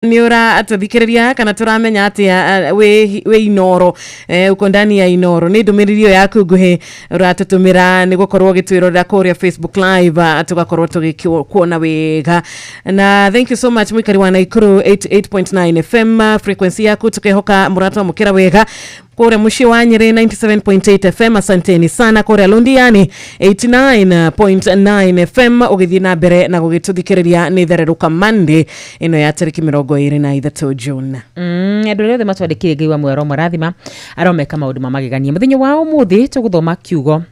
Nĩ ũratũthikĩrĩria kana tũramenya atĩa wĩ Inoro, uko ndani ya Inoro. Nĩ ndũmĩrĩri ĩyo yaku nguhĩ ũratũtũmĩra nĩ gũkorwo ũgĩtwĩrorera kũrĩa Facebook Live, tũgakorwo tũgĩkuona wega. Na thank you so much, mũikari wa Naikuru 88.9 FM, frequency yaku tukehoka mũratwamũkĩra wega. Kũrĩa mũciĩ wa Nyĩrĩ 97.8 FM, asanteni sana. Kũrĩa Londiani 89.9 FM, ũgĩthiĩ na mbere na gũgĩtũthikĩrĩria. Nĩ thererũka Monday ĩno ya tarĩki 23 June. Andũ arĩa othe matwandĩkire, Ngai wa muoyo aromarathima, aromeka maũndũ ma magegania. Mũthenya wa ũmũthĩ tũgũthoma kiugo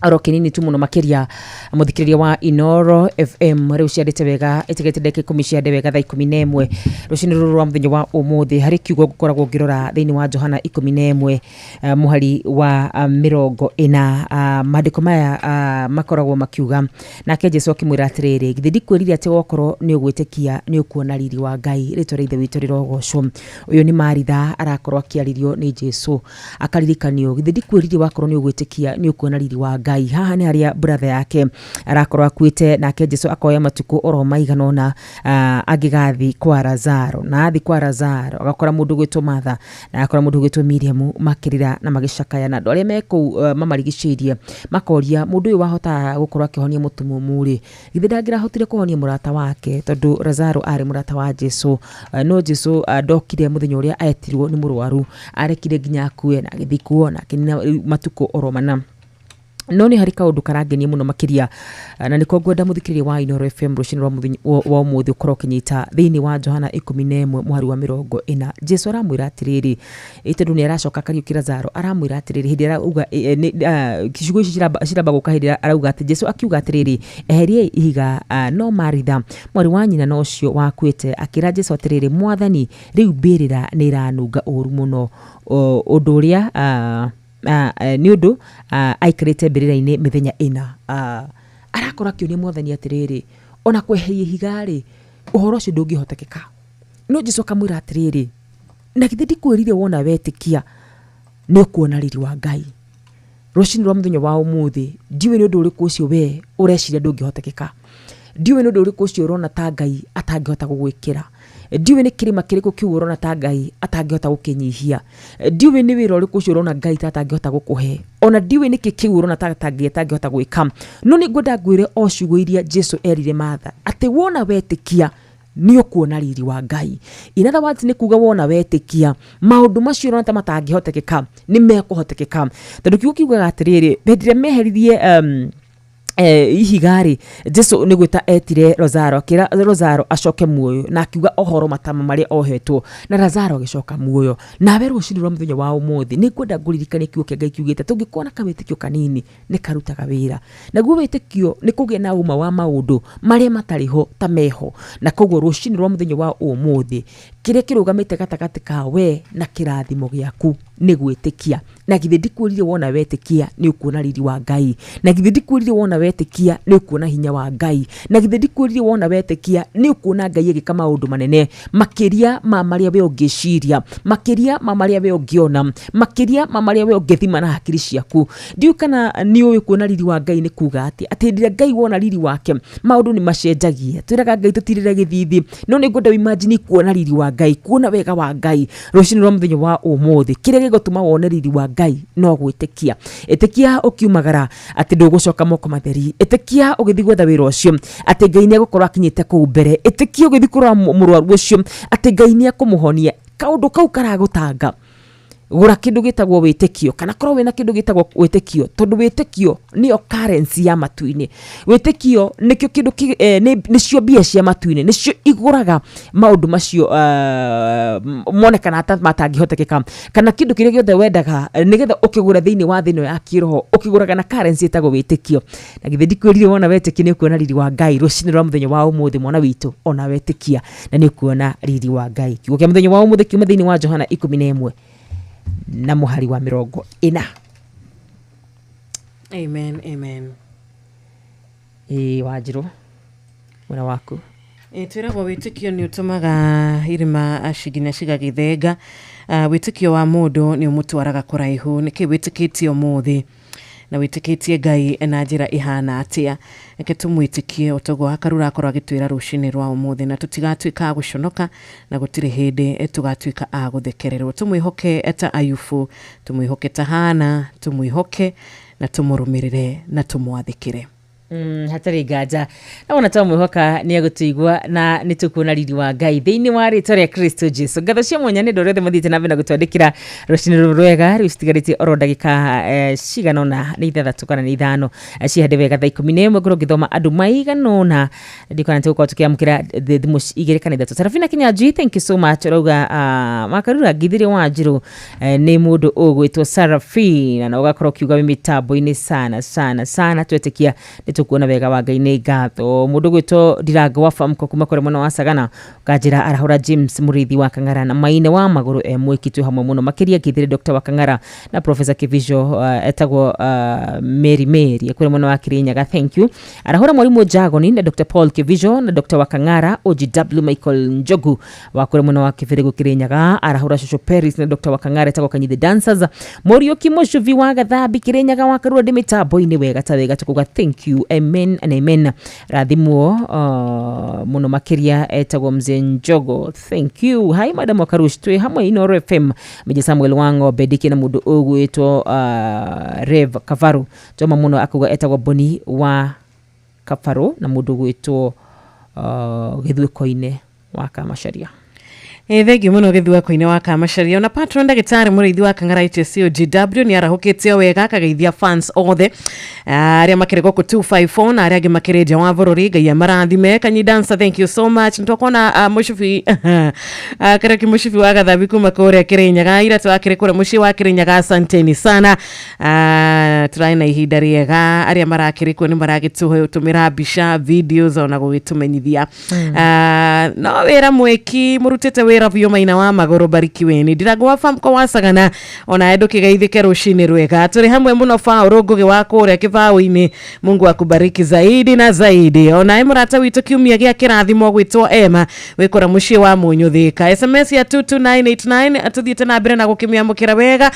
oro kĩnini tu mũno makĩria. Mũthikĩrĩria wa Inoro FM, rĩu ciandĩte wega, ĩtigĩte ndagĩka 10 ciande wega thaa 11 rũcinĩ rũrũ rwa mũthenya wa ũmũthĩ. Harĩ kiugo ngũkoragwo ngĩrora thĩinĩ wa Johana 11, mũhari wa 40. Maandĩko maya makoragwo makiuga, "Nake Jesu akĩmwĩra atĩrĩrĩ, githĩ ndikwĩrire atĩ wokorwo nĩ ũgwĩtĩkia nĩ ũkuona riri wa Ngai? Rĩtwa rĩa Ithe witũ rĩrogocwo." Ũyũ nĩ Maritha arakorwo akĩarĩrio nĩ Jesu, akaririkanio, "Githĩ ndikwĩrire wakorwo nĩ ũgwĩtĩkia nĩ ũkuona riri wa Ngai?" Haha nĩ harĩa brother yake arakorwo akuĩte, nake Jesu akoya matukũ oro maigana ũna angĩgathi kwa Lazaro. Na athi kwa Lazaro agakora mũndũ gwĩtwo Martha na agakora mũndũ gwĩtwo Miriam makĩrĩra na magĩcakaya, na andũ arĩa me kũu mamarigicĩirie makoria, mũndũ ũyũ wahota gũkorwo akĩhonia mũtumumu rĩ, githĩ ndangĩrahotire kũhonia mũrata wake? Tondũ Lazaro arĩ mũrata wa Jesu. No Jesu ndokire mũthenya ũrĩa etirwo nĩ mũrwaru, arekire nginya akue na agĩthikwo na akĩnina matukũ oro mana. No nĩ harĩ kaũndũ karangenia mũno makĩria, na nĩko ngwenda mũthikĩrĩria wa Inoro FM rũcinĩ rwa mũthenya wa ũmũthĩ ũkorwo ũkĩnyita. Thĩinĩ wa Johana 11 mũhari wa 40, Jesu aramwĩra atĩrĩrĩ, tondũ nĩ aracoka akariũkia Lazaro, aramwĩra atĩrĩrĩ, hĩndĩ arauga ciugo ici ciramba gũka hĩndĩ ĩrĩa arauga atĩ Jesu akiuga atĩrĩrĩ, "Eheriai ihiga." No Maritha, mwarĩ wa nyina na ũcio wakuĩte, akĩra Jesu atĩrĩrĩ, "Mwathani, rĩu mbĩrĩra nĩ ĩranunga ũru mũno, ũndũ ũrĩa nĩ ũndũ aikarĩte mbĩrĩra-inĩ mĩthenya 4." Arakorwo akĩũria Mwathani atĩrĩrĩ, ona kweheria ihiga rĩ, ũhoro ũcio ndũngĩhotekeka. No Jesu akamwĩra atĩrĩrĩ, "Na githĩ ndikwĩrire wona wetĩkia nĩ ũkuona riri wa Ngai?" Rũcinĩ rwa mũthenya wa ũmũthĩ, ndiũĩ nĩ ũndũ ũrĩkũ ũcio we ũreciria ndũngĩhotekeka, ndiũĩ nĩ ũndũ ũrĩkũ ũcio ũrona ta Ngai atangĩhota gũgwĩkĩra, ndiũĩ nĩ kĩrĩma kĩrĩkũ kĩu ũrona ta Ngai atangĩhota gũkĩnyihia, ndiũĩ nĩ wĩra ũrĩkũ ũcio ũrona Ngai ta atangĩhota gũkũhe, ona ndiũĩ nĩkĩ kĩu ũrona ta Ngai atangĩhota gwĩka. No nĩ ngwenda ngwĩre o ciugo iria Jesu erire Martha, atĩ wona wetĩkia nĩ ũkuona riri wa Ngai. In other words, nĩ kuga wona wetĩkia, maũndũ macio ũrona ta matangĩhotekeka nĩ mekũhotekeka, tondũ kiugo kiugaga atĩrĩrĩ, hĩndĩ ĩrĩa meheririe ihiga rĩ, Jesu nĩ gwĩta etire Lazaro, akĩra Lazaro acoke muoyo, na akiuga ũhoro matama marĩa ohetwo, na Lazaro agĩcoka muoyo. Nawe rũcinĩ rwa mũthenya wa ũmũthĩ nĩ ngwenda ngũririkanie kiugo kĩa Ngai kiugĩte tũngĩkorwo na kawĩtĩkio kanini nĩ karutaga wĩra. Naguo wĩtĩkio nĩ kũgĩa na ũma wa maũndũ marĩa matarĩ ho ta meho. Na koguo rũcinĩ rwa mũthenya wa ũmũthĩ, kĩrĩa kĩrũgamĩte gatagatĩ ka we na kĩrathimo gĩaku nĩ gwĩtĩkia. Na githĩ ndikwĩrire wona wetĩkia nĩ ũkuona riri wa Ngai? Na githĩ ndikwĩrire wona wetĩkia nĩ ũkuona hinya wa Ngai? Na githĩ ndikwĩrire wona wetĩkia nĩ ũkuona Ngai agĩka maũndũ manene makĩria ma marĩa we ũngĩciria, makĩria ma marĩa we ũngĩona, makĩria ma marĩa we ũngĩthima na hakiri ciaku? Ndiũĩ kana nĩ ũĩ kuona riri wa Ngai nĩ kuga atĩa, atĩ hĩndĩ ĩrĩa Ngai wona riri wake maũndũ nĩ macenjagia. Twĩraga Ngai tũtirĩre gĩthithi, no nĩ ngwenda imagine kuona riri wa Ngai, kuona wega wa Ngai rũcinĩ rwa mũthenya wa ũmũthĩ. Kĩrĩa gĩgũtũma wone riri wa Ngai no gwĩtĩkia. Ĩtĩkia ũkiumagara atĩ ndũgũcoka moko matheri. Ĩtĩkia ũgĩthiĩ gwetha wĩra ũcio atĩ Ngai nĩ egũkorwo akinyĩte kũu mbere. Ĩtĩkia ũgĩthiĩ kũrora mũrwaru ũcio atĩ Ngai nĩ ekũmũhonia. Kaũndũ kau karagũtanga, gũra kĩndũ gĩtagwo wĩtĩkio, kana korwo wĩna kĩndũ gĩtagwo wĩtĩkio, tondũ wĩtĩkio nĩyo currency ya matu-inĩ. Wĩtĩkio nĩkĩo kĩndũ nĩcio mbia cia matu-inĩ, nĩcio igũraga maũndũ macio monekana ta matangĩhotekeka, kana kĩndũ kĩrĩa gĩothe wendaga nĩgetha ũkĩgũra thĩinĩ wa thĩ ĩno ya kĩroho, ũkĩgũraga na currency ĩtagwo wĩtĩkio. Na githĩ ndikwĩrire wona wetĩkia nĩ ũkuona riri wa Ngai? Rũcinĩ rwa mũthenya wa ũmũthĩ, mwana witũ, ona wetĩkia na nĩ ũkuona riri wa Ngai. Kiugo kĩa mũthenya wa ũmũthĩ kiuma thĩinĩ wa Johana 11 na mũhari wa 40. Amen, amen. Ĩĩ, Wanjirũ, mwena waku. Twĩragwo wĩtĩkio nĩ ũtũmaga irĩma nginya cigagĩthenga. Wĩtĩkio wa mũndũ nĩ ũmũtwaraga kũraihu. Nĩkĩ wĩtĩkĩtie ũmũthĩ? Na wĩtĩkĩtie Ngai na njĩra ĩhana atĩa? Reke tũmwĩtĩkie o toguo Wakarura akorwo agĩtwĩra rũcinĩ rwa ũmũthĩ, na tũtigatuĩka a gũconoka, na gũtirĩ hĩndĩ tũgatuĩka a gũthekererwo. Tũmwĩhoke ta Ayubu, tũmwĩhoke ta Hana, tũmwĩhoke na tũmũrũmĩrĩre na tũmwathĩkĩre. Hatarĩ nganja na wona twamwĩhoka nĩ egũtũigua na nĩ tũkuona riri wa Ngai thĩinĩ wa rĩtwa rĩa Kristo Jesu. Ngatho cia mwanya nĩ andũ arĩa othe mathiĩte na mbere na gũtwandĩkĩra rũcinĩ rũrũ rwega. Rĩu citigarĩtie oro ndagĩka cigana ũna, nĩ 6 kana nĩ 5, cihande wega thaa 11, ngorwo ngĩthoma andũ maigana ũna. Ndikona tũgũkorwo tũkĩamũkĩra thimũ 2 kana 3. Sarafina Kinyanjui, thank you so much. Ũrauga Makarura ngithire Wanjirũ, nĩ mũndũ ũgwĩtwo Sarafina, na ũgakorwo ũkiuga wĩ mĩtambo-inĩ sana sana sana. Twetĩkia nĩ tũkuona wega wa Ngai. Nĩ ngatho. Mũndũ ũgwĩtwo Ndirango wa Famco kuma kũrĩa mwena wa Sagana, ũkanjĩra arahũra James Mũrĩithi wa Kang'ara na Maine wa Magũrũ e mwĩki, twĩ hamwe mũno makĩria. Ngithire Dr. wa Kang'ara na Professor Kivijo, etagwo Mary Mary kũrĩa mwena wa Kirinyaga, thank you. Arahũra mwarimũ Jagoni na Dr. Paul Kivijo na Dr. wa Kang'ara, OGW Michael Njogu wa kũrĩa mwena wa Kĩbĩrĩgũ Kirinyaga. Arahũra Shosho Paris na Dr. wa Kang'ara, etagwo Kanyithi Dancers. Mũriũki Mũcubi wa Gathambi Kirinyaga, wa Karura, ndĩ mĩtambo-inĩ wega ta wega, tukuga thank you, amen and amen. Rathimwo mũno makĩria, etagwo Mzee Njogo, thank you. Hi madam Wakarush, twĩ hamwe Inoro FM. Meja Samuel wa Ng'ombe ndĩkĩ na mũndũ ũgwĩtwo Rev Kavaru toma mũno, akauga etagwo Boni wa Kabaru na mũndũ ũgwĩtwo Gĩthuĩko-inĩ wa Kamacharia. Thengiũ mũno Gĩthuako-inĩ wa Kamacharia. Ona patron ndagĩtarĩ Mũrĩithi wa Kang'ara HSCOGW nĩ arahũkĩte o wega, akageithia fans othe arĩa makĩrĩ gũkũ 254 na arĩa angĩ makĩrĩ nja wa bũrũri. Ngai amarathime. Kanyi Dancer, thank you so much. Nĩtwakuona mũcubi Karaki, mũcubi wa Gathambi kuma kũrĩa Kĩrĩnyaga, ira twakĩrĩ kũrĩa mũciĩ wa Kĩrĩnyaga. Asanteni sana. Tũrarĩ na ihinda rĩega. Arĩa marakĩrĩ kuo nĩ maragĩtũtũmĩra mbica, videos, ona gũgĩtũmenyithia. No wĩra mwĩki mũrutĩte wĩra biũ. Maina wa Magũrũ, barikiweni. Ndirango wa Famco wa Sagana, ona ndũkĩgeithĩke. Rũcinĩ rwega, tũrĩ hamwe mũno. Faũrũ Ngũgĩ wa kũrĩa kĩbaũ-inĩ, Mungu akubariki zaidi na zaidi. Onawe mũrata witũ kiumia gĩa kĩrathimo gwĩtwo Ema wĩkũra mũciĩ wa Mũnyũthĩka. SMS ya 22989 tũthiĩte na mbere na gũkĩmĩamũkĩra wega.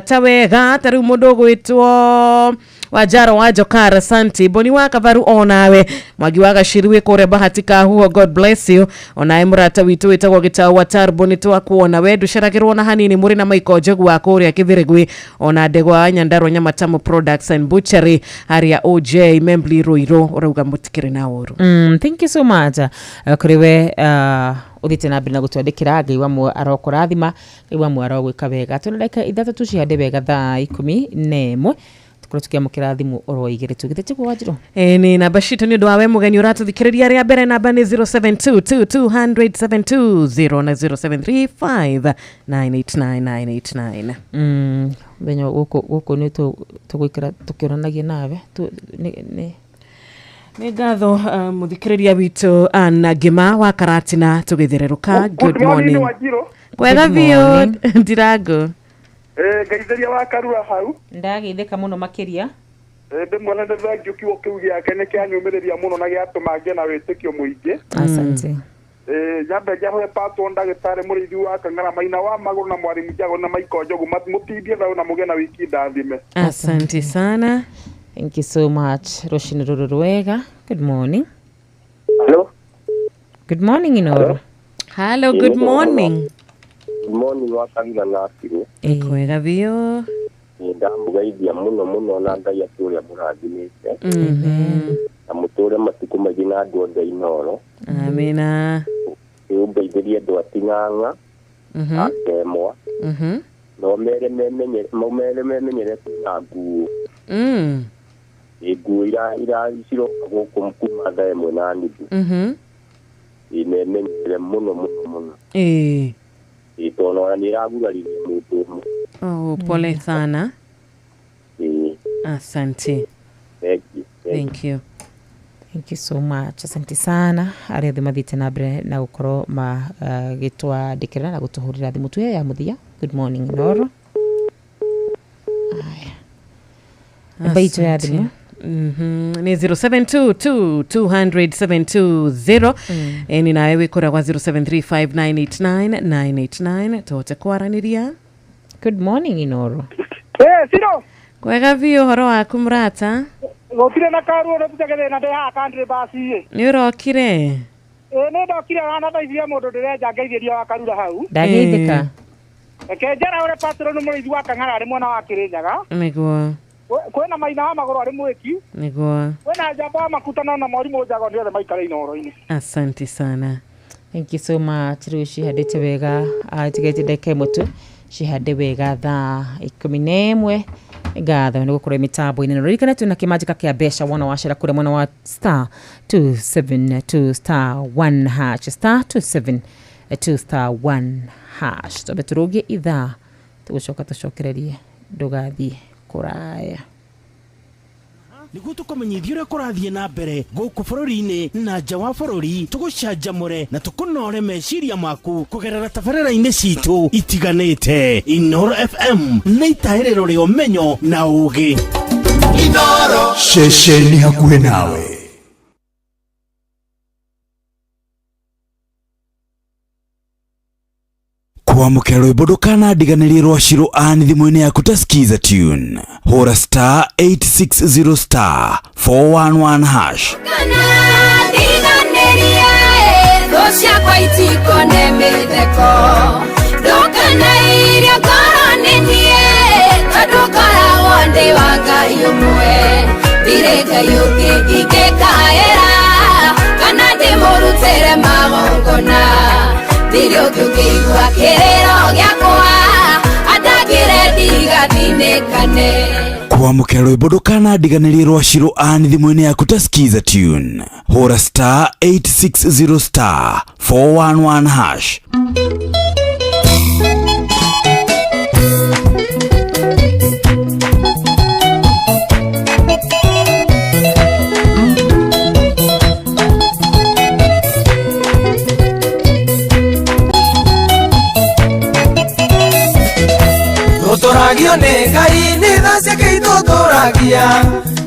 Ta wega ta rĩu mũndũ ũgwĩtwo Wanjaro wa Jokara, santi. Boni wa Kavaru, onawe Mwangi wa Gaciri wĩ kũrĩa Bahati Kahuho, God bless you. Onawe mũrata witũ wĩtagwo Gĩtau wa Tarbo, nĩ twakuona we ndũceragĩrwo na hanini. Mũrĩ na Maiko Njogu wa kũrĩa Kĩbĩrĩgwĩ, ona Ndegwa wa Nyandarua Nyamatamu Products and Butchery harĩa OJ Membli Ruiru, ũrauga mũtikĩrĩ na ũru. Thank you so much kũrĩ we ũthiĩte na mbere na gũtwandĩkĩra. Ngai wa muoyo arokũrathima, Ngai wa muoyo arogwĩka wega. Twĩna ndagĩka 3 tucihande wega thaa 11, tũkorwo tũkĩamũkĩra thimũ oro 2 tugĩte tiguo, Wanjirũ? Ĩ, nĩ namba citũ nĩ ũndũ wa we mũgeni ũratũthikĩrĩria rĩa mbere. Namba nĩ 0722200720 na 0735989989. Mũthenya gũkũ nĩ tũgũikara tũkĩonanagia nawe. Nĩ Nĩ ngatho mũthikĩrĩria witũ Anna Ngĩma wa Karatina. Tũgĩthererũka, good morning. Wanjirũ. Kwega Good biũ. Morning. Ndirango. Ngeithĩria wa Karura hau. Ndageithĩka mũno makĩria. Ndĩmuona nĩ thengiũ, kiugo kĩu gĩake nĩ kĩanyũmĩrĩria mũno na gĩatũma ngĩe na wĩtĩkio mũingĩ. Asante. Nyambe njahũre patwo ndagĩtarĩ Mũrĩithi wa Kang'ara, Maina wa Magũrũ na Mwarimu Njago na Maiko Njogu. Mũtindie thayũ na mũgĩe na wiki ndathime. Asante sana. Thank you so much. Rũcinĩ rũrũ rwega, good morning. Hello. Good morning, Inoro. Hello, good morning. Good morning wa Karura na Akirũ. Kwega biũ. Nĩ ndamũgeithia mũno mũno na Ngai atũũre mũrathimĩte na mũtũũre matukũ maingĩ na andũ othe Inoro. Amina. Ũngeithĩrie andũ a Ting'ang'a, a Temwa, na ũmere memenyere kwĩna nguo. Ĩ, nguo ira ciroka gũkũ kuma thaa 1:30. Ĩ, memenyere mũno mũno mũno. Ĩ, tondũ ona nĩ ĩraguraririe mũndũ ũmwe. Oh, pole sana. Ĩ. Asante. Thank you. Thank you. Thank you. Thank you so much. Asante sana arĩa othe mathiĩte na mbere na gũkorwo magĩtwandĩkĩra na gũtũhũrĩra thimũ. Tuoye ya mũthia. Good morning, Inoro. Aya, namba itũ ya thimũ. Nĩ 0722 200 720. Ĩni nawe wĩkũra gwa 0735989989 tũhote kwaranĩria. Good morning, Inoro. Eh, Ciro. Kwega biũ ũhoro waku mũrata? Gũtirĩ na karuo rũtitege thĩna ndĩ haha country bus ĩ. Nĩ ũrokire? Ĩ nĩ ndokire hana thaa ici mũndũ ndĩrenja ngeithĩria wa Karura hau. Ndageithĩka. Reke njara ũrĩa patron mũrĩithi wa Kang'ara arĩ mwena wa Kĩrĩnyaga. Nĩguo. Kwĩna Maina wa Magũrũ arĩ Mwĩki. Nĩguo. Kwĩna Njamba wa Makutano na Mwarimũ Njago nĩ othe maikare Inooro-inĩ. Asante sana. Thank you so much. Rĩu cihandĩte wega, tigĩte ndagĩka ĩmwe tu cihande wega thaa 11. Ngatho nĩ gũkorwo mĩtambo-inĩ na ririkana twĩna kĩmanjĩka kĩa mbeca wona wacera kũrĩa mwena wa star 272 star 1 hash star 272 star 1 hash. Twambe tũrũgie ithaa tũgũcoka tũcokererie ndũgathiĩ kũraya. Nĩguo tũkũmenyithia ũrĩa kũrathiĩ na mbere gũkũ bũrũri-inĩ na nja wa bũrũri, tũgũcanjamũre na tũkũnore meciria maku kũgerera tabarĩra-inĩ citũ itiganĩte. Inooro FM nĩ itahĩrĩro rĩa ũmenyo na ũũgĩ. Inooro ceceni hakuhĩ nawe. Kwamũkĩra rwĩmbo ndũkanandiganĩrie rwa Shiro Ann thimũ-inĩ yaku ta Skiza Tune. Hũra star 860 star 411 hash. Ndiganĩrie thũ ciakwa itikone mĩtheko, ndũkanairie ngoro nĩ niĩ, tondũ ngoragwo ndĩ wa Ngai ũmwe. Ndirĩ Ngai ũngĩ ingĩkaĩra, kana ndĩmũrutĩre magongona. Ndirĩ ũngĩ ũngĩigua kĩrĩro gĩakwa, andangĩre ndigathinĩkane. Kwamũkĩra rwĩmbo ndũkanandiganĩrie rwa Shiro Ann thimũ-inĩ yaku ta Skiza Tune. Hũra star 860 star 411 hash. Tũtũragio nĩ Ngai nĩ tha ciake itũtũragia,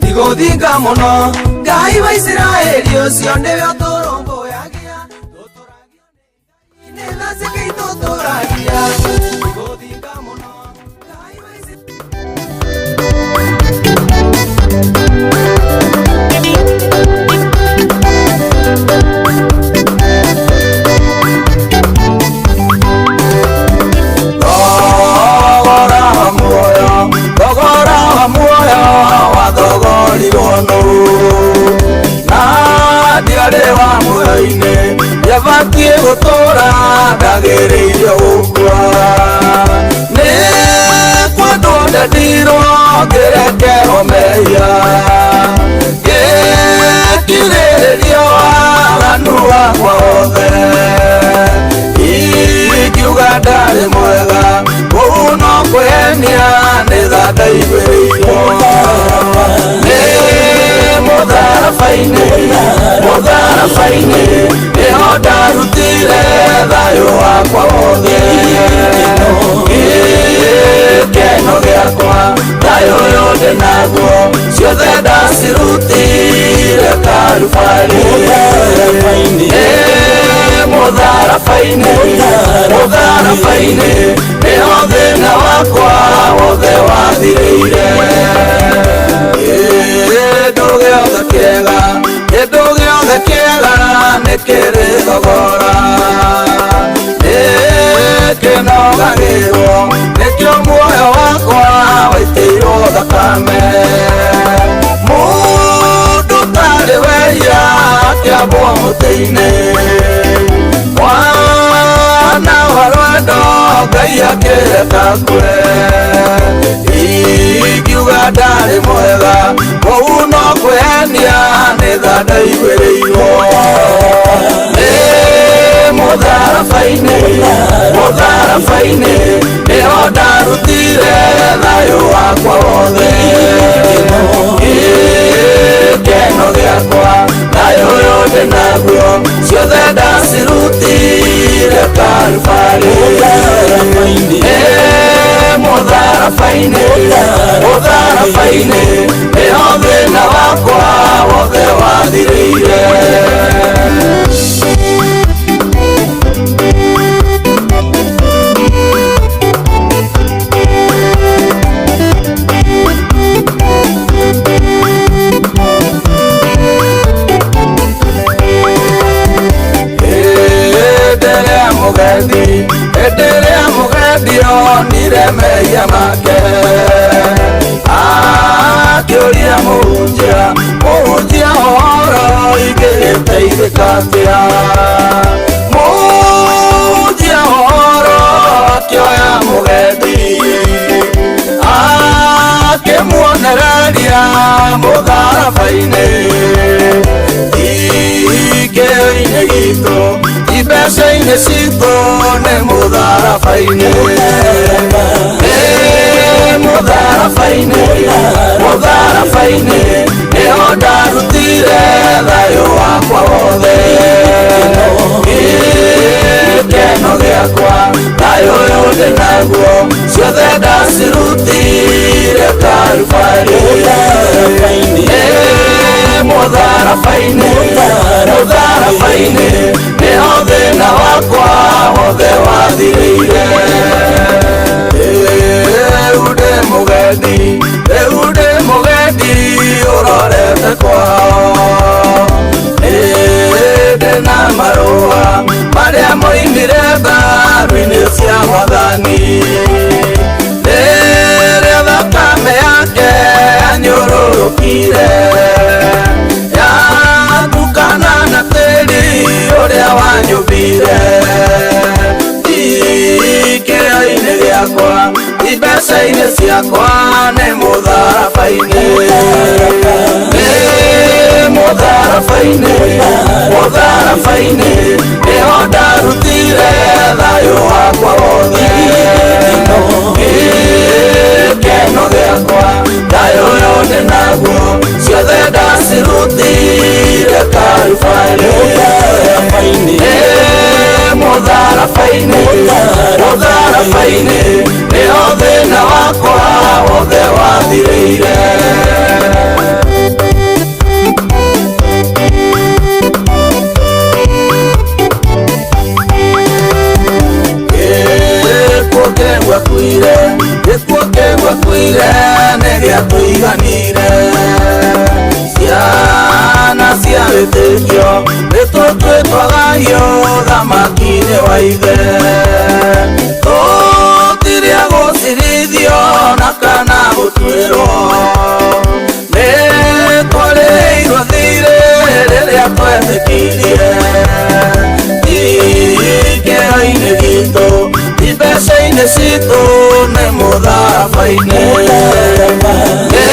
tigũthinga mũno Ngai wa Isiraeli ũcio nĩwe ũtũrũmbũyagia. Tũtũragio nĩ Ngai nĩ tha ciake itũtũragia, tigũthinga mũno Ngai wa Thogora wa muoyo wathogorirwo nũũ, na ndiarĩ wa muoyo-inĩ, ndiabatiĩ gũtũũra ndagĩrĩirio gũkua. Nĩ kwendwo ndendirwo ngĩrekerwo mehia, ngĩkirĩrĩria waganu wakwa wothe. Ingiuga ndarĩ mwega, kũu no kwĩhenia nĩ tha ndaiguĩrĩirwo. Nĩ mũtharaba-inĩ, mũtharaba-inĩ nĩho ndarutire thayũ wakwa wothe. Gĩkeno gĩakwa thayũ ũyũ ndĩ naguo, ciothe ndacirutire Karubarĩ. Nĩ mũtharaba-inĩ, mũtharaba-inĩ nĩho thĩna wakwa wothe wathirĩire. Kĩndũ gĩothe kĩega, kĩndũ gĩothe kĩega nĩ kĩrĩ thogora, nĩ kĩnogagĩrwo nĩkĩo muoyo wakwa waitĩirwo thakame. Mũndũ ũtarĩ wehia akĩambwo mũtĩ-inĩ, mwana wa rwendo Ngai akĩreka akue. Ingiuga ndarĩ mwega, kũu no kwĩhenia nĩ tha ndaiguĩrĩirwo. Nĩ mũtharaba-inĩ, mũtharaba-inĩ nĩho ndarutire thayũ wakwa wothe. Gĩkeno gĩakwa thayũ ũyũ ndĩ naguo, ciothe ndacirutire Karubarĩ. Nĩ mũtharaba-inĩ, mũtharaba-inĩ nĩho thĩna wakwa wothe wathirĩire. Ingĩka atĩa? Mũhunjia ũhoro akĩoya mũgendi, akĩmuonereria mũtharaba-inĩ. Ikĩo-inĩ gitũ, imbeca-inĩ citũ, nĩ mũtharaba-inĩ. Nĩ mũtharaba-inĩ, mũtharaba-inĩ, nĩho ndarutire thayũ wakwa wothe. Gĩkeno gĩakwa, thayũ ũyũ ndĩ naguo, ciothe ndacirutire Karubarĩ. Nĩ mũtharaba-inĩ, mũtharaba-inĩ, nĩho thĩna wakwa wothe wathirĩire. Rĩu ndĩ mũgendi, rĩu ndĩ mũgendi ũrorete kwao. Ndĩ na marũa marĩa moimire mbaru-inĩ cia Mwathani. Rĩrĩa thakame yake yanyũrũrũkire, yatukana na tĩri ũrĩa wanyũmbire. Ikĩro-inĩ gĩakwa, imbeca-inĩ ciakwa, nĩ mũtharaba-inĩ. Nĩ mũtharaba-inĩ, mũtharaba-inĩ, nĩho ndarutire thayũ wakwa wothe. Gĩkeno gĩakwa, thayũ ũyũ ndĩ naguo, ciothe ndacirutire Karubarĩ. Nĩ mũtharaba-inĩ, mũtharaba-inĩ, nĩho thĩna wakwa wothe wathirĩire. Gĩkuũ kĩgwakuire, gĩkuũ kĩgwakuire, nĩ gĩatũiganire. Ciana cia wĩtĩkio, nĩtũtuĩtwagagio thamaki-inĩ wa ithe. Tũtirĩ a gũcirithio na kana gũtuĩrwo, nĩ twarĩirwo thirĩ rĩrĩa twetĩkirie. Ikĩro-inĩ gitũ, imbeca-inĩ citũ, nĩ mũtharaba-inĩ. Nĩ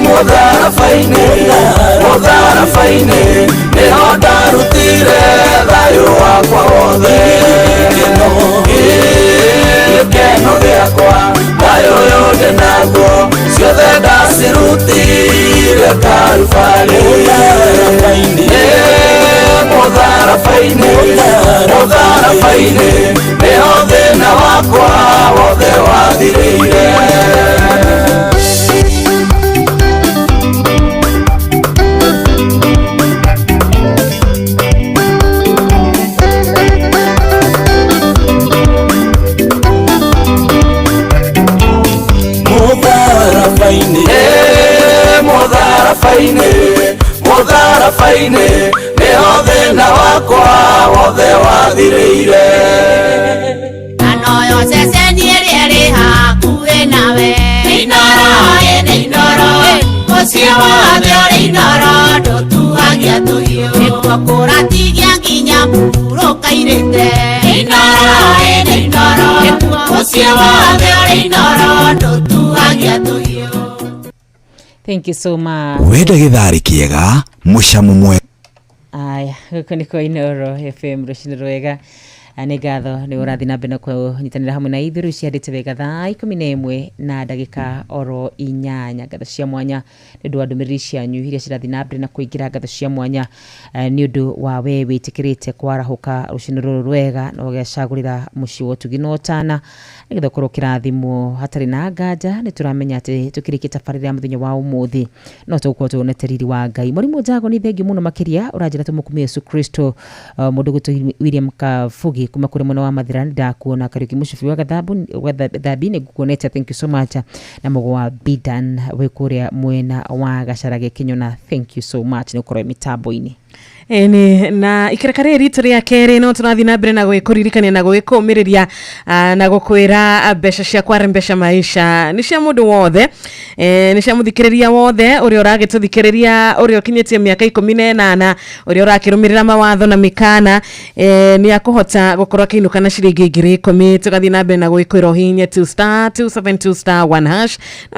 mũtharaba-inĩ, mũtharaba-inĩ, nĩho ndarutire thayũ wakwa wothe. Gĩkeno gĩakwa, thayũ ũyũ ndĩ naguo, ciothe ndacirutire Karubarĩ. Nĩ mũtharaba-inĩ, mũtharaba-inĩ, nĩho thĩna wakwa wothe wathirĩire. Mũtharaba-inĩ. Nĩ mũtharaba-inĩ, mũtharaba-inĩ, nĩho thĩna wakwa wothe wathirĩire. Anoyo ceceni ĩrĩa ĩrĩ hakuhĩ nawe. Nĩ Inooro, ĩ nĩ Inooro, mũciĩ wothe ũrĩ Inooro, ndũtuagia tũhiũ. Nĩkuo kũratigia nginya mũhurũka-irĩte. Nĩ Inooro, ĩ nĩ Inooro, mũciĩ wothe ũrĩ Inooro, ndũtuagia tũhiũ. Thank you so much. Wenda gĩtharĩ kĩega mũcamo mwega. Aya, gũkũ nĩ kwa Inooro FM, rũcinĩ rwega. Nĩ ngatho nĩ ũrathiĩ na mbere na kũnyitanĩra hamwe na ithuĩ. Rĩu ciandĩte wega thaa 11 na ndagĩka oro 8. Ngatho cia mwanya nĩ ũndũ wa ndũmĩrĩri cianyu iria cirathiĩ na mbere na kũingĩra. Ngatho cia mwanya nĩ ũndũ wa we wĩtĩkĩrĩte kwarahũka rũcinĩ rũrũ rwega na ũgecagũrĩra mũciĩ wa ũtugi na ũtana nĩgetha ũkorwo ũkĩrathimwo hatarĩ na nganja. Nĩ tũramenya atĩ tũkĩrĩkia tabarĩra ya mũthenya wa ũmũthĩ no tũgũkorwo tuonete riri wa Ngai. Mũrimũ Njago, nĩ thengiũ mũno makĩria, ũranjĩra tũmũkumie Yesu Kristo. Mũndũ gwĩtwo William Kabugi kuma kũrĩ mwena wa Mathira, nĩ ndakuona. Kariũki Mũcibi wa Gathambi, nĩ ngukuonete, thank you so much. Na mũgo wa Bidan wĩ kũrĩa mwena wa Gacarage Kĩnyona, thank you so much nĩ gũkorwo mĩtambo-inĩ. Ĩni na ikereka rĩrĩ ritũ rĩa kerĩ no tũrathiĩ na mbere na gwĩkũririkania na gwĩkũmĩrĩria na gũkwĩra mbeca cia kwarembesha maisha nĩ cia mũndũ wothe, nĩ cia mũthikĩrĩria wothe ũrĩa ũragĩtũthikĩrĩria, ũrĩa ũkinyĩtie mĩaka 18, ũrĩa ũrakĩrũmĩrĩra mawatho na mĩkana, nĩ akũhota gũkorwo akĩinũka na ciringi 10,000. Tũgathiĩ na mbere na gwĩkwĩra ũhihinye tu *272*1#. Na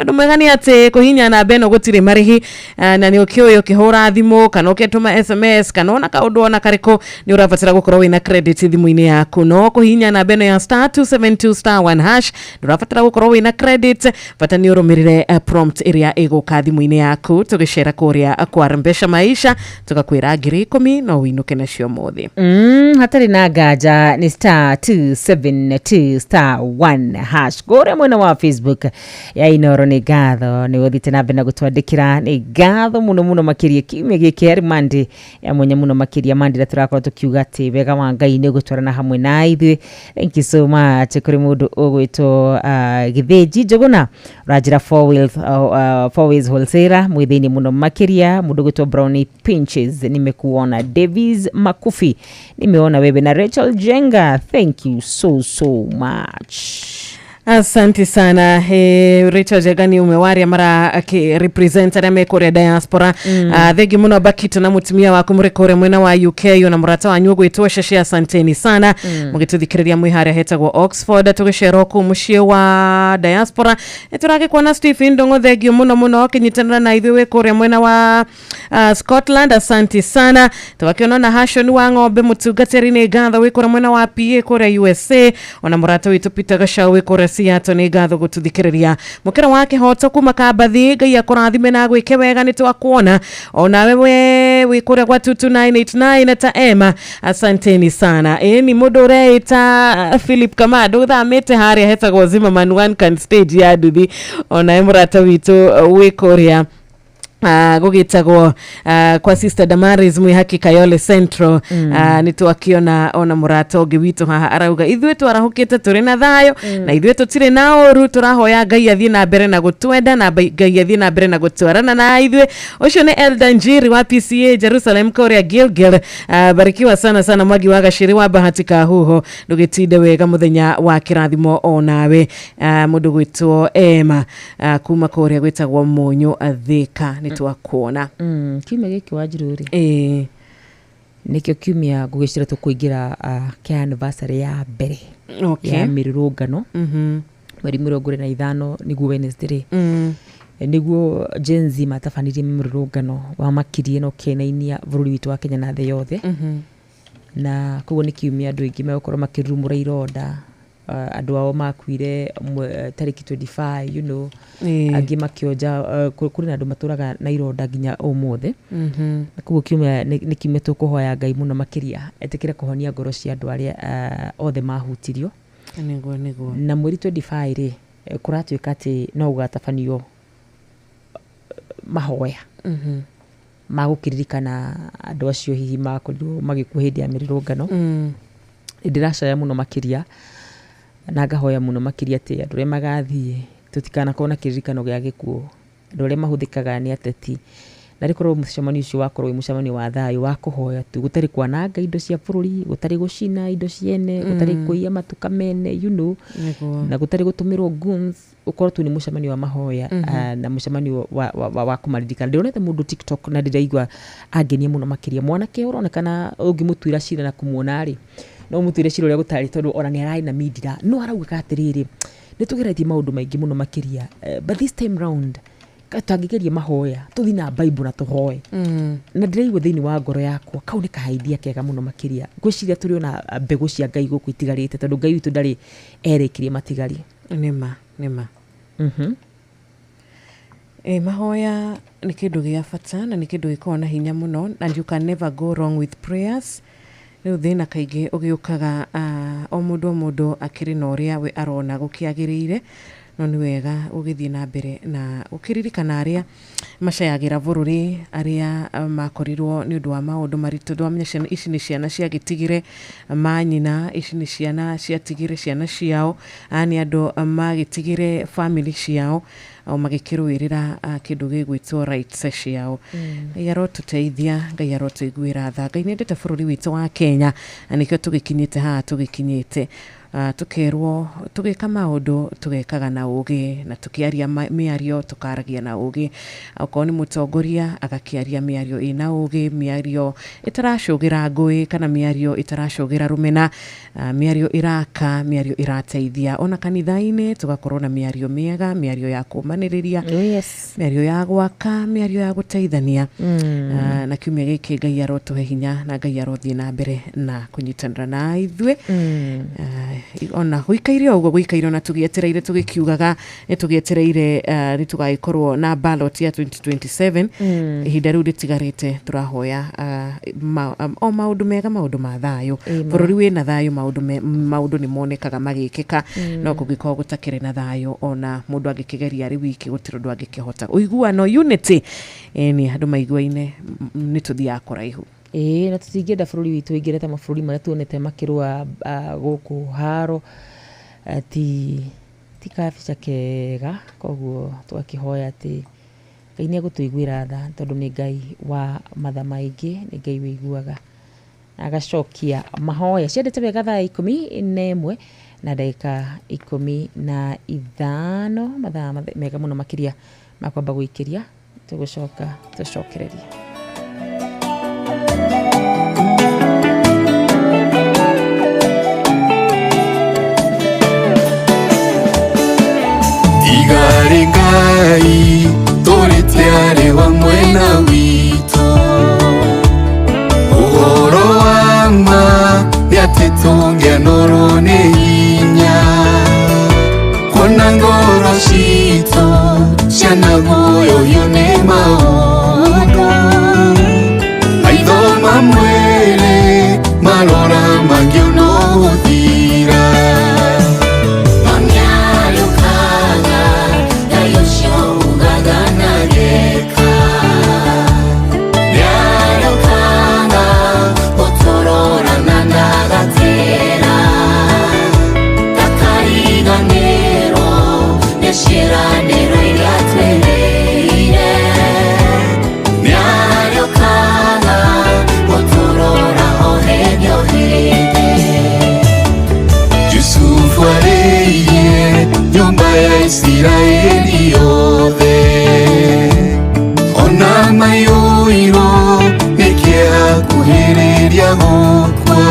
ũndũ mwega nĩ atĩ kũhihinya namba ĩno gũtirĩ marĩhi, na nĩ ũkĩũĩ ũkĩhũra thimũ kana ũkĩtũma SMS kana ona kaũndũ ona karĩkũ nĩ ũrabatara gũkorwo wĩna credit thimũ-inĩ yaku. No kũhihinya namba ĩno ya *272*1# ndũrabatara gũkorwo wĩna credit, bata nĩ ũrũmĩrĩre prompt ĩrĩa ĩgũka thimũ-inĩ yaku. Tũgĩcera kũrĩa kwarembesha maisha tũgakwĩra 10,000 no ũinũke nacio mũthĩ. Hatarĩ na nganja nĩ *272*1# kũrĩa mwena wa Facebook ya Inoro. Nĩ ngatho nĩ ũthiĩte na mbere na gũtwandĩkĩra, nĩ ngatho mũno mũno makĩria. Kiumia gĩkĩ arĩ Monday ya mwanya mũno makĩria, Monday ĩrĩa tũrakorwo tũkiuga atĩ wega wa Ngai nĩ ũgũtwarana hamwe na ithuĩ. Thank you so much. Kũrĩ mũndũ ũgwĩtwo Gĩthĩnji Njũgũna ũranjĩra four wheels wholesaler mwĩ thĩinĩ mũno makĩria. Mũndũ ũgwĩtwo Brownie Pinches, nimekuona. Davis Makufi, nimeona wewe, na Rachel Jenga, thank you so so much. Asante sana. Rachel Jegani umewaria mara represent arĩa me kũrĩa diaspora. Thengi mũno Bakito na mũtumia waku mũrĩ kũrĩa mwena wa UK, ona mũrata wanyu ũgwĩtwo Sheshe, asanteni sana. Mũgĩtũthikĩrĩria mwĩ harĩa hetagwo Oxford, tũgĩcerwo kũu mũciĩ wa diaspora. Nĩ tũragĩkuona Stephen Ndung'u, thengio mũno mũno ũkĩnyitanĩra na ithuĩ wĩ kũrĩa mwena wa Scotland, asante sana. Tũgakĩona na Hashon wa ng'ombe mũtungatĩri, nĩ ngatho wĩ kũrĩa mwena wa PA kũrĩa USA, ona mũrata witũ Peter Gachau wĩ kũrĩa Seattle, nĩ ngatho gũtũthikĩrĩria. Mũkĩra wa kĩhoto kuma Kambathi, Ngai akũrathime na gwĩke wega, nĩ twakuona. Onawe we wĩ kũrĩa gwa 22989 ta Emma, asanteni sana. Ĩni mũndũ ũreĩta Philip Kamando ũthamĩte harĩa hetagwo Zimmerman one can stage ya nduthi, onawe mũrata witũ wĩ kũrĩa gũgĩtagwo kwa Sister Damaris Mwihaki Kayole Central. Nĩ twakiona ona mũrata ũngĩ witũ haha arauga ithuĩ twarahũkĩte tũrĩ na thayũ na ithuĩ tũtirĩ na ũru, tũrahoya Ngai athiĩ na mbere na gũtwenda na Ngai athiĩ na mbere na gũtwarana na ithuĩ. Ũcio nĩ Elda Njiri wa PCA Jerusalem kũrĩa Gilgil. Barikiwa sana sana. Mwagi wa Gacĩrĩ wa Bahati Kahuho, ndũgĩtinde wega, mũthenya wa kĩrathimo onawe. Mũndũ gwĩtwo Emma kuma kũrĩa gwĩtagwo Mũnyũ Thĩka, nĩ twakuona. Kiumia gĩkĩ wa Njirũ rĩ, nĩkĩo kiumia ngũgĩcira tũkũingĩra kĩa anniversary ya mbere ya mĩrũrũngano, mweri 25 nĩguo Wednesday rĩ, nĩguo Gen Z matabanirie mĩrũrũngano wamakirie na ũkenainia bũrũri witũ wa Kenya na thĩ yothe. Na koguo nĩ kiumia andũ aingĩ megũkorwo makĩrurumũra ironda, andũ ao makuire tarĩki 25, angĩ makĩonja, kũrĩ na andũ matũraga na ironda nginya ũmũthĩ. Na koguo kiumia nĩ kiumia tũkũhoya Ngai mũno makĩria etĩkĩre kũhonia ngoro cia andũ arĩa othe mahutirio. Nĩguo nĩguo. Na mweri 25 rĩ, kũratuĩka atĩ no gũgatabanio mahoya magũkĩririkana andũ acio hihi makorirwo magĩkua hĩndĩ ya mĩrũrũngano. Ndĩracaya mũno makĩria na ngahoya mũno makĩria atĩ andũ arĩa magathiĩ tũtikanakorwo na kĩririkano gĩa gĩkuũ, andũ arĩa mahũthĩkaga nĩ ateti, na rĩkorwo mũcemanio ũcio wakorwo wĩ mũcemanio wa thayũ wa kũhoya tu, gũtarĩ kwananga indo cia bũrũri, gũtarĩ gũcina indo ciene, gũtarĩ kũiya matuka mene, na gũtarĩ gũtũmĩrwo goons, ũkorwo tu nĩ mũcemanio wa mahoya na mũcemanio wa kũmaririkana. Ndĩronete mũndũ TikTok na ndĩraigua angenia mũno makĩria, mwanake ũronekana ũngĩmũtuĩra cira na kũmuona rĩ, no ũmũtuĩre cira ũrĩa gũtarĩ, tondũ ona nĩ ararĩ na mindira, no arauga atĩrĩrĩ, nĩ tũgeretie maũndũ maingĩ mũno makĩria, but this time round tangĩgeria mahoya, tũthiĩ na Bible na tũhoe. Na ndĩraigua thĩinĩ wa ngoro yakwa kau nĩ kahaidia kega mũno makĩria. Ngwĩciria tũrĩ ona mbegũ cia Ngai gũkũ itigarĩte, tondũ Ngai witũ ndarĩ erĩkirie matigari. Nĩma nĩma. Mahoya nĩ kĩndũ gĩa bata na nĩ kĩndũ gĩkoragwo na hinya mũno, and you can never go wrong with prayers. Rĩu thĩna kaingĩ ũgĩũkaga o mũndũ o mũndũ akĩrĩ na ũrĩa we arona gũkĩagĩrĩire. No nĩ wega ũgĩthiĩ na mbere na ũkĩririkana arĩa macayagĩra bũrũri, arĩa makorirwo nĩ ũndũ wa maũndũ maritũ. Ndwamenya ciana ici nĩ ciana ciagĩtigire manyina, ici nĩ ciana ciatigire ciana ciao, aya nĩ andũ magĩtigire family ciao o magĩkĩrũĩrĩra kĩndũ gĩgwĩtwo rights ciao. Ngai arotũteithia, Ngai arotũiguĩra tha. Ngai nĩendete bũrũri witũ wa Kenya na nĩkĩo tũgĩkinyĩte haha tũgĩkinyĩte. Tũkerwo tũgĩka maũndũ tũgekaga na ũgĩ, na tũkĩaria mĩario tũkaragia na ũgĩ. Okorwo nĩ mũtongoria agakĩaria mĩario ĩna ũgĩ, mĩario ĩtaracũgĩra ngũĩ kana mĩario ĩtaracũgĩra rũmena, mĩario ĩraka, mĩario ĩrateithia. Ona kanitha-inĩ tũgakorwo na mĩario mĩega, mĩario ya kũmanĩrĩria, mĩario ya gwaka, mĩario ya gũteithania. Na kiumia gĩkĩ Ngai arotũhe hinya na Ngai arothiĩ na mbere na kũnyitanĩra na ithuĩ. Ona gũikaire o ũguo gũikaire, ona tũgĩetereire tũgĩkiugaga nĩ tũgĩetereire nĩ tũgagĩkorwo na ballot ya 2027. Ihinda rĩu rĩtigarĩte tũrahoya o maũndũ mega, maũndũ ma thayũ. Bũrũri wĩna thayũ, maũndũ nĩ monekaga magĩkĩka. No kũngĩkorwo gũtakĩrĩ na thayũ, ona mũndũ angĩkĩgeria arĩ wiki gũtirĩ ũndũ angĩkĩhota. Ũiguano, unity, ĩni andũ maiguaine, nĩ tũthiaga kũraihu. Ĩĩ, na tũtingĩenda bũrũri witũ ũingĩre ta mabũrũri marĩa tuonete makĩrũa gũkũ haro. Ti kabica kega, koguo tũgakĩhoya atĩ Ngai nĩ egũtũiguĩra tha, tondũ nĩ Ngai wa matha maingĩ, nĩ Ngai wĩiguaga na agacokia mahoya. Ciendete wega thaa 11 na ndagĩka 15, mathaa mega mũno makĩria ma kwamba gũikĩria, tũgũcoka tũcokererie. Igarĩ Ngai tũrĩte arĩ wa mwena witũ, ũhoro wa ma nĩ atĩ tũngĩanorwo nĩ hinya, kuona ngoro citũ cianaguoyohio nĩ maũndũ, maitho ma mwĩrĩ marora mangĩona gũthira. Ciĩranĩro iria twĩrĩire, nĩarĩũkaga gũtũrora o hĩndĩ o hĩndĩ. Yusufu arĩirie nyũmba ya Isiraeli yothe, ona maiyũirwo nĩ kĩeha kuhĩrĩria gũkua,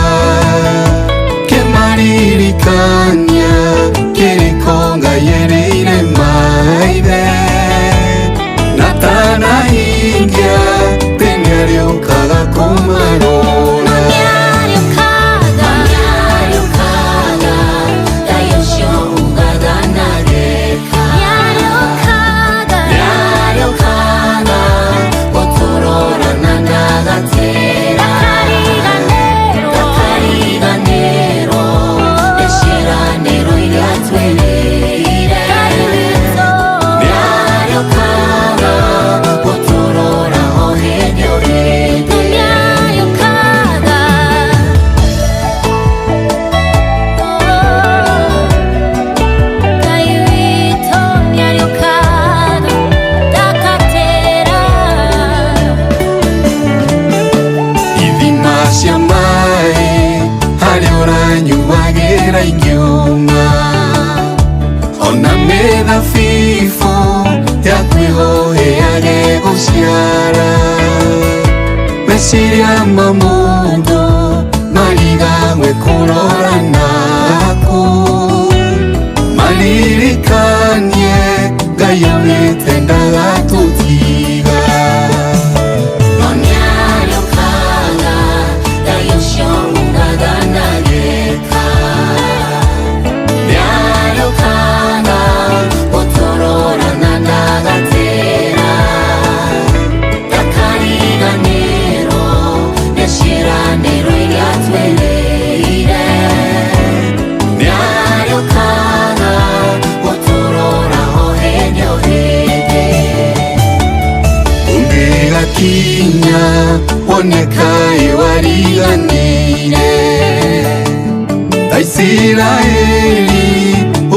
kĩmaririkania kĩrĩko Ngai erĩire maithe, na tanahingia tene arĩũkaga kũmarora. Nĩarĩũkaga, nĩarĩũkaga, Ngai ũcio ugaga na ageka. Nĩarĩũkaga, nĩarĩũkaga, gũtũrora na ndagatĩra. Ndakariganĩrwo nĩ ciĩranĩro iria twĩrĩire. Nĩarĩũkaga gũtũrora o hĩndĩ o hĩndĩ. Nĩarĩũkaga. Ngai witũ nĩarĩũkaga, ndakatĩra. Ithima cia maĩ harĩa ũranyuagĩra ingĩũma, ona mĩthabibũ yaku ĩhoheage gũciara, meciria ma mũndũ marigagwe kũrora naku, maririkanie Ngai augĩte ndagatũtiga. No nĩarĩũkaga, Ngai ũcio ugaga na ageka. Nĩarĩũkaga gũtũrora na ndagatĩra. Ndakariganĩrwo nĩ ciĩranĩro iria twĩrĩire. Wone kaĩ wariganĩire Aisiraeli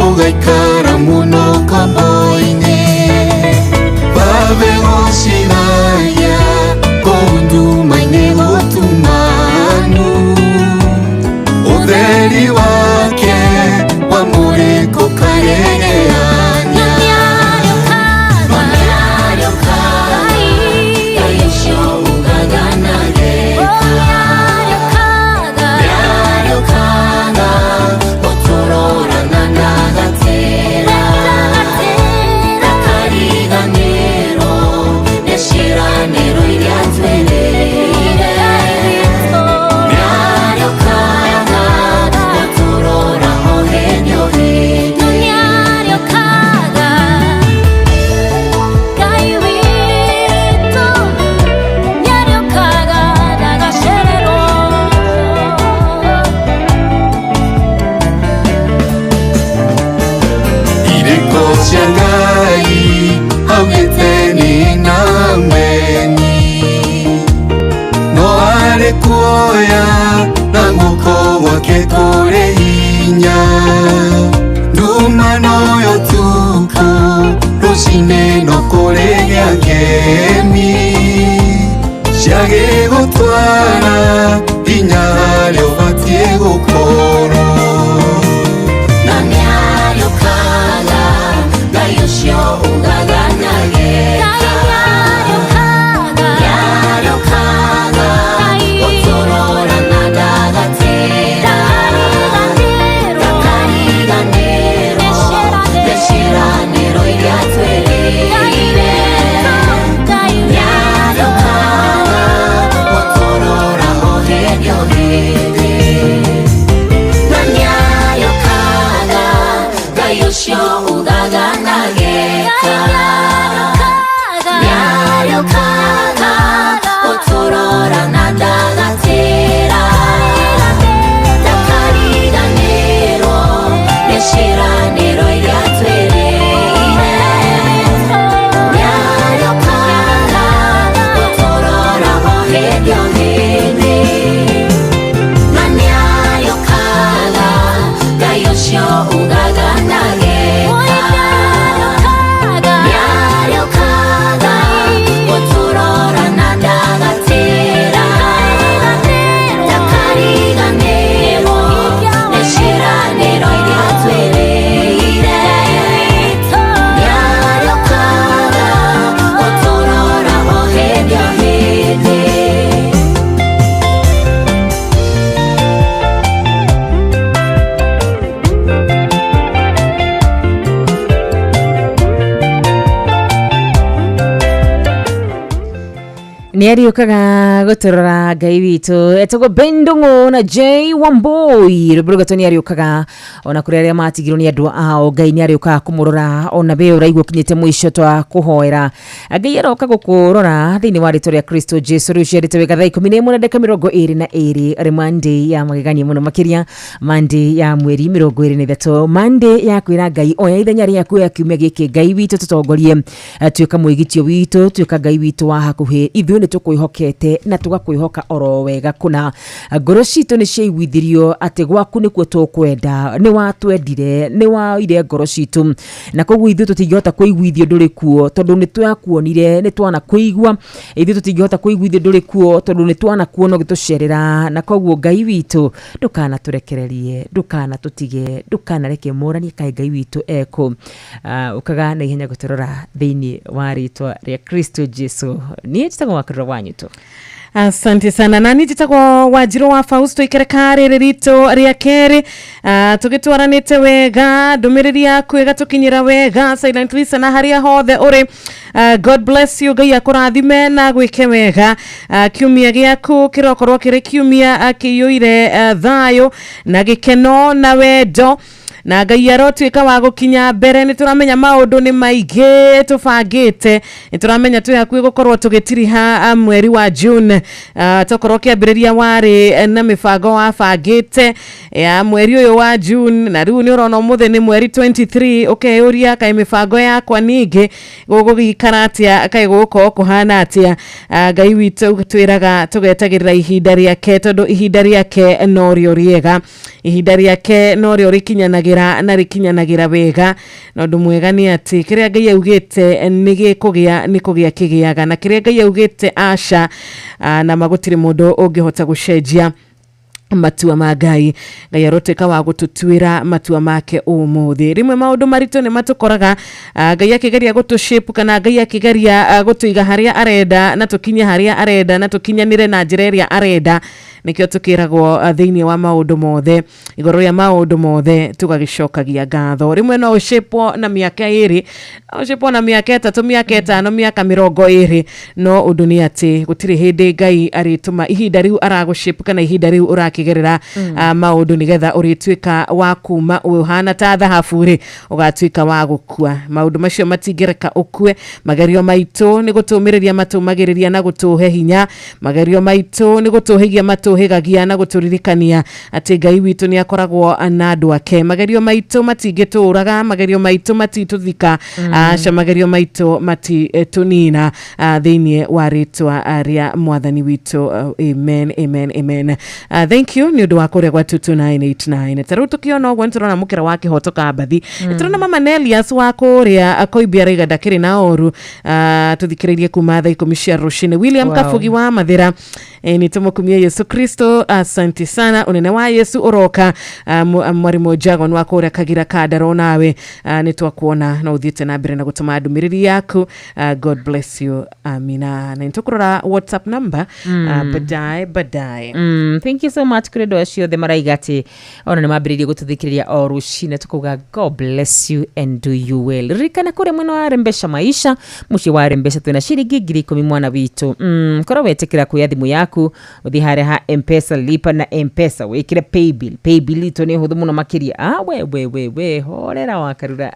ũgaikara mũno kombo-inĩ Babe gũciragia kũu nduma-inĩ gũtumanu Ũtheri wake wamũrĩkũkarereania Irĩko cia Ngai augĩte nĩ nameni No arĩ kuoya na guoko gwake kũrĩ hinya Nduma noyo tukũ rũcinĩ no kũrĩ gĩa ngemi Ciagĩgũtwara nginya harĩa ũbatiĩ gũkorwo. Nä ariåkaga gå tå rora Ngai witå etagwo Bendångå na J Wamboi rwä mbo rå nä ariåkaga ona kå rä arä a matigirwo nä andå ao Ngai nä ariåkaga kå må rora ona we å raigua kinyä te må ico twa kå hoera Ngai aroka gå kå rora thä inä wa rä twa rä a Kristo Jesu. Rä u ciarä te wega thaa 11 na ndagä 22 rä Monday ya magegania må no makä ria Monday ya mweri 23, Monday ya kwä ra Ngai oya ithenya rä aku ya kiumia gä kä. Ngai witå tå tongorie, tuä ka mwä gitio witå, tuä ka Ngai witå wa hakuhä ithuä nä tũkwĩhokete na tũgakwĩhoka oro wega kũna. Ngoro citũ nĩ ciaiguithirio atĩ gwaku nĩkuo tũkwenda, nĩ watwendire, nĩ waoire ngoro citũ, na koguo ithuĩ tũtingĩhota kũiguithio ndũrĩ kuo tondũ nĩ twakuonire, nĩ twanakwĩigua. Ithuĩ tũtingĩhota kũiguithio ndũrĩ kuo tondũ nĩ twanakuona ũgĩtũcerera, na koguo Ngai witũ ndũkanatũrekererie, ndũkanatũtige, ndũkanareke moranie kaĩ Ngai witũ ekũ. Ũkaga na ihenya gũtũrora thĩinĩ wa rĩtwa rĩa Kristo Jesu. Niĩ njĩtagwo Wakĩrora Wanyitũ. Asante sana. Na njĩtagwo Wanjirũ wa Fausto ikereka rĩrĩ ritũ rĩa kerĩ, tũgĩtwaranĩte wega, ndũmĩrĩri yaku ĩgatũkinyĩra wega silent listener harĩa hothe ũrĩ. God bless you, Ngai akũrathime na gwĩke wega. Kiumia gĩaku kĩrokorwo kĩrĩ kiumia kĩiyũire thayũ na gĩkeno na wendo. Na Ngai arotuĩka wa gũkinya mbere. Nĩ tũramenya maũndũ nĩ maingĩ tũbangĩte, nĩ tũramenya twĩ hakuhĩ gũkorwo tũgĩtiriha mweri wa June. Tokorwo kĩambĩrĩria warĩ na mĩbango wabangĩte ya mweri ũyũ wa June, na rĩu nĩ ũrona ũmũthĩ nĩ mweri 23, ũkeyũria kaĩ mĩbango yakwa ningĩ gũgũgĩikara atĩa, kaĩ gũgũkorwo kũhana atĩa. Ngai witũ twĩraga tũgetagĩrĩra ihinda rĩake, tondũ ihinda rĩake norĩo rĩega, ihinda rĩake norĩo rĩkinyanagĩra na rĩkinyanagĩra wega. Na ũndũ mwega nĩ atĩ kĩrĩa Ngai augĩte nĩ gĩkũgĩa, nĩ kũgĩa kĩgĩaga, na kĩrĩa Ngai augĩte aca, na ma gũtirĩ mũndũ ũngĩhota gũcenjia matua ma Ngai. Ngai arotuĩka wa gũtũtuĩra matua make ũmũthĩ. Rĩmwe maũndũ maritũ nĩ matũkoraga, Ngai akĩgeria gũtũ kana Ngai akĩgeria gũtũiga harĩa arenda na tũkinye harĩa arenda na tũkinyanĩre na njĩra ĩrĩa arenda. Nĩkĩo tũkĩragwo thĩinĩ wa maũndũ mothe, igũrũ rĩa maũndũ mothe tũgagĩcokagia ngatho. Rĩmwe no ũcĩpwo na mĩaka 2, no ũcĩpwo na mĩaka 3, mĩaka 5, mĩaka 20, no ũndũ nĩ atĩ gũtirĩ hĩndĩ Ngai arĩtũma ihinda rĩu aragũcĩp kana ihinda rĩu ũrakĩgerera maũndũ nĩgetha ũrĩtuĩka wa kuma ũhana ta thahabu rĩ, ũgatuĩka wa gũkua. Maũndũ macio matingĩreka ũkue. Magerio maitũ nĩ gũtũmĩrĩria matũmagĩrĩria na gũtũhe hinya. Magerio maitũ nĩ gũtũhĩgia matũhĩgagia na gũtũririkania atĩ Ngai witũ nĩ akoragwo na andũ ake. Magerio maitũ matingĩtũũraga, magerio maitũ matitũthika, aca, magerio maitũ matitũnina, thĩinĩ wa rĩtwa rĩa mwathani witũ. Amen, amen, amen. Thank you nĩ ũndũ wa kũrĩa gwa 22989. Ta rĩu tũkĩona ũguo nĩ tũrona mũkĩra wa kĩhoto ka mbathi, nĩ tũrona mama Nelias wa kũrĩa Koimbia arauga ndakĩrĩ na ũru, tũthikĩrĩirie kuma thaa 10 cia rũcinĩ. William Kabugi wa Mathĩra, nĩ tũmũkumie Yesu Kristo, asante sana, ũnene wa Yesu ũroka. Mwarimũ Jagon wa kũrĩa Kagira Kandaro, nawe nĩ twakuona no ũthiĩte na mbere na gũtũma ndũmĩrĩri yaku. God bless you, amina. Na nĩ tũkũrora WhatsApp number baadaye baadaye. Thank you so much kũrĩ andũ acio othe maraiga atĩ ona nĩ mambĩrĩirie gũtũthikĩrĩria o rũcinĩ, tũkauga God bless you and do you well. Ririkana kũrĩa mwena wa Rembesha Maisha, mũciĩ wa Rembesha, twĩna ciringi 10,000 mwana witũ. Korwo wetĩkĩra kuoya thimũ yaku ũthiĩ harĩa ha Mpesa, lipa na Mpesa, wĩkĩre paybill. Paybill itũ nĩ hũthũ mũno makĩria. We we we we horera wakarura.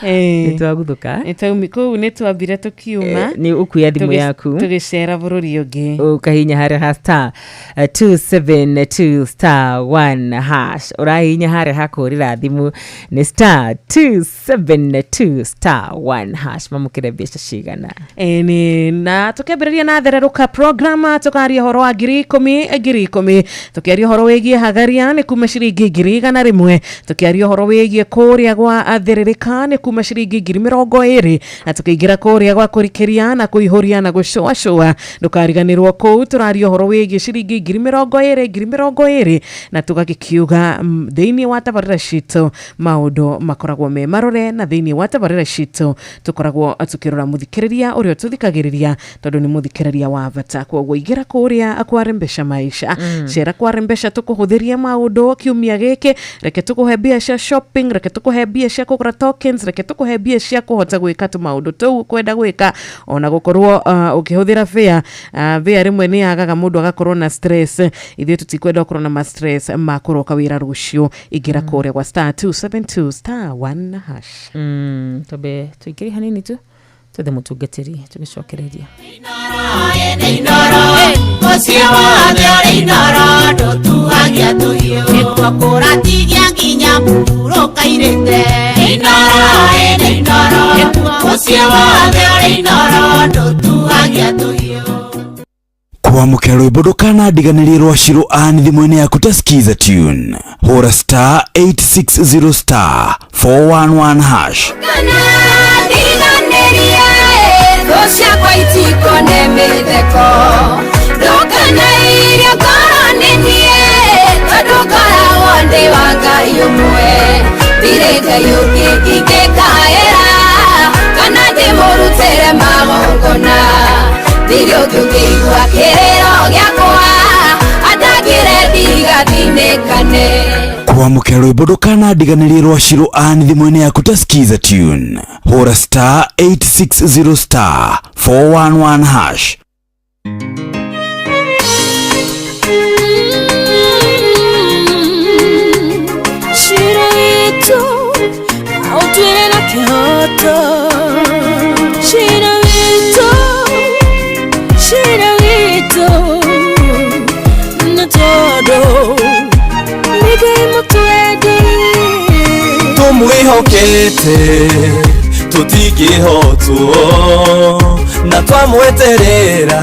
Nĩ twaguthũka. Kũu nĩ twambire tũkiuma. Nĩ ũkuoya thimũ yaku tũgĩcera bũrũri ũngĩ. Ũkahihinya harĩa ha star 272 star 1 hash. Ũrahihinya harĩa ha kũhũrĩra thimũ nĩ star 272 star 1 hash. Mamũkĩre mbeca cigana? Ĩni, na tũkĩambĩrĩria na thererũka program, tũkaria ũhoro wa 10,000 10,000, tũkĩaria ũhoro wĩgiĩ hagaria nĩ kuma ciringi 100,000, tũkĩaria ũhoro wĩgiĩ kũrĩa gwa thĩrĩrĩka nĩ kuma ciringi 20,000, na tũkĩingĩra kũrĩa gwa kũrikĩria na kũihũria na gũcũacũa. Ndũkariganĩrwo kũu tũraria ũhoro wĩgiĩ ciringi 20,000 20,000, na tũgagĩkiuga thĩinĩ wa tabarĩra citũ maũndũ makoragwo me marore, na thĩinĩ wa tabarĩra citũ tũkoragwo tũkĩrora mũthikĩrĩria ũrĩa ũtũthikagĩrĩria, tondũ nĩ mũthikĩrĩria wa bata. Koguo ingĩra kũrĩa kwa Rembesha Maisha, cera kwa Rembesha, tũkũhũthĩria maũndũ kiumia gĩkĩ. Reke tũkũhe mbia cia shopping, reke tũkũhe mbia cia kũgũra tokens, reke tũkũhe mbia cia kũhota gwĩka tũmaũndũ tũu kwenda gwĩka, ona gũkorwo ũkĩhũthĩra fare. Fare rĩmwe nĩ yagaga mũndũ agakorwo na stress. Ithuĩ tũtikwenda ũkorwo na ma stress ma kũroka wĩra rũciũ. Ingĩra kũrĩa gwa star 272 star 1 hash. Twambe tũingĩre hanini tu twethe mũtungatĩri tũgĩcokereria. Mũciĩ wothe ũrĩ Inoro ndũtuagia tũhiũ, nĩkuo kũratigia nginya mũhurũkairĩte. Inoro ĩnĩ Inoro, mũciĩ wothe ũrĩ Inoro ndũtuagia tũhiũ. Kwamũkĩra rwĩmbo ndũkanandiganĩrie rwa Shiro Ann thimũ-inĩ yaku ta skiza tune, hũra star 860 star 411 hash. Ndiganĩrie thũ ciakwa itikone mĩtheko, ndũkanairio ngoro nĩ niĩ, tondũ ngoragwo ndĩ wa Ngai ũmwe. Ndirĩ Ngai ũngĩ ingĩkaĩra kana ndĩmũrutĩre magongona, ndirĩ ũngĩ ũngĩigua kĩrĩro gĩakwa andangĩre ndigathinĩkane. Kwamũkĩra rwĩmbo ndũkanandiganĩrie rwa Shiro Ann thimũ-inĩ yaku ta skiza tune, hũra star 860 star 411 hash. Tumwihokete tutingihotwo na twamweterera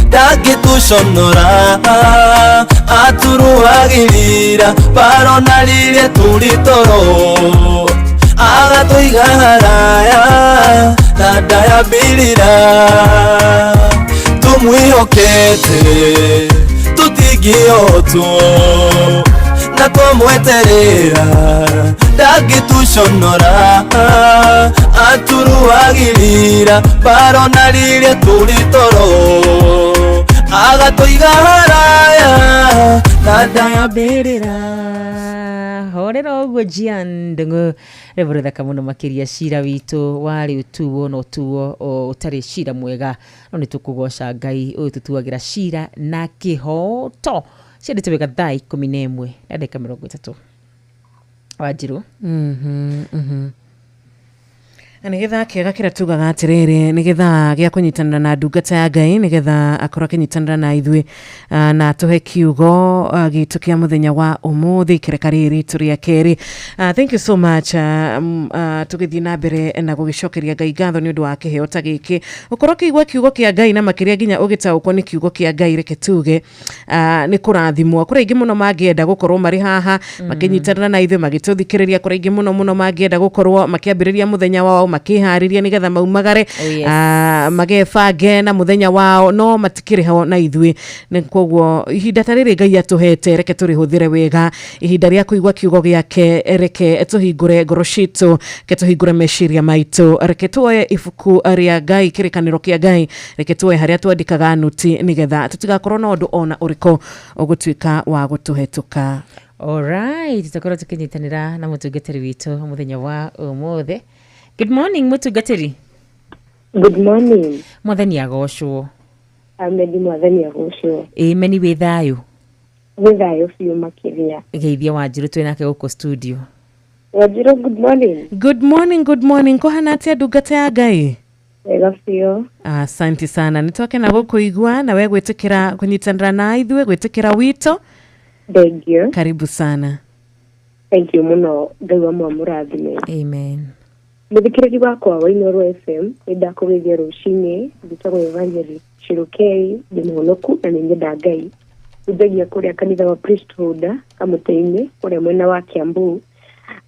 ndangĩtũconora aturuagĩrĩra barona rĩrĩa tũrĩ toro agatũiga haraya na ndayambĩrĩra tumwihokete tutingĩhotwo na twamweterera ndangĩtũconora aturuagĩrĩra barona rĩrĩa tũrĩ toro agatũiga haraya na ndayambĩrĩra. Horera ũguo Gian Ndung'u rĩmwe rĩthaka mũno makĩria cira witũ warĩ ũtuo na ũtuo ũtarĩ cira mwega no nĩ tũkũgoca Ngai ũyũ tũtuagĩra cira na kĩhoto ciandĩte wega thaa 11 na ndagĩka 30 Wanjirũ. Na nĩ gĩthaa kĩega kĩrĩa tugaga atĩrĩrĩ nĩ gĩthaa gĩa kũnyitanĩra na ndungata ya Ngai nĩgetha akorwo akĩnyitanĩra na ithuĩ na atũhe kiugo gitũ kĩa mũthenya wa ũmũthĩ ikereka rĩrĩ ritũ rĩa kerĩ. Thank you so much. Tũgĩthiĩ na mbere na gũgĩcokeria Ngai ngatho nĩ ũndũ wa kĩheo ta gĩkĩ ũkorwo ũkĩigua kiugo kĩa Ngai na makĩria nginya ũgĩtaũkwo nĩ kiugo kĩa Ngai reke tuge nĩ kũrathimwo. Kũrĩ aingĩ mũno mangĩenda gũkorwo marĩ haha makĩnyitanĩra na ithuĩ magĩtũthikĩrĩria. Kũrĩ aingĩ mũno mũno mangĩenda gũkorwo makĩambĩrĩria mũthenya wao makĩharĩria nĩgetha maumagare. Oh, yes. Magebange na mũthenya wao no matikĩrĩ ho na ithuĩ. Nĩ koguo ihinda ta rĩrĩ Ngai atũhete reke tũrĩhũthĩre wega ihinda rĩa kũigua kiugo gĩake reke tũhingũre ngoro citũ reke tũhingũre meciria maitũ reke tuoye ibuku rĩa Ngai kĩrĩkanĩro kĩa Ngai reke tuoye harĩa twandĩkaga nuti nĩgetha tũtigakorwo na ũndũ ona ũrĩkũ ũgũtuĩka wa gũtũhetũka. Alright, tũkorwo tũkĩnyitanĩra na mũtungatĩri witũ mũthenya wa ũmũthĩ. Good morning mũtungatĩri. Good morning. Mwathani agocwo. Amen, mwathani agocwo. Amen wĩ thayũ. Wĩ thayũ biũ makĩria. Geithia Wanjirũ twĩ nake gũkũ studio. Wanjirũ, good morning. Good morning, good morning. Kũhana atĩa ndungata ya Ngai? Wega biũ. Asante sana nĩ twakena gũkũigua na we gwĩtĩkĩra kũnyitanĩra na ithuĩ gwĩtĩkĩra wito. Thank you. Karibu sana. Thank you mũno Ngai wa mwamũrathime. Amen. Mũthikĩrĩri wakwa wa Inooro FM nĩ ndakũgeithia rũcinĩ njĩtagwo Evangelist Shirokei ndĩ mũhonoku na nĩ nyenda Ngai. Hunjagia kũrĩa kanitha wa Priesthood Kamũtĩ-inĩ kũrĩa mwena wa Kiambu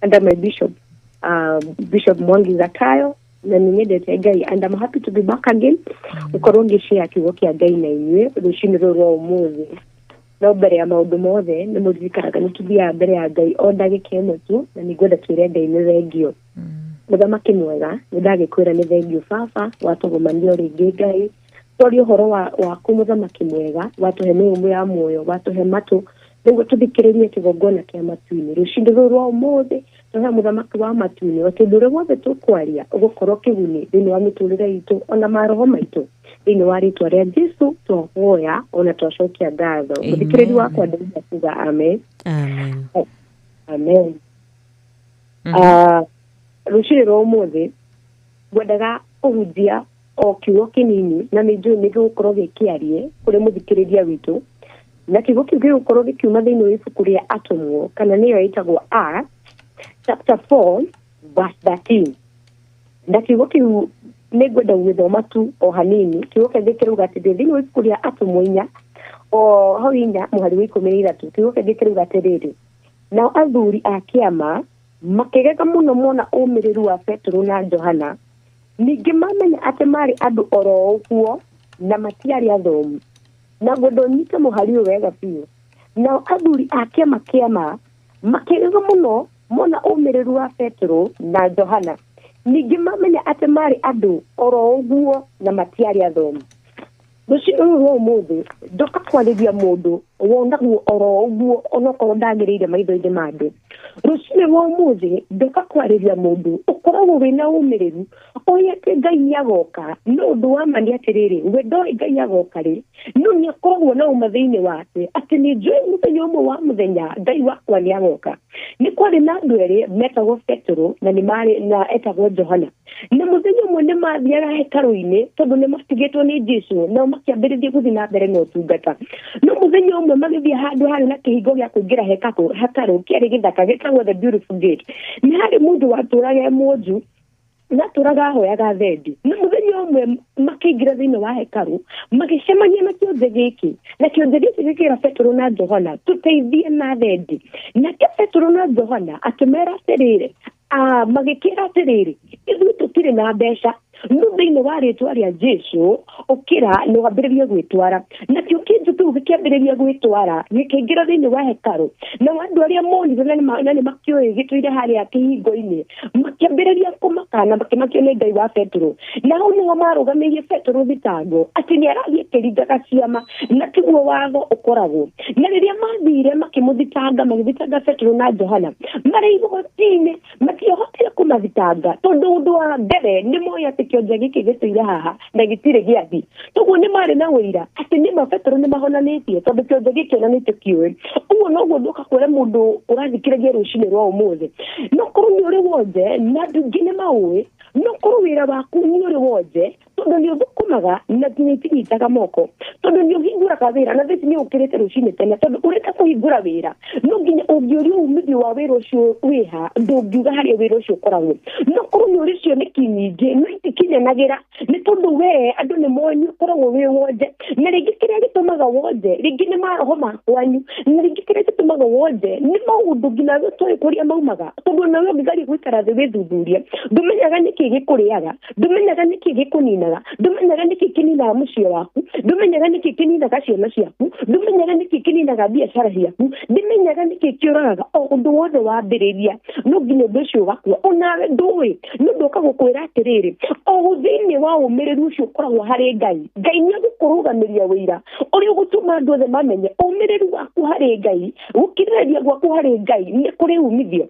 under my bishop Bishop Mwangi Zakayo na nĩ nyendete Ngai and I'm happy to be back again gũkorwo ngĩshare kiugo kĩa Ngai na inyuĩ rũcinĩ rũrũ rwa ũmũthĩ. No mbere ya maũndũ mothe nĩ mũririkanaga nĩ tũthiaga mbere ya Ngai o ndagĩka ĩmwe tu na nĩ ngwenda twĩre Ngai nĩ thengio. Mũthamaki mwega nĩ ndagĩkwĩra nĩ thengio baba watũgũmania rĩngĩ Ngai twaria ũhoro waku mũthamaki mwega watũhe mĩhũmũ ya muoyo watũhe matũ nĩguo tũthikĩrĩrie kĩgongona kĩa matu-inĩ rũcinĩ rũrũ rwa ũmũthĩ tũhe mũthamaki wa matu-inĩ atĩ ũndũ ũrĩa wothe tũkwaria ũgũkorwo kĩguni thĩinĩ wa mĩtũrĩre itũ ona maroho maitũ thĩinĩ wa rĩtwa rĩa Jesu twahoya ona twacokia ngatho. Mũthikĩrĩri wakwa ndĩrenda kuga amen. Amen. Amen. Rũcinĩ rwa ũmũthĩ ngwendaga kũhunjia o kiugo kĩnini na nĩ njũĩ nĩ gĩgũkorwo gĩkĩarie kũrĩ mũthikĩrĩria witũ na kiugo kĩu gĩgũkorwo gĩkiuma thĩinĩ wa ibuku rĩa Atũmwo kana nĩyo ĩtagwo Acts chapter 4 verse 13 na kiugo kĩu nĩ ngwenda gũgĩthoma tu o hanini. Kiugo kĩngĩ kĩrauga atĩrĩrĩ thĩinĩ wa ibuku rĩa Atũmwo inya o hau inya mũhari wa 13 kiugo kĩngĩ kĩrauga atĩrĩrĩ nao athuri a kĩama makĩgega mũno mona ũmĩrĩru wa Petero na Johana ningĩ mamenya atĩ marĩ andũ oro ũguo na matiarĩ athomu. Na ngwenda ũnyite mũhari ũyũ wega biũ. Nao athuri a kĩama kĩama makĩgega mũno mona ũmĩrĩru wa Petero na Johana ningĩ mamenya atĩ marĩ andũ oro ũguo na matiarĩ athomu. Rũcinĩ rũrũ rwa ũmũthĩ ndoka kwarĩria mũndũ wonagwo oro ũguo onokorwo ndagĩrĩire maitho-inĩ ma andũ. Rũcinĩ rwa ũmũthĩ ndoka kwarĩria mũndũ ũkoragwo wĩna ũmĩrĩru Oĩ atĩ Ngai nĩ agoka, no ũndũ wa ma nĩ atĩrĩrĩ, we ndoĩ Ngai agoka rĩ, no nĩ akoragwo na ũma thĩinĩ wake atĩ nĩ njũĩ mũthenya ũmwe wa mũthenya Ngai wakwa nĩ agoka. Nĩ kwarĩ na andũ erĩ metagwo Petero na nĩ marĩ na etagwo Johana. Na mũthenya ũmwe nĩ mathiaga hekarũ-inĩ tondũ nĩ matigĩtwo nĩ Jesu, nao makĩambĩrĩria gũthiĩ na mbere na ũtungata. No mũthenya ũmwe magĩthiĩ handũ harĩ na kĩhingo gĩa kũingĩra hekarũ kĩarĩ gĩthaka gĩtagwo The Beautiful Gate. Nĩ harĩ mũndũ watũraga e mwonju natũraga ahoyaga thendi. Na mũthenya ũmwe makĩingĩra thĩinĩ wa hekarũ magĩcemania na kĩonje gĩkĩ, na kĩonje gĩkĩ gĩkĩra Petero na Johana, tũteithie na thendi. Nake Petero na Johana akĩmera atĩrĩrĩ, magĩkĩra atĩrĩrĩ, ithuĩ tũtirĩ na mbeca, no thĩinĩ wa rĩtwa rĩa Jesu ũkĩra na wambĩrĩrie gwĩtwara. Nakĩo kĩnjũ kĩu gĩkĩambĩrĩria gwĩtwara, gĩkĩingĩra thĩinĩ wa hekarũ, nao andũ arĩa monire na nĩ makĩũĩ gĩtũire harĩa kĩhingo-inĩ makĩambĩrĩria kũmaka na makĩmakio nĩ Ngai wa Petero. Na hau nĩho marũgamĩirie Petero thitango atĩ nĩ arathiĩ akĩringaga ciama, na tiguo watho ũkoragwo. Na rĩrĩa mathire makĩmũthitanga, magĩthitanga Petero na Johana marĩ igoti-inĩ, matiahotire kũmathitanga tondũ ũndũ wa mbere nĩ moĩ atĩ kĩonje gĩkĩ gĩtũire haha na gĩtirĩ gĩathi. Toguo nĩ marĩ na ũira atĩ nĩma Petero nĩ mahonanĩtie tondũ kĩonje gĩkĩ ona nĩ tũkĩũĩ. Ũguo noguo ndoka kwĩra mũndũ ũrathikĩrĩria rũcinĩ rwa ũmũthĩ, no korwo nĩ ũrĩ wonje na andũ aingĩ nĩ maũĩ, no korwo wĩra waku nĩ ũrĩ wonje tondũ nĩ ũthũkũmaga na nginya itinyitaga moko, tondũ nĩ ũhingũraga wĩra na thaici nĩ ũkĩrĩte rũcinĩ tene, tondũ ũrenda kũhingũra wĩra no nginya ũngĩũria umithio wa wĩra ũcio wĩha, ndũngiuga harĩa wĩra ũcio ũkoragwo. No korwo nĩ ũrĩ cioneki nyingĩ no itikinyanagĩra nĩ tondũ we andũ nĩ moĩ nĩ ũkoragwo wĩ wonje, na rĩngĩ kĩrĩa gĩtũmaga wonje rĩngĩ nĩ maroho ma kwanyu, na rĩngĩ kĩrĩa gĩtũmaga wonje nĩ maũndũ nginya we ũtoĩ kũrĩa maumaga, tondũ onawe ũngĩgeria gũikara thĩ wĩthuthurie ndũmenyaga nĩkĩ gĩkũrĩaga, ndũmenyaga nĩkĩ gĩkũninaga, ndũmenyaga nĩkĩ kĩninaga mũciĩ waku, ndũmenyaga nĩkĩ kĩninaga ciana ciaku, ndũmenyaga nĩkĩ kĩninaga biacara ciaku, ndũmenyaga nĩkĩ kĩũragaga. O ũndũ wothe wambĩrĩria no nginya ũndũ ũcio ũgakua, onawe ndũĩ. Nĩ ũndũ ũka gũkwĩra atĩrĩrĩ, o thĩinĩ wa ũmĩrĩru ũcio ũkoragwo harĩ Ngai, Ngai nĩ egũkũrũgamĩria wĩira ũrĩa ũgũtũma andũ othe mamenye ũmĩrĩru waku harĩ Ngai, gũkirĩrĩria gwaku harĩ Ngai nĩ kũrĩ umithio.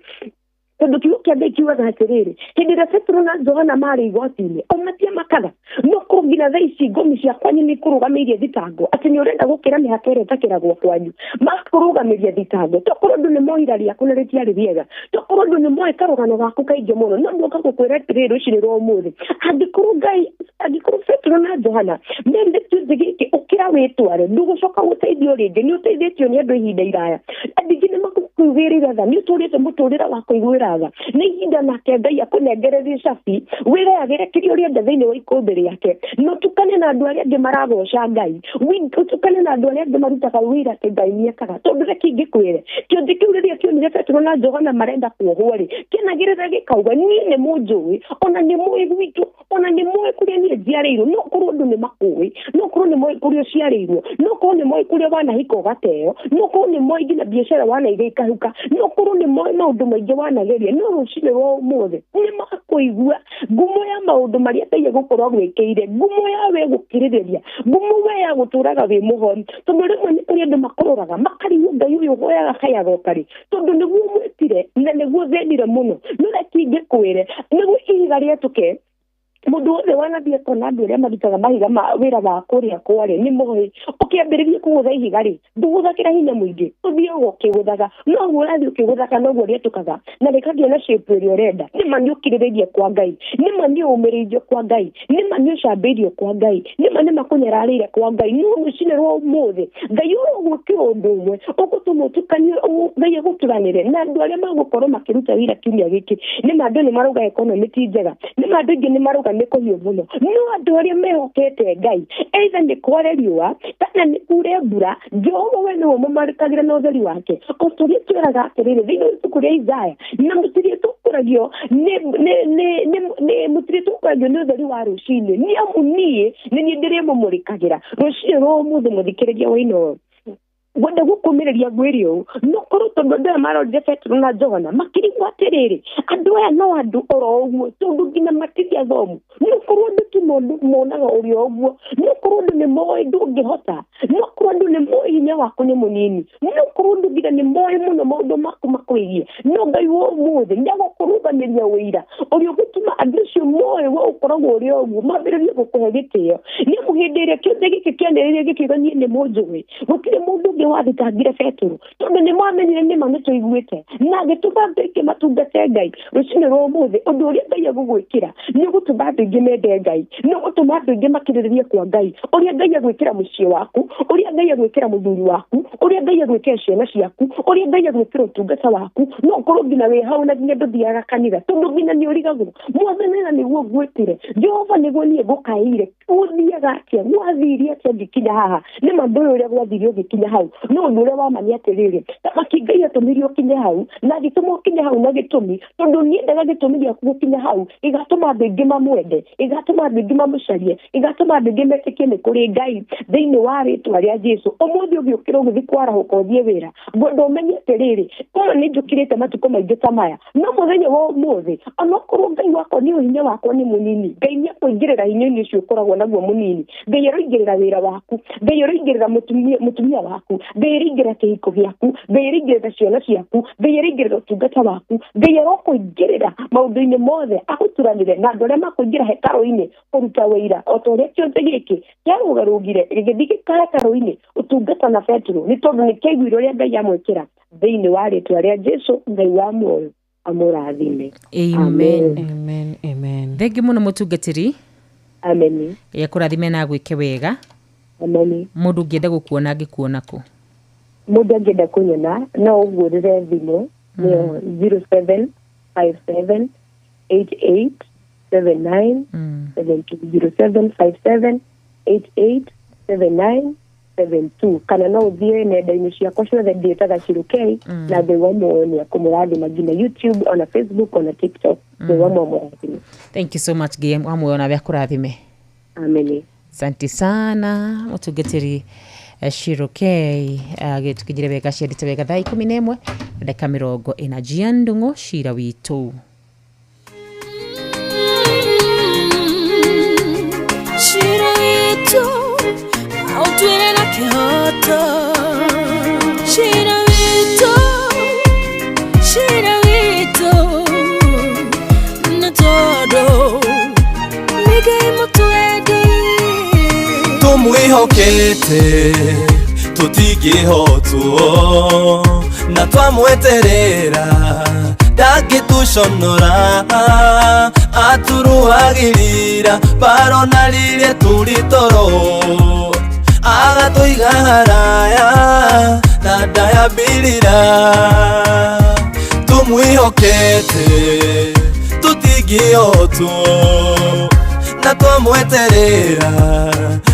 Tondũ kiugo kĩa Ngai kiugaga atĩrĩrĩ, hĩndĩ ĩrĩa Petero na Johana marĩ igoti-inĩ o matiamakaga, no korwo nginya thaa ici ngomi cia kwanyu nĩ ikũrũgamĩirie thitango atĩ nĩ ũrenda gũkĩra mĩhaka ĩrĩa ĩtakĩragwo kwanyu, makũrũgamĩria thitango. Tokorwo andũ nĩ moĩ ira rĩaku na rĩtiarĩ rĩega, tokorwo andũ nĩ moĩ karũgano gaku kaingĩ mũno, no ndoka gũkwĩra atĩrĩrĩ rũcinĩ rwa ũmũthĩ, angĩkorwo Ngai, angĩkorwo Petero na Johana merire kĩonje gĩkĩ ũkĩra wĩtware, ndũgũcoka gũteithio rĩngĩ, nĩ ũteithĩtio nĩ andũ ihinda iraya, andũ aingĩ nĩ makũiguĩrĩire tha, nĩ ũtũrĩte mũtũrĩre wa kũiguĩra tha, nĩ ihinda nake Ngai akũnengererie cabi wĩgayagĩre kĩrĩa ũrenda thĩinĩ wa ikũmbĩ rĩake, na ũtukane na andũ arĩa angĩ maragoca Ngai, ũtukane na andũ arĩa angĩ marutaga wĩra atĩ Ngai nĩ ekaga. Tondũ reke ingĩkwĩre, kĩonje kĩu rĩrĩa kĩonire Petero na Johana marenda kuohwo rĩ, kĩanagĩrĩra gĩkauga niĩ nĩ mũnjũĩ, ona nĩ mũĩ gwitũ, ona nĩ mũĩ kũrĩa niĩ njiarĩirwo. No korwo andũ nĩ makũĩ, no korwo nĩ moĩ kũrĩa ũciarĩirwo, no korwo nĩ moĩ kũrĩa wanahika ũgateo, no korwo nĩ moĩ nginya biacara wanaiga ikahuka, no korwo nĩ moĩ maũndũ maingĩ wanageria, no rũcinĩ rwa ũmũthĩ nĩ makũigua ngumo ya maũndũ marĩa Ngai egũkorwo agwĩkĩire, ngumo ya we gũkirĩrĩria, ngumo we ya gũtũraga wĩ mũhonu. Tondũ rĩmwe nĩ kũrĩ andũ makũroraga makarigwo Ngai ũyũ ũhoyaga kaĩ agoka rĩ, tondũ nĩguo mwĩtire na nĩguo thenire mũno. No reke ingĩkwĩre, nĩguo ihiga rĩetũke, mũndũ wothe wanathiĩ akona andũ arĩa marutaga mahiga ma wĩra wa kũrĩa kware nĩ moĩ, ũkĩambĩrĩria kũgũtha ihiga rĩ, ndũgũthakĩra hinya mũingĩ, ũthiaga ũkĩgũthaga, noguo ũrathiĩ ũkĩgũthaga noguo rĩetũkaga na rĩkagĩa na shape ĩrĩa ũrenda. Nĩma nĩ ũkirĩrĩirie kwa Ngai, nĩma nĩ ũmĩrĩirio kwa Ngai, nĩma nĩ ũcambĩirio kwa Ngai, nĩma nĩ makũnyararĩire kwa Ngai. No rũcinĩ rwa ũmũthĩ Ngai ũrogwĩkĩra ũndũ ũmwe ũgũtũma ũtukanio, Ngai agũturanĩre na andũ arĩa magũkorwo makĩruta wĩra kiumia gĩkĩ. Nĩma andũ nĩ marauga economy ti njega, nĩma andũ aingĩ nĩ marauga nĩ kũhiũ mũno, no andũ arĩa mehokete Ngai, either nĩ kware riũa kana nĩ kure mbura, Jehova we nĩwe ũmũmarĩkagĩra na ũtheri wake. O ta ũrĩa twĩraga atĩrĩrĩ thĩinĩ wa ibuku rĩa Isaya, na mũtirĩ tũkũragio nĩ mũtirĩ tũkũragio nĩ ũtheri wa rũcinĩ, nĩ amu niĩ nĩ niĩ ndĩrĩmũmũrĩkagĩra rũcinĩ rwa ũmũthĩ. Mũthikĩrĩria wa Inooro, Ngwenda gũkũmĩrĩria ngwĩre ũũ, no korwo tondũ andũ aya marorire Petero na Johana makĩrigwo atĩrĩrĩ, andũ aya no andũ oro ũguo, tondũ nginya matirĩ athomu. No korwo andũ tu monaga ũrĩ o ũguo, no korwo andũ nĩ moĩ ndũngĩhota, no korwo andũ nĩ moĩ hinya waku nĩ mũnini, no korwo andũ nginya nĩ moĩ mũno maũndũ maku makwĩgiĩ, no Ngai wa ũmũthĩ nĩ agũkũrũgamĩria ũira ũrĩa ũgũtũma andũ acio moĩ we ũkoragwo ũrĩ o ũguo mambĩrĩrie gũkũhe gĩtĩo. Nĩ amu hĩndĩ ĩrĩa kĩũndũ gĩkĩ kĩanĩrĩire gĩkiuga niĩ nĩ mũnjũĩ, gũtirĩ mũndũ ũngĩ wathitangire Petero, tondũ nĩ mwamenyire nĩma nĩ tũiguĩte, na agĩtũma andũ aingĩ matungate Ngai. Rũcinĩ rwa ũmũthĩ ũndũ ũrĩa Ngai egũgwĩkĩra nĩ ũgũtũma andũ aingĩ mende Ngai, nĩ ũgũtũma andũ aingĩ makĩrĩrĩrie kwa Ngai, ũrĩa Ngai egwĩkĩra mũciĩ waku, ũrĩa Ngai egwĩkĩra mũthuri waku, ũrĩa Ngai egwĩkĩra ciana ciaku, ũrĩa Ngai egwĩkĩra ũtungata waku. No ũkorwo nginya wĩ hau na nginya ndũthiaga kanitha, tondũ nginya nĩ ũrigagwo, Mwathani na nĩguo ngwĩtire, Jehova nĩguo niĩ ngũkaĩire, gũthiaga atĩa, gwathire atĩa ngĩkinya haha? Nĩ ma ndũĩ ũrĩa gwathire ũgĩkinya hau, no ũndũ ũrĩa wa ma nĩ atĩrĩrĩ, thamaki Ngai atũmire ũkinye hau, na agĩtũma ũkinye hau na gĩtũmi, tondũ niendaga gĩtũmi gĩaku gũkinya hau gĩgatũma andũ aingĩ mamwende, gĩgatũma andũ aingĩ mamũcarie, gĩgatũma andũ aingĩ metĩkie nĩ kũrĩ Ngai thĩinĩ wa rĩtwa rĩa Jesu. Ũmũthĩ ũgĩũkĩra ũgĩthiĩ kwarahũka ũthiĩ wĩra, ngwenda ũmenye atĩrĩrĩ, korwo nĩ njũkĩrĩte matukũ maingĩ ta maya, no mũthenya wa ũmũthĩ onokorwo Ngai wakwa nĩ hinya wakwa nĩ mũnini, Ngai nĩ akũingĩrĩra hinya-inĩ ũcio ũkoragwo naguo mũnini. Ngai aroingĩrĩra wĩra waku, Ngai aroingĩrĩra mũtumia waku, Ngai aroingĩrĩra kĩhiko gĩaku, Ngai aroingĩrĩra ciana ciaku, Ngai aroingĩrĩra ũtungata waku, Ngai arokũingĩrĩra maũndũ-inĩ mothe, agũturanĩre na andũ arĩa makũingĩra hekarũ-inĩ kũruta wĩira, o ta ũrĩa kĩonje gĩkĩ kĩarũgarũgire gĩgĩthiĩ gĩka hekarũ-inĩ ũtungata na Petero, nĩ tondũ nĩ kĩaiguire ũrĩa Ngai amwĩkĩra. Thĩinĩ wa rĩtwa rĩa Jesu, Ngai wa muoyo amũrathime. Amen. Amen, amen. Thengi mũno mũtungatĩri. Amen. Ya kũrathime na agwĩke wega. Amen. Mũndũ ũngĩenda gũkuona angĩkuona kũ? Mũndũ angĩenda kũnyona no ũngũrĩre thimũ nĩyo 0757 88 79 72, 0757 88 79 72, kana no ũthiĩ nenda-inĩ ciakwa ciothe ndĩtaga Shiro K, na Ngai wa muoyo nĩ akũmũrathima nginya YouTube, ona Facebook, ona TikTok. Ngai wa muoyo mũrathime. Thank you so much. Ngai wa muoyo nawe akũrathime. Amen. Asante sana mũtungatĩri Shiro K, agĩtũkinyire wega ciendete wega thaa 11:40. Njia Ndung'u, cira witũ. Cira witũ aũtuĩre na kĩhoto, cira witũ, cira witũ, nĩ tondũ nĩ Ngai mũtwendi. Tũmwĩhokete tũtingĩhotwo, na twamweterera ndangĩtũconora, atũrũagĩrĩra barona rĩrĩa tũrĩ toro, agatũiga haraya na ndayambĩrĩra. Tũmwĩhokete tũtingĩhotwo, na twamweterera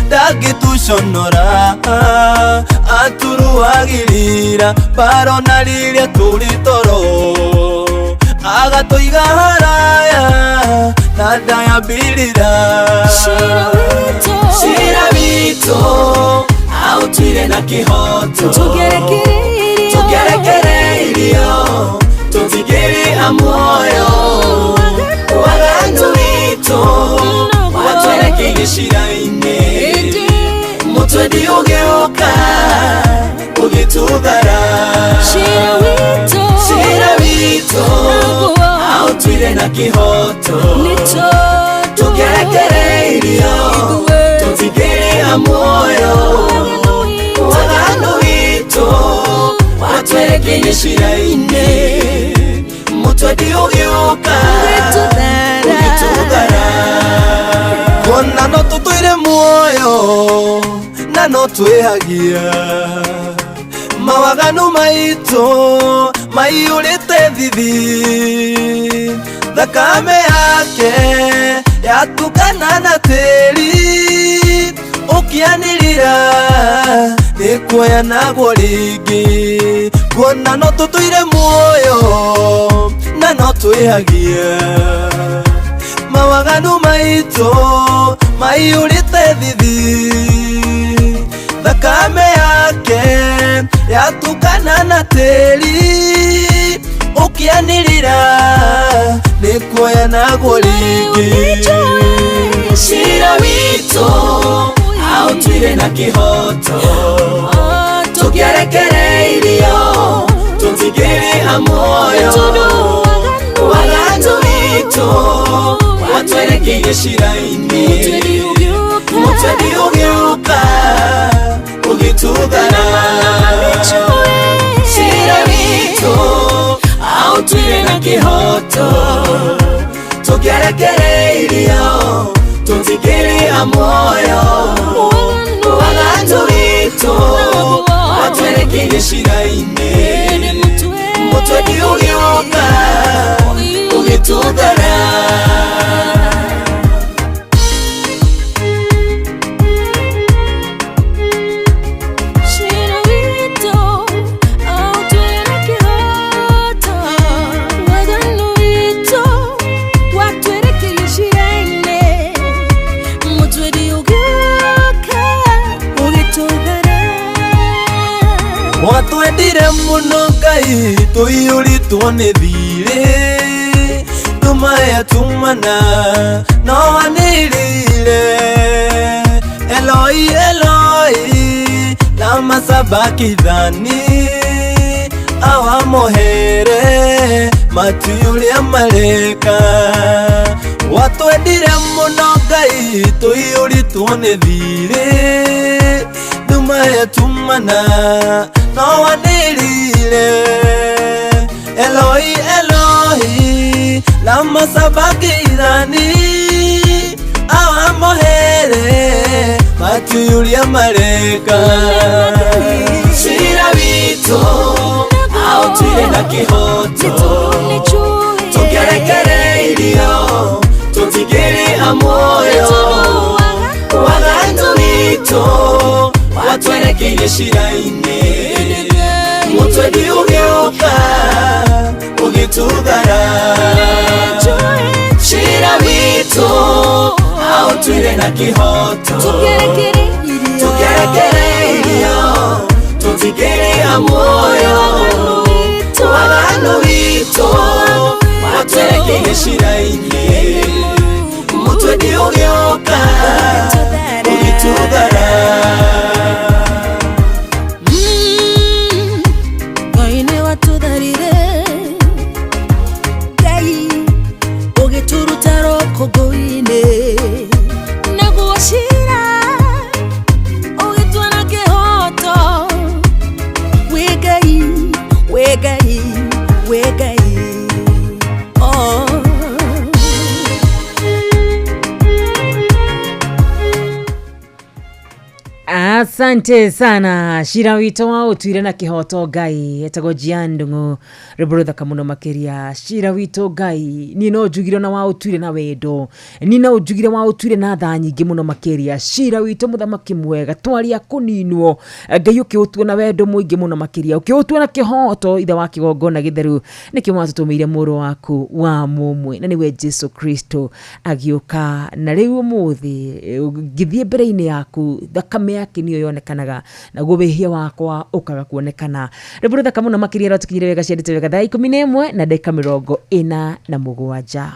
ndangĩtũconora, atũrũagĩrĩra barona rĩrĩa tũrĩ toro, agatũiga haraya na ndayambĩrĩra. Cira witũ, cira witũ aũtuire na kĩhoto, tũgerekereirio, tũgerekereirio tũtigĩrĩha muoyo, waganu witũ watwerekeire cira-inĩ, mũtwendi ũgĩũka ũgĩtũthara. Cira witũ, cira witũ aũtuire na kĩhoto, nĩ tondũ tũgerekereirio tũtigĩrĩha muoyo, waganu witũ watwerekeire cira-inĩ, mũtwendi ũgĩũka ũgĩtũthara. Kuona no tũtũire muoyo na no twĩhagia, mawaganu maitũ maiyũrĩte thithi, thakame yake yatukana na tĩri, ũkĩanĩrĩra nĩ kuoyanagwo rĩngĩ. Kuona no tũtũire muoyo na no twĩhagia, mawaganu maitũ maiyũrĩte thithi, thakame yake Yatukana na tĩri ũkĩanĩrĩra nĩ kuoya naguo rĩngĩ. Cira witũ aũtuire na kĩhoto, tũkĩarekereirio tũtingĩrĩha muoyo. Waganu witũ watwerekeirie cira-inĩ, mũtwendi ũgĩũka ũgĩtũthara. Cira witũ aũtuire na kĩhoto, tũkĩarekereirio tũtingĩrĩha muoyo. Waganu witũ watwerekeirie cira-inĩ, mũtwendi ũgĩũka ũgĩtũthara. Cira witũ aũtuire na kĩhoto, waganu witũ watwerekeirie cira-inĩ, mũtwendi ũgĩũka ũgĩtũthara. Watwendire mũno Ngai tũiyũrĩtwo nĩ thirĩ, nduma yatumana no wanĩrĩire. Eloi Eloi lama sabakithani, awamohere matiũrĩa mareka. Watwendire mũno Ngai tũiyũrĩtwo nĩ thirĩ, nduma yatumana no wanĩrĩire. Eloi Eloi lama sabakithani, awamohere matiũrĩa mareka. Cira witũ aũtuire na kĩhoto, tũkĩarekereirio tũtingĩrĩha muoyo. Waganu witũ watwerekeirie cira-inĩ, mũtwendi ũgĩũka ũgĩtũthara. Cira witũ aũtuire na kĩhoto, tũkĩarekereirio tũtingĩrĩha muoyo. Waganu witũ watwerekeirie cira-inĩ, mũtwendi ũgĩũka ũgĩtũthara. Ngai nĩ watũtharire, Ngai ũgĩtũruta rũkũngũ-inĩ, naguo cira ũgĩtua na kĩhoto. Wĩ Ngai, wĩ Ngai, wĩ Ngai, oh. Asante sana cira witũ wa ũtuire na kĩhoto Ngai etagwo Jian Ndung'u rwĩmbo rũthaka mũno makĩria. Cira witũ Ngai niĩ no njugire na wa ũtuire na wendo, niĩ no njugire wa ũtuire na tha nyingĩ mũno makĩria. Cira witũ mũthamaki mwega twaria kũninwo Ngai ũkĩũtua na wendo mũingĩ mũno makĩria, ũkĩũtua na kĩhoto ithe wa kĩgongona gĩtheru nĩkĩo watũtũmĩire mũrũ waku wa mũmwe na nĩwe Jesu Kristo agĩũka na rĩu ũmũthĩ ngĩthiĩ mbere-inĩ yaku thakame yake nĩyo yonekanaga naguo wĩhia wakwa ũkaga kuonekana. Rwĩmbo rũthaka mũno makĩria rwatũkinyire wega ciandĩte wega thaa 11 na ndagĩka 47.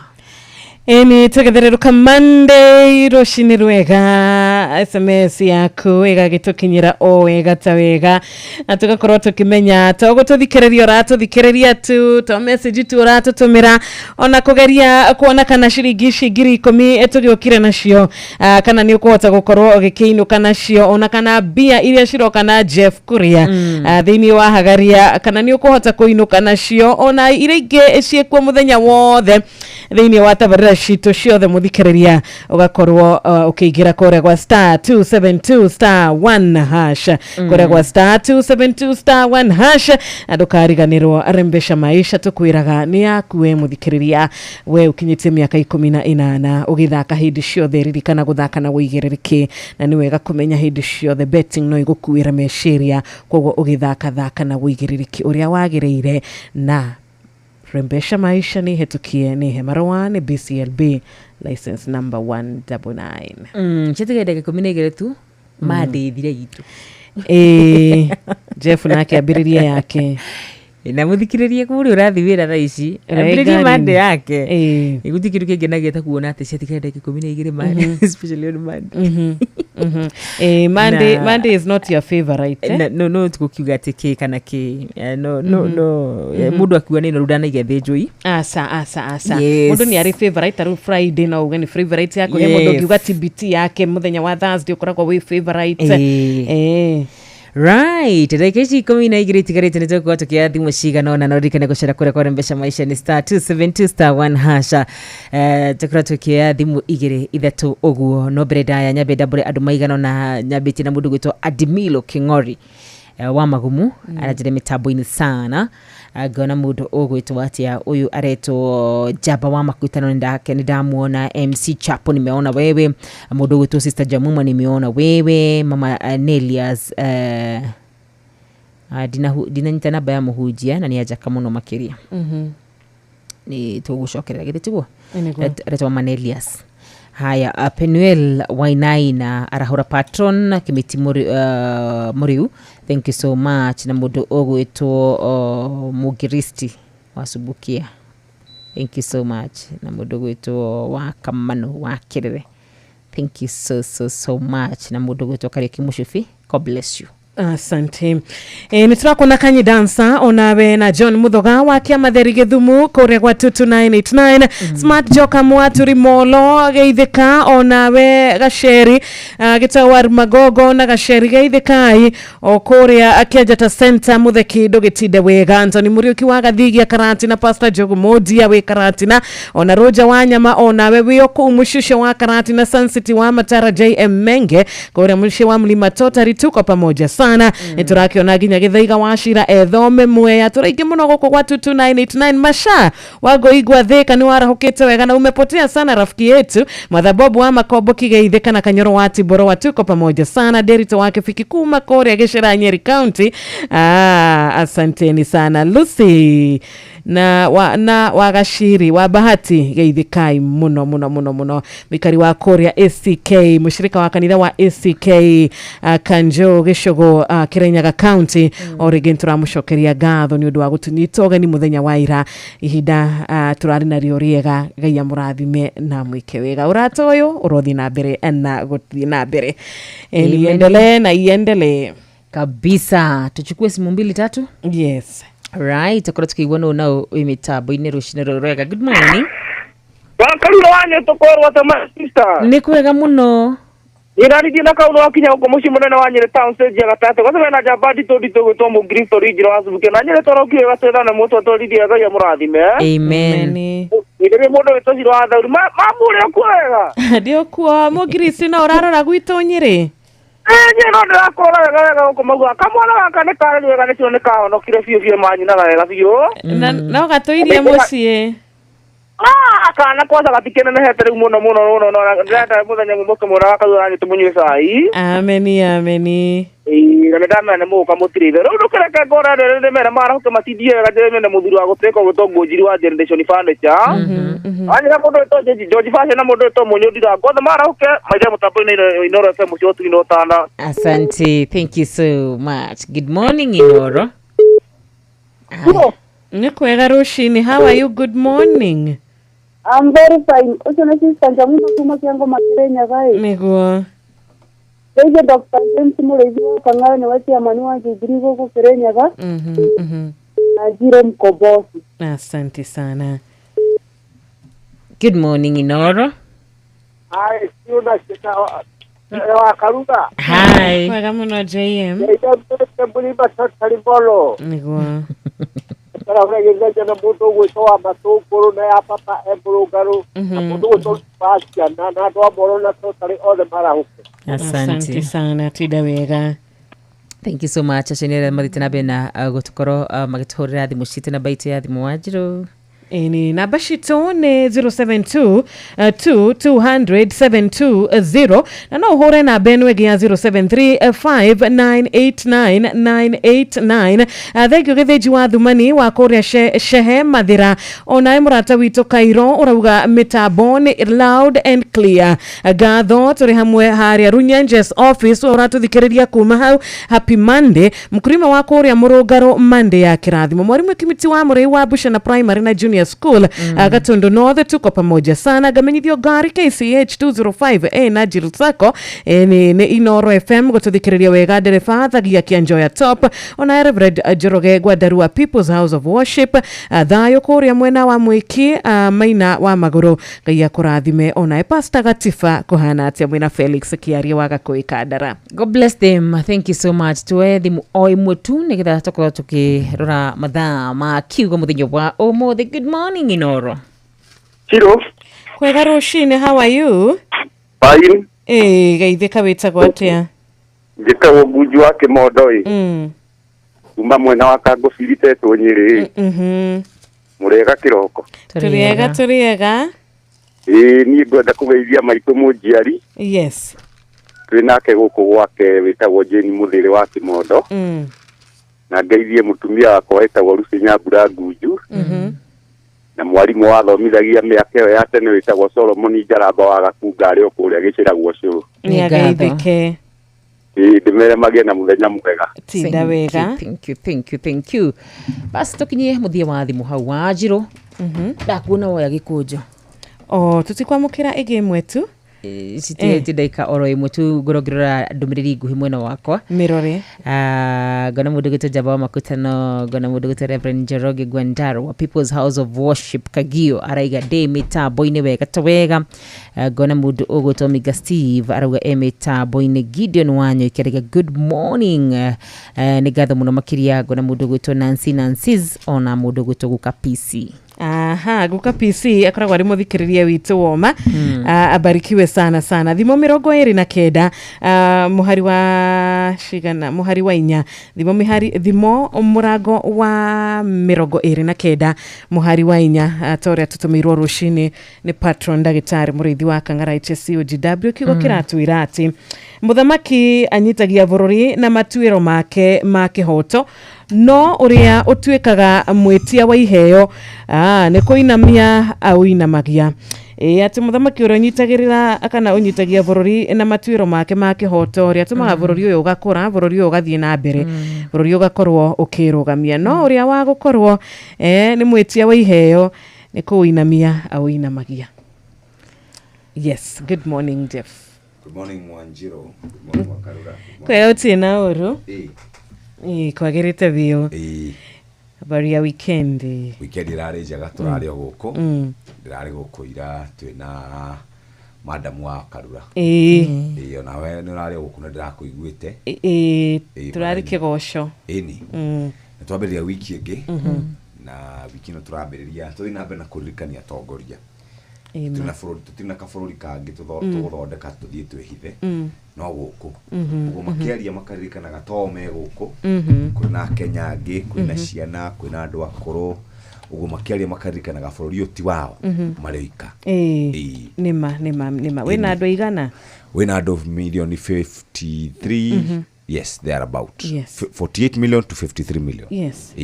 Ĩni tũgethererũka Monday rũcinĩ rwega, SMS yaku ĩgagĩtũkinyĩra o wega ta wega na tũgakorwo tũkĩmenya to gũtũthikĩrĩria ũratũthikĩrĩria tu, to message tu ũratũtũmĩra, ona kũgeria kuona kana ciringi ici 10,000 tũgĩũkire nacio, kana nĩ ũkũhota gũkorwo ũgĩkĩinũka nacio, ona kana mbia iria ciroka na Jeff Kuria thĩinĩ wa Hagaria, kana nĩ ũkũhota kũinũka nacio, ona iria ingĩ ciĩkuo mũthenya wothe thĩinĩ wa tabarĩra citũ ciothe. Mũthikĩrĩria ũgakorwo ũkĩingĩra kũrĩa gwa star 272 star 1 hash, kũrĩa gwa star 272 star 1 hash, na ndũkariganĩrwo Rembesha Maisha tũkwĩraga nĩ yaku we mũthikĩrĩria, we ũkinyĩtie mĩaka 18 ũgĩthaka hĩndĩ ciothe ririkana gũthaka na wĩigĩrĩrĩki, na nĩ wega kũmenya hĩndĩ ciothe betting no ĩgũkuĩra meciria, koguo ũgĩthaka thaka na wĩigĩrĩrĩki ũrĩa wagĩrĩire. Na Rembesha Maisha nĩ hetũkie nĩ hemarũa nĩ BCLB license number 199. Ciatigaire ndagĩka 12 tu mandĩthire itũ. Ĩĩ. Jeff nake ambĩrĩrie yake. Na muthikiririe kũrĩa ũrathiĩ wĩra thaa ici, Ĩrĩa ambĩrĩrie ngari-inĩ. Monday yake. Ĩĩ. Gũtirĩ kĩndũ kĩngenagia ta kuona atĩ ciatigara ndagĩka 12 Monday, especially on Monday. Monday, Na- Monday is not your favorite, eh? No tũgũkiuga atĩ kĩ kana kĩ. No no no mũndũ akiuga nĩ noru ndanaiga thĩnjũi. Aca, aca, aca. Yes. Mũndũ nĩ arĩ favorite. Tarĩu Friday no uge nĩ favorite yaku. He mũndũ ũngiuga TBT yake mũthenya wa Thursday ũkoragwo wĩ favorite. Right, ndagĩka ici 12 itigarĩte nĩ tũgũkorwo tũkĩoya thimũ cigana ũna, na ũririkane gũcera kũrĩa kwa mbeca maisha nĩ *272*1#. Tũkorwo tũkĩoya thimũ igĩrĩ ithatũ ũguo, no mbere ndaya nyambe ndambũre andũ maigana ũna, nyambĩtie na mũndũ gwĩtwo Adimilo King'ori wa Magumu, aranjĩra mĩtambo-inĩ sana. Ngona mũndũ ũgwĩtwo atĩa ũyũ, aretwo Njamba wa Makutano, nĩ ndamuona. MC Chapo, nimeona wewe. Mũndũ ũgwĩtwo Sister Jamuma, nimeona wewe. Mama Nelias, ndinanyita namba ya mũhunjia na nĩ anjaka mũno makĩria, nĩ tũgũcokerera, githĩ tiguo? Nĩguo. Aretwo Mama Nelias. Haya, Penuel Wainaina arahũra patron Kimiti Mũrĩu, thank you so much. Na mũndũ ũgwĩtwo Mũngiristi wa Subukia, thank you so much. Na mũndũ ũgwĩtwo wa Kamano wa Kĩrĩre, thank you so so so much. Na mũndũ ũgwĩtwo Kariũki Mũcubi, God bless you. Asante. Nä tå rakona Kanyi Dansa onawe na John Muthoga wa Kĩamatheri Gĩthumu kũrĩa gwa 22989. Smart Joka Mwaturi Molo geithĩka onawe Gaceri, gĩtawar Magogo na Gaceri geithĩkai o kũrĩa Kĩanjata Center. Mutheki ndũgĩtinde wega. Antony Mũriũki wa Gathigia Karatina, Pastor Jogu Modia wĩ Karatina, ona Roja wa Nyama onawe wĩ o kũu mũcicio wa Karatina, Sun City wa Matara, JM Menge kũrĩa mũciĩ wa Mlima Totari, tuko pamoja sana. Nĩ tũrakĩona nginya Gĩthaiga wa Cira ethome Mwea, tũraingĩ mũno gũkũ gwa 22989. Masha Wagoigwa Thĩka nĩ warahũkĩte wega na umepotea sana rafiki yetu. Mathabobu wa Makombo Kigeithĩka na Kanyoro wa Tiboro wa, tuko pamoja sana. Derito wa Kĩbiki kuma kũrĩa Gĩcera, Nyeri County. Asanteni sana. Lucy na wagaciri wa Bahati geithikai muno muno muno muno. Mikari wa kũrĩa ACK, mũshirika wa kanitha wa ACK Kanjo Gĩcũgũ, Kirinyaga County, o rĩngĩ nĩtũramũcokeria ngatho nĩ ũndũ wa gũtũnyita ũgeni mũthenya wa ira. Ihinda tũrarĩ narĩo rĩega. Ngai amũrathime na mwĩke wega. Ũrata ũyũ ũrothiĩ na mbere na gũthiĩ na mbere. Amen. Iendelee na iendelee. Kabisa. Tuchukue simu mbili tatu. Yes. Right, akorwo tukĩigua nũ nao wĩ mĩtambo-inĩ rũcinĩ rũrũ rwega. Good morning. Wakarura wanye tũkorwo atĩ my sister. Nĩ kwega mũno. Irarithie na kaundu wakinya gũkũ mũciĩ mũnene wa Nyĩrĩ town stage ya gatagatĩ gwacemania na njamba nditũ nditũ gwĩtwo Mũkristo Rinjiro wa Subukia na Nyĩrĩ twarokire gatwĩthane mũtwe twarithie. Ngai amũrathime. Amen. Ĩrĩ mũndũ wĩtwo Ciro wa Thauri mamũrĩ okuo wega. Ndĩokuo Mũngirisi, no ũrarora gwitũ Nyĩrĩ? Ĩĩ, no ndĩrakũrora wega wega gũkũ maugaga kamwana gaka nĩ karĩ wega nĩcio nĩ kahonokire biũ biũ, manyinaga wega biũ. Na no gatũirie mũciĩ. Ah, kana kwanza gatikenenehete rĩu mũno mũno mũno, no ndĩrenda mũthenya ũmwe mũke mũno gakaruga nanyu tũmũnyue cai. Ameni, ameni. Ĩĩ, na nĩndamenya nĩ mũgũka mũtirĩ itherũ. Rĩu ndũkĩreke ngora andũ erĩ ndĩmere marahũke matindie wega, ndĩmene mũthuri wa gũtuĩka ũgwĩtwo Ngũnjiri wa Generation Furniture. Wanyita mũndũ wĩtwo George Fashion na mũndũ wĩtwo Mũnyũ Ndirango, othe marahũke maingĩre mũtambo-inĩ Inooro FM mũciĩ ũtugi na ũtana. Asante, thank you so much. Good morning, Inoro. Nĩ kwega rũcinĩ. How are you? Good morning. I'm very fine. Ũcio nĩ Sister Njamuna kuma Kĩango Kirinyaga ĩ. Nĩguo. Rĩngĩ Dr. James Mũrĩithi wa Kang'ayo nĩwe chairman wa Jubilee gũkũ Kirinyaga na Njiro Mkombozi. Asante sana. Good morning, Inoro. Hi, Ciũna wa Karuga. Hi. Kwega mũno, JM. Mbũrima Taribolo. Nĩguo. Tũragĩrĩria na mũndũ ũgwĩtwo wa Matũngũrũ na ya papa e mũrũngarũ na mũndũ ũgwĩtwo wa ciana na andũ a Moro na tũtarĩ othe marahũke. Asante. Sana, tinda wega. Thank you so much. Acio nĩ arĩa mathiĩte na mbere na gũtũkorwo magĩtũhũrĩra thimũ citũ na baitũ ya thimũ, Wanjirũ. Ĩni namba citũ nĩ 072 200 720 na no ũhũre namba ĩno ĩngĩ ya 073 5989 989. Thengio Gĩthĩnji wa Thumani wa kũrĩa Shehe Mathĩra, onawe mũrata witũ Kairo ũrauga mĩtambo nĩ loud and clear. Ngatho tũrĩ hamwe harĩa Runyenjes office ũratũthikĩrĩria kuma hau. Happy Monday mkulima wa kũrĩa Mũrũngarũ, Monday ya kĩrathimo. Mwarimu Kimiti wa Mũrĩi wa Bushana Primary na Junior School, Gatundu North, tuko pamoja sana. Ngamenyithio ngari KCH 205A na Jiru Sacco nĩ Inoro FM gũtũthikĩrĩria wega. Ndereba thagia Kĩanjoya Top, ona Reverend Njoroge Gwandarua People's House of Worship, thayũ kũrĩa mwena wa Mwĩki, Maina wa Magũrũ, Ngai akũrathime. Onae Pastor Gatiba kũhana atĩa mwĩna Felix Kĩaria wa Gakũĩ Kandara. God bless them. Thank you so much. Tuoe thimu o ĩmwe tu nĩgetha tũkorwo tũkĩrora mathaa ma kiugo mũthenya wa ũmũthĩ. Good morning, Inoro. Chiro. Kwega rũcinĩ, how are you? Fine. Geithĩka, wĩtagwo atĩa? Njĩtagwo Ngunju wa Kĩmondo ĩ. Kuma mwena wa Kangũbiri tetwo Nyĩrĩ. Mũrĩega kĩroko? Tũrĩega, tũrĩega. Ĩĩ, niĩ ngwenda kũgeithia maitũ mũnjiari. Yes. Twĩ nake gũkũ gwake wĩtagwo Jane Mũthĩrĩ wa Kĩmondo. Na ngeithie mũtumia wakwa wĩtagwo Lucy Nyambura Ngunju. Na mwarimũ wathomithagia mĩaka ĩyo ya tene wĩtagwo Solomon Njaramba wa Gakunga arĩ o kũrĩa gĩcĩragwo cũrũ. Nĩ ageithĩke. Ĩĩ, ndĩmere magĩe na mũthenya mwega. Tinda wega. Thank you, thank you, thank you. Basi tũkinyie mũthia wa thimũ hau wa Njirũ. Ndakuona woya gĩkũnjo. O tũtikwamũkĩra ĩngĩ ĩmwe tu. Citiĩte ndagĩka oro ĩmwe tu ngorwo ngĩrora ndũmĩrĩri nguhĩ mwena wakwa. Mĩrore. Ngona mũndũ gwĩtwo Njamba wa Makutano, ngona mũndũ gwĩtwo Reverend Njoroge Gwandaro wa People's House of Worship Kagio araiga ndĩ mĩtambo-inĩ wega ta wega. Ngona mũndũ ũgwĩtwo Miga Steve arauga e mĩtambo-inĩ. Gideon Wanyoike araiga good morning. Nĩ ngatho mũno makĩria. Ngona mũndũ ũgwĩtwo Nancy Nancy's ona mũndũ ũgwĩtwo Guka PC. Aha, Guka PC akoragwo arĩ mũthikĩrĩria witũ woma. Abarikiwe sana sana. Thimo 29, mũhari wa cigana, mũhari wa 4, thimo mĩhari, thimo mũrango wa 29 mũhari wa 4, ta ũrĩa tũtũmĩirwo rũcinĩ nĩ patron ndagĩtarĩ mũrĩithi wa Kang'ara HSCOGW. Kiugo kĩratwĩra atĩ mũthamaki anyitagia bũrũri na matuĩro make ma kĩhoto, no ũrĩa ũtuĩkaga mwĩtia wa iheo nĩ kũinamia aũinamagia. Atĩ mũthamaki ũrĩa ũnyitagĩrĩra kana ũnyitagia bũrũri na matuĩro make ma kĩhoto ũrĩa atũmaga bũrũri ũyũ ũgakũra, bũrũri ũyũ ũgathiĩ na mbere, bũrũri ũgakorwo ũkĩrũgamia, no ũrĩa wa gũkorwo nĩ mwĩtia wa iheo nĩ kũinamia aũinamagia. Yes, good morning Jeff. Good morning Mwanjiro. Good morning Wakarura. Kwega ũtirĩ na ũru? Kwagĩrĩte biũ. Habari ya weekend? Weekend irarĩ njega, tũrarĩ o gũkũ. Ndĩrarĩ gũkũ ira twĩna madamu wa Karura. Ĩĩ, onawe nĩ ũrarĩ o gũkũ na ndĩrakũiguĩte. Tũrarĩ kĩgoco. Ĩni. Nĩ twambĩrĩria wiki ĩngĩ. Na wiki ĩno tũrambĩrĩria tũthiĩ na mbere na kũririkania atongoria. Tũtirĩ na kabũrũri kangĩ tũgũthondeka tũthiĩ twĩhithe. No gũkũ. Ũguo makĩaria makaririkanaga to me gũkũ. Kwĩna Kenya angĩ, kwĩna ciana, kwĩna andũ akũrũ. Ũguo makĩaria makaririkanaga bũrũri ũyũ ti wao, marĩ oika. Nĩma nĩma nĩma. Wĩna andũ aigana? Wĩna andũ milioni 53. Yes, they are about. Yes. 48 million to 53 million. Yes.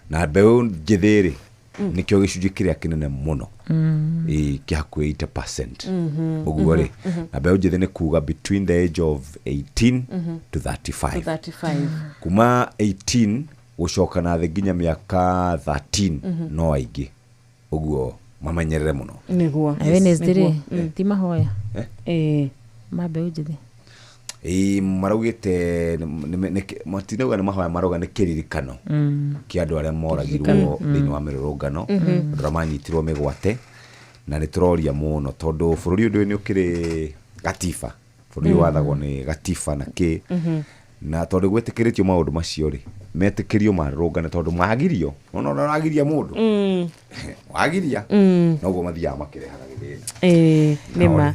Na mbeũ njĩthĩ rĩ, nĩkĩo gĩcunjĩ kĩrĩa kĩnene mũno. Kĩa hakuhĩ 80%. Ũguo rĩ, na mbeũ njĩthĩ nĩ kuga between the age of 18 to 35. To 35. Kuma 18 gũcoka na thĩ nginya mĩaka 13 no aingĩ. Ũguo mamenyerere mũno. Nĩguo. Na Wednesday rĩ, ti mahoya? Ma mbeũ njĩthĩ. Maraugĩte matinauga nĩ mahoya, marauga nĩ kĩririkano kĩa andũ arĩa moragirwo thĩinĩ wa mĩrũrũngano, andũ arĩa manyitirwo mĩgwate, na nĩ tũroria mũno tondũ bũrũri ũyũ nĩ ũkĩrĩ gatiba, bũrũri ũyũ wathagwo nĩ gatiba na kĩ, na tondũ gwĩtĩkĩrĩtio maũndũ macio rĩ, metĩkĩrio marũrũngane tondũ magirio, no no ũragiria mũndũ, wagiria, noguo mathiaga makĩrehaga gĩthĩna. Nĩma.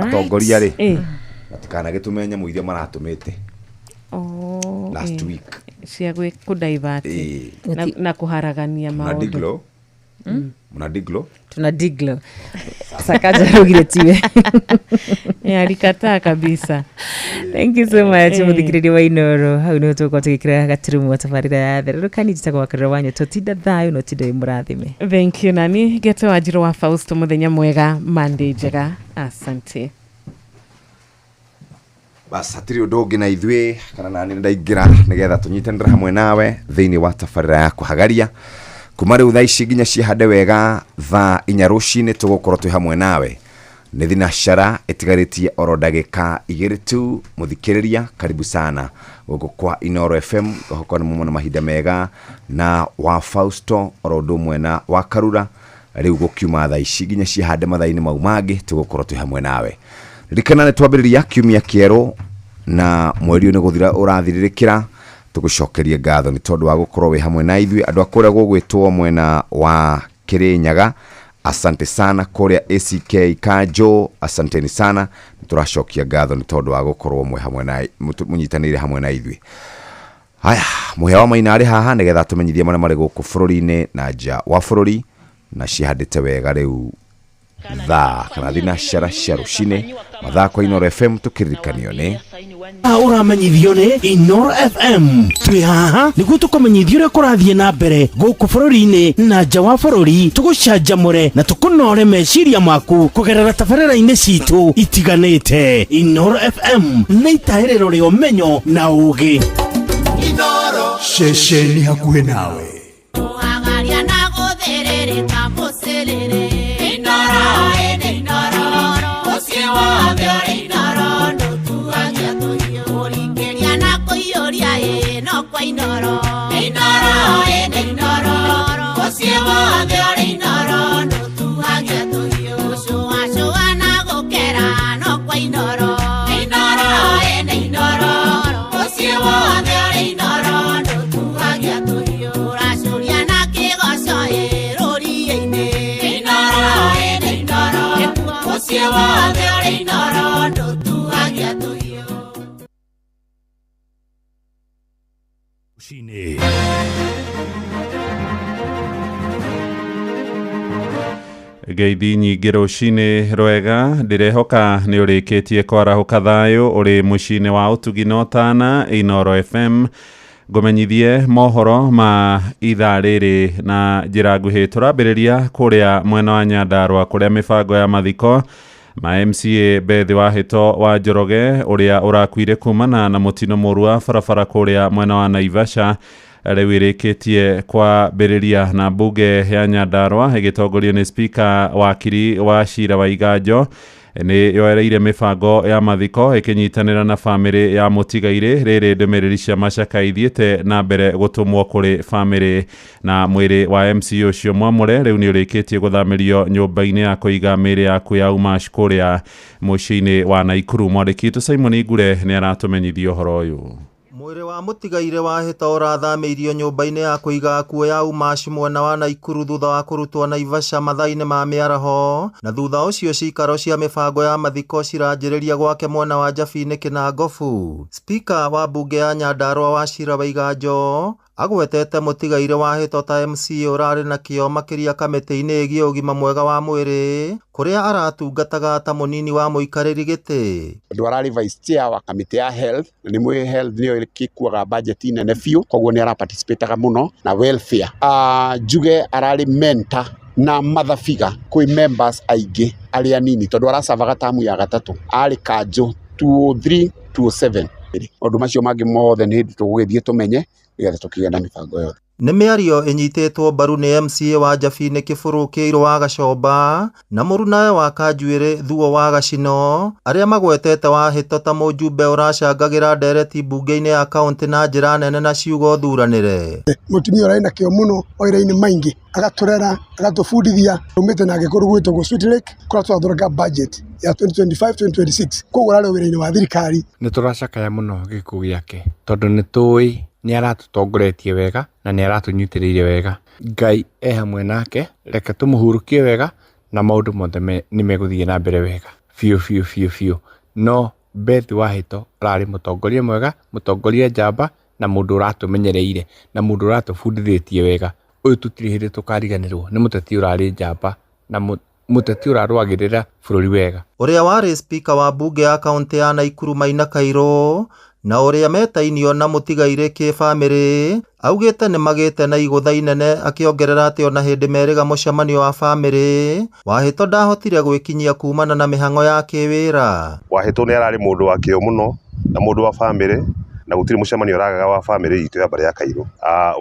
Atongoria rĩ, matikanagĩtũme nyamũ iria maratũmĩte last week cia kũdivert na kũharagania na maũndũ. Diglo Mna diglo. Tuna diglo. Sakaja raugire tiwe. Alikataa kabisa. Thank you so much, muthikiriria wa Inoro. Hau niho tũgũkorwo tũgĩkĩra gaturumo tabarĩra ya therũrũkani. Njĩtagwo Wakarura wa Nyoto. Tinda thayũ na ũtinde wĩ mũrathime. Thank you. Nani geto Wanjiru wa Fausto, muthenya mwega, Monday njega, asante. Bas, hatirĩ ũndũ ũngĩ na ithuĩ kana nani ndaingĩra nĩgetha tũnyitanĩre hamwe nawe thĩinĩ wa tabarĩra ya kũhagaria kuma rĩu thaa ici nginya ciehande wega thaa 4 rũcinĩ tũgũkorwo twĩ hamwe nawe. Nĩ thinacara ĩtigarĩtie oro ndagĩka 2 tu. Mũthikĩrĩria, karibu sana gũkũ kwa Inoro FM. Ngũhoka nĩ muma na mahinda mega na wa Fausto oro ũndũ ũmwe na wa Karura. Rĩu gũkiuma thaa ici nginya ciehande mathaa-inĩ mau mangĩ tũgũkorwo twĩ hamwe nawe. Ririkana nĩ twambĩrĩria kiumia kĩerũ na mweri ũyũ nĩ gũthira ũrathirĩrĩkĩra. Tũgũcokerie ngatho nĩ tondũ wa gũkorwo wĩ hamwe na ithuĩ. Andũ a kũrĩa gũgwĩtwo mwena wa Kĩrĩnyaga, asante sana. Kũrĩa ACK Kanjo, asanteni sana. Nĩ tũracokia ngatho nĩ tondũ wa gũkorwo mwĩ hamwe na mũnyitanĩire hamwe na ithuĩ. Haya, mũhĩa wa Maina arĩ haha nĩgetha tũmenyithie marĩa marĩ gũkũ bũrũri-inĩ na nja wa bũrũri, na cihandĩte wega rĩu thaa kana thinacara cia rũcinĩ mathaa kwa Inoro FM tũkĩririkanio nĩ Ũramenyithio nĩ Inoro FM. Twĩ haha nĩguo tũkũmenyithie ũrĩa kũrathiĩ na mbere gũkũ bũrũri-inĩ na nja wa bũrũri, tũgũcanjamũre na tũkũnore meciria maku kũgerera tabarĩra-inĩ citũ itiganĩte. Inoro FM nĩ itahĩrĩro rĩa ũmenyo na ũgĩ. Ceceni hakuhĩ nawe. Kũhagaria na gũthĩrĩrĩka mũcĩrĩrĩ. Inoro, ĩnĩ Inoro, mũciĩ wothe ũrĩ Inoro, ndũtuagia tũhiũ. Kũringĩria na kũiyũria ĩ no kwa Inoro. Inoro, ĩnĩ Inoro, mũciĩ wothe ũrĩ Inoro, ndũtuagia tũhiũ. Gũcũacũa na gũkera no kwa Inoro. Inoro, ĩnĩ Inoro, mũciĩ wothe ũrĩ Inoro, ndũtuagia tũhiũ. Ũracũria na kĩgoco ĩ rũriĩ-inĩ. Inoro, ĩnĩ Inoro, mũciĩ wothe ũrĩ Inoro, ndũtuagia tũhiũ. Rũcinĩ. Ngeithi nyingĩ rũcinĩ rwega, ndĩrehoka nĩ ũrĩkĩtie kwarahũka thayũ ũrĩ mũciĩ-inĩ wa ũtugi na ũtana Inoro FM. Ngũmenyithie mohoro ma ithaa rĩrĩ na njĩra nguhĩ. Tũrambĩrĩria kũrĩa mwena wa Nyandarũa kũrĩa mĩbango ya mathiko ma MCA Beth Wahĩto wa Njoroge ũrĩa ũrakuire kumana na mũtino mũru wa barabara kũrĩa mwena wa Naivasha rĩu ĩrĩkĩtie kwambĩrĩria, na mbunge ya Nyandarũa ĩgĩtongorio nĩ spika wakiri wa Cira wa Iganjo nĩ yoereire mĩbango ya mathiko ĩkĩnyitanĩra na bamĩrĩ ya mũtigairĩ. Rĩrĩ ndũmĩrĩri cia macaka ithiĩte na mbere gũtũmwo kũrĩ bamĩrĩ, na mwĩrĩ wa MC ũcio mwamũre rĩu nĩ ũrĩkĩtie gũthamĩrio nyũmba-inĩ ya kũiga mĩĩrĩ yaku ya Umash kũrĩa mũciĩ-inĩ wa Naikuru. Mwandĩki witũ Simon Ngure nĩ aratũmenyithia ũhoro ũyũ. Mwĩrĩ wa mũtigairĩ wa Hĩto ũrathamĩirio nyũmba-inĩ ya kũiga akuũ ya Umash mwena wa Naikuru thutha wa kũrutwo Naivasha mathaa-inĩ ma mĩaraho, na thutha ũcio cikaro cia mĩbango ya mathiko ciranjĩrĩria gwake mwena wa Njabini Kĩnangobu. Spika wa mbunge ya Nyandarũa Wachira Waiganjo agwetete mũtigairĩ wa Hĩto ta MCA ũrarĩ na kĩo makĩria kamĩtĩ-inĩ ĩgiĩ ũgima mwega wa mwĩrĩ kũrĩa aratungataga ta mũnini wa mũikarĩri gĩtĩ. Andũ ararĩ vice chair wa kamĩtĩ ya health, na nĩ mwĩ health nĩyo ĩgĩkuaga budget nene biũ, koguo nĩ araparticipataga mũno na welfare. Njuge ararĩ mentor na mother figure kwĩ members aingĩ arĩa anini tondũ aracavaga tamu ya gatatũ, arĩ kanjũ 203 207. Maũndũ macio mangĩ mothe nĩ hĩndĩ tũgũgĩthiĩ tũmenye nĩgetha tũkĩgĩe na mĩbango yothe. Nĩ mĩario ĩnyitĩtwo mbaru nĩ MCA wa Njabini Kĩbũrũ Kĩirũ wa Gacomba na mũrunawe wa Kanjuĩrĩ Thuo wa Gacino arĩa magwetete Wahĩto ta mũjumbe ũracangagĩra ndereti mbunge-inĩ ya kaũntĩ na njĩra nene na ciugo thuranĩre. Mũtumia ũrarĩ na kĩo mũno mawĩra-inĩ maingĩ, agatũrera, agatũbundithia. Tumĩte nake kũndũ gwĩtagwo Sweet Lake kũrĩa tũrathondeka budget ya 2025-2026, koguo ũrarĩ wĩra-inĩ wa thirikari. Nĩ tũracakaya mũno gĩkuũ gĩake tondũ nĩ tũĩ nĩ aratũtongoretie wega na nĩ aratũnyitĩrĩire wega. Ngai e hamwe nake, reke tũmũhurũkie wega na maũndũ mothe nĩ megũthiĩ na mbere wega biũ biũ biũ biũ. No Beth Wahĩto ararĩ mũtongoria mwega, mũtongoria njamba na mũndũ ũratũmenyereire na mũndũ ũratũbundithĩtie wega. Ũyũ tũtirĩ hĩndĩ tũkariganĩrwo nĩ mũteti ũrarĩ njamba na mũteti ũrarũagĩrĩra bũrũri wega. Ũrĩa warĩ spika wa mbunge ya kaũntĩ ya Naikuru Maina Kairũ na ũrĩa metainio na mũtigairĩ kĩbamĩrĩ augĩte nĩmagĩte na igũtha inene akĩongerera atĩ ona hĩndĩ merĩga mũcemanio wa bamĩrĩ Wahĩto ndahotire gwĩkinyia kumana na mĩhang'o ya kĩwĩra. Wahĩto nĩ ararĩ mũndũ wa kĩo mũno na mũndũ wa bamĩrĩ na gũtirĩ mũcemanio ũragaga wa bamĩrĩ itũ ya mbarĩ ya Kairũ.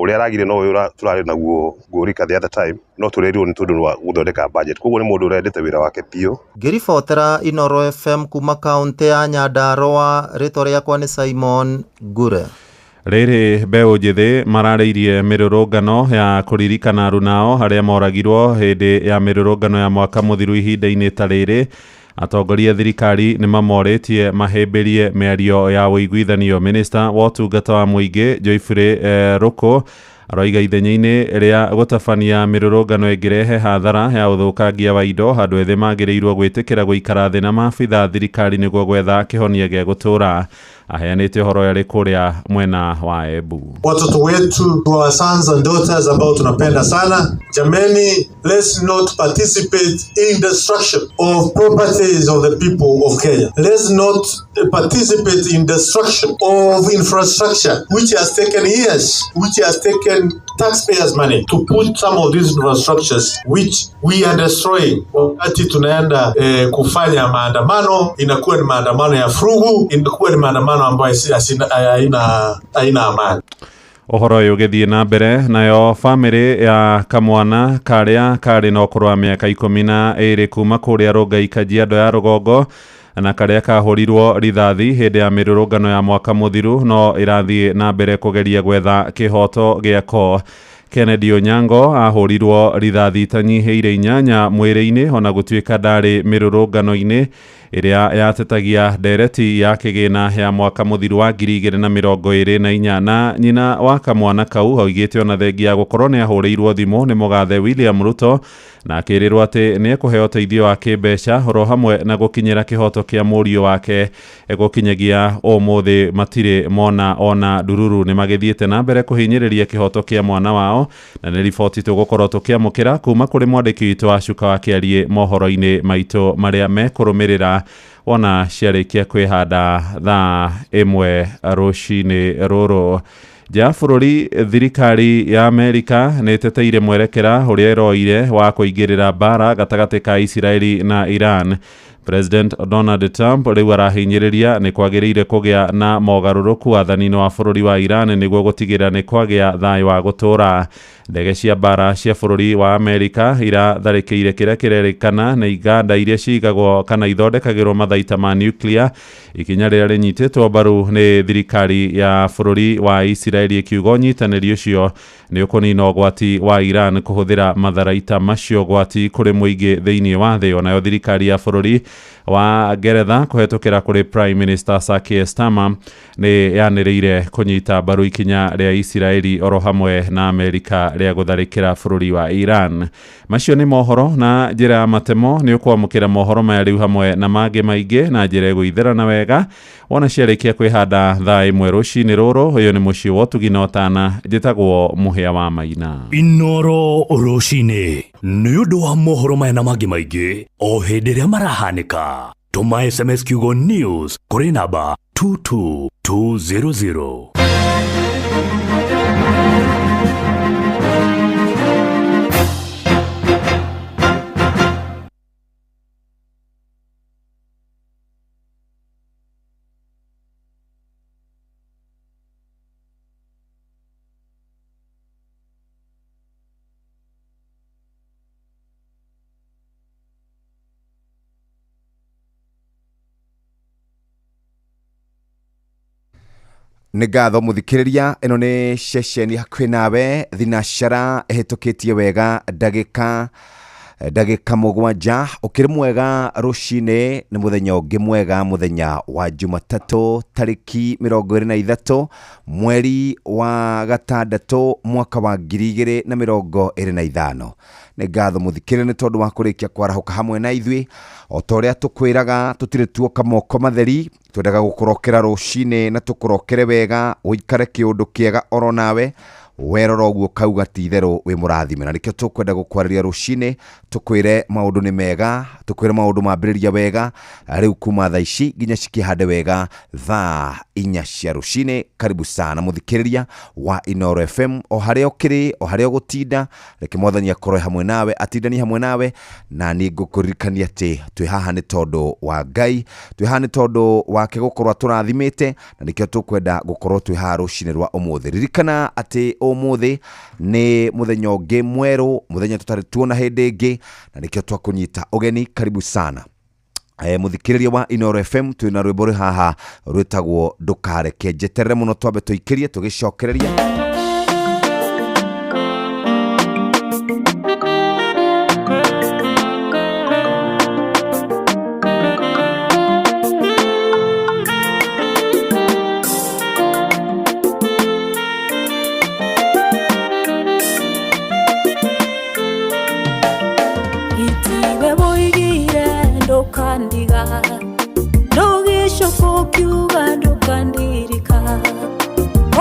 Ũrĩa aragire no ũyũ tũrarĩ naguo Ngũrika the other time no tũrerirwo nĩ tondũ wa gũthondeka budget, koguo nĩ mũndũ ũrendete wĩra wake biũ. Ngĩribotera Inooro FM kuma kaũntĩ ya Nyandarũa, rĩtwa rĩakwa nĩ Simon Ngure. Rĩrĩ mbeũ njĩthĩ mararĩirie mĩrũrũngano ya kũririkana arunao arĩa moragirwo hĩndĩ ya mĩrũrũngano ya mwaka mũthiru ihinda-inĩ ta rĩrĩ. Atongoria thirikari nĩ mamorĩtie mahĩmbĩrie mĩario ya ũiguithanio. Minista wa ũtungata wa mũingĩ Joyfrey Ruku aroiga ithenya-inĩ rĩa gũtabania mĩrũrũngano ĩngĩrehe hathara ya ũthũkangia wa indo, andũ ethĩ magĩrĩirwo gwĩtĩkĩra gũikara thĩ na maabitha thirikari nĩguo gwetha kĩhonia gĩa gũtũũra. Aheanĩte ũhoro ũyũ arĩ kũrĩa mwena wa Embu. Watoto wetu wa sons and daughters ambao tunapenda sana, jameni, let's not participate in destruction of properties of the people of Kenya. Let's not participate in destruction of infrastructure which has taken years, which has taken taxpayers money to put some of these infrastructures which we are destroying. Wakati tunaenda kufanya maandamano, inakuwa ni maandamano ya furugu, inakuwa ni maandamano ambayo haina amani. Ũhoro ũyũ ũgĩthiĩ na mbere nayo bamĩrĩ ya kamwana karĩa karĩ na ũkũrũ wa mĩaka 12 kuma kũrĩa Rongai Kajiado ya rũgongo na karĩa kahũrirwo rithathi hĩndĩ ya mĩrũrũngano ya mwaka mũthiru no ĩrathiĩ na mbere kũgeria gwetha kĩhoto gĩako. Kennedy Onyango ahũrirwo rithathi itanyihĩire 8 mwĩrĩ-inĩ ona gũtuĩka ndarĩ mĩrũrũngano-inĩ ĩrĩa yatetagia ndereti ya kĩgĩna ya mwaka mũthiru wa 2024 na nyina wa kamwana kau oigĩte ona thengia ya gũkorwo nĩ ahũrĩirwo thimũ nĩ mũgathe William Ruto na akĩrĩrwo atĩ nĩ ekũheo ũteithio wa kĩmbeca oro hamwe na gũkinyĩra kĩhoto kĩa mũriũ wake. Gũkinyagia ũmũthĩ matirĩ mona ona ndururu, nĩ magĩthiĩte na mbere kũhinyĩrĩria kĩhoto kĩa mwana wao, na nĩ riboti tũgũkorwo tũkĩamũkĩra kuma kũrĩ mwandĩki witũ wa Cuka wa Kĩariĩ mohoro-inĩ maitũ marĩa mekũrũmĩrĩra wona ciarĩkia kwĩhanda thaa 1 rũcinĩ rũrũ. Nja ya bũrũri, thirikari ya Amerika nĩ ĩteteire mwerekera ũrĩa ĩroire wa kũingĩrĩra mbara gatagatĩ ka Isiraeli na Iran. President Donald Trump rĩu arahinyĩrĩria nĩ kwagĩrĩire kũgĩa na mogarũrũku wathani-inĩ wa bũrũri wa Iran nĩguo gũtigĩrĩra nĩ kwagĩa thayũ wa gũtũũra. Ndege cia mbara cia bũrũri wa Amerika iratharĩkĩire kĩrĩa kĩrerĩkana nĩ iganda iria cigagwo kana ithondekagĩrwo mathaita ma nuclear, ikinya rĩrĩa rĩnyitĩtwo mbaru nĩ thirikari ya bũrũri wa Isiraeli ĩkiuga ũnyitanĩri ũcio nĩ ũkũnina ũgwati wa Iran kũhũthĩra matharaita macio ũgwati kũrĩ mũingĩ thĩinĩ wa thĩ. Onayo thirikari ya bũrũri wa Ngeretha kũhetũkĩra kũrĩ Prime Minister Sir Keir Starmer nĩ yanĩrĩire kũnyita mbaru ikinya rĩa Isiraeli oro hamwe na Amerika rĩa gũtharĩkĩra bũrũri wa Iran. Macio nĩ mohoro na njĩra ya matemo. Nĩ ũkwamũkĩra mohoro maya rĩu hamwe na mangĩ maingĩ na njĩra ĩgũitherana wega wona ciarĩkia kwĩhanda thaa 1 rũcinĩ rũrũ. Ũyũ nĩ mũciĩ wa ũtugi na ũtana, njĩtagwo Mũhĩa wa Maina. Inooro rũcinĩ nĩ ũndũ wa mohoro maya na mangĩ maingĩ o hĩndĩ ĩrĩa marahanĩka. Tũma SMS kiugo news kũrĩ namba 22200. Nĩ ngatho mũthikĩrĩria, ĩno nĩ ceceni hakuhĩ nawe thinacara ĩhĩtũkĩtie wega ndagĩka 7. Ũkĩrĩ mwega rũcinĩ, nĩ mũthenya ũngĩ mwega, mũthenya wa Jumatatũ tarĩki 23 mweri wa 6 mwaka wa 2025. Nĩ ngatho mũthikĩrĩria nĩ tondũ wa kũrĩkia kwarahũka hamwe na ithuĩ. O ta ũrĩa tũkwĩraga tũtirĩ tuoka moko matheri, twendaga gũkũrokera rũcinĩ na tũkũrokere wega, ũikare kĩũndũ kĩega oro nawe. Werora ũguo kauga ti itherũ wĩ mũrathime, na nĩkĩo tũkwenda gũkwarĩria rũcinĩ, tũkwĩre maũndũ nĩ mega, tũkwĩre maũndũ mambĩrĩria wega rĩu kuma thaa ici nginya cikĩhande wega thaa 4 cia rũcinĩ. Karibu sana mũthikĩrĩria wa Inooro FM, o harĩa ũkĩrĩ, o harĩa ũgũtinda, reke mwathani akorwe hamwe nawe, atindanie hamwe nawe, na niĩ ngũkũririkania atĩ twĩ haha nĩ tondũ wa Ngai, twĩ haha nĩ tondũ wake gũkorwo atũrathimĩte, na nĩkĩo tũkwenda gũkorwo twĩ haha rũcinĩ rwa ũmũthĩ. Ririkana atĩ ũmũthĩ nĩ mũthenya ũngĩ mwerũ, mũthenya tũtarĩ tuona hĩndĩ ĩngĩ, na nĩkĩo twakũnyita ũgeni. Karibu sana mũthikĩrĩria wa Inooro FM. Twĩna rwĩmbo rwĩ haha rwĩtagwo ndũkareke njeterere mũno, twambe tũikĩrie tũgĩcokereria. Itiwe woigire ndukandiga, ndugicoka ũkiuga ndukandirika,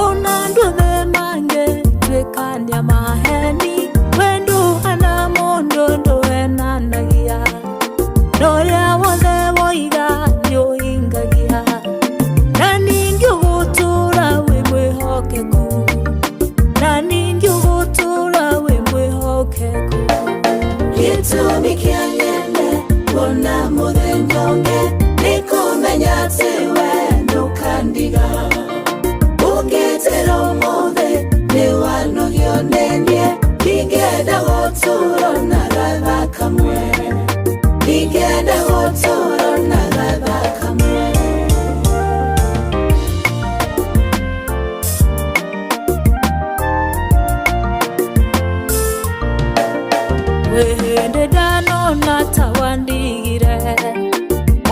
ona andũ othe mangĩtuĩkania maheni, we ndũhana mũndũ ndũhenanagia, na ũrĩa wothe woiga nĩũhingagia, na ningĩ ũgũtũũra wĩ mwĩhokeku, na ningĩ ũgũtũũra wĩ mwĩhokeku. Gĩtũmi kĩa nyende kuona mũthenya ũngĩ nĩ kũmenya atĩ we ndũkandiga, ũngĩtĩra ũmũthĩ nĩ wanogio nĩ niĩ, ndingĩenda gũtũũra na gathaa kamwe, ndingĩenda gũtũũra na gathaa kamwe. Wĩhĩndĩ ndanona ta wandigire,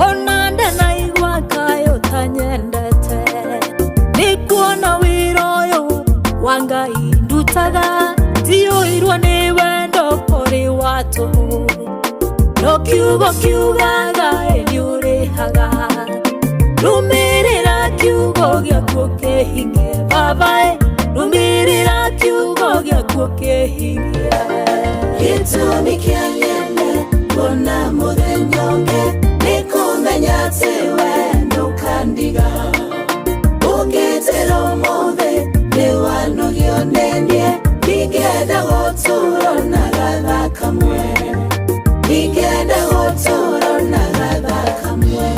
ona ndanaigua kaĩ ũtanyendete, nĩ kuona wĩra ũyũ wa Ngai ndutaga, ndiyũirwo nĩ wendo kũrĩ wa tũhũ, no kiugo kiugaga ĩ nĩũrĩhaga, rũmĩrĩra kiugo gĩaku kĩhingie baba ĩ, rũmĩrĩra kiugo gĩaku kĩhingie. Gĩtũmi kĩa nyende kuona mũthenya ũngĩ nĩ kũmenya atĩ we ndũkandiga, ũngĩtĩra ũmũthĩ nĩ wanogio nĩ niĩ, ndingĩenda gũtũũra na gathaa kamwe, ndingĩenda gũtũũra na gathaa kamwe.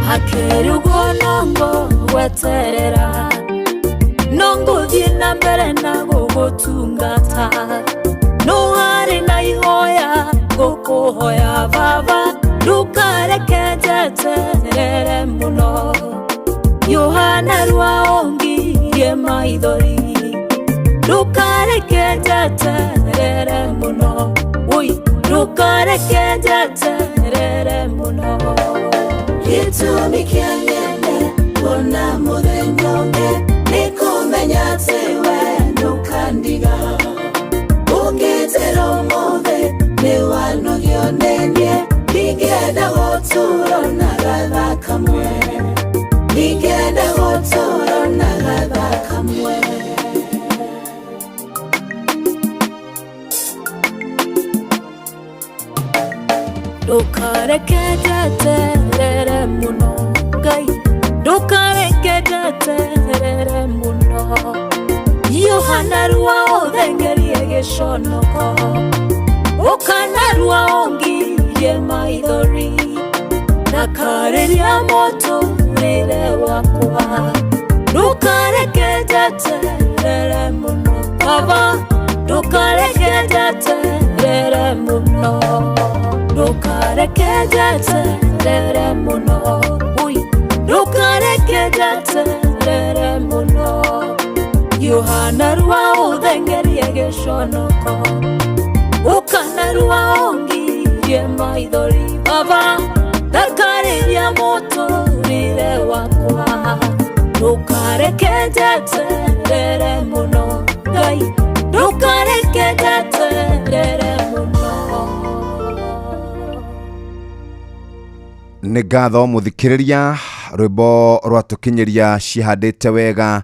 Hakĩrĩ ũguo no ngũgweterera, no ngũthiĩ na mbere na gũgũtungata, no harĩ na ihoya ngũkũhoya baba, ndũkareke njeterere mũno, Yohana rwa ũngirie maithori, ndũkareke njeterere mũno, oi ndũkareke njeterere mũno. Gĩtũmi kĩa nyende kuona mũthenya ũngĩ nĩ kũmenya atĩ we ndũkandiga, ũngĩtĩra ũmũthĩ nĩ wanogio nĩ niĩ, ndingĩenda gũtũũra na gathaa kamwe, ndingĩenda gũtũũra na gathaa kamwe. Ndũkareke njeterere mũno Ngai, ndũkareke njeterere mũno, Yohana rwa ũthengerie gĩconoko, ũkana rwa ũngirie maithori, ndakarĩria mũtũrĩre wakwa, ndũkareke njeterere mũno baba, ndũkareke njeterere mũno, ndũkareke njeterere mũno, ui ndũkareke njeterere mũno, Yohana rwa ũthengerie gĩconoko, ũkana rwa ũngirie maithori baba, ndakarĩria mũtũrĩre wakwa, ndũkareke njeterere mũno Ngai, ndũkareke njeterere mũno. Nĩ ngatho mũthikĩrĩria, rwĩmbo rwatũkinyĩria cihandĩte wega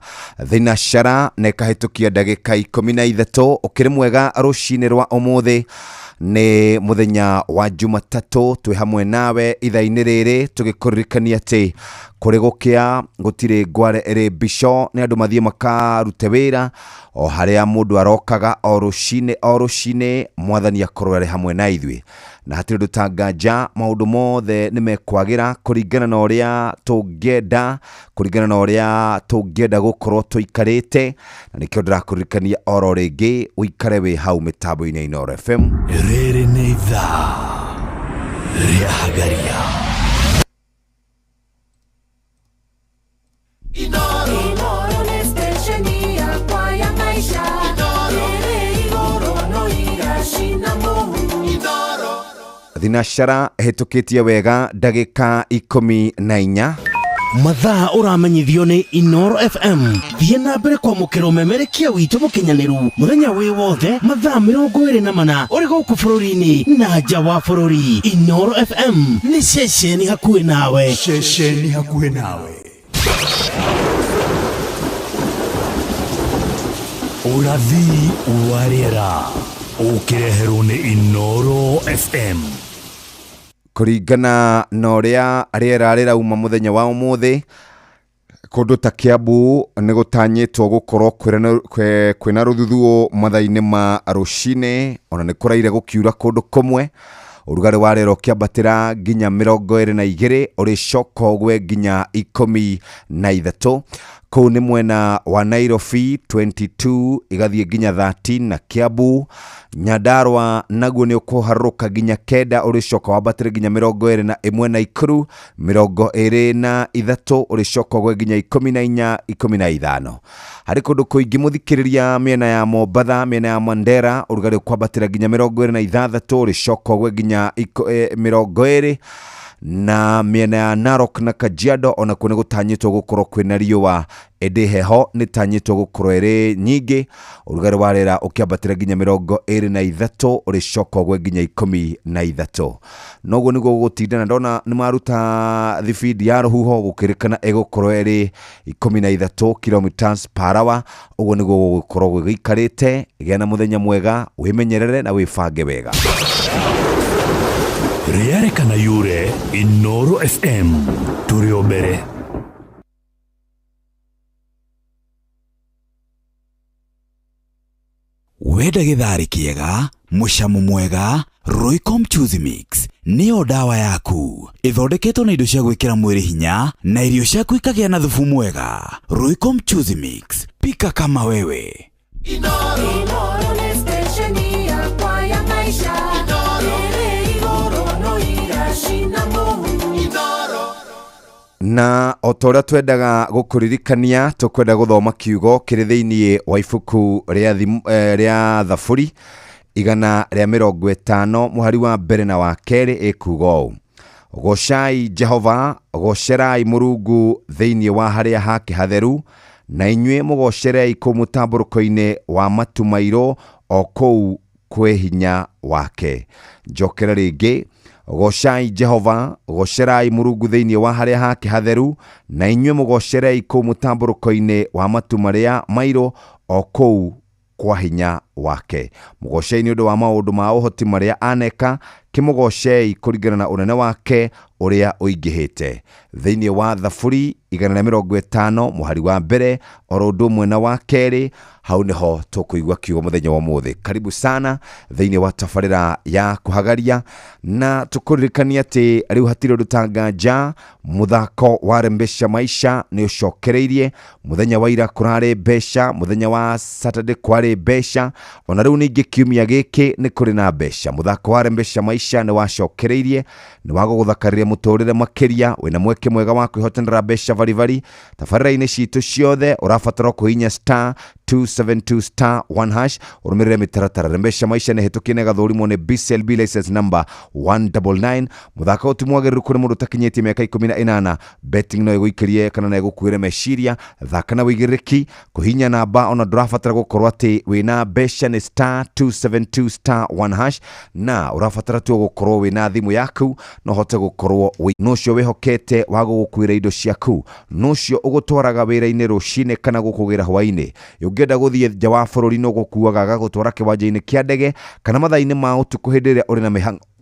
thinacara na ĩkahĩtũkia ndagĩka 13. Ũkĩrĩ mwega rũcinĩ rwa ũmũthĩ, nĩ mũthenya wa Jumatatũ, twĩ hamwe nawe ithaa-inĩ rĩrĩ tũgĩkũririkania atĩ kũrĩ gũkĩa gũtirĩ ngware ĩrĩ mbico, nĩ andũ mathiĩ makarute wĩra o harĩa mũndũ arokaga o rũcinĩ o rũcinĩ. Mwathani akorwo arĩ hamwe na ithuĩ na hatirĩ ũndũ ta nganja, maũndũ mothe nĩ mekwagĩra kũringana na ũrĩa tũngĩenda, kũringana na ũrĩa tũngĩenda gũkorwo tũikarĩte, na nĩkĩo ndĩrakũririkania oro rĩngĩ ũikare wĩ hau mĩtambo-inĩ ya Inooro FM. Rĩrĩ nĩ ithaa rĩa Hagaria. Inoro nĩ stesheni yakwa ya maisha. Ĩrĩ igũrũ no iracina mũhu. Thinacara ĩhĩtũkĩtie wega ndagĩka 14. Mathaa ũramenyithio nĩ Inoro FM. Thiĩ na mbere kwamũkĩra ũmemerekia witũ mũkinyanĩru mũthenya wĩ wothe mathaa 24 ũrĩ gũkũ bũrũri-inĩ na nja wa bũrũri. Inoro FM nĩ ceceni hakuhĩ nawe. Ceceni hakuhĩ nawe. Ũrathi wa rĩera ũkĩreherwo nĩ Inooro FM. Kũringana na ũrĩa rĩera rĩrauma mũthenya wa ũmũthĩ, kũndũ ta Kiambu nĩ gũtanyĩtwo gũkorwo kwĩna rũthuthuũ mathaa-inĩ ma rũcinĩ, ona nĩ kũraire gũkiura kũndũ kũmwe. Ũrugarĩ wa rĩera ũkĩambatĩra nginya 22, ũrĩcoka ũgwe nginya 13. Kũu nĩ mwena wa Nairobi 22 igathiĩ nginya 13 na Kiambu. Nyandarua naguo nĩ ũkũharũrũka nginya 9, ũrĩcoka wambatĩre nginya 21 Naikuru, 23 ũrĩcoka ũgwe nginya 14, 15. Harĩ kũndũ kũingĩ mũthikĩrĩria mĩena ya Mombatha, mĩena ya Mandera, ũrugarĩ ũkwambatĩra nginya 26, ũrĩcoka ũgwe nginya 20, na mĩena ya Narok na Kajiado onakuo nĩ gũtanyĩtwo gũkorwo kwĩna riũa, ĩndĩ heho nĩ tanyĩtwo gũkorwo ĩrĩ nyingĩ. Ũrugarĩ wa rĩera ũkĩambatĩra nginya 23, ũrĩcoka ũgwe nginya 13. Noguo nĩguo gũgũtinda, na ndona nĩ maruta thibindi ya rũhuho gũkĩrĩkana ĩgũkorwo ĩrĩ 13 kilometers per hour. Ũguo nĩguo gũgũkorwo gũgĩikarĩte. Gĩa na mũthenya mwega, wĩmenyerere na wĩbange wega. Rĩarĩkana yure Inooro FM tũrĩ o mbere. Wenda gĩtharĩ kĩega, mũcamo mwega, Royco Mchuzi Mix nĩyo ndawa yaku. Ĩthondeketwo na indo cia gwĩkĩra mwĩrĩ hinya na irio ciaku ikagĩa na thubu mwega. Royco Mchuzi Mix, pika kama wewe. Inoro nĩ stesheni yakwa ya maisha. Ĩrĩ igũrũ no iracina mũhu. Na o ta ũrĩa twendaga gũkũririkania, tũkwenda gũthoma kiugo kĩrĩ thĩinĩ wa ibuku rĩa Thaburi 150 mũhari wa mbere na wa kerĩ, ĩkuga ũũ: Gocai Jehova, gocerai Mũrungu thĩinĩ wa harĩa hake hatheru, na inyuĩ mũgocerei kũu mũtambũrũko-inĩ wa matu mairũ, o kũu kwĩ hinya wake. Njokere rĩngĩ, gocai Jehova, gocerai Mũrungu thĩinĩ wa harĩa hake hatheru, na inyuĩ mũgocerei kũu mũtambũrũko-inĩ wa matu marĩa mairũ, o kũu kwa hinya wake. Mũgocei nĩ ũndũ wa maũndũ ma ũhoti marĩa aneka, kĩmũgocei kũringana na ũnene wake ũrĩa ũingĩhĩte. Thĩinĩ wa Thaburi 150 mũhari wa mbere oro ũndũ ũmwe na wa kerĩ, hau nĩho tũkũigua kiugo mũthenya wa ũmũthĩ. Karibu sana thĩinĩ wa tabarĩra ya kũhagaria, na tũkũririkania atĩ rĩu hatirĩ ũndũ ta nganja, mũthako wa Rembesha Maisha nĩ ũcokereirie. Mũthenya wa ira kũrarĩ mbeca, mũthenya wa Saturday kwarĩ mbeca, ona rĩu ningĩ kiumia gĩkĩ nĩ kũrĩ na mbeca. Mũthako wa Rembesha Maisha nĩ wacokereirie, nĩ wa gũgũthakarĩria mũtũrĩre makĩria, wĩna mweke mwega wa kwĩhotanĩra mbeca baribari tabarĩra-inĩ citũ ciothe. Ũrabatara kũhihinya star 272 star 1 hash ũrũmĩrĩre mĩtaratara. Rembesha maisha nĩ hĩtũkie na ĩgathũrimwo nĩ BCLB license number 199. Mũthako ũyũ ti mwagĩrĩru kũrĩ mũndũ ũtakinyĩtie mĩaka 18. Betting no ĩgũikĩrie kana no ĩgũkuĩre meciria. Thaka na wĩigĩrĩrĩki kũhinya namba ona ndũrabatara gũkorwo atĩ wĩna mbeca nĩ star 272 star 1 hash na ũrabatara tu gũkorwo wĩna thimũ yaku no hote gũkorwo nũcio wĩhokete wa gũgũkuĩra indo ciaku, nũcio ũgũtwaraga wĩra-inĩ rũcinĩ kana gũkũgĩra hwaĩ-inĩ. Ũngĩenda gũthiĩ nja wa bũrũri no gũkuaga agagũtwara kĩwanja-inĩ kĩa ndege kana mathaa-inĩ ma ũtukũ hĩndĩ ĩrĩa ũrĩ na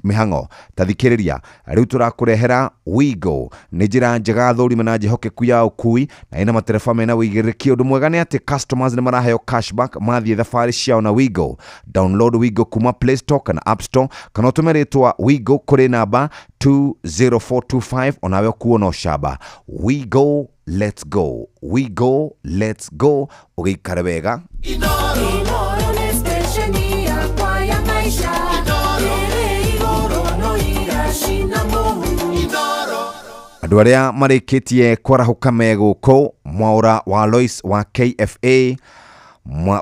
mĩhang'o. Ta thikĩrĩria, rĩu tũrakũrehera Wigo. Nĩ njĩra njega thũrime na njĩhokeku ya ũkui na ĩna matereba mena wĩigĩrĩrĩki. Ũndũ mwega nĩ atĩ customers nĩ maraheo cashback mathiĩ thabarĩ ciao na Wigo. Download Wigo kuma Play Store kana App Store kana ũtũme rĩtwa Wigo kũrĩ namba 20425 onawe ũkuo no camba. Wigo, let's go. Wigo, let's go. Ũgĩikare wega. Inoro nĩ stesheni yakwa ya maisha. Ĩrĩ igũrũ no iracina mũhu. Andũ arĩa marĩkĩtie kwarahũka me gũkũ, Mwaũra wa Lois wa KFA,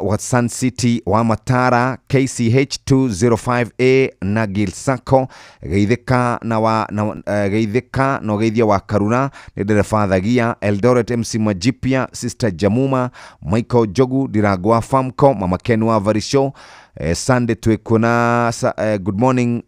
wa Sun City wa Matara, KCH 205A na Gil Sacco, Geithĩka na wa na, Geithĩka na ũgeithia wa Karura nĩ ndereba Thagia, Eldoret MC Majipia, Sister Jamuma, Michael Jogu Ndirango wa Famco, Mama Ken wa Varisho, Sunday twĩkuona good morning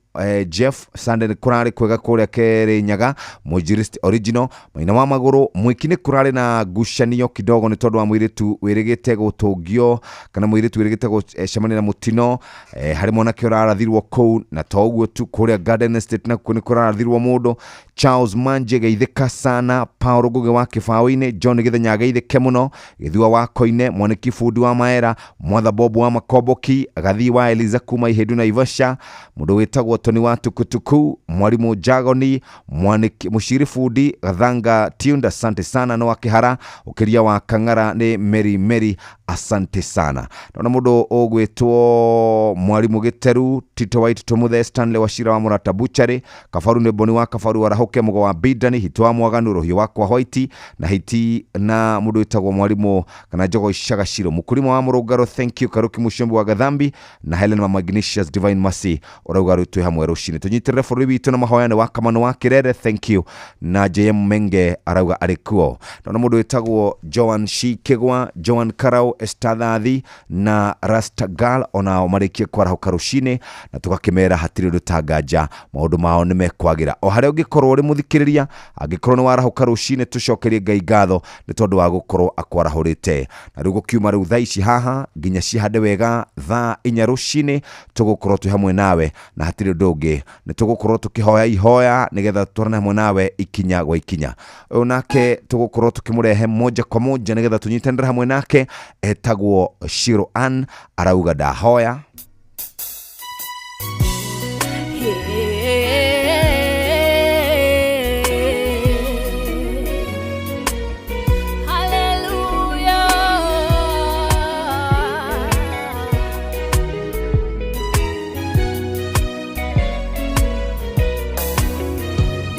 Jeff Sunday nĩ kũrarĩ kwega kũrĩa Kĩrĩnyaga, Mwinjilisti original maina wa magũrũ mwiki nĩ kũrarĩ na ngucanio kidogo nĩ tondũ wa mũirĩtu wĩrĩgĩte gũtũngio kana mũirĩtu wĩrĩgĩte gũcemania na mũtino, harĩ mwanake ũrarathirwo kũu na to ũguo tu kũrĩa Garden Estate nakuo nĩ kũrarathirwo mũndũ. Charles Manje geithĩka sana, Paul Ngugi wa Kĩbaũ-inĩ, John Gĩthenya geithĩke mũno, Gĩthua wa Koine, Mwaniki bundi wa Maera, Mwatha Bob wa Makomboki, Gathii wa Eliza kuma Ihĩndũ Naivasha, mũndũ wĩtagwo Tony wa Tukutuku, Mwalimu Jagoni, Mwaniki Mũciri bundi, Gathanga Tunda, asante sana. No wa Kĩhara, ũkĩria wa Kang'ara nĩ Mary Mary, asante sana. Naona mũndũ ũgwĩtwo Mwalimu Gĩteru, Tito White Tumuthe, Stanley Wachira wa Mũrata Butchery, Kabaru nĩ Boni wa Kabaru Arahũke, Mũgo wa Bidani, Hito wa Mwaganu, Rũhiũ wakwa White na Hiti na mũndũ wĩtagwo Mwalimu kana Njogo Icagaciro, Mũkũrima wa Mũrũngaro, thank you. Karuki Mũcombi wa Gathambi na Helen Mama Ignatius Divine Mercy ũrauga rĩu twĩ hamwe rũcinĩ tũnyitĩrĩre bũrũri witũ na mahoya nĩ wa Kamano wa Kĩrere, thank you. Na JM Menge arauga arĩ kuo. Naona mũndũ wĩtagwo Joan Shikigwa, Joan Karau, Esther Thathi na Rasta Girl onao marĩkie kwarahũka rũcinĩ na tũgakĩmera hatirĩ ũndũ tanganja maũndũ mao nĩ mekwagĩra. O harĩa ũngĩkorwo ũrĩ mũthikĩrĩria, angĩkorwo nĩ warahũka rũcinĩ tũcokerie Ngai ngatho nĩ tondũ wa gũkorwo akwarahũrĩte. Na rĩu gũkiuma rĩu thaa ici haha nginya cihande wega thaa 4 rũcinĩ tũgũkorwo twĩ hamwe nawe na hatirĩ ũndũ ũngĩ, nĩ tũgũkorwo tũkĩhoya ihoya nĩgetha tũtwarane hamwe nawe ikinya gwa ikinya. Ũyũ nake tũgũkorwo tũkĩmũrehe moja kwa moja nĩgetha tũnyitanĩre hamwe nake, etagwo Shiro Ann arauga ndahoya.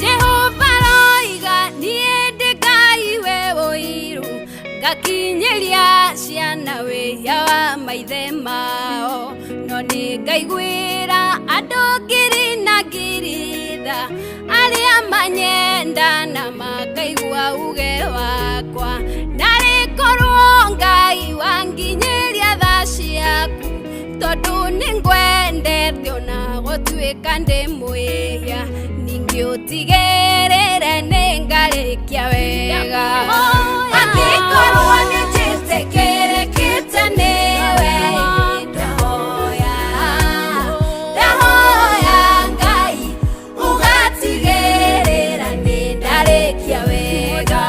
Jehova roiga niĩ ndĩ Ngai we ũiru ngakinyĩria ciana wĩhia wa maithe mao, no nĩ ngaiguĩra andũ ngiri na ngiri tha arĩa manyenda na makaigua uge wakwa. Narĩ korwo Ngai wanginyĩria tha ciaku tondũ nĩ ngwendete ona gũtuĩka ndĩ mwĩhia, ningĩ ũtigĩrĩre nĩ ngarĩkia wega. Angĩkorwo nĩ njĩtĩkĩrĩkĩte nĩwe, ndahoya ndahoya Ngai ũgatigĩrĩra nĩ ndarĩkia wega.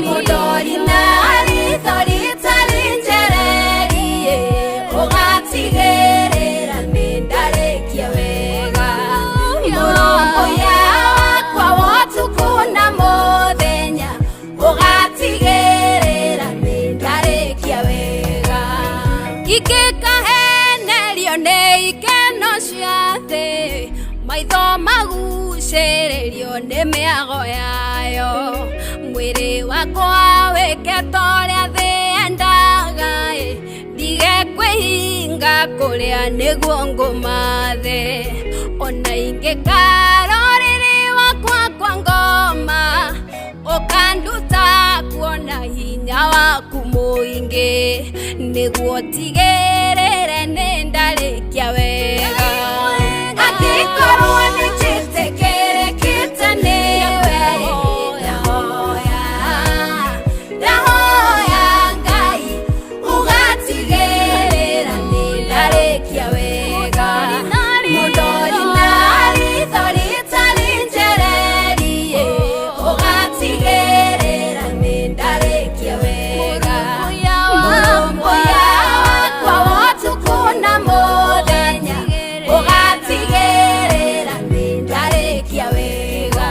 Mũndori na ritho rĩtarĩ njererie, ũgatigĩrĩra nĩ ndarĩkia wega. Mũrũmbũiya wakwa wa ũtukũ na mũthenya, ũgatigĩrĩra nĩ ndarĩkia wega. Ingĩkahenerio nĩ ikeno cia thĩ, maitho magucĩrĩrio nĩ mĩago yayo, mwĩrĩ wakwa wĩke ta ũrĩa thĩ yendaga ĩ, Nĩguo ngũmathe ona ingĩkarorĩrĩ wakwa kwa ngoma ũkanduta kuona hinya waku mũingĩ nĩguo tigĩrĩre nĩ ndarĩkia wega angĩkorwo nĩ njĩtĩkĩrĩkĩte nĩwe ndahoya ndahoya Ngai ũgatigĩrĩra nĩ ndarĩkia wega mũndori na ritho rĩtarĩ njererie ũgatigĩrĩra nĩ ndarĩkia wega mũrũmbũiya wakwa wa ũtukũ na mũthenya ũgatigĩrĩra nĩ ndarĩkia wega.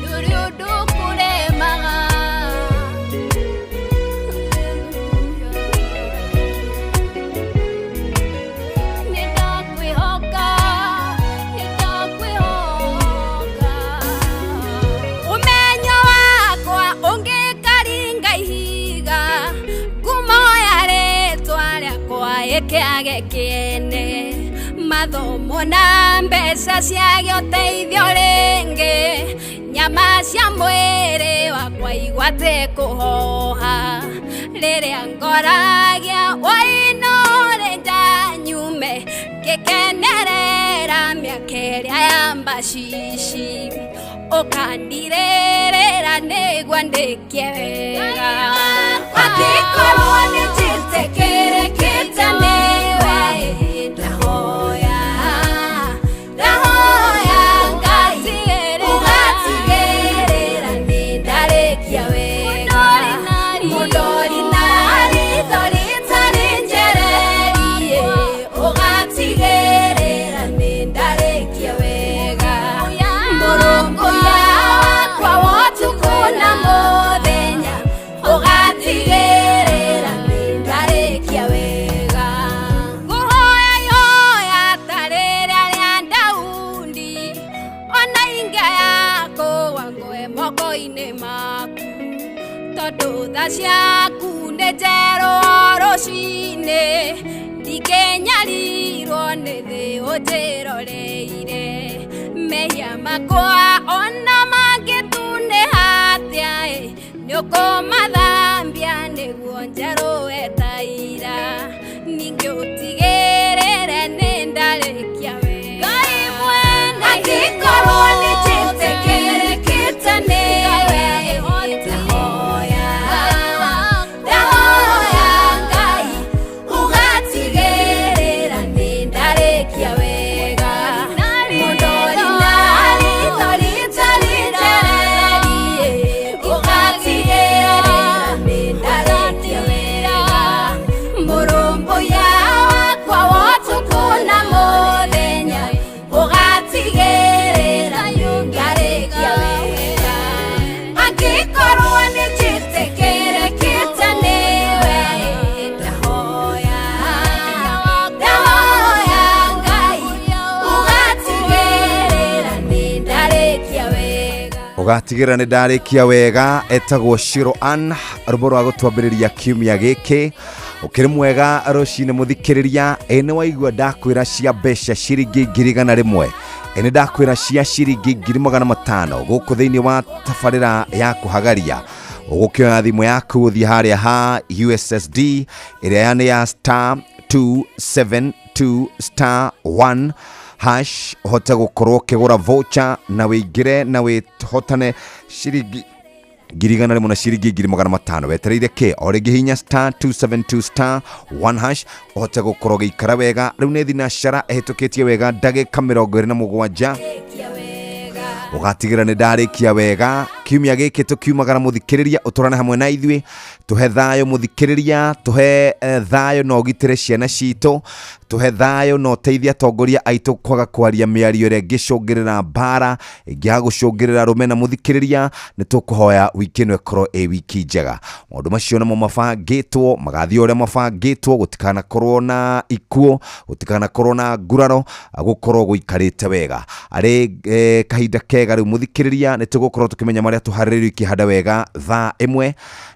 Ndũrĩ ũndũ ũkũremaga. Nĩndakwĩhoka, nĩndakwĩhoka. Ũmenyo wakwa ũngĩkaringa ihiga ngumo ya rĩtwa rĩakwa ĩkĩage kĩene mathomo na mbeca ciage ũteithio rĩngĩ nyama cia mwĩrĩ wakwa igwate kũhoha rĩrĩa ngoragia wainũrĩ njanyume ngĩkenerera mĩaka ĩrĩa ya mbacici ũkandirĩrĩra nĩguo ndĩkie wega angĩkorwo nĩ njĩtĩkĩrĩkĩte nĩwe ndahoya ndahoya Ngai ũgatigĩrĩra nĩ ndarĩkia wega mũndori na ritho rĩtarĩ njererie ũgatigĩrĩra nĩ ndarĩkia wega mũrũmbũiya wakwa wa ũtukũ na mũthenya ũgatigĩrĩra nĩ ndarĩkia wega ngũhoya ihoya ta rĩrĩa rĩa Daudi ona ingĩaya kũgwa ngwe moko-inĩ maku tondũ tha ciaku nĩ njerũ o rũcinĩ ndingĩnyarirwo nĩ thĩ ũnjĩroreire mehia makwa ona mangĩtunĩha atĩa ĩ nĩũkũmathambia nĩguo njerũe ta ira ningĩ ũtigĩrĩre nĩ ndarĩkia wega angĩkorwo nĩ njĩtĩkĩrĩkĩte nĩwe ndahoya ndahoya Ngai ũgatigĩrĩra nĩ ndarĩkia wega mũndori na ritho rĩtarĩ njererie ũgatigĩrĩra nĩ ndarĩkia wega mũrũmbũiya wakwa wa ũtukũ na mũthenya ũgatigĩrĩra nĩ ndarĩkia wega angĩkorwo nĩ njĩtĩkĩrĩkĩte nĩwe ndahoya ndahoya Ngai ũgatigĩrĩra nĩ ndarĩkia wega ũgatigĩrĩra nĩ ndarĩkia wega etagwo Shiro Ann rũmbo rwa gũtwambĩrĩria kiumia gĩkĩ ũkĩrĩ mwega rũcinĩ mũthikĩrĩria ĩ nĩ waigua ndakwĩra cia mbeca ciringi 100,000 ĩ nĩ ndakwĩra cia ciringi 500,000 gũkũ thĩinĩ wa tabarĩra ya kũhagaria ũgũkĩoya thimũ yaku ũthiĩ harĩa ha USSD ĩrĩa nĩ ya star 272 star 1 hash ũhote gũkorwo ũkĩgũra voucher na wĩingĩre na wĩhotane ciringi 100,000 na ciringi 500,000 wetereire kĩ o rĩngĩ hinya star 272 star 1 hash ũhote gũkorwo ũgĩikara wega rĩu nĩ thinacara ĩhĩtũkĩtie wega ndagĩka 27 ũgatigĩra nĩ ndarĩkia wega kiumia gĩkĩ tũkiumagara mũthikĩrĩria ũtũrane hamwe na ithuĩ tũhe thayũ mũthikĩrĩria tũhe thayũ na ũgitĩre ciana citũ tũhe thayũ na ũteithie atongoria aitũ kwaga kwaria mĩario ĩrĩa ĩngĩcũngĩrĩra mbara ĩngĩaga gũcũngĩrĩra rũmena mũthikĩrĩria nĩ tũkũhoya wiki ĩno ĩkorwo ĩ wiki njega maũndũ macio namo mabangĩtwo magathiĩ ũrĩa mabangĩtwo gũtikanakorwo na ikuũ gũtikanakorwo na nguraro gũkorwo gũikarĩte wega arĩ kahinda kega rĩu mũthikĩrĩria nĩ tũgũkorwo tũkĩmenya marĩa Marĩa tũharĩrĩirio ikĩhanda wega thaa 1,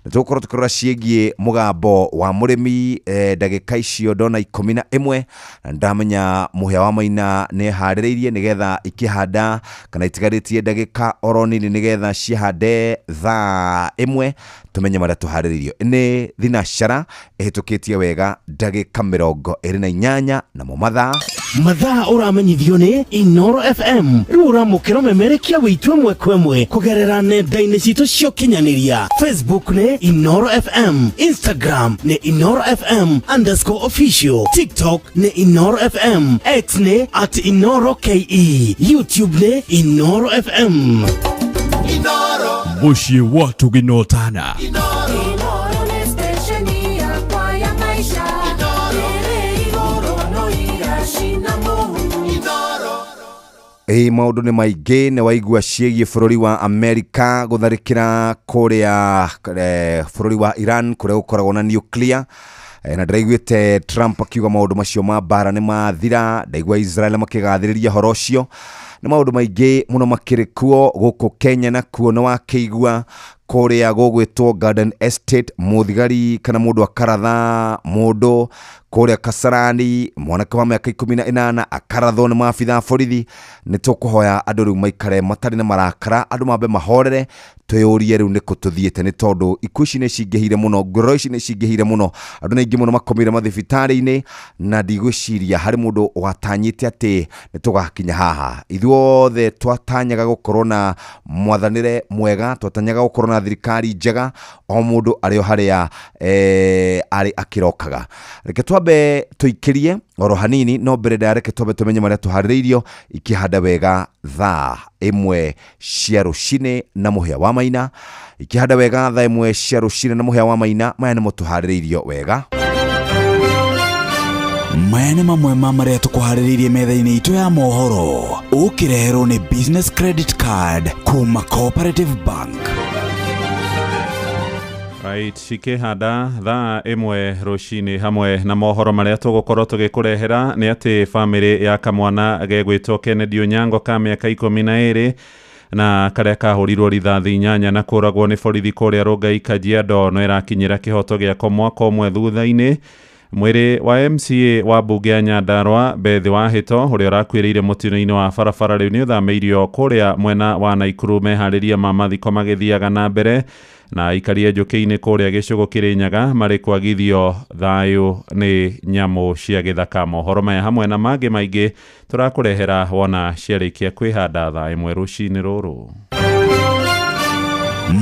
nĩ tũgũkorwo tũkĩrora ciĩgiĩ mũgambo wa mũrĩmi ndagĩka icio ndona 11, na ndamenya Mũhĩa wa Maina nĩ eharĩrĩirie nĩgetha ikĩhanda kana itigarĩtie ndagĩka oro nini nĩgetha cihande thaa 1, tũmenye marĩa tũharĩrĩirio. Nĩ thinacara ĩhĩtũkĩtie wega ndagĩka 28, namo mathaa Mathaa ũramenyithio nĩ Inoro FM. Rĩu ũramũkĩra ũmemerekia witũ ĩmwe kwa ĩmwe kũgerera nenda-inĩ citũ cia ũkinyanĩria. Facebook nĩ Inoro FM, Instagram nĩ Inoro FM underscore official, TikTok nĩ Inoro FM, X nĩ at Inoro KE, YouTube nĩ Inoro FM. Mũciĩ wa Tũginotana. Inoro nĩ stesheni yakwa ya maisha. Ĩrĩ igũrũ no iracina mũhu. Ĩ maũndũ nĩ maingĩ, nĩ waigua ciĩgiĩ bũrũri wa Amerika gũtharĩkĩra kũrĩa bũrũri wa Iran kũrĩa gũkoragwo na nuclear. Na ndĩraiguĩte Trump akiuga maũndũ macio ma mbara nĩ mathira, ndaigua Israel makĩgathĩrĩria horo ũcio. Nĩ maũndũ maingĩ mũno makĩrĩ kuo gũkũ Kenya, na kuo nĩ wakĩigua kũrĩa gũgwĩtwo Garden Estate, mũthigari kana mũndũ akaratha mũndũ kũrĩa Kasarani, mwanake wa mĩaka 18 akarathwo nĩ maabitha a borithi. Nĩ tũkũhoya andũ rĩu maikare matarĩ na marakara, andũ mambe mahorere, twĩyũrie rĩu nĩkũ tũthiĩte, nĩ tondũ ikuũ ici nĩ cingĩhire mũno, nguraro ici nĩ cingĩhire mũno, andũ nĩ aingĩ mũno makomire mathibitarĩ-inĩ, na ndigwĩciria harĩ mũndũ watanyĩte atĩ nĩ tũgakinya haha. Ithuothe twatanyaga gũkorwo na mwathanĩre mwega, twatanyaga gũkorwo na thirikari njega, o mũndũ arĩ o harĩa arĩ akĩrokaga. Reke twambe tũikĩrie oro hanini, no mbere ndaya reke twambe tũmenye marĩa tũharĩrĩirio ikĩhanda wega thaa 1 cia rũcinĩ na Mũhĩa wa Maina. Ikĩhanda wega thaa 1 cia rũcinĩ na Mũhĩa wa Maina, maya nĩmo tũharĩrĩirio wega. Maya nĩ mamwe ma marĩa tũkũharĩrĩirie metha-inĩ itũ ya mohoro, ũkĩreherwo nĩ Business Credit Card kuma Cooperative Bank. Right, cikĩhanda thaa 1 rũcinĩ hamwe na mohoro marĩa tũgũkorwo tũgĩkũrehera nĩ atĩ bamĩrĩ ya kamwana gegwĩtwo Kennedy Onyango ka mĩaka 12 na karĩa kahũrirwo rithathi 8 na kũragwo nĩ borithi kũrĩa Rongai Kajiado no ĩrakinyĩra kĩhoto gĩako mwaka ũmwe thutha-inĩ. Mwĩrĩ wa MCA wa mbunge ya Nyandarua Beth Wahĩto ũrĩa ũrakuĩrĩire mũtino-inĩ wa barabara rĩu nĩ ũthamĩirio kũrĩa mwena wa Naikuru, meharĩria ma mathiko magĩthiaga na mbere, na aikaria njũkĩ-inĩ kũrĩa gĩcũgũ Kĩrĩnyaga marĩ kwagithio thayũ nĩ nyamũ cia gĩthaka. Mohoro maya hamwe na mangĩ maingĩ tũrakũrehera wona ciarĩkia kwĩhanda thaa 1 rũcinĩ rũrũ.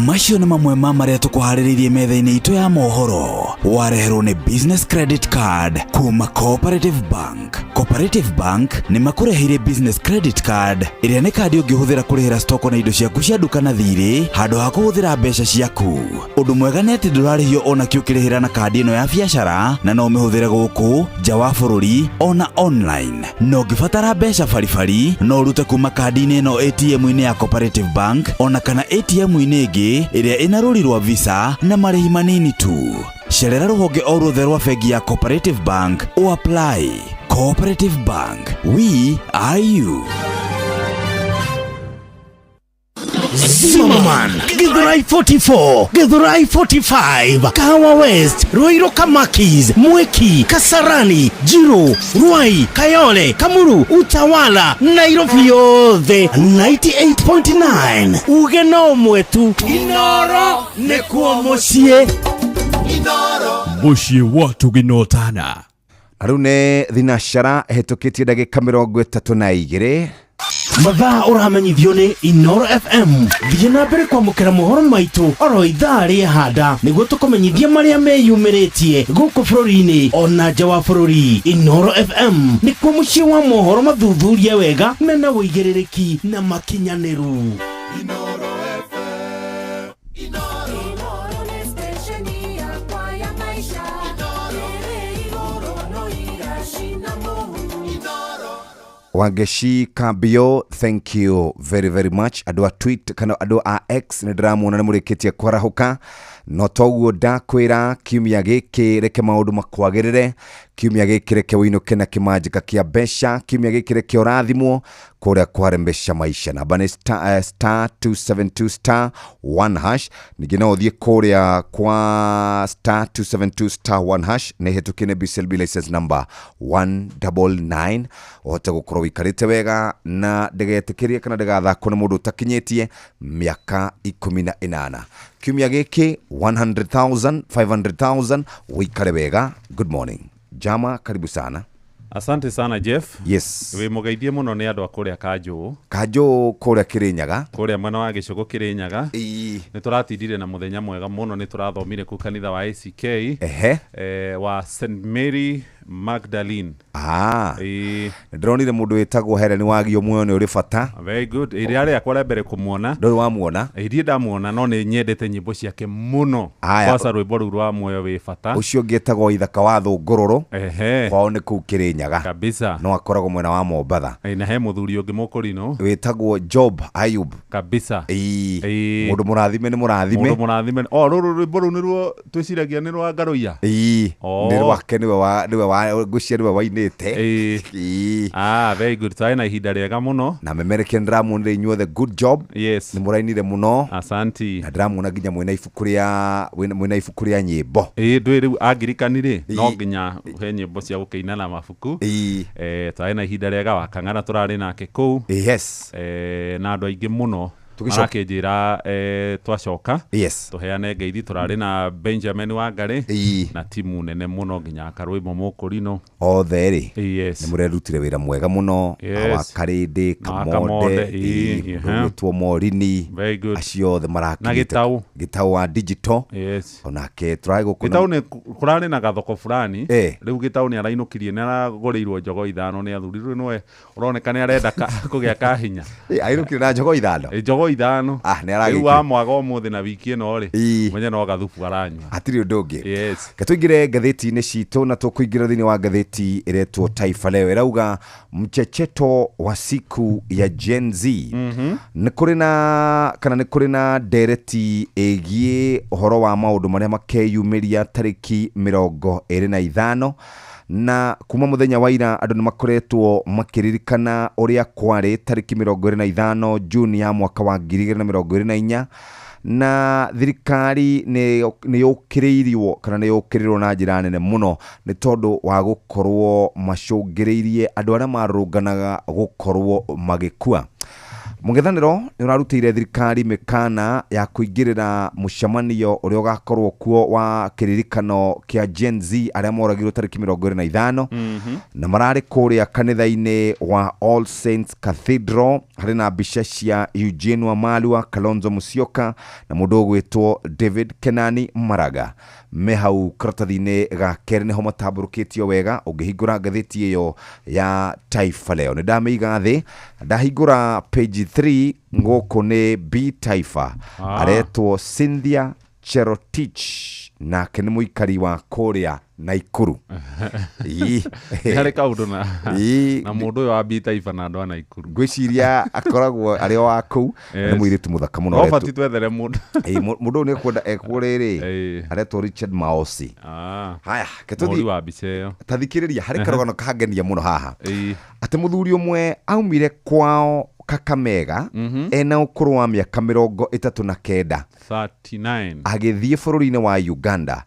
Macio nĩ mamwe ma marĩa tũkũharĩrĩirie metha-inĩ itũ ya mohoro, wareherwo nĩ Business Credit Card kuma Cooperative Bank. Cooperative Bank nĩ makũreheire Business Credit Card ĩrĩa nĩ kandi ũngĩhũthĩra kũrĩhĩra stoko na indo ciaku cia nduka na thirĩ handũ ha kũhũthĩra mbeca ciaku. Ũndũ mwega nĩ atĩ ndũrarĩhio ona kĩ ũkĩrĩhĩra na kandi ĩno ya biacara, na no ũmĩhũthĩre gũkũ nja wa bũrũri ona online. Na ũngĩbatara mbeca baribari no ũrute kuma kandi-inĩ ĩno ATM-inĩ ya Cooperative Bank ona kana ATM-inĩ ĩngĩ ĩrĩa ĩna rũri rwa Visa na marĩhi manini tu. Cerera rũhonge o ruothe rwa bengi ya Cooperative Bank o apply. Cooperative Bank, we are you. Zimmerman, Githurai 44, Githurai 45, Kahawa West, Ruiru Kamakis, Mwiki, Kasarani, Jiru, Ruai, Kayole, Kamuru, Utawala, Nairobi yothe 98.9. Uge no mwetu Inoro nĩkuo mũciĩ. Mũciĩ wa Tũginotana. Na rĩu nĩ thinacara ĩhĩtũkĩtie ndagĩka 32. Mathaa ũramenyithio nĩ Inoro FM. Thiĩ na mbere kwamũkĩra mohoro maitũ oro ithaa rĩehanda nĩguo tũkũmenyithie marĩa meyumĩrĩtie gũkũ bũrũri-inĩ ona nja wa bũrũri. Inoro FM nĩkuo mũciĩ wa mohoro mathuthurie wega mena ũigĩrĩrĩki na makinyanĩru. Inoro nĩ stesheni yakwa ya maisha. Ĩrĩ igũrũ no iracina mũhu. Wangeshi Kambio, thank you very very much. Andũ a tweet kana andũ a X nĩ ndĩramuona nĩ mũrĩkĩtie kwarahũka, no toguo ndakwĩra kiumia gĩkĩ reke maũndũ makwagĩrĩre, kiumia gĩkĩ reke ũinũke na kĩmanjĩka kĩa mbeca, kiumia gĩkĩ reke ũrathimwo kũrĩa kwarembesha maisha. Namba nĩ star, star 272 star 1 hash. Ningĩ no ũthiĩ kũrĩa kwa star 272 star 1 hash nĩ hĩtũkie nĩ BCLB license number 199 ũhote gũkorwo wĩikarĩte wega na ndĩgetĩkĩrie kana ndĩgathakwo nĩ mũndũ ũtakinyĩtie mĩaka 18. Kiumia gĩkĩ 100,000 500,000 wĩikare wega. Good morning Jama, karibu sana. Asante sana Jeff. Yes. Wĩ mũgeithie mũno nĩ andũ a kũrĩa Kanjũ. Kanjũ kũrĩa Kĩrĩnyaga. Kũrĩa mwena wa Gĩcũgũ Kĩrĩnyaga. Nĩ tũratindire na mũthenya mwega mũno, nĩ tũrathomire kũu kanitha wa ACK. Ehe. Wa St Mary Magdalene. Nĩ ndĩronire mũndũ wĩtagwo Helen Wagio muoyo nĩ ũrĩ bata. Very good. Ĩrĩa rĩakwa rĩa mbere kũmuona. Ndũrĩ wamuona? Ndiĩ ndamuona no nĩ nyendete nyĩmbo ciake mũno. Aya. Kwanza rwĩmbo rũu rwa muoyo wĩ bata. Ũcio ũngĩ etagwo Ithaka wa Thũngũrũrũ. Ehe. Kwao nĩ kũu Kĩrĩnyaga. Kabisa. No akoragwo mwena wa Mombatha. Na he mũthuri ũngĩ mũkũrinũ wĩtagwo Job Ayub. Kabisa. Ĩĩ. Mũndũ mũrathime nĩ mũrathime. Mũndũ mũrathime. O rũrũ rwĩmbo rũu nĩruo twĩciragia nĩ rwa Ngaruiya. Ĩĩ. Oh. Nĩ rwake, nĩwe wa nĩwe wa ngwĩciria nĩwe wainĩte. Ĩĩ. Ah, very good. Twarĩ na ihinda rĩega mũno. Na memereke ndĩramuonire inyuothe, good job. Yes. Nĩ mũrainire mũno. Asanti. Na ndĩramuona nginya mwĩna ibuku rĩa mwĩna ibuku rĩa nyĩmbo. Ĩĩ, ndũĩ rĩu angirikani rĩ, no nginya he nyĩmbo cia gũkĩina na mabuku. Twarĩ na ihinda rĩega, wa Kang'ara tũrarĩ nake kũu. Yes. Na andũ aingĩ mũno marakĩnjĩra twacoka. Yes. Tũheane ngeithi, tũrarĩ na Benjamin Wangari na timu nene mũno nginya Karũĩmbo Mũkũrinũ. Othe rĩ. Yes. Nĩ mũrerutire wĩra mwega mũno. Yes. Awa Karĩndĩ, Na wa Kamonde, Kamonde, ĩĩ, ũgwĩtwo Morini. Very good. Acio othe marakinyĩte. Na Gĩtaũ. Gĩtaũ wa digital. Yes. Onake tũrarĩ gũkũ. Gĩtaũ nĩ kũrarĩ na gathoko fulani. Eh. Rĩu Gĩtaũ nĩ arainũkirie, nĩ aragũrĩirwo njogo 5 nĩ athuri. Rĩu nĩwe ũroneka nĩ arenda kũgĩa kahinya. Ainũkire na njogo 5? Njogo 5. Ah, nĩ aragĩkire. Rĩu wa mwaga ũmũthĩ na wiki ĩno rĩ, menye no gathubu aranyua. Hatirĩ ũndũ ũngĩ. Yes. Reke tũingĩre ngathĩti-inĩ citũ, na tũkũingĩra thĩinĩ wa ngathĩti ĩretwo Taifa Leo. Ĩrauga mchecheto wa siku ya Gen Z. Nĩ kũrĩ na kana nĩ kũrĩ na ndereti ĩgiĩ ũhoro wa maũndũ marĩa makeyumĩria tarĩki 25, na kuma mũthenya wa ira andũ nĩ makoretwo makĩririkana ũrĩa kwarĩ tarĩki 25 Juni ya mwaka wa 2024, na thirikari nĩ yũkĩrĩirio kana nĩ yũkĩrĩirwo na njĩra nene mũno nĩ tondũ wa gũkorwo macũngĩrĩirie andũ arĩa marũrũnganaga gũkorwo magĩkua. Mũng'ethanĩro nĩ ũrarutĩire thirikari mĩkana ya kũingĩrĩra mũcemanio ũrĩa ũgakorwo kuo wa kĩririkano kĩa Gen Z arĩa moragirwo tarĩki 25, na mararĩ kũrĩa kanitha-inĩ wa All Saints Cathedral. Harĩ na mbica cia Eugene Wamalwa, Kalonzo Musyoka na mũndũ ũgwĩtwo David Kenani Maraga me hau karatathi-inĩ ga kerĩ, nĩho matambũrũkĩtio wega. Ũngĩhingũra ngathĩti ĩyo ya Taifa Leo, nĩ ndamĩiga thĩ, ndahingũra page 3, gũkũ nĩ B Taifa. Aretwo Cynthia Cherotich, nake nĩ mũikari wa kũrĩa Naikuru. Nĩ harĩ kaũndũ na na mũndũ ũyũ wa B Taifa na andũ a Naikuru. Ngwĩciria akoragwo arĩ o wa kũu. Nĩ mũirĩtu mũthaka mũno. Robert, twethere mũndũ. Mũndũ ũyũ nĩ ekwenda ekwo rĩrĩ, aretwo Richard Maosi. Haya, Mũhũri wa mbica ĩyo. Ta thikĩrĩria, harĩ karũgano kangenia mũno haha, atĩ mũthuri ũmwe aumire kwao Kakamega ena ũkũrũ wa mĩaka 39, 39, agĩthiĩ bũrũri-inĩ wa Uganda.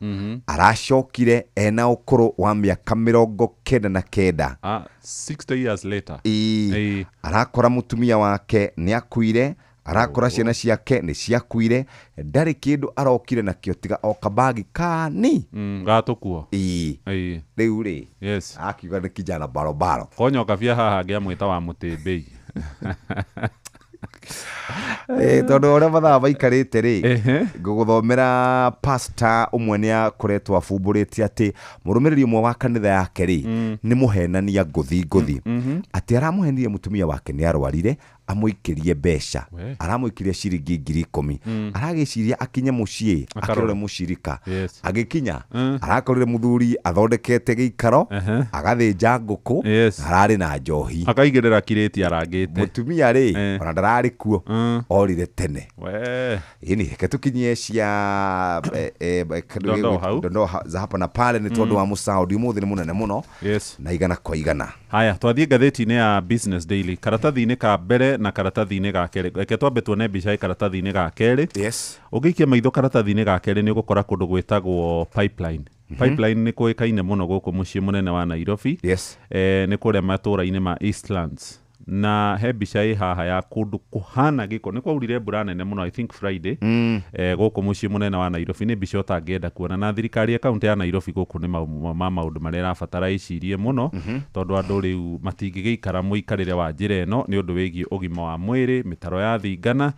Aracokire ena ũkũrũ wa mĩaka 99. 60 years later. Ĩĩ. Arakora mũtumia wake nĩ akuire, arakora ciana ciake nĩ ciakuire, ndarĩ kĩndũ arokire nakĩo tiga o kabagi kani gatũkuo. Ĩĩ. Rĩu rĩ, yes, akiuga nĩ kijana barobaro. Konyoka bia haha angĩamwĩta wa mũtĩmbĩi. Tondũ ũrĩa mathaa maikarĩte rĩ, ngũgũthomera pastor ũmwe nĩ akoretwo abumbũrĩte atĩ mũrũmĩrĩri ũmwe wa kanitha yake rĩ, nĩ mũhenania ngũthi ngũthi, atĩ aramũhenirie mũtumia wake nĩ arwarire, Amũikĩrie mbeca. We. Aramũikĩria ciringi 10,000. Aragĩciria akinye mũciĩ Akarore. akĩrore mũcirika. Yes. Agĩkinya arakorire mũthuri athondekete gĩikaro, agathĩnja ngũkũ. Yes. Ararĩ na njohi. Akaigĩrĩra kirĩti arangĩte. Mũtumia rĩ, ona ndararĩ kuo, orire tene. We. Ĩni reke tũkinyie cia kĩndũ Dondoo hau. dondoo za hapa na pale nĩ tondũ wa mũcaũndi ũmũthĩ nĩ mũnene mũno. Yes. Na igana kwa igana. Haya, twathiĩ ngathĩti-inĩ ya Business Daily, karatathi-inĩ ka mbere na karatathi-inĩ ga kerĩ. Reke twambe tuone mbica ĩ karatathi-inĩ ga kerĩ. Yes. Ũngĩikia maitho karatathi-inĩ ga kerĩ nĩ ũgũkora kũndũ gwĩtagwo Pipeline. Pipeline nĩ kũĩkaine mũno gũkũ mũciĩ mũnene wa Nairobi. Yes. Nĩ kũrĩa matũũra-inĩ ma Eastlands, na he mbica ĩ haha ya kũndũ kũhana gĩko. Nĩ kwaurire mbura nene mũno, I think Friday, gũkũ mũciĩ mũnene wa Nairobi. Nĩ mbica ũtangĩenda kuona, na thirikari ya kaunti ya Nairobi gũkũ nĩ ma maũndũ marĩa ĩrabatara ĩcirie mũno, tondũ andũ rĩu matingĩgĩikara mũikarĩre wa njĩra ĩno nĩ ũndũ wĩgiĩ ũgima wa mwĩrĩ, mĩtaro ya thingana,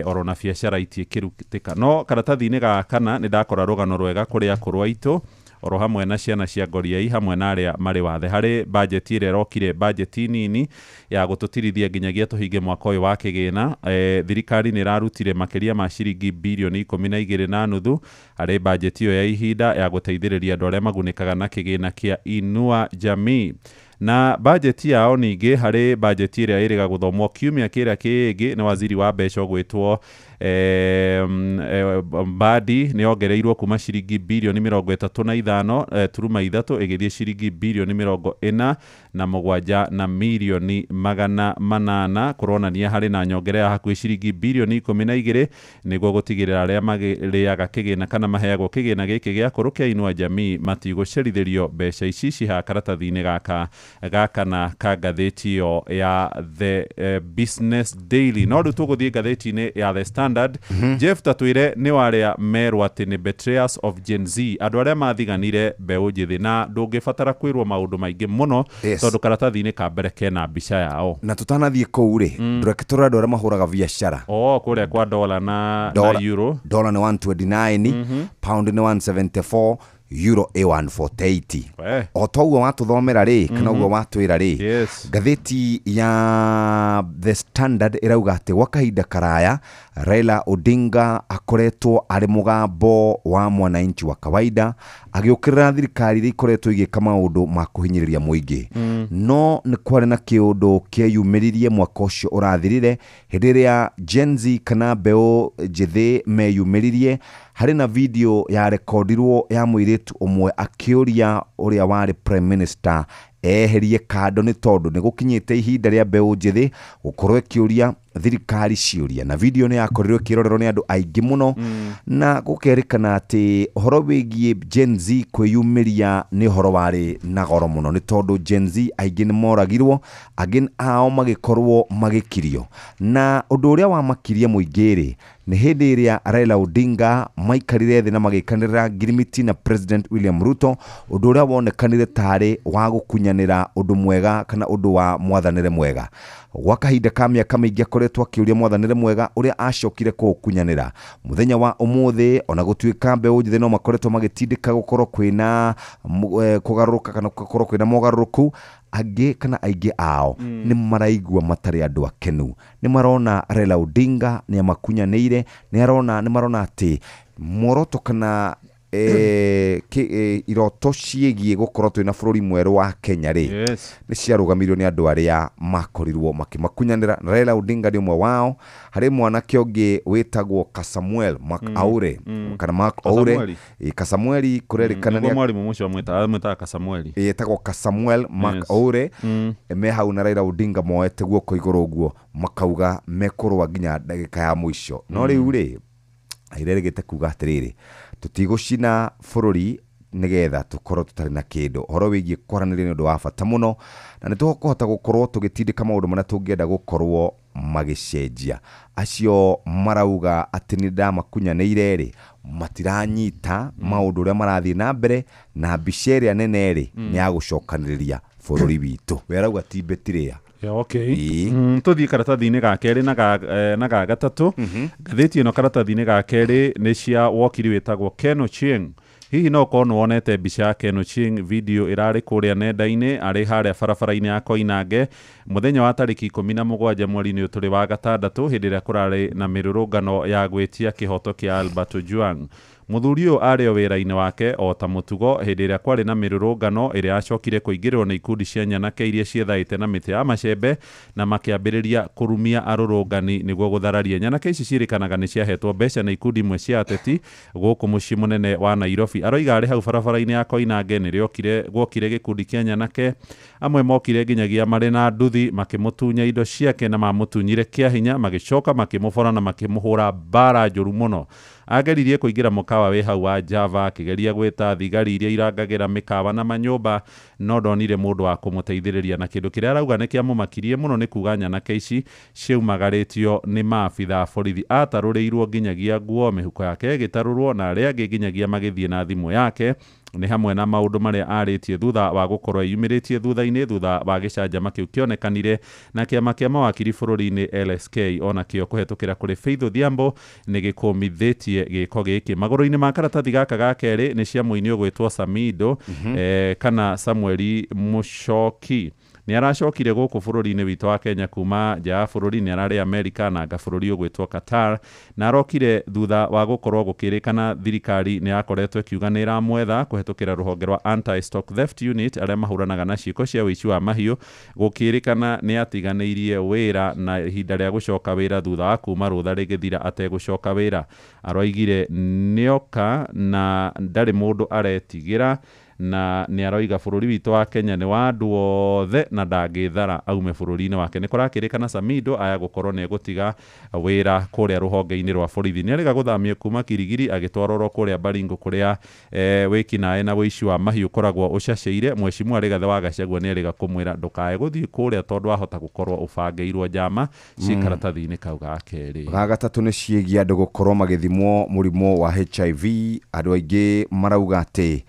oro na biacara itiĩkĩrutĩka. No karatathi-inĩ ga kana nĩ ndakora rũgano rwega kũrĩ akũrũ aitũ oro hamwe na ciana cia ngoriai hamwe na arĩa marĩ wathe harĩ bajeti ĩrĩa ĩrokire, bajeti nini ya gũtũtirithia nginyagia tũhinge mwaka ũyũ wa kĩgĩna. Thirikari nĩ ĩrarutire makĩria ma ciringi birioni 12.5 harĩ bajeti ĩyo ya ihinda ya gũteithĩrĩria andũ arĩa magunĩkaga na kĩgĩna kĩa Inua Jamii. Na bajeti yao ningĩ, harĩ bajeti ĩrĩa ĩrĩga gũthomwo kiumia kĩrĩa kĩngĩ nĩ waziri wa mbeca ũgwĩtwo Mbadi, nĩ yongereirwo kuma ciringi birioni 35 turuma 3 ĩgĩthiĩ ciringi birioni 47 na mirioni 800, kũronania harĩ na nyongera ya hakuhĩ ciringi birioni 12 nĩguo gũtigĩrĩra arĩa magĩrĩaga kĩgĩna kana maheagwo kĩgĩna gĩkĩ gĩa kũrũ kĩa Inua Jamii matigũcerithĩrio mbeca ici. Ciha karatathi-inĩ gaka ga kana ka ngathĩti ĩyo ya The Business Daily. No rĩu tũgũthiĩ ngathĩti-inĩ ya The Standard. Jeff, tatwĩre nĩ warĩa merwo atĩ nĩ betrayers of Gen Z, andũ arĩa mathiganire mbeũ njĩthĩ, na ndũngĩbatara kwĩrwo maũndũ maingĩ mũno, tondũ karatathi-inĩ ka mbere kena mbica yao. Na tũtanathiĩ kũu rĩ, ndũreke tũrore andũ arĩa mahũraga biacara. O kũrĩa kwa dola na euro. Dola nĩ 129, pound nĩ 174, euro ĩ 148. We. O toguo watũthomera rĩ, kana ũguo watwĩra rĩ, Yes. ngathĩti ya The Standard ĩrauga atĩ gwa kahinda karaya Raila Odinga akoretwo arĩ mũgambo wa mwananchi wa kawaida, agĩũkĩrĩra thirikari iria ikoretwo igĩka maũndũ ma kũhinyĩrĩria mũingĩ. No nĩ kwarĩ na kĩũndũ kĩeyumĩririe mwaka ũcio ũrathirire, hĩndĩ ĩrĩa Gen Z kana mbeũ njĩthĩ meyumĩririe. Harĩ na video yarekondirwo ya mũirĩtu ũmwe akĩũria ũrĩa warĩ prime minister eherie kando, nĩ tondũ nĩ gũkinyĩte ihinda rĩa mbeũ njĩthĩ gũkorwo ĩkĩũria thirikari ciũria. Na video nĩ yakorirwo ĩkĩrorerwo nĩ andũ aingĩ mũno, na gũkerĩkana atĩ ũhoro wĩgiĩ Gen Z kwĩyumĩria nĩ ũhoro warĩ na goro mũno, nĩ tondũ Gen Z aingĩ nĩ moragirwo, angĩ ao magĩkorwo magĩkirio. Na ũndũ ũrĩa wamakirie mũingĩ rĩ, nĩ hĩndĩ ĩrĩa Raila Odinga maikarire thĩ na magĩkanĩrĩra ngirimiti na President William Ruto, ũndũ ũrĩa wonekanire tarĩ wa gũkunyanĩra ũndũ mwega kana ũndũ wa mwathanĩre mwega. Gwa kahinda ka mĩaka mĩingĩ akoretwo akĩũria mwathanĩre mwega ũrĩa acokire kũũkunyanĩra mũthenya wa ũmũthĩ. Ona gũtuĩka mbeũ njĩthĩ no makoretwo magĩtindĩka gũkorwo kwĩna kũgarũrũka kana gũkorwo kwĩna mogarũrũku, angĩ kana aingĩ ao nĩ maraigua matarĩ andũ akenu. Nĩ marona Raila Odinga nĩ amakunyanĩire, nĩ marona atĩ muoroto kana iroto ciĩgiĩ gũkorwo twĩna bũrũri mwerũ wa Kenya rĩ, Yes. nĩ ciarũgamirio nĩ andũ arĩa makorirwo makĩmakunyanĩra, na Raila Odinga nĩ ũmwe wao. Harĩ mwanake ũngĩ wĩtagwo Kasamuel Mark Aure, kana Mark Aure. Kasamueli. Kasamueli kũrerĩkana Nĩguo mwarimũ mũcio amwĩtaga Kasamueli. Ĩtagwo Kasamuel Mark Yes. Aure. Me hau na Raila Odinga moete guoko igũrũ ũguo, makauga mekũrũa nginya ndagĩka ya mũico. No rĩu rĩ, irerĩgĩte kuga atĩrĩrĩ, tũtigũcina bũrũri nĩgetha tũkorwo tũtarĩ na kĩndũ. Ũhoro wĩgiĩ kwaranĩria nĩ ũndũ wa bata mũno, na nĩ tũkũhota gũkorwo tũgĩtindĩka maũndũ marĩa tũngĩenda gũkorwo magĩcenjia. Acio marauga atĩ nĩ ndamakunyanĩire rĩ, matiranyita maũndũ ũrĩa marathiĩ na mbere, na mbica ĩrĩa nene rĩ, nĩ ya gũcokanĩrĩria bũrũri witũ. We arauga ti mbĩtĩrĩa. Yeah, okay. Tũthiĩ karatathi-inĩ ga kerĩ na ga gatatũ. Ngathĩti ĩno karatathi-inĩ ga kerĩ nĩ cia wokiri wĩtagwo Ken Ochieng. Hihi no ũkorwo nĩ wonete mbica ya Ken Ochieng video ĩrarĩ kũrĩa nenda-inĩ arĩ harĩa barabara-inĩ ya Koinange mũthenya wa tarĩki 17 mweri-inĩ ũyũ tũrĩ wa gatandatũ, hĩndĩ ĩrĩa kũrarĩ na mĩrũrũngano ya gwĩtia kĩhoto kĩa Albert Ojwang. Mũthuri ũyũ arĩ o wĩra-inĩ wake o ta mũtugo hĩndĩ ĩrĩa kwarĩ na mĩrũrũngano ĩrĩa yacokire kũingĩrĩrwo nĩ ikundi cia nyanake iria ciethaĩte na mĩtĩ ya macembe na makĩambĩrĩria kũrumia arũrũngani nĩguo gũthararia. Nyanake ici ciĩrĩkanaga nĩ ciahetwo mbeca nĩ ikundi imwe cia ateti gũkũ mũciĩ mũnene wa Nairobi. Aroiga arĩ hau barabara-inĩ ya Koinange nĩrĩokire gwokire gĩkundi kĩa nyanake, amwe mokire nginyagia marĩ na nduthi makĩmũtunya indo ciake na mamũtunyire kĩa hinya, magĩcoka makĩmũbora na makĩmũhũra mbara njũru mũno. Ageririe kũingĩra mũkawa wĩ hau wa Java akĩgeria gwĩta thigari iria irangagĩra mĩkawa na manyũmba, no ndonire mũndũ wa kũmũteithĩrĩria, na kĩndũ kĩrĩa arauga nĩ kĩamũmakirie mũno nĩ kuga nyanake ici ciaumagarĩtio nĩ maabitha a borithi. Atarũrĩirwo nginyagia nguo, mĩhuko yake ĩgĩtarũrwo na arĩa angĩ nginyagia magĩthiĩ na thimũ yake. Nĩ hamwe na maũndũ marĩa arĩtie thutha wa gũkorwo eyumĩrĩtie thutha-inĩ thutha wa gĩcanjama kĩu kĩonekanire na kĩama kĩa mawakiri bũrũri-inĩ LSK onakĩo kũhetũkĩra kũrĩ Faith Odhiambo nĩ gĩkũmithĩtie gĩko gĩkĩ. Magũrũ-inĩ ma karatathi gaka ga kerĩ nĩ cia mũini ũgwĩtwo Samido, kana Samueli Mũcoki. Nĩ aracokire gũkũ bũrũri-inĩ witũ wa Kenya kuma nja ya bũrũri, nĩ ararĩ Amerika na anga bũrũri ũgwĩtwo Qatar, na arokire thutha wa gũkorwo gũkĩrĩkana thirikari nĩ yakoretwo ĩkiuga nĩ ĩramwetha kũhetũkĩra rũhonge rwa Anti-Stock Theft Unit arĩa mahũranaga na ciĩko cia ũici wa mahiũ. Gũkĩrĩkana nĩ atiganĩirie wĩra na ihinda rĩa gũcoka wĩra thutha wa kuma rũtha rĩgĩthira ategũcoka wĩra. Aroigire nĩoka na ndarĩ mũndũ aretigĩra, na nĩ aroiga bũrũri witũ wa Kenya nĩ wa andũ othe na ndangĩthara aume bũrũri-inĩ wake. Nĩ kũrakĩrĩkana Samido aya gũkorwo nĩ egũtiga wĩra kũrĩa rũhonge-inĩ rwa borithi. Nĩ arĩga gũthamio kuma Kirigiri agĩtwarwo kũrĩa Baringo kũrĩa wĩkinaĩ na ũici wa mahiũ ũkoragwo ũcacĩire. Mheshimiwa Rigathĩ wa Gachagua nĩ arĩga kũmwĩra ndũkae gũthiĩ kũrĩa tondũ wahota gũkorwo ũbangĩirwo njama ciĩ karatathi-inĩ kau ga kerĩ. Ga gatatũ nĩ ciĩgiĩ andũ gũkorwo magĩthimwo mũrimũ wa HIV. Andũ aingĩ marauga atĩ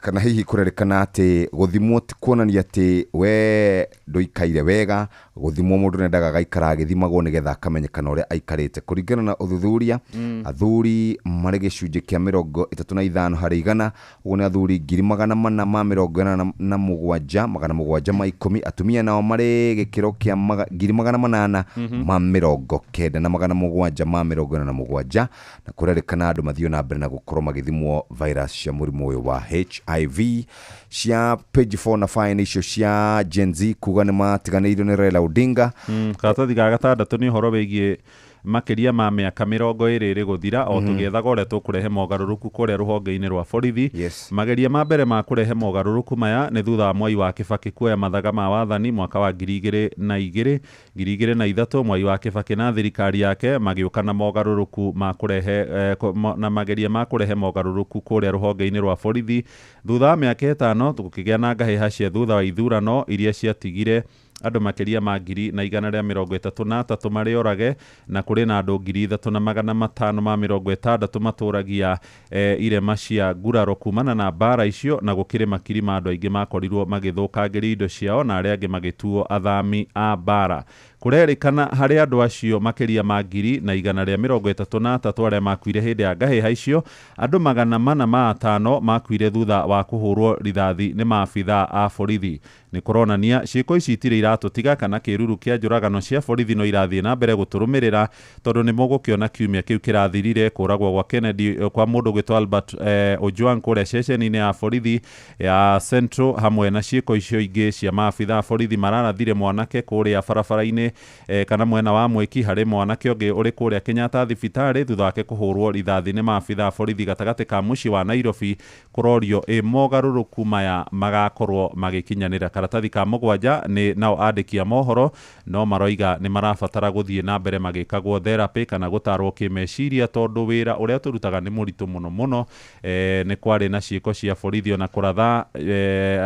kana hihi kũrerĩkana atĩ gũthimwo ti kuonania atĩ we ndũikaire wega. Gũthimwo mũndũ nendaga agaikara agĩthimagwo nĩgetha akamenyekana ũrĩa aikarĩte. Kũringana na ũthuthuria, athuri marĩ gĩcunjĩ kĩa 35 harĩ igana, ũguo nĩ athuri 487,710, atumia nao marĩ gĩkĩro kĩa 890,747, na kũrerĩkana andũ mathiĩ na mbere na gũkorwo magĩthimwo virus cia mũrimũ ũyũ wa HIV. Cia page 4 na 5 nĩcio cia Gen Z kuga nĩ matiganĩirio nĩ Raila Odinga. Karatathi ga gatandatũ nĩ ũhoro wĩgiĩ makĩria ma mĩaka 20 ĩrĩ gũthira o tũgĩethaga ũrĩa tũkũrehe mogarũrũku kũrĩa rũhonge-inĩ rwa borithi. Mageria ma mbere ma kũrehe mogarũrũku maya nĩ thutha wa Mwai wa Kibaki kuoya mathaga ma wathani mwaka wa 2002, 2003. Mwai wa Kibaki na thirikari yake magĩũka na mogarũrũku ma kũrehe na mageria ma kũrehe mogarũrũku kũrĩa rũhonge-inĩ rwa borithi. Thutha wa mĩaka 5 gũkĩgĩa na ngahĩha cia thutha wa ithurano iria ciatigire andũ makĩria ma 1,133 marĩ orage, na kũrĩ na andũ 3,560 matũragia irema cia nguraro kumana na mbara icio, na gũkĩrĩ makiri ma andũ aingĩ makorirwo magĩthũkangĩrio indo ciao na arĩa angĩ magĩtuo athami a mbara. Kũrerĩkana harĩ andũ acio makĩria ma 1,133 arĩa makuire hĩndĩ ya ngahĩha icio, andũ 405 makuire thutha wa kũhũrwo rithathi nĩ maabitha a borithi. Nĩ kũronania ciĩko ici itirĩ iratũtiga kana kĩruru kĩa njũragano cia borithi no irathiĩ na mbere gũtũrũmĩrĩra, tondũ nĩ mũgũkĩona kiumia kĩu kĩrathirire kũragwo gwa Kennedy kwa mũndũ gwĩtwo Albert Ojwang kũrĩa ceceni-inĩ ya borithi ya Central, hamwe na ciĩko icio ingĩ cia maabitha a borithi mararathire mwanake kũrĩa barabara-inĩ kana mwena wa Mwĩki harĩ mwanake ũngĩ ũrĩ kũrĩa Kenyatta thibitarĩ thutha wake kũhũrwo rithathi nĩ maabitha a borithi gatagatĩ ka mũciĩ wa Nairobi. Kũrorio ĩ mogarũrũku maya magakorwo magĩkinyanĩra. Karatathi ka mũgwanja nĩ nao andĩki a mohoro no maroiga nĩ marabatara gũthiĩ na mbere magĩkagwo therapy kana gũtarwo kĩmeciria, tondũ wĩra ũrĩa tũrutaga nĩ mũritũ mũno mũno. Nĩ kwarĩ na ciĩko cia borithi ona kũratha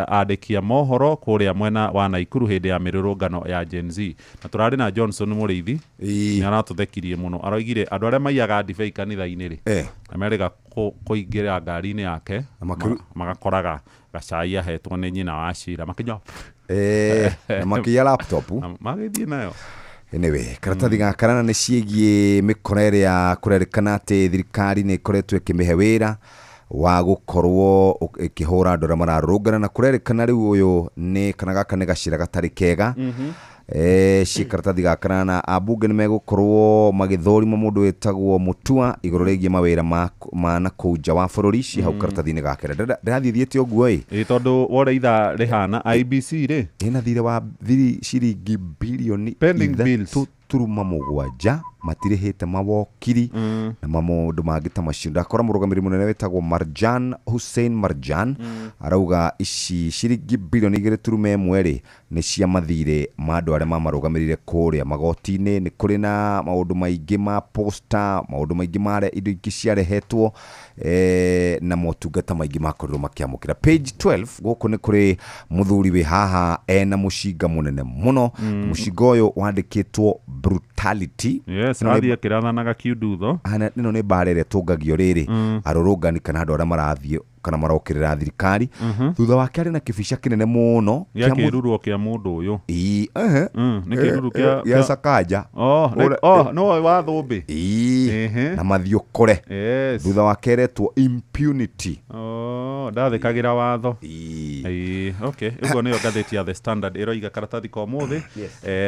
andĩki a mohoro kũrĩa mwena wa Naikuru hĩndĩ ya mĩrũrũngano ya Gen Z. Na tũrarĩ na Johnson Mũrĩithi, nĩ aratũthekirie mũno, aroigire andũ arĩa maiyaga ndibei kanitha-inĩ rĩ, na merĩga kũingĩra ngari-inĩ yake magakoraga gacai ahetwo nĩ nyina wa Cira makĩnyua na makĩiya laptop magĩthiĩ nayo. Anyway, karatathi ga kanana nĩ ciĩgiĩ mĩkora ĩrĩa kũrerĩkana atĩ thirikari nĩ ĩkoretwo ĩkĩmĩhe wĩra Wa gũkorwo ĩkĩhũra andũ arĩa mararũrũngana na kũrerĩkana rĩu ũyũ nĩ kana gaka nĩ gacĩra gatarĩ kega. Ciĩ karatathi ga kanana, ambunge nĩ megũkorwo magĩthũrima mũndũ wĩtagwo Mũtua igũrũ rĩgiĩ mawĩra ma na kũu nja wa bũrũri. Ciĩ hau karatathi-inĩ ga kenda. Ndĩrathiĩ thiĩte ũguo ĩ. Ĩ tondũ wora ithaa rĩhana IBC rĩ ĩna thirĩ wa thiri ciringi bilioni Pending bills. 3.7, matirĩhĩte mawokiri na maũndũ mangĩ ta macio. Ndakora mũrũgamĩrĩri mũnene wĩtagwo Marjan Hussein Marjan arauga ici ciringi bilioni 2.1 rĩ nĩ cia mathirĩ ma andũ arĩa mamarũgamĩrĩire kũrĩa magoti-inĩ. Nĩ kũrĩ na maũndũ maingĩ ma posta, maũndũ maingĩ marĩa indo ingĩ ciarehetwo na motungata maingĩ makorirwo makĩamũkĩra. Page 12, gũkũ nĩ kũrĩ mũthuri wĩ haha ena mũcinga mũnene mũno. Mũcinga ũyũ wandĩkĩtwo brutality. Yes. Ĩno nĩ- Athiĩ akĩrathanaga kiundutho. Hana, ĩno nĩ mbara ĩrĩa ĩtũngagio rĩrĩ arũrũngani kana andũ arĩa marathiĩ kana marokĩrĩra thirikari. Thutha wake arĩ na kĩbica kĩnene mũno gĩa kĩa mũth- kĩruru kĩa mũndũ ũyũ. Ii, ehe. Nĩ kĩruru gĩa Sakaja. Oh, oh, no wa thũmbĩ. Ii, na mathiũkũre. Thutha wake eretwo impunity. Oh, ndathĩkagĩra watho. Ĩĩ, okay, ũguo nĩyo ngathĩti ya The Standard ĩroiga karatathi ka ũmũthĩ.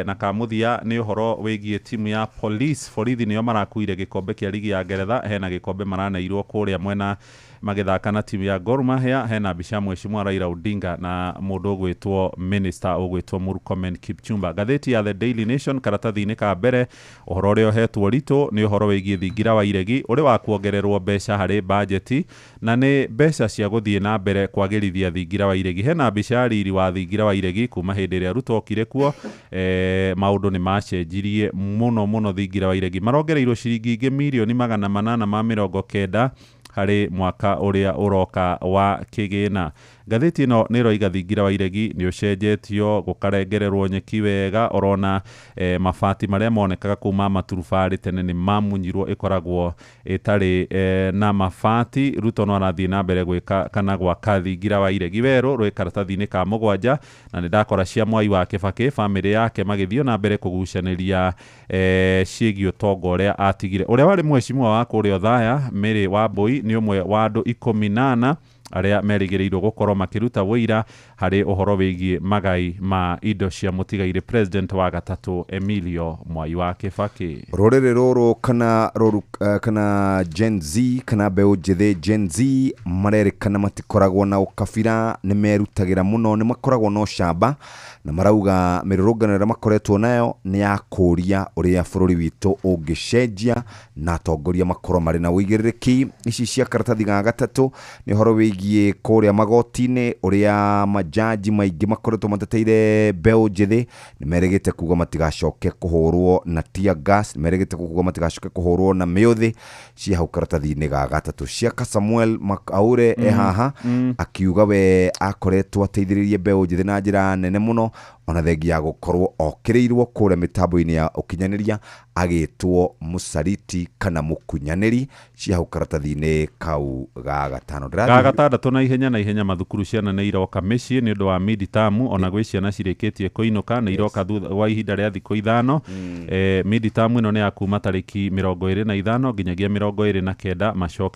Na ka mũthia nĩ ũhoro wĩgiĩ timu ya police, borithi nĩo marakuire gĩkombe kĩa ligi ya Ngeretha. Hena gĩkombe maraneirwo kũrĩa mwena magĩthaka na timu ya Gor Mahia. Hena mbica ya mheshimiwa Raila Odinga na mũndũ ũgwĩtwo minister ũgwĩtwo Murkomen Kipchumba. Ngathĩti ya The Daily Nation karatathi-inĩ ka mbere, ũhoro ũrĩa ũhetwo ritũ nĩ ũhoro wĩgiĩ thingira wa iregi ũrĩ wa kuongererwo mbeca harĩ bajeti, na nĩ mbeca cia gũthiĩ na mbere kwagĩrithia thingira wa iregi. Hena mbica ya riri wa thingira wa iregi kuma hĩndĩ ĩrĩa Ruto okire kuo. Maũndũ nĩ macenjirie mũno mũno. Thingira wa iregi marongereirwo ciringi ingĩ mirioni 890 harĩ mwaka ũrĩa ũroka wa kĩgĩna. Ngathĩti ĩno nĩ ĩroiga thingira wa iregi nĩ ũcenjetio, gũkarengererwo nyeki wega, orona mabati marĩa monekaga kuma maturubarĩ tene nĩ mamunyirwo, ĩkoragwo ĩtarĩ na mabati. Ruto no arathiĩ na mbere gwĩka kana gwaka thingira wa iregi werũ rwĩ karatathi-inĩ ka mũgwanja. Na nĩ ndakora cia Mwai wa Kĩbakĩ, bamĩrĩ yake magĩthiĩ na mbere kũgucanĩria ciĩgiĩ ũtonga ũrĩa atigire. Ũrĩa warĩ mheshimiwa wa kũrĩa Othaya Mary Wambui nĩ ũmwe wa andũ 14 arĩa merĩgĩrĩirwo gũkorwo makĩruta wũira harĩ ũhoro wĩgiĩ magai ma indo cia mũtigairĩ president wa gatatũ Emilio Mwai wa Kĩbakĩ. Rũrĩrĩ rũrũ kana rũru, kana Gen Z kana mbeũ njĩthĩ Gen Z marerĩkana matikoragwo na ũkabira, nĩ merutagĩra mũno, nĩ makoragwo na ũcamba, na marauga mĩrũrũngano ĩrĩa makoretwo nayo nĩ ya kũũria ũrĩa bũrũri witũ ũngĩcenjia na atongoria makorwo marĩ na ũigĩrĩrĩki. Ici cia karatathi ga gatatũ nĩ ũhoro wĩgiĩ kũrĩa magoti-inĩ ũrĩa majaji maingĩ makoretwo mateteire mbeũ njĩthĩ, nĩ merĩgĩte kuga matigacoke kũhũrwo na tear gas, nĩ merĩgĩte kuga matigacoke kũhũrwo na mĩũthĩ. Ciĩ hau karatathi-inĩ ga gatatũ. Cia Samuel Makaure e haha akiuga we akoretwo ateithĩrĩirie mbeũ njĩthĩ na njĩra nene mũno, ona thengia ya gũkorwo okĩrĩirwo kũrĩa mĩtambo-inĩ ya ũkinyanĩria agĩtwo mũcariti kana mũkunyanĩri. Cia hau karatathi-inĩ kau ga gatano. Ga gatandatũ, na ihenya na ihenya mathukuru ciana nĩ iroka mĩciĩ nĩ ũndũ wa mid-term, ona gwĩ ciana cirĩkĩtie kũinũka nĩ iroka thutha wa ihinda rĩa thikũ 5. Mid-term ĩno nĩ ya kuma tarĩki 25 nginyagia 29,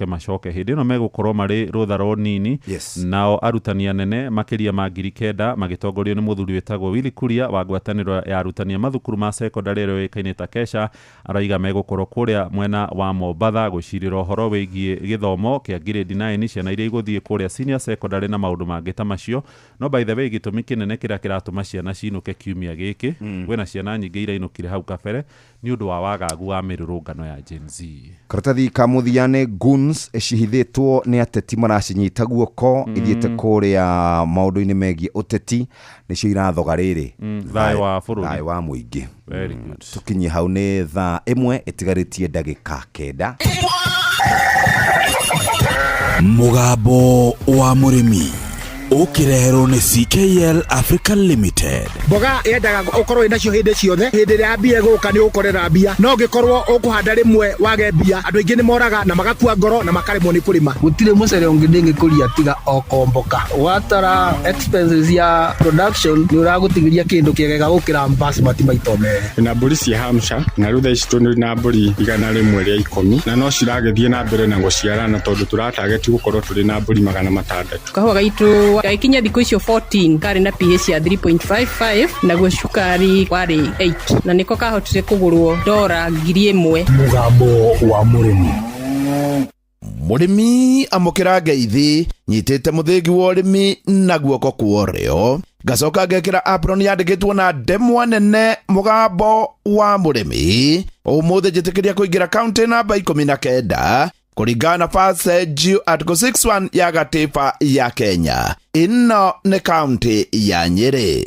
macoke hĩndĩ ĩno megũkorwo marĩ rũtha rũnini. Nao arutani anene makĩria ma 9,000 magĩtongorio nĩ mũthuri wĩtagwo Willy Kuria wa ngwatanĩro ya arutani a mathukuru ma secondary ĩrĩa yũĩkaine ta KESHA, araiga megũkorwo kũrĩa mwena wa Mombatha gũcirĩra ũhoro wĩgiĩ gĩthomo kĩa grade 9, ciana iria igũthiĩ kũrĩa senior secondary na maũndũ mangĩ ta macio. No by the way, gĩtũmi kĩnene kĩrĩa kĩratũma ciana cinũke kiumia gĩkĩ, kwĩna ciana nyingĩ irainũkire hau kabere nĩ ũndũ wa wagagu wa mĩrũrũngano ya Gen Z. Karatathi ka mũthia nĩ goons cihithĩtwo nĩ ateti maracinyita guoko, ithiĩte kũrĩa maũndũ-inĩ megiĩ ũteti, nĩcio irathoga rĩrĩ Thayũ wa bũrũri, thayũ wa mũingĩ. Very good. Tũkinye hau nĩ thaa 1 ĩtigarĩtie ndagĩka 9. Mũgambo wa mũrĩmi. Ũkĩreherwo nĩ CKL Africa Limited. Mboga yendaga ũkorwo wĩnacio hĩndĩ ciothe. Hĩndĩ ĩrĩa mbia ĩgũka nĩ ũgũkorera mbia, no ũngĩkorwo ũkũhanda rĩmwe wage mbia, andũ aingĩ nĩ moraga na magakua ngoro na makaremwo nĩ kũrĩma. Gũtirĩ mũcere ũngĩ ndĩngĩkũria tiga o komboka. Watara expenses ya production nĩ ũragũtigĩria kĩndũ kĩega gũkĩra basmati maita merĩ. Na mbũri cia Hampshire na rĩu thaa ici tũrĩ na mbũri 110 na no ciragĩthiĩ na mbere na gũciarana tondũ tũratageti gũkorwo tũrĩ na mbũri 600. Kahũa gaitũ gagĩkinya thikũ icio 14 karĩ na pH ya 3.55, naguo cukari warĩ 8, na nĩko kahotire kũgũrwo $1,000. Mũgambo wa mũrĩmi. Mũrĩmi amũkĩra ngeithi nyitĩte mũthĩgi wa ũrĩmi na guoko kwa ũrĩo, ngacoka ngekĩra apron yandĩkĩtwo na ndemwa nene mũgambo wa mũrĩmi. Ũmũthĩ njĩtĩkĩria kũingĩra kaunti namba 19 kũringana na Passage Article 61 ya gatiba ya Kenya. Ĩno nĩ kaunti ya Nyĩrĩ.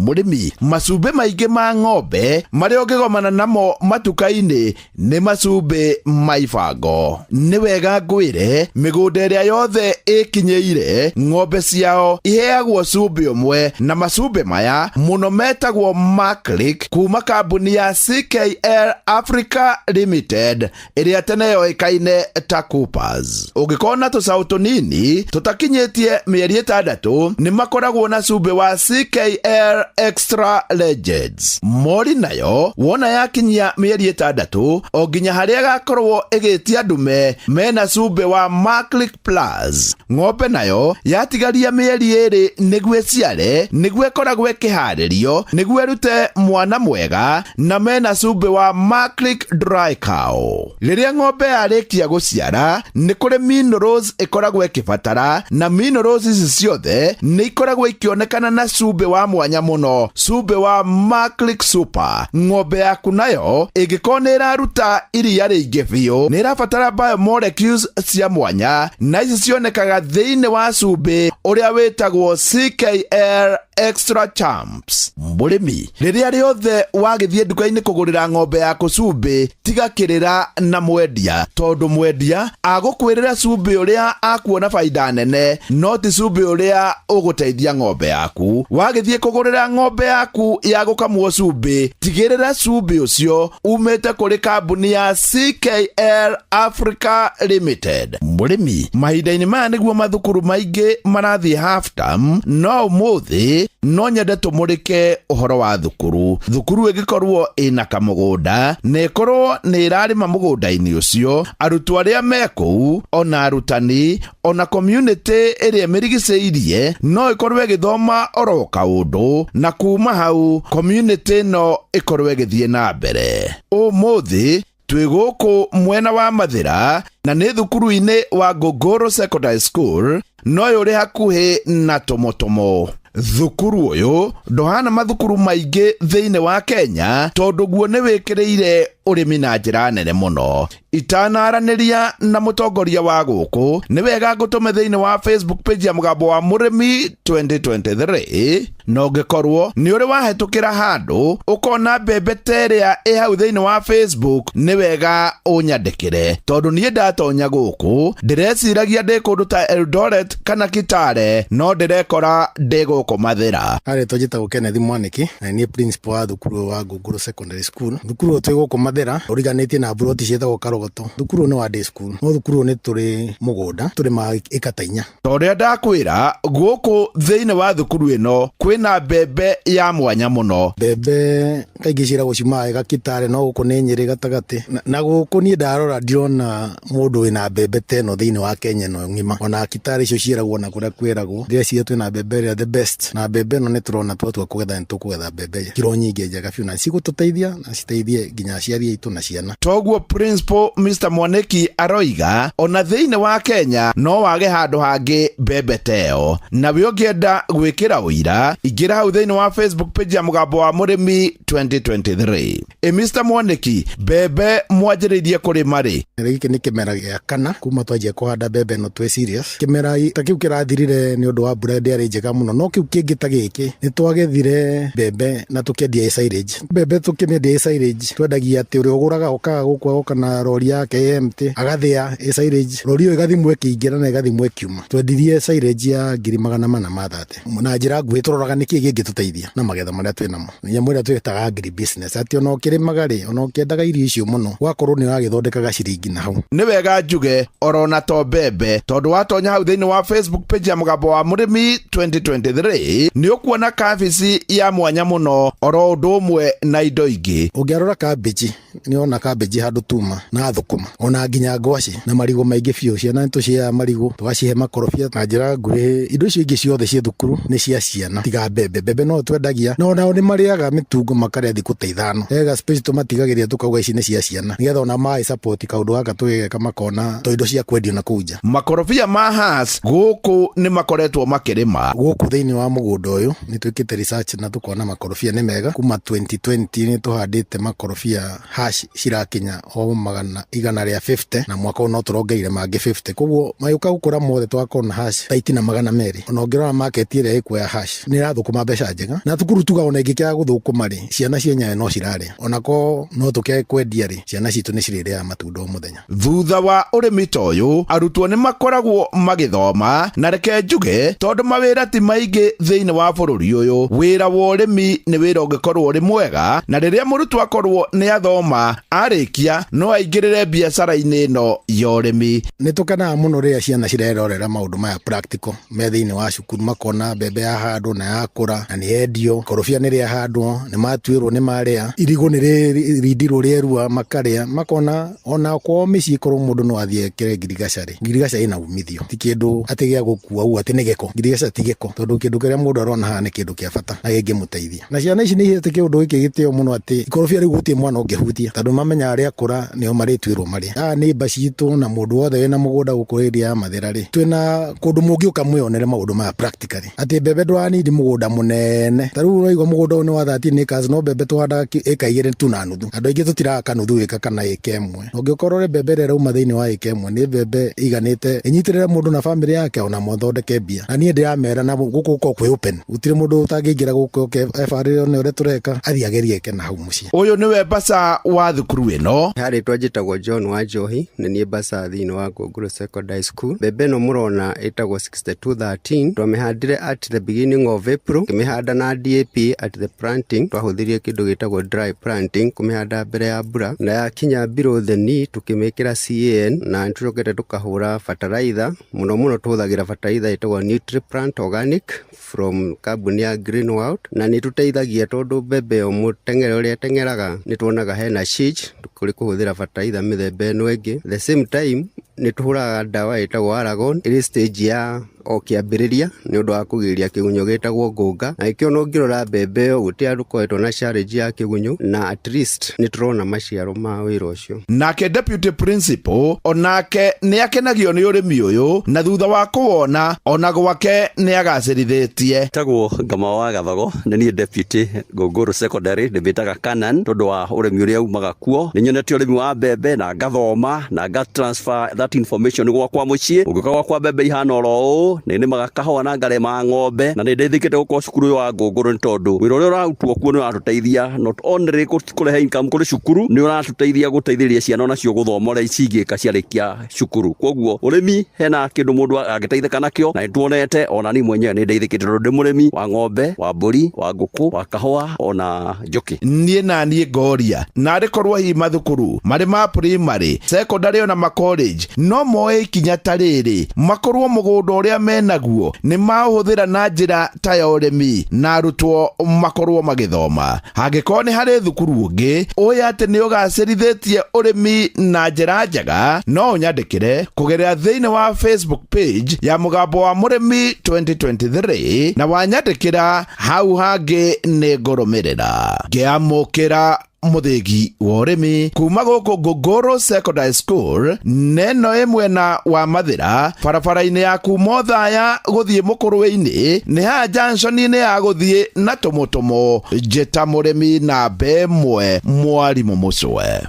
Mũrĩmi, macumbĩ maingĩ ma ng'ombe marĩa ũngĩgomana namo matuka-inĩ nĩ macumbĩ ma ibango. Nĩ wega ngwĩre mĩgũnda ĩrĩa yothe ĩkinyĩire ng'ombe ciao iheagwo cumbĩ ũmwe, na macumbĩ maya mũno metagwo Maclick kuma kambuni ya CKL Africa Limited ĩrĩa tene yoĩkaine ta Coopers. Ũngĩkorwo na tũcaũ tũnini tũtakinyĩtie mĩeri 6 nĩ makoragwo na cumbĩ wa CKL Extra Legends. Mori nayo wona yakinyia mĩeri 6 o nginya harĩa ĩgakorwo ĩgĩtia ndume mena cumbĩ wa Maclick Plus. Ng'ombe nayo yatigaria mĩeri 2 nĩguo ĩciare, nĩguo ĩkoragwo ĩkĩharĩrio nĩguo ĩrute mwana mwega, na mena cumbĩ wa Maclick Dry Cow. Rĩrĩa ng'ombe yarĩkia gũciara nĩ kũrĩ minerals ĩkoragwo ĩkĩbatara, na minerals ici ciothe nĩ ikoragwo ikĩonekana na cumbĩ wa mwanya mũno, cumbĩ wa Maclick Super. Ng'ombe yaku nayo ĩngĩkorwo nĩ ĩraruta iria rĩingĩ biũ nĩ ĩrabatara biomolecules cia mwanya, na ici cionekaga thĩinĩ wa cumbĩ ũrĩa wĩtagwo CKL Extra Champs. Mũrĩmi, rĩrĩa rĩothe wagĩthiĩ nduka-inĩ kũgũrĩra ng'ombe yaku cumbĩ, tiga kĩrĩra na mwendia, tondũ mwendia agũkwĩrĩra cumbĩ ũrĩa akuona baida nene, no ti cumbĩ ũrĩa ũgũteithia ng'ombe yaku. Wagĩthiĩ kũgũrĩra ng'ombe yaku ya gũkamwo cumbĩ, tigĩrĩra cumbĩ ũcio umĩte kũrĩ kambuni ya CKL Africa Limited. Mũrĩmi, mahinda-inĩ maya nĩguo mathukuru maingĩ marathiĩ half term, no ũmũthĩ no nyende tũmũrĩke ũhoro wa thukuru. Thukuru ĩngĩkorwo ĩna kamũgũnda na ĩkorwo nĩ ĩrarĩma mũgũnda-inĩ ũcio, arutwo arĩa me kũu ona arutani ona community ĩrĩa ĩmĩrigicĩirie no ĩkorwo ĩgĩthoma oro kaũndũ, na kuma hau community no ĩkorwo ĩgĩthiĩ na mbere. Ũmũthĩ twĩ gũkũ mwena wa Mathĩra na nĩ thukuru-inĩ wa Ngũngũrũ Secondary School, no ũyũ ũrĩ hakuhĩ na Tomotomo. Thukuru ũyũ ndũhana mathukuru maingĩ thĩinĩ wa Kenya tondũ guo nĩ wĩkĩrĩire ũrĩmi na njĩra nene mũno. Itanaranĩria na mũtongoria wa gũkũ, nĩ wega ngũtũme thĩinĩ wa Facebook page ya Mũgambo wa Mũrĩmi 2023, na ũngĩkorwo nĩ ũrĩ wahetũkĩra handũ ũkona mbembe ta ĩrĩa ĩ hau thĩinĩ wa Facebook, nĩ wega ũnyandĩkĩre, tondũ niĩ ndatonya gũkũ ndĩreciragia ndĩ kũndũ ta Eldoret kana Kitale, no ndĩrekora ndĩ gũkũ Mathĩra. Harĩ tũnjĩtagwo Kenneth Mwaniki, na niĩ principal wa thukuru wa Ngũngũrũ Secondary School. Thukuru ũyũ twĩ gũkũ Mathĩra ũriganĩtie na mburoti ciĩtagwo Karogoto. Thukuru ũyũ nĩ wa day school, no thukuru ũyũ nĩ tũrĩ mũgũnda, tũrĩmaga ĩka ta 4. Ta ũrĩa ndakwĩra, gũkũ thĩinĩ wa thukuru ĩno kwĩna mbembe ya mwanya mũno. Mbembe kaingĩ ciĩragwo ciumaga Kitale, no gũkũ nĩ Nyĩrĩ gatagatĩ. Na gũkũ niĩ ndarora ndirona mũndũ wĩna mbembe ta ĩno thĩinĩ wa Kenya ĩno ng'ima. Ona Kitale icio ciĩragwo na kũrĩa kwĩragwo, ndĩreciria twĩna mbembe ĩrĩa the best. Na mbembe ĩno nĩ tũrona twatua kũgetha nĩ tũkũgetha mbembe kiro nyingĩ njega biũ, na cigũtũteithia na citeithie nginya aciari aitũ na ciana. Toguo Principal Mr Mwaniki aroiga ona thĩinĩ wa Kenya no wage handũ hangĩ mbembe ta ĩyo. Nawe ũngĩenda gwĩkĩra ũira, ingĩra hau thĩinĩ wa Facebook page ya Mũgambo wa Mũrĩmi 2023. Mr Mwaniki, mbembe mwanjĩrĩirie kũrĩma rĩ? Gĩkĩ nĩ kĩmera gĩa kana kuma twanjia kũhanda mbembe ĩno twĩ serious. Kĩmera ta kĩu kĩrathirire nĩ ũndũ wa mbura ndĩarĩ njega mũno, no kĩu kĩngĩ ta gĩkĩ nĩ twagethire mbembe na tũkĩendia ĩ silage. Mbembe tũkĩmĩendia ĩ silage twendagia Atĩ ũrĩa ũgũraga okaga gũkũ agoka na rori yake ĩ empty, agathĩa ĩ silage, rori ĩyo ĩgathimwo ĩkĩingĩra na ĩgathimwo ĩkiuma. Twendirie silage ya 430,000. Na njĩra nguhĩ tũroraga nĩkĩ kĩngĩtũteithia na magetha marĩa twĩ namo. Nyamũ ĩrĩa twĩtaga agri business, atĩ ona ũkĩrĩmaga rĩ, ona ũkĩendaga irio icio mũno, ũgakorwo nĩ ũragĩthondeka gaciringi na hau. Nĩ wega njuge orona to mbembe, tondũ watonya hau thĩinĩ wa Facebook page ya Mũgambo wa Mũrĩmi 2023 nĩ ũkuona kabici ya mwanya mũno, oro ũndũ ũmwe na indo ingĩ. Ũngĩarora kambĩji, nĩ ona kambĩji handũ tuma na thũkũma, ona nginya ngwacĩ na marigũ maingĩ biũ. Ciana nĩ tũciheaga marigũ, tũgacihe makorobia. Na njĩra nguhĩ, indo icio ingĩ ciothe ciĩ thukuru nĩ cia ciana tiga mbembe. Mbembe no twendagia, no nao nĩ marĩaga mĩtungo, makarĩa thikũ ta 5. Ega space tũmatigagĩria, tũkauga ici nĩ cia ciana, nĩgetha ona maĩ support kaũndũ gaka tũgĩgeka, makona to indo cia kwendio na kũu nja. Makorobia ma Hass gũkũ nĩ makoretwo makĩrĩma. Gũkũ thĩinĩ wa mũgũnda ũyũ nĩ twĩkĩte research na tũkona makorobia nĩ mega. Kuma 2020 nĩ tũhandĩte makorobia hash cirakinya o magana igana rĩa 50, na mwaka ũyũ no tũrongereire mangĩ 50. Koguo magĩũka gũkũra mothe tũgakorwo na hash ta itina 200. Ona ũngĩrora market ĩrĩa ĩkuo ya hash, nĩ ĩrathũkũma mbeca njega, na thukuru tuga ona ĩngĩkĩaga gũthũkũma rĩ, ciana cienyewe no cirarĩa. Onako no tũkĩage kwendia rĩ, ciana citũ nĩ cirĩrĩaga matunda o mũthenya. Thutha wa ũrĩmi ta ũyũ, arutwo nĩ makoragwo magĩthoma, na reke njuge tondũ mawĩra ti maingĩ thĩinĩ wa bũrũri ũyũ, wĩra wa ũrĩmi nĩ wĩra ũngĩkorwo ũrĩ mwega, na rĩrĩa mũrutwo akorwo nĩ athoma arĩkia no aingĩrĩre biacara-inĩ ĩno ya ũrĩmi. Nĩ tũkenaga mũno rĩrĩa ciana cirerorera maũndũ maya practical me thĩinĩ wa cukuru, makona mbembe yahandwo na yakũra na nĩ yendio, korobia nĩ rĩahandwo, nĩ matuĩrwo nĩ marĩa, irigũ nĩ rĩrindirwo rĩerua makarĩa, makona ona kwao mĩciĩ korwo mũndũ no athiĩ ekĩre ngirigaca rĩ, ngirigaca ĩna umithio, ti kĩndũ atĩ gĩa gũkua ũguo atĩ nĩ gĩko. Ngirigaca ti gĩko, tondũ kĩndũ kĩrĩa mũndũ arona haha nĩ kĩndũ kĩa bata na kĩngĩmũteithia. Na ciana ici nĩ ihete kĩũndũ gĩkĩ gĩtĩo mũno, atĩ ikorobia rĩu gũtirĩ mwana ũngĩhutia, tondũ mamenya arĩa akũra nĩo marĩtuĩrwo marĩa. Aya nĩ mba citũ, na mũndũ wothe wĩna mũgũnda gũkũ area ya Mathĩra rĩ, twĩna kũndũ mũngĩũka mwĩonere maũndũ maya practically, atĩ mbembe ndũranindi mũgũnda mũnene. Ta rĩu ũraigua mũgũnda ũyũ nĩ wa 13 acres, no mbembe tũhandaga ĩka 2 tu na nuthu. Andũ aingĩ tũtiraka nuthu ĩka kana ĩka 1. Ũngĩkorwo rĩ, mbembe ĩrĩa ĩrauma thĩinĩ wa ĩka 1 nĩ mbembe iganĩte ĩnyitĩrĩre mũndũ na bamĩrĩ yake, ona mathondeke mbia. Na niĩ ndĩramera na gũkũ gũkorwo kwĩ open, gũtirĩ mũndũ ũtangĩingĩra gũkũ oke ebarĩre one ũrĩa tũreka, athiĩ agerie eke na hau mũciĩ. Ũyũ nĩwe baca wa thukuru ĩno. Harĩtwa njĩtagwo John wa Njohi, nĩ niĩ baca thĩinĩ wa Ngũngũrũ Secondary School. Mbembe ĩno mũrona ĩtagwo 6213. Twamĩhandire at the beginning of April, tũkĩmĩhanda na DAP at the planting. Twahũthĩrire kĩndũ gĩtagwo dry planting, kũmĩhanda mbere ya mbura, na yakinya below the knee tũkĩmĩkĩra CAN, na nĩtũcokete tũkahũra fertilizer. Mũno mũno tũhũthagĩra fertilizer ĩtagwo Nutriplant Organic from kambuni ya Green World, na nĩ tũteithagia tondũ mbembe ĩyo mũteng'ere ũrĩa ĩteng'eraga nĩ tuonaga hena change kũrĩ kũhũthĩra fertilizer mĩthemba ĩno ĩngĩ. The same time nĩ tũhũraga ndawa ĩtagwo Aragon ĩrĩ stage ya o kĩambĩrĩria, nĩ ũndũ wa kũgirĩrĩria kĩgunyũ gĩtagwo ngũnga, na nĩkĩo ona ũngĩrora mbembe ĩyo gũtirĩ handũ ũkoretwo na challenge ya kĩgunyũ, na at least nĩ tũrona maciaro ma wĩra ũcio. Nake deputy principal onake nĩ akenagio nĩ ũrĩmi ũyũ, na thutha wa kũwona ona gwake nĩ agacĩrithĩtie. Tagwo Ngama wa Gathogo, nĩ niĩ deputy Ngũngũrũ Secondary, ndĩmĩtaga Canan tondũ wa ũrĩmi ũrĩa umaga kuo. Nĩ nyonete ũrĩmi wa mbembe na ngathoma na nga transfer that information gwakwa mũciĩ. Ũngĩũka gwakwa mbembe ihana oro ũũ, nĩ nĩmaga kahũa na ngarĩma ng'ombe, na nĩ ndeithĩkĩte gũkorwo cukuru ũyũ wa Ngũngũrũ, nĩ tondũ wĩra ũrĩa ũrarutwo kuo nĩ ũratũteithia not only kũrehe income kũrĩ cukuru, nĩ ũratũteithia gũteithĩrĩria ciana onacio gũthoma ũrĩa cingĩka ciarĩkia cukuru. Koguo ũrĩmi hena kĩndũ mũndũ angĩteithĩka nakĩo, na nĩtuonete ona niĩ mwenyewe nĩ ndeithĩkĩte tondũ ndĩ mũrĩmi wa ng'ombe, wa mbũri, wa ngũkũ, wa kahũa ona njũkĩ. Niĩ na niĩ ngoria, narĩ korwo hihi mathukuru marĩ ma primary, secondary ona ma college no moe ikinya ta rĩrĩ, makorwo mũgũnda ũrĩa menaguo nĩ maũhũthĩra na njĩra ta ya ũrĩmi na arutwo makorwo magĩthoma. Hangĩkorwo nĩ harĩ thukuru ũngĩ ũĩ atĩ nĩ ũgacĩrithĩtie ũrĩmi na njĩra njega, no ũnyandĩkĩre kũgerera thĩinĩ wa Facebook page ya Mũgambo wa Mũrĩmi 2023, na wanyandĩkĩra hau hangĩ nĩ ngũrũmĩrĩra ngĩamũkĩra mũthĩgi wa ũrĩmi kuma gũkũ Ngũngũrũ Secondary School neno ĩ mwena wa Mathĩra, barabara-inĩ ya kuma Othaya gũthiĩ Mũkũrwe-inĩ, nĩ haha junction-inĩ ya gũthiĩ na Tũmũtũmũ. Njĩta mũrĩmi namba 1, mwarimũ mũcwe.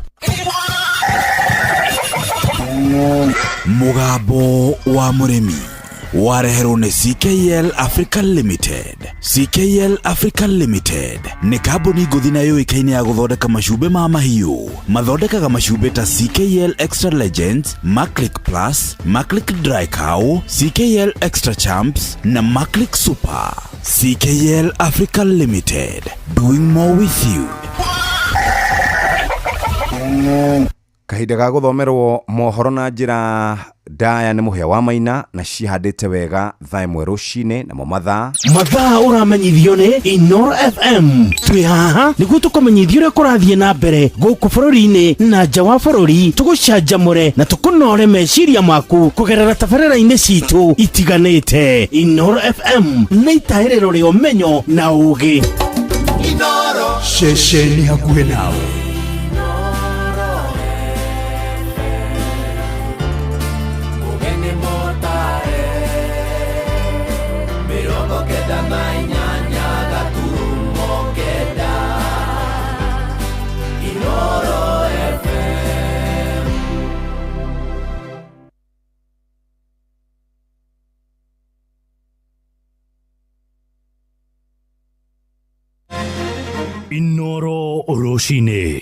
Mũgambo wa Mũrĩmi. Wareherwo nĩ CKL Africa Limited. CKL Africa Limited nĩ kambuni ngũthi na yũĩkaine ya gũthondeka macumbĩ ma mahiũ. Mathondekaga macumbĩ ta CKL Extra Legends, Maclick Plus, Maclick Dry Cow, CKL Extra Champs na Maclick Super. CKL Africa Limited, doing more with you. Kahinda ga gũthomerwo mohoro na njĩra ndaya nĩ Mũhĩa wa Maina na cihandĩte wega thaa 1 rũcinĩ, namo mathaa Mathaa ũramenyithio nĩ Inoro FM. Twĩ haha nĩguo tũkũmenyithie ũrĩa kũrathiĩ na mbere gũkũ bũrũri-inĩ na nja wa bũrũri, tũgũcanjamũre na tũkũnore meciria maku kũgerera tabarĩra-inĩ citũ itiganĩte. Inoro FM nĩ itahĩrĩro rĩa ũmenyo na ũgĩ. Ceceni hakuhĩ nawe. Ũgeni mũtare 98.9 Inoro FM. Inoro rũcinĩ.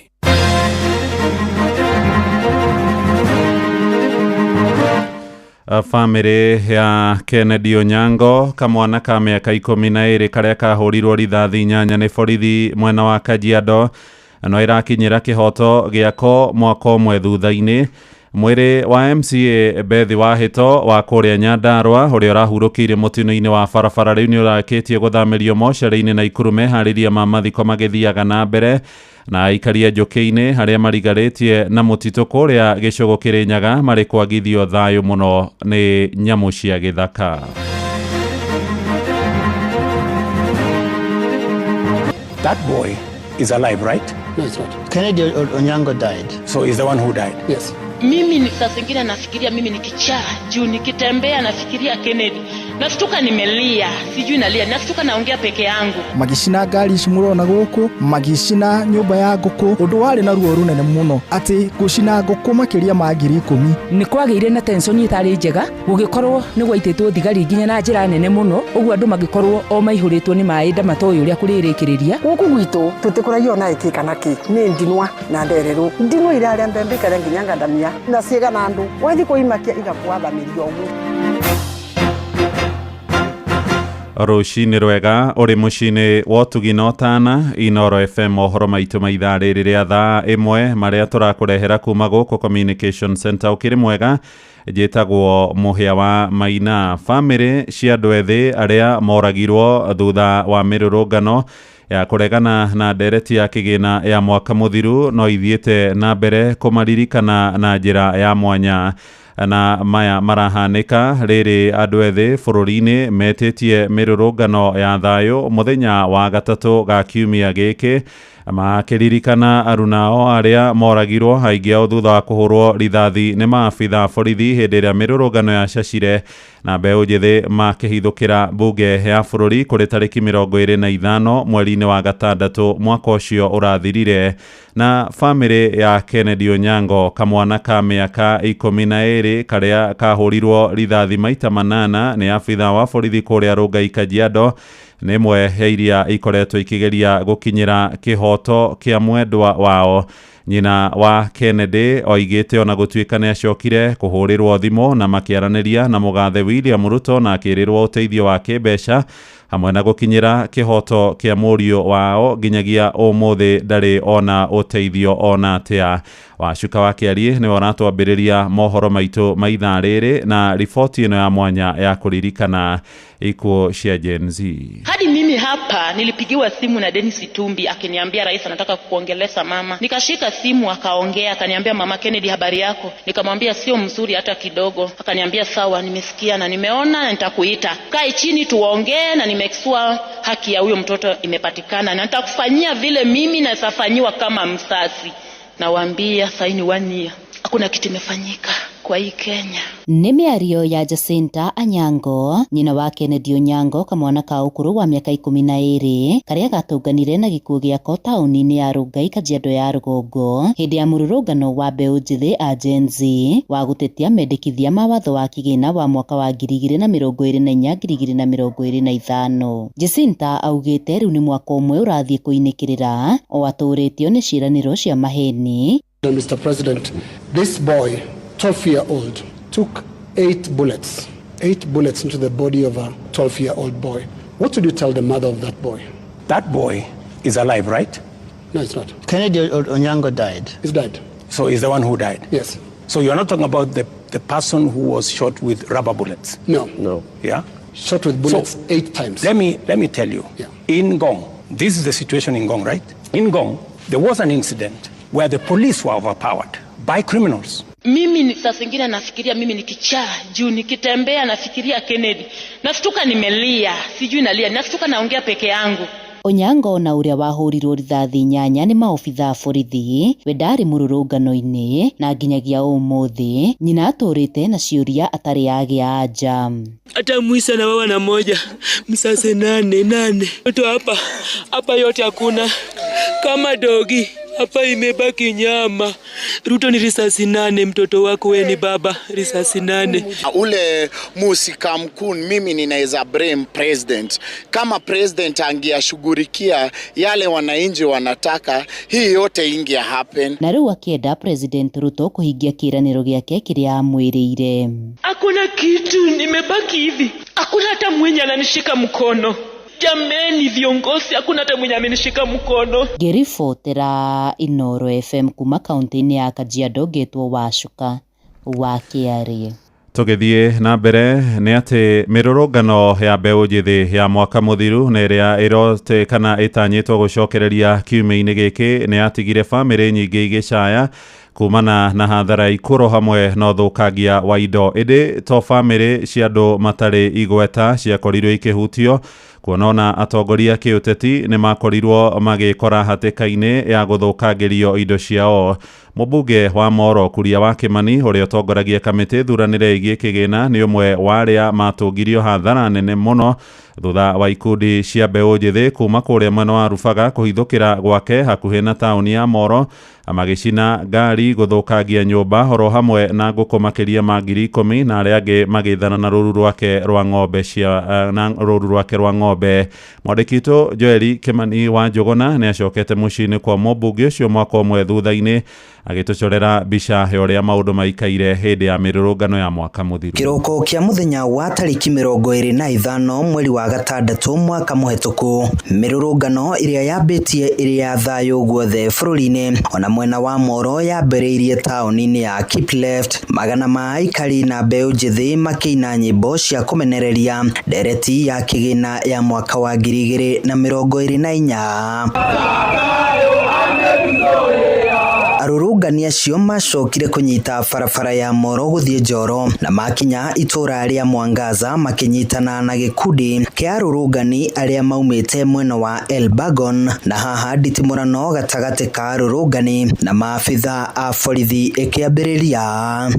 Bamĩrĩ ya Kennedy Onyango, kamwana ka mĩaka 12 karĩa kahũrirwo rithathi 8 nĩ borithi mwena wa Kajiado, no ĩrakinyĩra kĩhoto gĩako mwaka ũmwe thutha-inĩ. Mwĩrĩ wa MCA Bethi Wahĩto wa kũrĩa Nyandarua ũrĩa ũrahurũkĩire mũtino-inĩ wa barabara rĩu nĩ ũrakĩtie gũthamĩrio mocarĩ-inĩ Naikuru, meharĩria ma mathiko magĩthiaga na mbere, na aikari a njũkĩ-inĩ arĩa marigarĩtie na mũtitũ kũrĩa gĩcũgũ Kĩrĩnyaga marĩ kwagithio thayũ mũno nĩ nyamũ cia gĩthaka. That boy is alive, right? No, it's not. Kennedy Onyango died. So he's the one who died? Yes. Mimi saa zingine nafikiria mimi ni kichaa juu nikitembea nafikiria Kennedy, nashtuka nimelia, sijui nalia, nashtuka naongea peke yangu. Magicina ngari ici mũrona gũkũ, magicina nyũmba ya ngũkũ, ũndũ warĩ na ruo rũnene mũno atĩ gũcina ngũkũ makĩria ma 10,000. Nĩ kwagĩire na tension itarĩ njega, gũgĩkorwo nĩ gwaitĩtwo thigari nginya na njĩra nene mũno, ũguo andũ magĩkorwo o maihũrĩtwo nĩ maĩ nda matoĩ ũrĩa kũrĩrĩkĩrĩria. Gũkũ gwitũ tũtikũragio na ĩkĩ kana kĩ, nĩ ndinwa na ndererũ, ndinwa irarĩa mbembe ikarĩa nginya ngandamia na ciĩga na andũ wathi kũimakia igakwathamĩria ũguo. Rũcinĩ rwega ũrĩ mũciĩ-inĩ wa ũtugi na ũtana Inoro FM, mohoro maitũ ma ithaa rĩrĩ rĩa thaa 1 marĩa tũrakũrehera kuma gũkũ Communication Center. Ũkĩrĩ mwega, njĩtagwo Mũhĩa wa Maina. Bamĩrĩ cia andũ ethĩ arĩa moragirwo thutha wa mĩrũrũngano ya kũregana na ndereti ya kĩgĩna ya mwaka mũthiru no ithiĩte na mbere kũmaririkana na njĩra ya mwanya, na maya marahanĩka rĩrĩ andũ ethĩ bũrũri-inĩ metĩtie mĩrũrũngano ya thayũ mũthenya wa gatatũ ga kiumia gĩkĩ, makĩririkana arunao arĩa moragirwo aingĩ ao thutha wa kũhũrwo rithathi nĩ maabitha borithi hĩndĩ ĩrĩa mĩrũrũngano yacacire na mbeũ njĩthĩ makĩhithũkĩra mbunge ya bũrũri kũrĩ tarĩki 25 mweri-inĩ wa gatandatũ mwaka ũcio ũrathirire. Na bamĩrĩ ya Kennedy Onyango, kamwana ka mĩaka 12 karĩa kahũrirwo rithathi maita 8 nĩ abitha wa borithi kũrĩa Rongai Kajiado, nĩ ĩmwe ya iria ikoretwo ikĩgeria gũkinyĩra kĩhoto kĩa mwendwa wao. Nyina wa Kennedy oigĩte ona gũtuĩka nĩ acokire kũhũrĩrwo thimũ na makĩaranĩria na mũgathe William Ruto na akĩrĩrwo ũteithio wa kĩmbeca hamwe na gũkinyĩra kĩhoto kĩa mũriũ wao, nginyagia ũmũthĩ ndarĩ ona ũteithio ona atĩa. Wacuka wa Kĩariĩ nĩwe ũratwambĩrĩria mohoro maitũ ma ithaa rĩrĩ na riboti ĩno ya mwanya ya kũririkana ikuũ cia Gen Z. Hadi mimi hapa nilipigiwa simu na Dennis Itumbi akiniambia rais anataka kukuongelesha mama. Nikashika simu akaongea, akaniambia mama Kennedy, habari yako? Nikamwambia sio mzuri hata kidogo. Akaniambia sawa, nimesikia na nimeona na nitakuita. Kae chini tuongee na nimexua haki ya huyo mtoto imepatikana na nitakufanyia vile mimi nasafanyiwa kama msasi. Nawaambia saini 1 year. Hakuna kitu imefanyika. kwa hii Kenya. Nĩ mĩario ya Jacinta Anyango, nyina wa Kennedy Onyango, kamwana ka ũkũrũ wa mĩaka 12 karĩa gatũnganire na gĩkuũ gĩako taũni-inĩ ya Rongai, Kajiado ya Rũgongo hĩndĩ ya mũrũrũngano wa mbeũ njĩthĩ a Gen Z wa gũtetia mendekithia ma watho wa kĩgĩna wa mwaka wa 2024 2025. Jacinta augĩte rĩu nĩ mwaka ũmwe ũrathiĩ kũinĩkĩrĩra o atũrĩtio nĩ ciĩranĩro cia maheni. Mr. President, this boy, 12-year-old, took 8 bullets, 8 bullets into the body of a 12-year-old boy. What would you tell the mother of that boy? That boy is alive, right? No, it's not. Kennedy Onyango died. He's dead. So he's the one who died? Yes. So you're not talking about the person who was shot with rubber bullets? No. No. Yeah? Shot with bullets so, 8 times. Let me tell you. Yeah. In Ngong, this is the situation in Ngong, right? In Ngong, there was an incident where the police were overpowered by criminals. Mimi saa zingine nafikiria mimi ni kichaa juu nikitembea nafikiria Kennedy. Nastuka nimelia, sijui nalia, nastuka naongea peke yangu. Onyango na ũrĩa wahũrirwo rithathi 8 nĩ maobitha a borithi we ndarĩ mũrũrũngano-inĩ na nginyagia ũmũthĩ nyina atũrĩte na ciũria atarĩ agĩa anja. Hata mwisa na baba na moja msase 8 8 mtu hapa hapa yote hakuna kama dogi hapa imebaki nyama. Ruto ni risasi 8, mtoto wako wewe ni baba, risasi 8. Ule musika mkuu mimi ninaweza blame president. Kama president angeashughulikia yale wananchi wanataka, hii yote inge happen. Na rĩu akienda President Ruto kuhingia kĩĩranĩro gĩake kĩrĩa amwĩrĩire. Hakuna kitu, nimebaki hivi. Hakuna hata mwenye ananishika mkono. Jameni viongozi, hakuna hata mwenye amenishika mkono. Ngĩribotera Inoro FM kuma kaunti-inĩ ya Kajiado ngetwo Wacuka wa Kĩarĩ. Tũgĩthiĩ na mbere nĩ atĩ mĩrũrũngano ya mbeũ njĩthĩ ya mwaka mũthiru na ĩrĩa ĩrote kana ĩtanyĩtwo gũcokereria kiumia-inĩ gĩkĩ nĩ yatigire bamĩrĩ nyingĩ igĩcaya kumana na hathara ikũro hamwe na ũthũkangia wa indo. Ĩndĩ to bamĩrĩ cia andũ matarĩ igweta ciakorirwo ikĩhutio kuona atongoria kĩũteti nĩ makorirwo magĩkora hatĩka-inĩ ya gũthũkangĩrio indo ciao. Mũmbunge wa Moro Kuria wa Kimani ũrĩa ũtongoragia kamĩtĩ thuranĩre ĩgiĩ kĩgĩna nĩ ũmwe wa arĩa matũngirio hathara nene mũno thutha wa ikundi cia mbeũ njĩthĩ kuma kũrĩa mwena wa Rubaga kũhithũkĩra gwake hakuhĩ na taũni ya Moro magĩcina ngari, gũthũkangia nyũmba oro hamwe na ngũkũ makĩria ma 10,000 na arĩa angĩ magĩthana na rũru rwake rwa ng'ombe cia na rũru rwake rwa ng'ombe. Mwandĩki witũ Joeli Kimani wa Njũgũna nĩ acokete mũciĩ-inĩ kwa mũmbunge ũcio mwaka ũmwe thutha-inĩ agĩtũcorera mbica ya ũrĩa maũndũ maikaire hĩndĩ ya mĩrũrũngano ya mwaka mũthiru. Kĩroko kĩa mũthenya wa tarĩki 25 mweri wa gatandatũ mwaka mũhetũku, mĩrũrũngano ĩrĩa yambĩtie ĩrĩ ya thayũ guothe bũrũri-inĩ ona mwena wa Moro yambĩrĩirie taũni-inĩ ya Kipleft, magana ma aikari na mbeũ njĩthĩ makĩina nyĩmbo cia kũmenereria ndereti ya kĩgĩna ya mwaka wa 2024. Arũrũngani acio macokire kũnyita barabara ya Moro gũthiĩ Njoro na makinya itũra rĩa Mwangaza makĩnyitana na gĩkundi kĩa arũrũngani arĩa maumĩte mwena wa Elbagon, na haha nditimũrano gatagatĩ ka arũrũngani na maabitha a borithi ĩkĩambĩrĩria.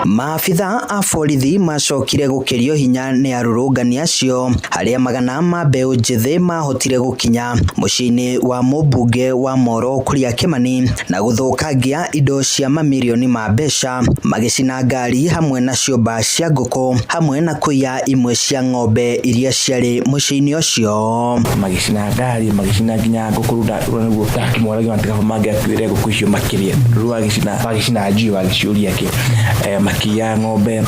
Maabitha a borithi macokire gũkĩrio hinya nĩ arũrũngani acio arĩa magana ma mbeũ njĩthĩ mahotire gũkinya mũciĩ-inĩ wa mũmbunge wa Moro Kuria Kimani na gũthũkangia indo cia mamirioni ma mbeca, magĩcina ngari hamwe na ciũmba cia ngũkũ hamwe na kũiya imwe cia ng'ombe iria ciarĩ mũciĩ-inĩ ũcio. Magĩcina ngari, magĩcina nginya ngũkũ, rĩu nĩguo ndakĩmoragia matigaba mangĩakuire ngũkũ icio makĩria, rĩu wagĩcina njui wagĩciũria kĩ makia ng'ombe.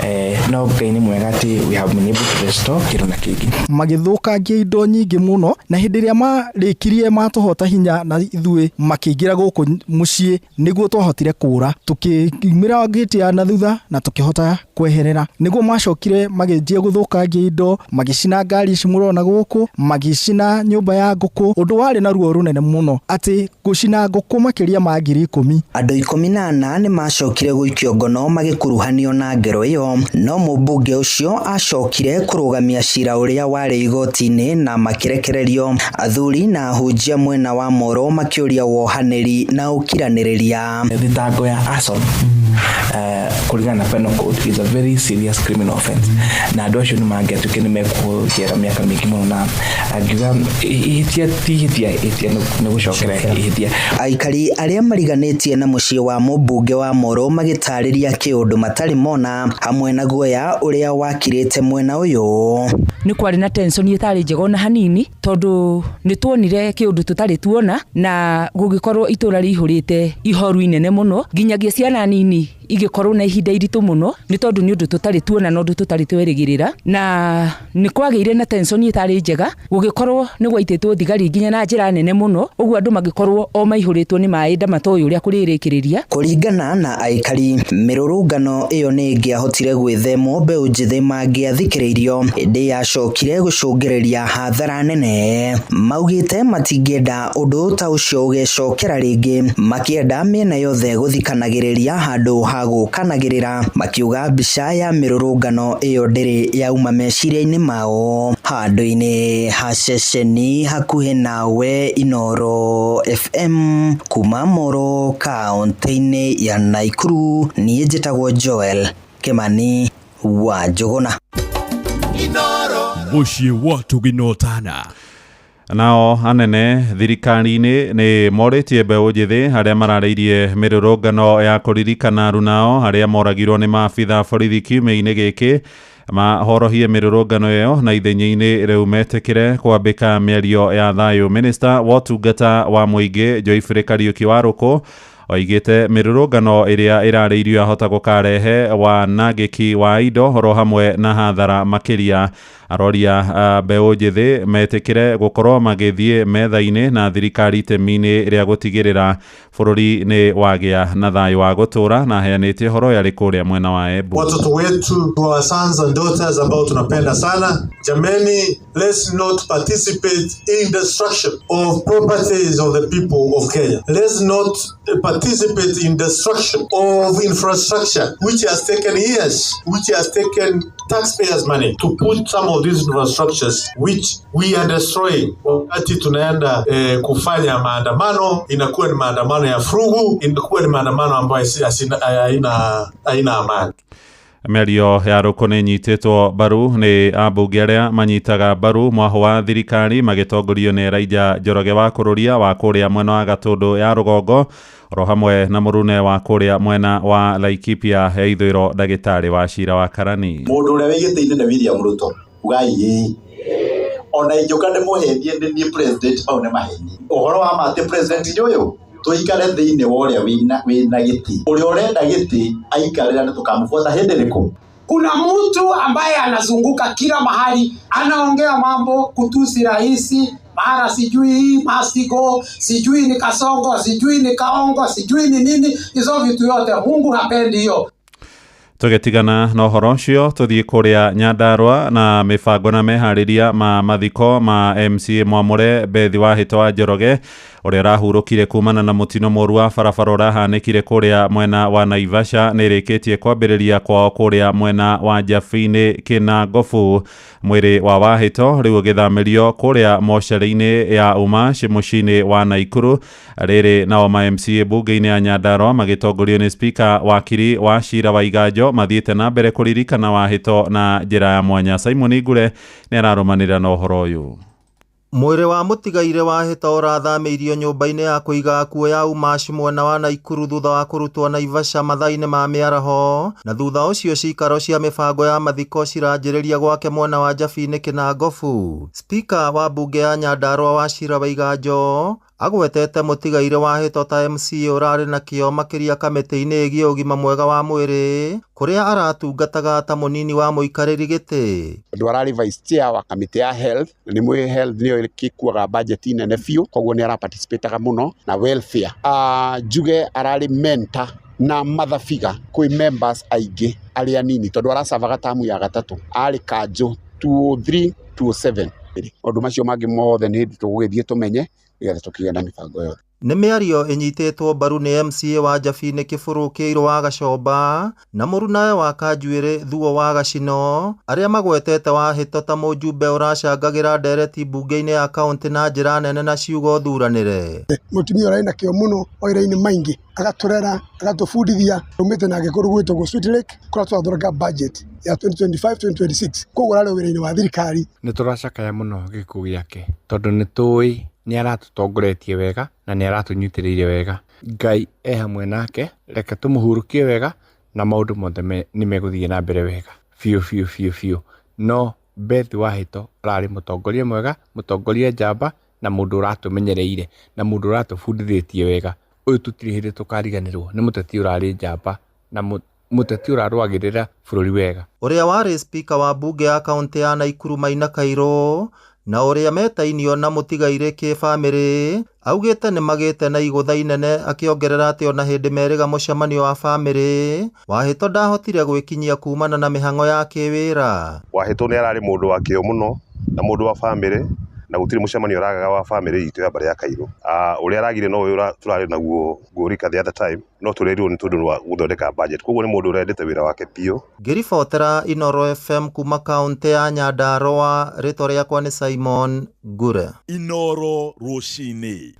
No Ngai nĩ mwega atĩ we have been able to restore kĩndũ na kĩngĩ. Magĩthũkangia indo nyingĩ mũno, na hĩndĩ ĩrĩa marĩkirie matũhota hinya na ithuĩ makĩingĩra gũkũ mũciĩ nĩguo twahotire kũra, tũkĩumĩra ngĩti ya na thutha na tũkĩhota kweherera. Nĩguo macokire magĩnjia gũthũkangia indo, magĩcina ngari ici mũrona gũkũ, magĩcina nyũmba ya ngũkũ, ũndũ warĩ na ruo rũnene mũno atĩ gũcina ngũkũ makĩria ma 10,000. Andũ 14 nĩ macokire gũikio ngono magĩkuruhanio na ngero ĩyo, no mũmbunge ũcio acokire kũrũgamia cira ũrĩa warĩ igoti-inĩ na makĩrekererio. Athuri na ahunjia mwena wa Moro makĩũria wohanĩri na ũkiranĩrĩria. Thitango ya arson Kũringana na penal code is a very serious criminal offense, na andũ acio nĩ mangĩatuĩke nĩ mekuohwo njera mĩaka mĩingĩ mũno, na angiuga ihĩtia ti ihĩtia, ihĩtia nĩ gũcokera ihĩtia. Aikari arĩa mariganĩtie na mũciĩ wa mũmbunge wa Moro magĩtarĩria kĩũndũ matarĩ mona hamwe na guoya ũrĩa wakirĩte mwena ũyũ. Nĩ kwarĩ na tension ĩtarĩ njega ona hanini, tondũ nĩ tuonire kĩũndũ tũtarĩ tuona, na gũgĩkorwo itũra rĩihũrĩte ihoru inene mũno, nginyagia ciana nini igĩkorwo na ihinda iritũ mũno, nĩ tondũ nĩ ũndũ tũtarĩ tuona na ũndũ tũtarĩ twerĩgĩrĩra. Na nĩ kwagĩire na tension ĩtarĩ njega, gũgĩkorwo nĩ gwaitĩtwo thigari nginya na njĩra nene mũno, ũguo andũ magĩkorwo o maihũrĩtwo nĩ maĩ nda matoĩ ũrĩa kũrĩrĩkĩrĩria. Kũringana na aikari, mĩrũrũngano ĩyo nĩ ĩngĩahotire gwĩthemwo mbeũ njĩthĩ mangĩathikĩrĩirio, ĩndĩ yacokire gũcũngĩrĩria hathara nene. Maugĩte matingĩenda ũndũ ta ũcio ũgecokera rĩngĩ, makĩenda mĩena yothe gũthikanagĩrĩria handũ ha gũkanagĩrĩra, makiuga mbica ya mĩrũrũngano ĩyo ndĩrĩ yauma meciria-inĩ mao. Handũ-inĩ ha ceceni hakuhĩ nawe, Inooro FM kuma Moro kaũntĩ-inĩ ya Naikuru, niĩ njĩtagwo Joel Kimani wa Njũgũna. Mũciĩ wa Tũginotana. Nao anene thirikari-inĩ nĩ morĩtie mbeũ njĩthĩ arĩa mararĩirie mĩrũrũngano ya kũririkana arunao arĩa moragirwo nĩ maabitha borithi kiumia-inĩ gĩkĩ mahorohie mĩrũrũngano ĩyo na ithenya-inĩ rĩu metĩkĩre kwambĩka mĩario ya thayũ. Minista wa ũtungata wa mũingĩ Geoffrey Kariuki Warũkũ oigĩte mĩrũrũngano ĩrĩa ĩrarĩirio yahota gũkarehe wanangĩki wa indo oro hamwe na hathara makĩria. Aroria mbeũ njĩthĩ metĩkĩre gũkorwo magĩthiĩ metha-inĩ na thirikari itemi-inĩ rĩa gũtigĩrĩra bũrũri nĩ wagĩa na thayũ wa gũtũra, na aheanĩte ũhoro ũyũ arĩ kũrĩa mwena wa Embu. Watoto wetu, our sons and daughters ambao tunapenda sana, jameni, let's not participate in destruction of properties of the people of Kenya. Let's not participate in destruction of infrastructure which has taken years, which has taken taxpayers money to put some of these infrastructures which we are destroying. Wakati tunaenda kufanya maandamano, inakuwa ni maandamano ya furugu, inakuwa ni maandamano ambayo haina amani. Mĩario ya Rũkũ nĩ ĩnyitĩtwo mbaru nĩ ambunge arĩa manyitaga mbaru mwahũ wa thirikari magĩtongorio nĩ Elijah Njoroge wa Kũrũria wa kũrĩa mwena wa Gatũndũ ya rũgongo oro hamwe na mũrune wa kũrĩa mwena wa Laikipia ya ithũĩro ndagĩtarĩ wa Cira wa Karani. Mũndũ ũrĩa wĩ gĩtĩ-inĩ nĩ William Ruto, ugai ĩĩ. Ona ingĩũka ndĩmũhenie nĩ niĩ president, mau nĩ maheni. Ũhoro wa ma atĩ president nĩ ũyũ, tũikare thĩinĩ wa ũrĩa wĩna gĩtĩ. Ũrĩa ũrenda gĩtĩ aikarĩra nĩ tũkamũbuata hĩndĩ ĩrĩkũ? Kuna mtu ambaye anazunguka kila mahali anaongea mambo kutusi rais, mara sijui hii must go, sijui ni Kasongo, sijui ni Kaongo, sijui ni nini, hizo vitu yote Mungu hapendi hiyo. Tũgĩtigana na ũhoro ũcio tũthiĩ kũrĩa Nyandarua na mĩbango na meharĩria ma mathiko ma MCA Mwamũre Bethi wa Hĩto wa Njoroge ũrĩa ũrahurũkire kumana na mũtino mũru wa barabara ũrahanĩkire kũrĩa mwena wa Naivasha nĩ ĩrĩkĩtie kwambĩrĩria kwao kũrĩa mwena wa Jabini Kĩnangobu. Mwĩrĩ wa Wahĩto rĩu ũgĩthamĩrio kũrĩa mocarĩ-inĩ ya Umash mũciĩ-inĩ wa Naikuru. Rĩrĩ nao ma MCA bunge-inĩ ya Nyandarua magĩtongorio nĩ spika wakiri wa Cira wa Iganjo mathiĩte na mbere kũririkana Wahĩto na njĩra ya mwanya. Simon Ngure nĩ ararũmanĩrĩra na ũhoro ũyũ. Mwĩrĩ wa mũtigaire Wahĩto ũrathamĩirio nyũmba-inĩ ya kũiga akuũ ya Umash mwena wa Naikuru thutha wa kũrutwo Naivasha mathaa-inĩ ma mĩaraho, na thutha ũcio cikaro cia mĩbango ya mathiko ciranjĩrĩria gwake mwena wa Jabini Kĩnangobu. Spika wa mbunge ya Nyandarua wa Cira wa Iganjo agwetete mũtigaire Wahĩto ta MCA ũrarĩ na kĩo makĩria kamĩtĩ-inĩ ĩgiĩ ũgima mwega wa mwĩrĩ kũrĩa aratungataga ta mũnini wa mũikarĩri gĩtĩ. Tondũ ararĩ vice chair wa kamĩtĩ ya health, na nĩ mũĩ health nĩyo ĩgĩkuaga budget nene biũ, koguo nĩ araparticipataga mũno na welfare. Njuge ararĩ mentor na mother figure kwĩ members aingĩ arĩa nini, tondũ aracavaga tamu ya gatatũ, arĩ kanjũ 203 207. Maũndũ macio mangĩ mothe nĩ hĩndĩ tũgũgĩthiĩ tũmenye nĩgetha tũkĩgĩe na mĩbango yothe. Nĩ mĩario ĩnyitĩtwo mbaru nĩ MCA wa Njabini Kĩbũrũ Kĩirũ wa Gacomba na mũrunawe wa Kanjuĩrĩ Thuo wa Gacino arĩa magwetete Wahĩto ta mũjumbe ũracangagĩra ndereti mbunge-inĩ ya kaũntĩ na njĩra nene na ciugo thuranĩre. Mũtumia ũrarĩ na kĩo mũno mawĩra-inĩ maingĩ, agatũrera, agatũbundithia. Tumĩte nake kũndũ gwĩtagwo Sweet Lake kũrĩa tũrathondeka budget ya 2025-2026, koguo ararĩ wĩra-inĩ wa thirikari. Nĩ tũracakaya mũno gĩkuũ gĩake tondũ nĩ tũĩ nĩ aratũtongoretie wega na nĩ aratũnyitĩrĩire wega. Ngai e hamwe nake, reke tũmũhurũkie wega na maũndũ mothe nĩ megũthiĩ na mbere wega biũ biũ biũ biũ. No Beth Wahĩto ararĩ mũtongoria mwega, mũtongoria njamba na mũndũ ũratũmenyereire na mũndũ ũratũbundithĩtie wega. Ũyũ tũtirĩ hĩndĩ tũkariganĩrwo nĩ mũteti ũrarĩ njamba na mũteti ũrarũagĩrĩra bũrũri wega. Ũrĩa warĩ spika wa mbunge ya kaũntĩ ya Naikuru Maina Kairũ na ũrĩa metainio na mũtigairĩ kĩbamĩrĩ augĩte nĩ magĩte na igũtha inene, akĩongerera atĩ ona hĩndĩ merĩga mũcemanio wa bamĩrĩ Wahĩto ndahotire gwĩkinyia kumana na mĩhang'o ya kĩwĩra. Wahĩto nĩ ararĩ mũndũ wa kĩo mũno na mũndũ wa bamĩrĩ na gũtirĩ mũcemanio ũragaga wa bamĩrĩ itũ ya mbarĩ ya Kairũ. Ũrĩa aragire no ũyũ tũrarĩ naguo Ngũrika the other time, no tũrerirwo nĩ tondũ wa gũthondeka budget, koguo nĩ mũndũ ũrendete wĩra wake biũ. Ngĩribotera Inooro FM kuma kaũntĩ ya Nyandarua, rĩtwa rĩakwa nĩ Simon Ngure. Inooro rũcinĩ.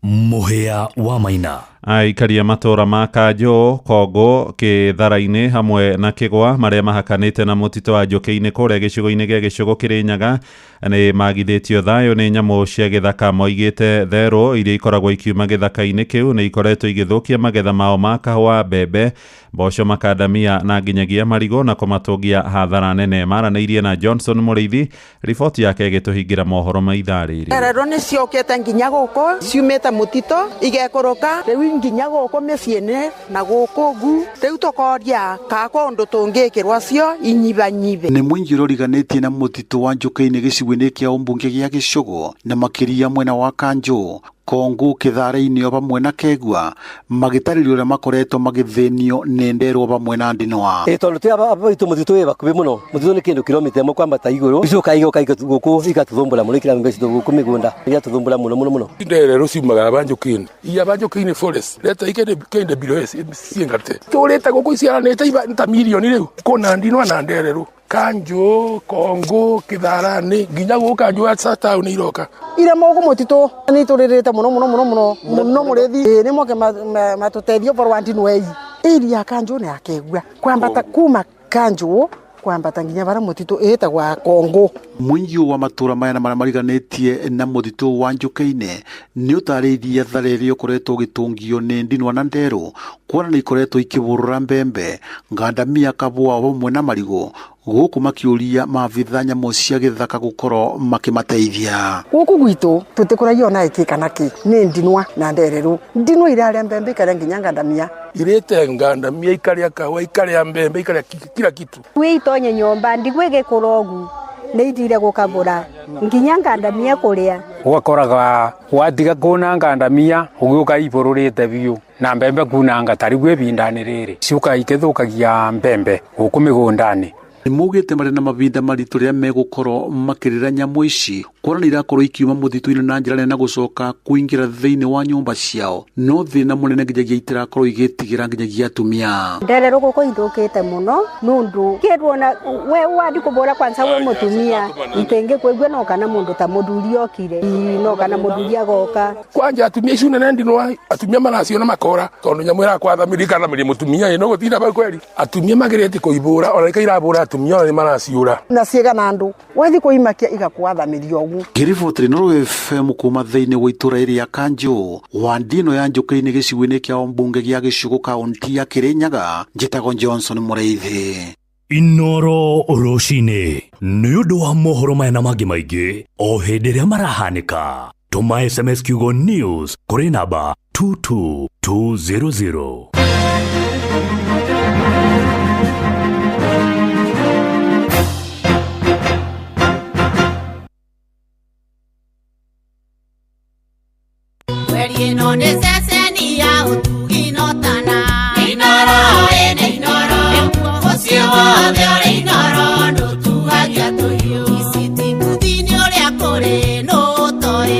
Mũhĩa wa Maina. Aikaria matũra ma Kanjũ, Kongo, Kĩthara-inĩ hamwe na Kĩgwa marĩa mahakanĩte na mũtitũ wa Njũkĩ-inĩ kũrĩa gĩcigo-inĩ gĩa Gĩcũgũ Kĩrĩnyaga nĩ magithĩtio thayũ nĩ nyamũ cia gĩthaka. Moigĩte therũ iria ikoragwo ikiuma gĩthaka-inĩ kĩu nĩ ikoretwo igĩthũkia magetha mao ma kahũa, mbembe, mboco, makandamia na nginyagia marigũ na kũmatũngia hathara nene. Maranĩirie na Johnson Mũrĩithi, riboti yake ĩgĩtũhingĩra mohoro ma ithaa rĩrĩ. Therũ nĩ ciokĩte nginya gũkũ ciumĩte mũtitũ igekũrũka rĩu nginya gũkũ mĩciĩ-inĩ na gũkũ ngu rĩu tũkoria ka kũndũ tũngĩkĩrwo cio inyibanyibe. Nĩ mũingĩ ũroriganĩtie na mũtitũ wa Njũkĩ-inĩ gĩcigo-inĩ kĩa ũmbunge gĩa Gĩcũgũ na makĩria mwena wa Kanjũ, Kongo, Kĩthara-inĩ o vamwe na Kegua magĩtarĩrio ũrĩa makoretwo magĩthĩnio nĩ nderwo vamwe na ndinoa. Tondũ twĩ aba itũ mũtitũ wĩ hakuhĩ mũno, mũtitũ nĩ kĩndũ kilomita ĩmwe kwambata igũrũ, icoka igoka gũkũ igatũthumbũra mũno, ikĩra mbembe citũ gũkũ mĩgũnda igatũthumbũra mũno mũno mũno. Nderero ciumaga aba Njũkĩ-inĩ, iya aba Njũkĩ-inĩ forest leta ikende KWS ciengate tũrĩte gũkũ iciaranĩte iba ta mirioni rĩu kũna ndinoa na nderero Kanjũ, Kongo, Kĩtharani nginya gũkũ Kanjũ ya taũni iroka ira mogu mũtitũ nĩ itũrĩrĩte mũno mũno mũno mũno mũno mũrĩthi nĩ moke matũteithie ũboro wa ndinoa ĩyi ĩria ya Kanjũ na ya Kegua kwambata kuma Kanjũ kwambata nginya bara mũtitũ ĩtagwa Kongo. Mũingĩ wa matũra maya na marĩa mariganĩtie na mũtitũ wa Njũkĩ-inĩ nĩ ũtarĩirie thara ĩrĩa ũkoretwo ũgĩtũngio nĩ ndinwa na nderũ kuona nĩ ikoretwo ikĩbũrũra mbembe, ngandamia, kabũa vamwe na marigũ, gũkũ makĩũria maabitha nyamũ cia gĩthaka gũkorwo makĩmateithia. Gũkũ gwitũ tũtikũragia ona ĩkĩ kana kĩ nĩ ndinwa na ndererũ. Ndinwa irarĩa mbembe ikarĩa nginya ngandamia, irĩte ngandamia ikarĩa kahũa ikarĩa mbembe ikarĩa kila kitu. Wĩitonye nyũmba ndigũ ĩgĩkũra ũguo nĩ ithire gũkabũra nginya ngandamia kũrĩa. Ũgakoraga watiga kuna ngandamia ũgĩũka ibũrũrĩte biũ na mbembe kunanga tarĩu ĩbinda-inĩ rĩrĩ ciũkaga ikĩthũkagia mbembe gũkũ mĩgũnda-inĩ. Nĩ maugĩte marĩ na mavinda maritũ rĩrĩa megũkorwo makĩrĩra nyamũ ici kuona nĩ irakorwo ikiuma mũtitũ-inĩ na njĩra nene na gũcoka kũingĩra thĩinĩ wa nyũmba ciao, no thĩna mũnene nginyagia itirakorwo igĩtigĩra nginyagia atumia. Nderero gũkũ ithũkĩte mũno nũndũ kĩrwo we wathi kũbũra kwanza we mũtumia itĩngĩkũigua no kana mũndũ ta mũthuri okire no kana mũthuri agoka. Kwanja atumia icio nene ndinoa atumia maraciona makora tondũ nyamũ ĩrakwathamĩria ĩkathamĩria mũtumia ĩ no gũtinda bau kweri atumia magĩrĩte kũibũra ona ikairabũra atumia nĩ maraciũra na ciĩgana andũ wathi kũimakia igakwathamĩria ũguo. Ngĩribotera Inooro FM kuma thĩinĩ wa itũra rĩa Kanjũ wa ndino ya Njũkĩ-inĩ gĩcigo-inĩ kĩa ũmbunge gĩa Gĩcũgũ kaũntĩ ya Kĩrĩnyaga, njĩtagwo Johnson Mũrĩithi. Inooro rũcinĩ nĩ ũndũ wa mohoro maya na mangĩ maingĩ o hĩndĩ ĩrĩa marahanĩka. Tũma SMS kiugo news kũrĩ namba 22200. Ino nĩ ceceni ya ũtugi no tana Inooro ĩnĩ Inooro mũciĩ wothe ũrĩ Inooro ndũtuagia tũhiũ ici ti kuthi nĩ ũrĩa kũrĩ nũ ũtoĩ.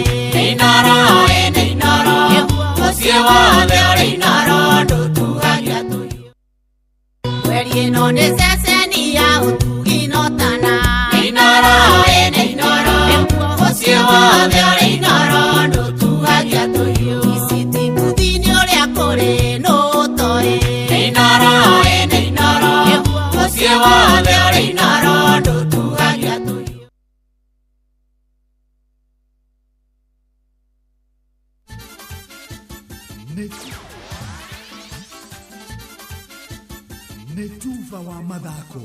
Nĩ tuba wa mathako.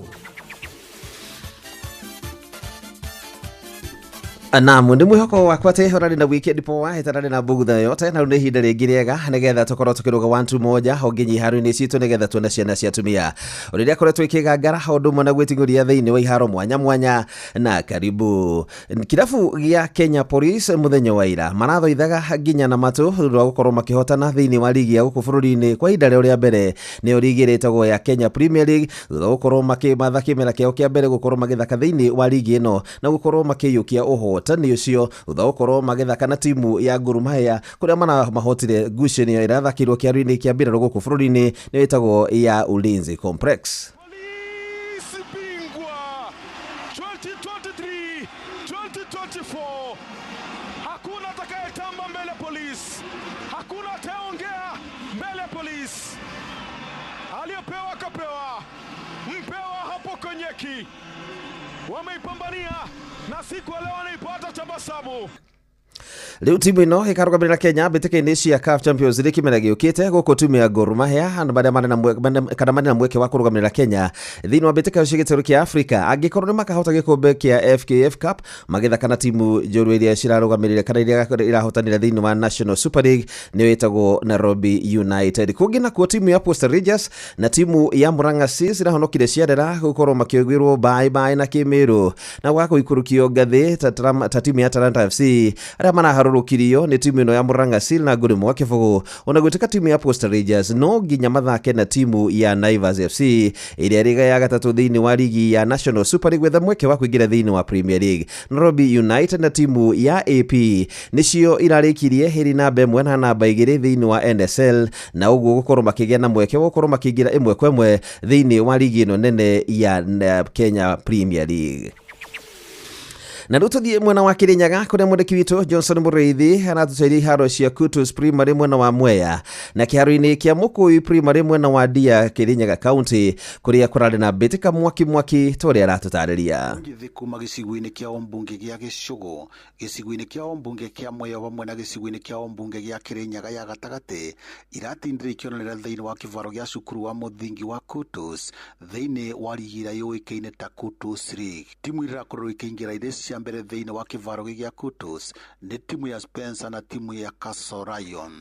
Naam, nĩ mwĩhoko wakwa atĩ ũrarĩ na weekend poa ĩtararĩ na mbugutha yote na rĩu nĩ ihinda rĩngĩ rĩega nĩgetha tũkorwo tũkĩrũga 1 2 moja o nginya iharo-inĩ citũ nĩgetha tuone ciana cia atumia rĩrĩa akoretwo ikĩgangara o ũndũ ũmwe na gwĩting'ũria thĩinĩ wa iharo mwanya mwanya. Na karibu kirabu gĩa Kenya Police mũthenya wa ira marathoithaga nginya na matũ thutha wa gũkorwo makĩhotana thĩinĩ wa ligi ya gũkũ bũrũri-inĩ kwa ihinda rĩao rĩa mbere, nĩyo ligi ĩrĩa ĩtagwo ya Kenya Premier League, thutha wa gũkorwo makĩmatha kĩmera kĩao kĩa mbere gũkorwo magĩthaka thĩinĩ wa ligi ĩno na gũkorwo makĩiyũkia ũhotani ũcio thutha wa gũkorwo magĩthaka na timu ya Gor Mahia kũrĩa maramahotire ngucanio ĩrĩa yathakĩirwo kĩharo-inĩ kĩa mbirarũ gũkũ bũrũri-inĩ nĩyo ĩtagwo ya Ulinzi Complex. Bingwa 2023 2024, hakuna atakayetamba mbele ya polisi, hakuna atayeongea mbele ya polisi. Aliyopewa akapewa, mpewa hapo Konyeki, wameipambania na siku ya leo anaipata tabasamu. Rĩu timu ĩno ĩkarũgamĩrĩra Kenya mbĩtĩka-inĩ cia CAF Champions League kĩmera gĩũkĩte gũkũ timu ya Gor Mahia andũ arĩa marĩ na kana marĩ na mweke wa kũrũgamĩrĩra Kenya thĩinĩ wa mbĩtĩka cia gĩtarũ kĩa Africa angĩkorwo nĩ makahota gĩkombe kĩa FKF Cup magĩthaka na timu njorua iria cirarũgamĩrĩra kana iria irahotanĩra thĩinĩ wa National Super League nĩyo ĩtagwo Nairobi United. Kũngĩ nakuo timu ya Posta Rangers na timu ya Murang'a Seals irahonokire ciarera gũkorwo makĩũgĩrwo bye bye na kĩmĩrũ na gwa kũikũrũkio ngathĩ ta timu ya Talanta FC arĩa maraharũrũkirio nĩ timu ĩno ya Murang'a Seal na ngũrĩ mwa kĩbũgũ. Ona gwĩtĩka timu ya Posta Rangers no nginya mathake na timu ya Naivas FC ĩrĩa ĩrĩ ya gatatũ thĩinĩ wa ligi ya National Super League gwetha mweke wa kũingĩra thĩinĩ wa Premier League. Nairobi United na timu ya AP nĩcio irarĩkirie hĩrĩ namba 1 na namba 2 thĩinĩ wa NSL na ũguo gũkorwo makĩgĩa na mweke wa gũkorwo makĩingĩra ĩmwe kwa ĩmwe thĩinĩ wa ligi ĩno nene ya Kenya Premier League. Na rĩu tũthiĩ mwena wa Kirinyaga kũrĩa mwandĩki witũ Johnson Mũrĩithi aratũcaria iharo cia Kutus Primary mwena wa Mwea na kĩharo-inĩ kĩa Mũkũyũ Primary mwena wa Ndia Kirinyaga County kũrĩa kũrarĩ na mbĩtĩka mwaki mwaki ta ũrĩa aratũtarĩria. Njĩthĩ kuma gĩcigo-inĩ kĩa ũmbunge gĩa Gĩcũgũ, gĩcigo-inĩ kĩa ũmbunge kĩa Mwea hamwe na gĩcigo-inĩ kĩa ũmbunge gĩa Kirinyaga ya gatagatĩ iratindire ikĩonanĩra thĩinĩ wa kĩvaro gĩa cukuru wa mũthingi wa Kutus thĩinĩ wa rigi ĩrĩa yũĩkaine ta Kutus League. Timu iria irakorirwo ikĩingĩra irĩ cia mbere thĩinĩ wa kĩvaro gĩa Kutus nĩ timu ya Spencer na timu ya Castle Lion.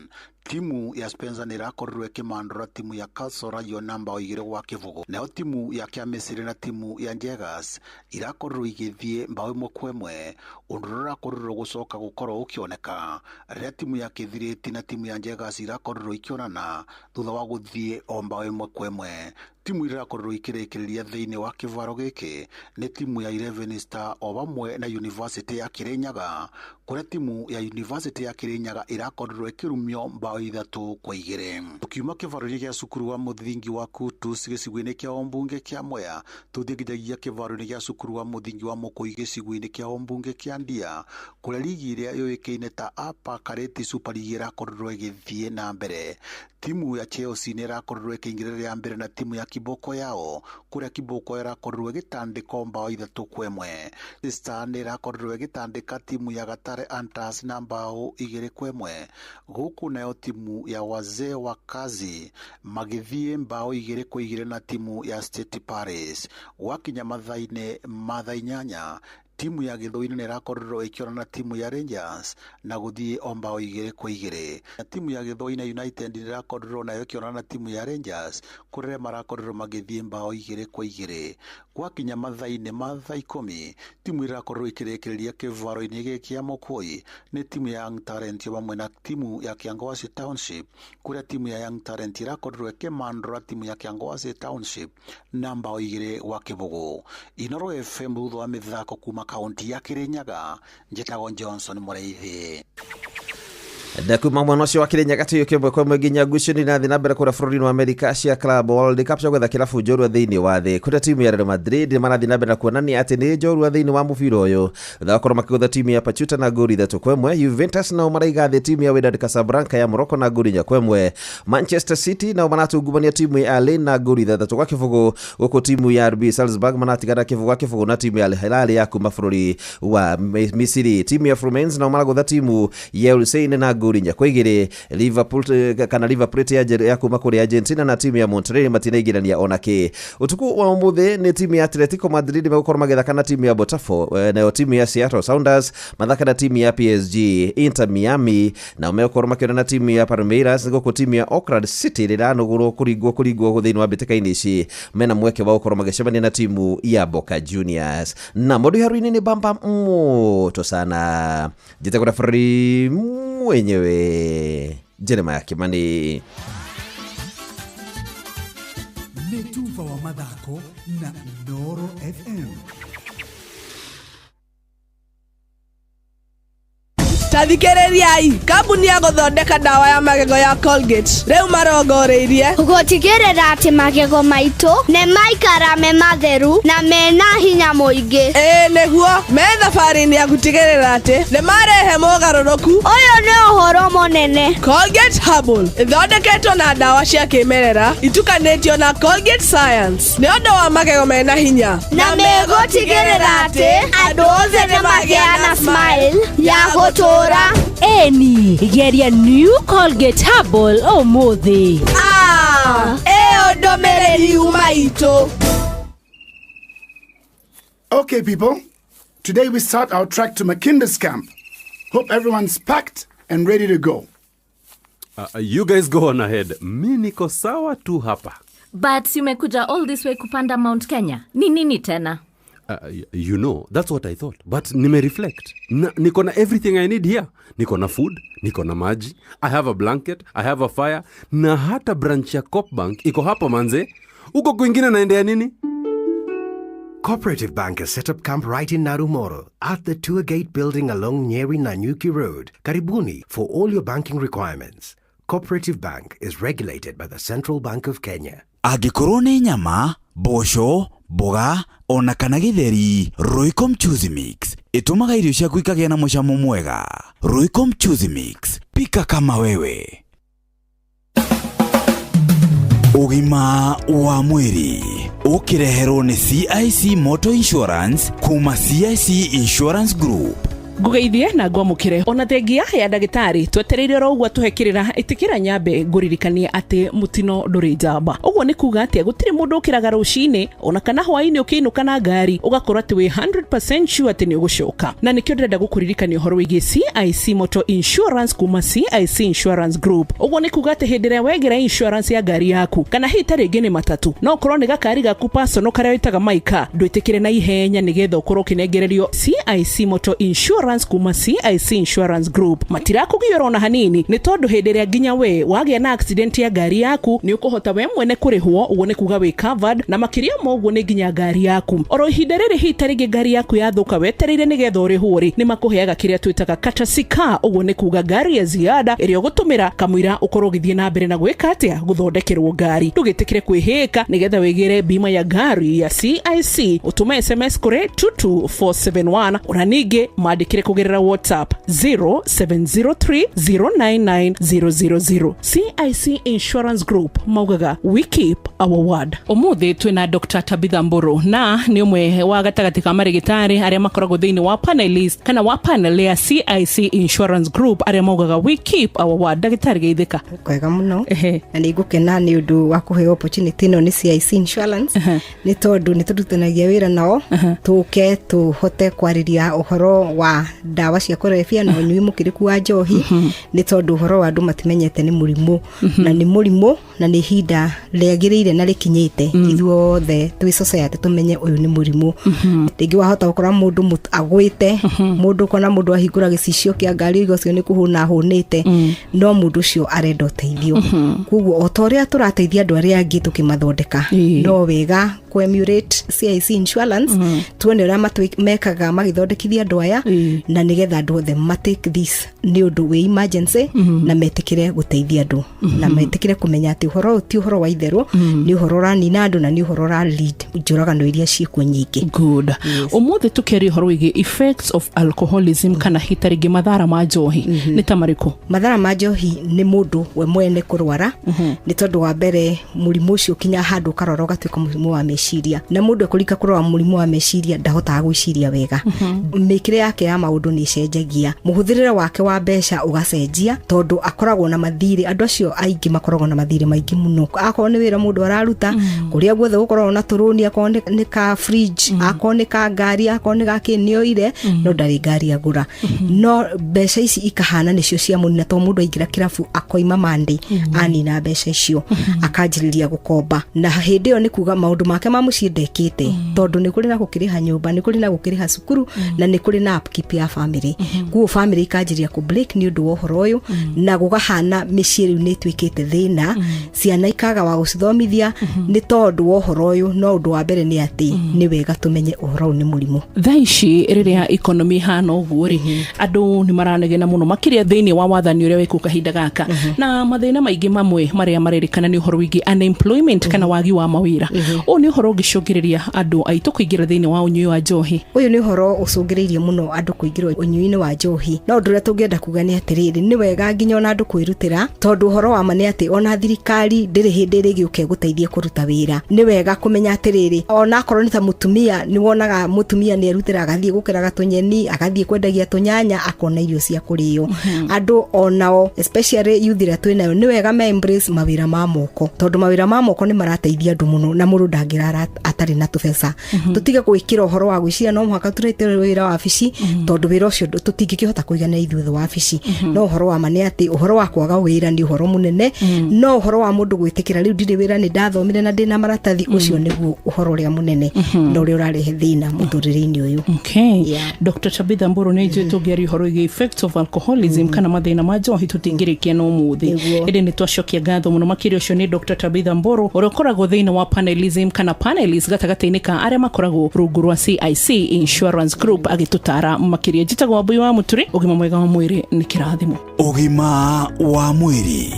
Timu ya Spencer nĩ ĩrakorirwo ĩkĩmandũra timu ya Castle Lion na mbao 2-0. Nayo timu ya Kĩamĩciri na timu ya Njegas irakorirwo igĩthiĩ mbao 1-1, ũndũ ũrĩa ũrakorirwo gũcoka gũkorwo ũkĩoneka rĩrĩa timu ya Kĩthirĩti na timu ya Njegas irakorirwo ikĩonana thutha wa gũthiĩ o mbao 1-1. Timu iria irakorirwo ikĩrĩkĩrĩria thĩinĩ wa kĩvaro gĩkĩ nĩ timu ya 11 Star o hamwe na University ya Kirinyaga, kũrĩa timu ya University ya Kirinyaga ĩrakorirwo ĩkĩrumio mbao 3-2. Tukiuma kĩvaro-inĩ gĩa cukuru wa mũthingi wa Kutus gĩcigo-inĩ kĩa ũmbunge kĩa Mwea tũthiĩ nginyagia kĩvaro-inĩ gĩa cukuru wa mũthingi wa Mũkũyũ gĩcigo-inĩ kĩa ũmbunge kĩa Ndia kũrĩa ligi ĩrĩa yũĩkaine ta Upper Kareti Super League ĩrakorirwo ĩgĩthiĩ na mbere. Timu ya Chelsea nĩ ĩrakorirwo ĩkĩingĩra rĩa mbere na timu ya Kiboko yao kũrĩa Kiboko ĩrakorirwo ĩgĩtandĩkwo mbao 3-1. Star nĩ ĩrakorirwo ĩgĩtandĩka timu ya Gatare Hunters na mbao 2-1. Gũkũ nayo timu ya Wazee wa Kazi magĩthiĩ mbao 2-2 na timu ya State Paris. Gwakinya mathaa-inĩ ma thaa 8 timu ya Gĩthũinĩ nĩ ĩrakorirwo ĩkĩonana na timu ya Rangers na gũthiĩ o mbao 2-2. Na timu ya Gĩthũinĩ United nĩ ĩrakorirwo nayo ĩkĩonana na timu ya Rangers kũrĩa marakorirwo magĩthiĩ mbao 2-2. Gwakinya mathaa-inĩ ma thaa 10 timu ĩrakorirwo ĩkĩrĩkĩrĩria kĩvaro-inĩ gĩkĩ kĩa Mũkũyũ nĩ timu ya Young Talent hamwe na timu ya Kĩangwasi Township kũrĩa timu ya Young Talent ĩrakorirwo ĩkĩmandũra timu ya Kĩangwasi Township na mbao 2-0. Inoro FM thutha wa mĩthako kuma kaunti ya Kirinyaga, njĩtagwo Johnson Mũrĩithi. Na kuma mwena ũcio wa Kirinyaga tũiyũkie ĩmwe kwa ĩmwe nginya ngucanio irathiĩ na mbere kũrĩa bũrũri-inĩ wa Amerika cia Club World Cup cia gwetha kĩrabu njorua thĩinĩ wa thĩ kũrĩa timu ya Real Madrid marathiĩ na mbere na kuonania atĩ nĩ njorua thĩinĩ wa mũbira ũyũ thutha wa gũkorwo makĩgũtha timu ya Pachuta na ngori 3-1. Juventus nao maraiga thĩ timu ya Wydad Casablanca ya Morocco na ngori 4-1. Manchester City nao maratungumania timu ya Al Ain na ngori 6-0, gũkũ timu ya RB Salzburg maratigana 0-0 na timu ya Al Hilal ya kuma bũrũri wa Misiri. Timu ya Fluminense nao maragũtha timu ya Ulsan na ngũri 4-2. Liverpool kana River Plate ya kuma kũrĩa Argentina na timu ya Monterrey matinaingĩrania ona kĩ. Ũtukũ wa ũmũthĩ nĩ timu ya Atletico Madrid megũkorwo magĩthaka na timu ya Botafogo, nayo timu ya Seattle Sounders mathaka na timu ya PSG. Inter Miami nao megũkorwo makĩona na timu ya Palmeiras, gũkũ timu ya Auckland City rĩranũgũrwo kũringwo thĩinĩ wa mbĩtĩka-inĩ ici mena mweke wa gũkorwo magĩcemania na timu ya Boca Juniors. Na mũndũ haru-inĩ nĩ bamba moto sana, njĩtagwo referee mwenyewe Jeremiah Kimani. Nĩ tuba wa mathako na Inooro FM. Tathikĩrĩriai, kambuni ya gũthondeka ndawa ya magego ya Colgate rĩu marongoreirie gũtigĩrĩra atĩ magego maitũ nĩ maikara me matheru na mena hinya mũingĩ. Ĩĩ nĩguo, me thabarĩ-inĩ ya gũtigĩrĩra atĩ nĩ marehe mogarũrũku. Ũyũ nĩ ũhoro mũnene. Colgate Herbal ĩthondeketwo na ndawa cia kĩmerera itukanĩtio na Colgate Science nĩ ũndũ wa magego mena hinya na megũtigĩrĩra atĩ andũ othe nĩ magĩa na smile ya gũtũũra. Eni, geria new Colgate Herbal ũmũthĩ. Ĩyo ndũmĩrĩri yuma itũ. Okay, people, today we start our trek to Makinda's camp. Hope everyone's packed and ready to go. You guys go on ahead. Mi niko sawa tu hapa. But umekuja all this way kupanda Mount Kenya. Ni nini tena? You know, that's what I thought. But nime reflect. Niko na everything I need here. Niko na food, niko na maji, I have a blanket, I have a fire, na hata branch ya Coop Bank iko hapa manze. Uko kwingine naendea nini? Cooperative Bank has set up camp right in Narumoro at the Tour Gate building along Nyeri Nanyuki Road, Karibuni, for all your banking requirements. Cooperative Bank is regulated by the Central Bank of Kenya. Angĩkorwo nĩ nyama, mboco, mboga ona kana gĩtheri, Royco Mchuzi Mix ĩtũmaga irio ciaku ikagĩa na mũcamo mwega. Royco Mchuzi Mix, pika kama wewe. Ũgima wa mwĩrĩ ũkĩreherwo nĩ CIC Motor Insurance kuma CIC Insurance Group. Ngugeithie na ngwamũkĩre ona thengia ya ndagĩtarĩ twetereire oro ũguo atũhe kĩrĩra ĩtĩkĩra nyambe ngũririkanie atĩ mũtino ndũrĩ njamba. Ũguo nĩ kuga atĩ gũtirĩ mũndũ ũkĩraga rũcinĩ ona kana hwaĩ-inĩ ũkĩinũka na ngari ũgakorwo atĩ wĩ 100% sure atĩ nĩ ũgũcoka. Na nĩkĩo ndĩrenda gũkũririkania ũhoro wĩgiĩ CIC Motor Insurance kuma CIC Insurance Group. Ũguo nĩ kuga atĩ hĩndĩ ĩrĩa wegĩra insurance ya ngari yaku kana hihi ta rĩngĩ nĩ matatũ no ũkorwo nĩ gakari gaku personal karĩa wĩtaga maika, ndwĩtĩkĩre na ihenya nĩgetha ũkorwo ũkĩnengererio CIC Motor Insurance kuma CIC Insurance Group. Matirakũgiora ona hanini nĩ tondũ hĩndĩ ĩrĩa nginya we wagĩa na accident ya ngari yaku nĩ ũkũhota we mwene kũrĩhwo, ũguo nĩ kuga wĩ covered, na makĩria ma ũguo nĩ nginya ngari yaku. Oro ihinda rĩrĩ hihi ta rĩngĩ ngari yaku yathũka wetereire nĩgetha ũrĩhwo rĩ, nĩ makũheaga kĩrĩa twĩtaga courtesy car, ũguo nĩ kuga ngari ya ziada ĩrĩa ũgũtũmĩra kamũira ũkorwo ũgĩthiĩ na mbere na gwĩka atĩa gũthondekerwo ngari. Ndũgĩtĩkĩre kwĩhĩka nĩgetha wĩgĩre bima ya ngari ya CIC, ũtũme SMS kũrĩ 22471 ona ningĩ mandĩkĩre kũgerera WhatsApp 0703099000. CIC Insurance Group maugaga we keep our word. Ũmũthĩ twĩna Dr. Tabitha Mburu na nĩ ũmwe wa gatagatĩ ka marĩgĩtarĩ arĩa makoragwo thĩinĩ wa panelist kana wa panel ya CIC Insurance Group arĩa maugaga we keep our word. Ndagĩtarĩ geithĩka. Kwega mũno na nĩ ngũkena nĩ ũndũ wa kũheo opportunity ĩno nĩ CIC Insurance nĩ tondũ nĩ tũrutanagia wĩra nao tũke tũhote kwarĩria ũhoro wa ndawa cia kũrebia na ũnyui mũkĩrĩku wa njohi nĩ tondũ ũhoro wa andũ matimenyete nĩ mũrimũ na nĩ mũrimũ na nĩ ihinda rĩagĩrĩire na rĩkinyĩte ithuothe twĩ society tũmenye ũyũ nĩ mũrimũ. Rĩngĩ wahota gũkora mũndũ agwĩte, mũndũ ũkona mũndũ ahingũra gĩcicio kĩa ngari ũiga ũcio nĩ kũhũna ahũnĩte, no mũndũ ũcio arenda ũteithio. Koguo o ta ũrĩa tũrateithia andũ arĩa angĩ tũkĩmathondeka, no wega kũ-emulate CIC Insurance tuone ũrĩa mekaga magĩthondekithia andũ aya na nĩgetha andũ othe ma take this nĩ ũndũ wĩ emergency na metĩkĩre gũteithia andũ na metĩkĩre kũmenya atĩ ũhoro ũyũ ti ũhoro wa itherũ, nĩ ũhoro ũranina andũ na nĩ ũhoro ũra lead njũragano iria ciĩkuo nyingĩ. Good. Ũmũthĩ tũkĩaria ũhoro wĩgiĩ effects of alcoholism, kana hita rĩngĩ mathara ma njohi nĩ ta marĩkũ? Mathara ma njohi nĩ mũndũ we mwene kũrwara, nĩ tondũ wa mbere mũrimũ ũcio ũkinya handũ ũkarwara ũgatuĩka mũrimũ wa meciria, na mũndũ ekũrika kũrwara mũrimũ wa meciria ndahotaga gwĩciria wega. Mĩkĩre yake ya maũndũ nĩ ĩcenjagia, mũhũthĩrĩre wake wa mbeca ũgacenjia, tondũ akoragwo na mathirĩ. Andũ acio aingĩ makoragwo na mathirĩ maingĩ mũno, akorwo nĩ wĩra mũndũ araruta, kũrĩa guothe gũkoragwo na tũrũni, akorwo nĩ ka fridge, akorwo nĩ ka ngari, akorwo nĩ ga kĩ, nĩoire, no ndarĩ ngari agũra. No mbeca ici ikahana nĩcio cia mũnina, tondũ mũndũ aingĩra kĩrabu akoima Monday anina mbeca icio, akanjĩrĩria gũkomba, na hĩndĩ ĩyo nĩ kuga maũndũ make ma mũciĩ ndekĩte, tondũ nĩ kũrĩ na gũkĩrĩha nyũmba, nĩ kũrĩ na gũkĩrĩha cukuru, na nĩ kũrĩ na upkeep ya family. Kuo family ikanjĩrĩria kũ break nĩ ũndũ wa ũhoro ũyũ, na gũgahana mĩciĩ rĩu nĩ ĩtuĩkĩte thĩna, ciana ikaga wa gũcithomithia nĩ tondũ wa ũhoro ũyũ. No ũndũ wa mbere nĩ atĩ nĩ wega tũmenye ũhoro ũyũ nĩ mũrimũ. Thaa ici rĩrĩa economy hana ũguo rĩ, andũ nĩ maranegena mũno makĩria thĩinĩ wa wathani ũrĩa wĩkũ kahinda gaka, na mathĩna maingĩ mamwe marĩa marerĩkana nĩ ũhoro wĩgiĩ unemployment kana wagi wa mawĩra. Ũũ nĩ ũhoro ũngĩcũngĩrĩria andũ aitũ kũingĩra thĩinĩ wa ũnyui wa njohi? Ũyũ nĩ ũhoro ũcũngĩrĩirie mũno andũ kũingĩra ũnyui-inĩ wa njohi, no ũndũ ũrĩa tũngĩenda kuga nĩ atĩrĩrĩ, nĩ wega nginya ona andũ kwĩrutĩra, tondũ ũhoro wa ma nĩ atĩ ona thirikari ndĩrĩ hĩndĩ ĩrĩgĩũka ĩgũteithie kũruta wĩra. Nĩ wega kũmenya atĩrĩrĩ, ona akorwo nĩ ta mũtumia, nĩ wonaga mũtumia nĩ erutĩra agathiĩ gũkeraga tũnyeni, agathiĩ kwendagia tũnyanya, akona irio cia kũrĩo. Andũ onao, especially youth ĩrĩa twĩnayo, nĩ wega me embrace mawĩra ma moko, tondũ mawĩra ma moko nĩ marateithia andũ mũno, na mũndũ ndangĩrara atarĩ na tũbeca. Tũtige gwĩkĩra ũhoro wa gwĩciria no mũhaka tũrute wĩra wabici, tondũ wĩra ũcio tũtingĩkĩhota kũigana ithuĩ thĩ wabici. No ũhoro wa ma nĩ atĩ ũhoro wa kwaga wĩra nĩ ũhoro mũnene, no ũhoro wa mũndũ gwĩtĩkĩra rĩu ndirĩ wĩra, nĩ ndathomire na ndĩna maratathi, ũcio nĩguo ũhoro ũrĩa mũnene na ũrĩa ũrarehe thĩna mũtũrĩre-inĩ ũyũ. Okay. Dr. Tabitha Mburu, nĩ njũĩ tũngĩaria ũhoro wĩgiĩ effects of alcoholism kana mathĩna ma njohi tũtingĩrĩkia no mũthĩ, ĩndĩ nĩ twacokia ngatho mũno makĩria. Ũcio nĩ Dr. Tabitha Mburu ũrĩa ũkoragwo thĩinĩ wa panelism kana panelist gatagatĩ-inĩ ka arĩa makoragwo rungu rwa CIC Insurance Group agĩtũtara makĩria. Njĩtagwo Wambui wa Mũturi. Ũgima mwega wa mwĩrĩ nĩ kĩrathimo. Ũgima wa mwĩrĩ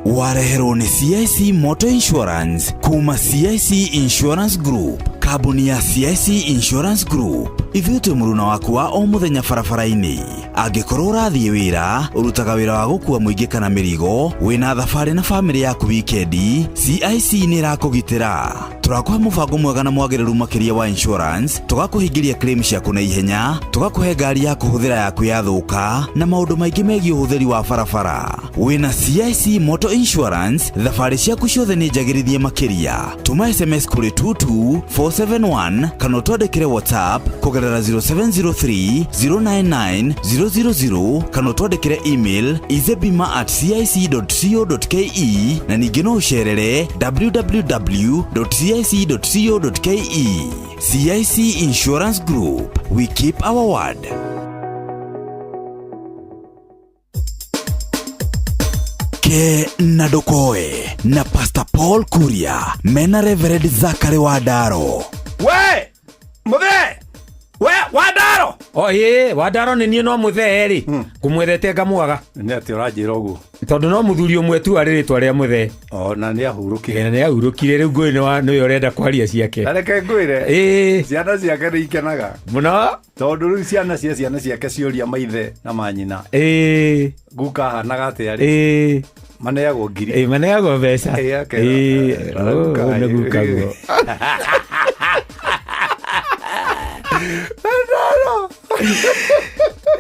wareherwo nĩ CIC Motor Insurance kuma CIC Insurance Group. Kambuni ya CIC Insurance Group, ithuĩ twĩ mũruna waku wa o mũthenya barabara-inĩ. Angĩkorwo ũrathiĩ wĩra, ũrutaga wĩra wa gũkua mũingĩ kana mĩrigo, wĩna thabarĩ na bamĩrĩ yaku wikendi, CIC nĩ ĩrakũgitĩra. Tũrakũhe mũbango mwega na mwagĩrĩru makĩria wa insurance, tũgakũhingĩria claim ciaku na ihenya, tũgakũhe ngari ya kũhũthĩra yaku yathũka, na maũndũ maingĩ megiĩ ũhũthĩri wa barabara. Wĩna CIC Motor Insurance, thabarĩ ciaku ciothe nĩ njagĩrithie makĩria. Tũma SMS kũrĩ 22471 kana ũtwandĩkĩre WhatsApp kũgerera 0703 099 000 kana ũtwandĩkĩre email izebima@cic.co.ke, na ningĩ no ũcerere www.cic.co.ke. CIC Insurance Group, we keep our word. Ke na ndũkoe na Pastor Paul Kuria mena Reverend Zakari Wandaro. We muthe, we Wandaro. O ĩ, Wandaro nĩ niĩ, no mũthee rĩ, ngũmwethete ngamwaga. Nĩ atĩ ũranjĩra ũguo? Tondũ no mũthuri ũmwe tu arĩ rĩtwa rĩa mũthee. O na nĩ ahurũkire. Na nĩ ahurũkire. Rĩu ngũĩ nĩwe ũrenda kwaria ciake. Na reke ngwĩre, ĩĩ, ciana ciake nĩ ikenaga mũno, tondũ rĩu ciana ciake cioria maithe na manyina, guka ahanaga atĩa rĩ, maneagwo ngiri. Ĩĩ, maneagwo mbeca. Ĩĩ, akera, Ĩĩ, "Oh, ũũ guka, nĩ guka guo."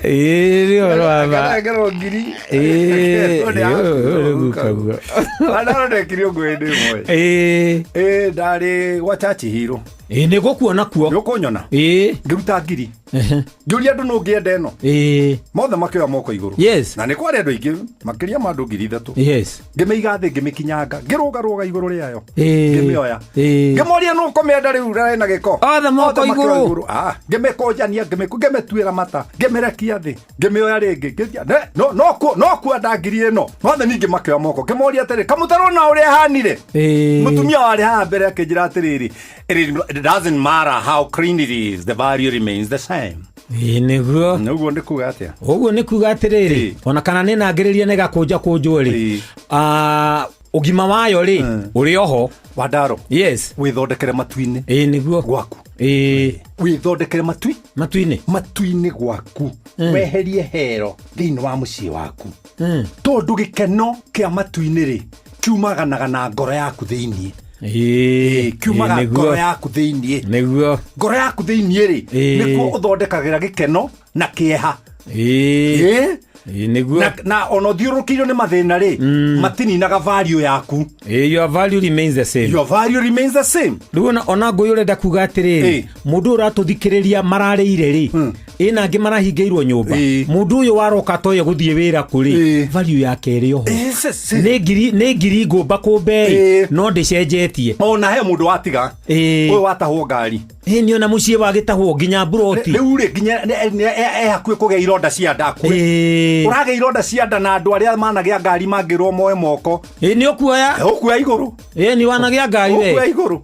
Ĩĩ, nĩ ũhoro wa ma. Akanengerwo ngiri. Ĩĩ, Akerwo nĩ ũũ nĩ guka guo. Wandaro ndekire ũguo hĩndĩ ĩmwe. Ĩĩ, ndarĩ gwa Chachi Hiro. Ĩĩ, nĩ ngũkuona kuo. Nĩ ũkũnyona. Ĩĩ. Ngĩruta ngiri, ngĩũria andũ nũ ũngĩenda ĩno. Mothe makĩoya moko igũrũ. Na nĩ kwarĩ andũ aingĩ, makĩria ma andũ 3,000. Ngĩmĩiga thĩ, ngĩmĩkinyanga, ngĩrũgarũga igũrũ rĩayo, ngĩmĩoya, ngĩmoria nũ ũkũmĩenda rĩu rarĩ na gĩko. Othe moko makĩoya igũrũ. Igũrũ. Ah, ngĩmĩkũnjania, ngĩmĩtuĩra mata, ngĩmĩrekia thĩ, ngĩmĩoya rĩngĩ, ngĩthia no kuenda ngiri ĩno. Othe ningĩ makĩoya moko. Ngĩmoria atĩrĩ, kamũtarwo na ũrĩa hanire. Mũtumia warĩ haha mbere akĩnjĩra atĩrĩrĩ, "It doesn't matter how clean it is, the value remains the same." Ĩĩ, nĩguo. Ũguo nĩ kuga atĩa? Ũguo nĩ kuga atĩrĩrĩ, ona kana nĩ nangĩrĩria nĩ gakũnja kũnjwo rĩ. Ah, Ũgima wayo rĩ ũrĩ oho. Wandaro. Yes. Wĩthondekere matu-inĩ. Ĩĩ nĩguo. Gwaku. Ĩĩ. Wĩthondekere matui. Matu-inĩ. Matu-inĩ gwaku. Weherie hero thĩinĩ wa mũciĩ waku. Tondũ gĩkeno kĩa matu-inĩ rĩ kiumaganaga na ngoro yaku thĩinĩ. Ĩĩ. Kiumaga Ĩĩ, nĩguo. ngoro yaku thĩinĩ. Nĩguo. Ngoro yaku thĩinĩ rĩ Ĩĩ. nĩkuo ũthondekagĩra gĩkeno na kĩeha. Ĩĩ. Ĩĩ nĩguo. Na ona ũthiũrũrũkĩirio nĩ mathĩna rĩ matininaga value yaku. Ĩĩ, your value remains the same. Your value remains the same. Rĩu ona ngũyũ ũrenda kuga atĩrĩrĩ, mũndũ ũyũ ũratũthikĩrĩria mararĩire rĩ, ĩna angĩ marahingĩirwo nyũmba, mũndũ ũyũ waroka toye gũthiĩ wĩra kũrĩ, value yake ĩrĩ oho. Nĩ ngiri ngũmba kũmbe ĩ, no ndĩcenjetie. Ona he mũndũ watiga ũyũ watahwo ngari. Ĩ nĩ ona mũciĩ wagĩtahwo nginya mburoti. Rĩu rĩ nginya e hakuhĩ kũgĩa ironda cia nda hakuhĩ. Ũragĩa ironda cia nda na andũ arĩa managĩa ngari mangĩrwo moe moko. Ĩ nĩ ũkuoya. Ũkuoya igũrũ. Ĩ nĩ wanagĩa ngari we. Ũkuoya igũrũ.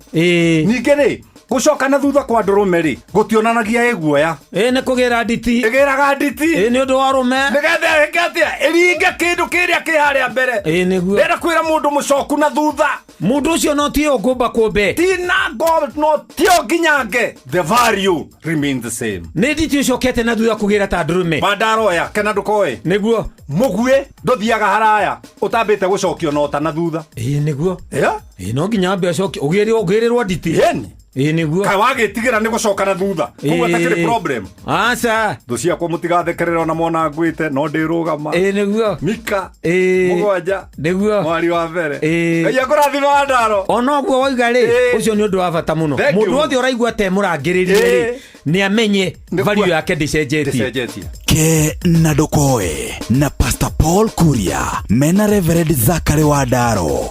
Ningĩ rĩ gũcoka na thutha kwa ndũrũme rĩ gũtionanagia ĩguoya. Ĩ nĩ kũgĩra nditi. Ĩgĩraga nditi. Ĩ nĩ ũndũ wa rũme. Nĩgetha ĩke atĩa? Ĩringe kĩndũ kĩrĩa kĩ harĩa mbere. Ĩ nĩguo. Ndĩrenda kwĩra mũndũ mũcoku na thutha. Mũndũ ũcio no tiyo ngũmba kũmbe. Ti na ngo no tiyo nginyange. The value remains the same. Nĩ nditi ũcokete na thutha kũgĩra ta ndũrũme. Wandaroya kena ndũkoe. Nĩguo. Mũguĩ ndũthiaga haraya ũtambĩte gũcokio na ũta na thutha. Ĩ nĩguo. Yeah? Ĩ no nginya ambe acokio ũgĩrĩrwo nditi. Yeni. Ĩ nĩguo. Kaĩ wagĩtigĩra nĩ gũcoka na thutha. Koguo atakĩrĩ problem. Aca. Thũ ciakwa mũtigathekerere ona mona ngwĩte no ndĩrũgama. Ĩ nĩguo. Mika. Ĩ. Mũgwanja. Nĩguo. Mwari wa mbere. Ĩ. Ngai akũrathime Wandaro. Ona ũguo wauga rĩ, ũcio nĩ ũndũ wa bata mũno. Thank you. Mũndũ wothe ũraigua ta emũrangĩrĩrie rĩ, nĩ amenye value yake ndĩcenjetie. Ndĩcenjetie. Ke na ndũkoe na Pastor Paul Kuria mena Reverend Zachary Wandaro.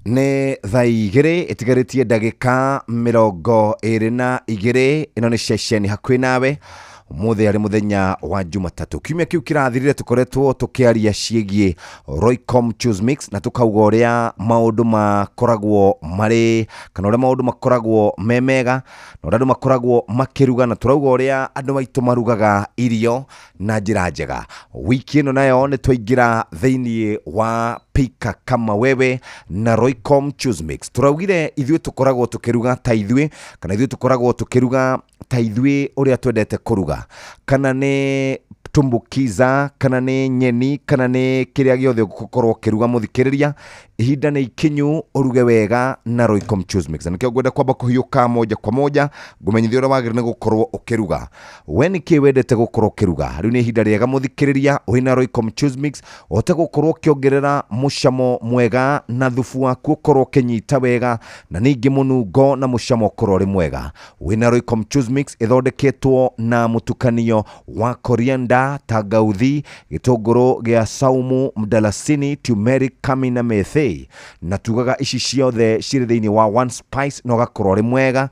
Nĩ thaa igĩrĩ ĩtigarĩtie ndagĩka 22. Ĩno nĩ ceceni hakuhĩ nawe. Ũmũthĩ arĩ mũthenya wa Jumatatũ. Kiumia kĩu kĩrathirire tũkoretwo tũkĩaria ciĩgiĩ Roycom Choose Mix na tũkauga ũrĩa maũndũ makoragwo marĩ kana ũrĩa maũndũ makoragwo me mega na ũrĩa andũ makoragwo makĩruga na tũrauga ũrĩa andũ aitũ marugaga irio na njĩra njega. Wiki ĩno nayo nĩ twaingĩra thĩinĩ wa Pika Kama Wewe na Roycom Choose Mix. Tũraugire ithuĩ tũkoragwo tũkĩruga ta ithuĩ kana ithuĩ tũkoragwo tũkĩruga ta ithuĩ ũrĩa twendete kũruga, kana nĩ tumbukiza, kana nĩ nyeni, kana nĩ kĩrĩa gĩothe ũgũkorwo ũkĩruga. Mũthikĩrĩria, ihinda nĩ ikinyu ũruge wega na Roycom Choose Mix. Na nĩkĩo ngwenda kwamba kũhiũka moja kwa moja ngũmenyithia ũrĩa wagĩrĩire nĩ gũkorwo ũkĩruga. We nĩkĩ wendete gũkorwo ũkĩruga? Rĩu nĩ ihinda rĩega mũthikĩrĩria wĩna Roycom Choose Mix ũhote gũkorwo ũkĩongerera mũcamo mwega na thubu waku ũkorwo ũkĩnyita wega na ningĩ mũnungo na mũcamo ũkorwo ũrĩ mwega. Wĩna Roycom Choose Mix ĩthondeketwo na mũtukanio wa coriander, tangauthi, gĩtũngũrũ gĩa saumu, mdalasini, turmeric, cumin na methĩ. Na tugaga ici ciothe cirĩ thĩinĩ wa one spice na ũgakorwo ũrĩ mwega.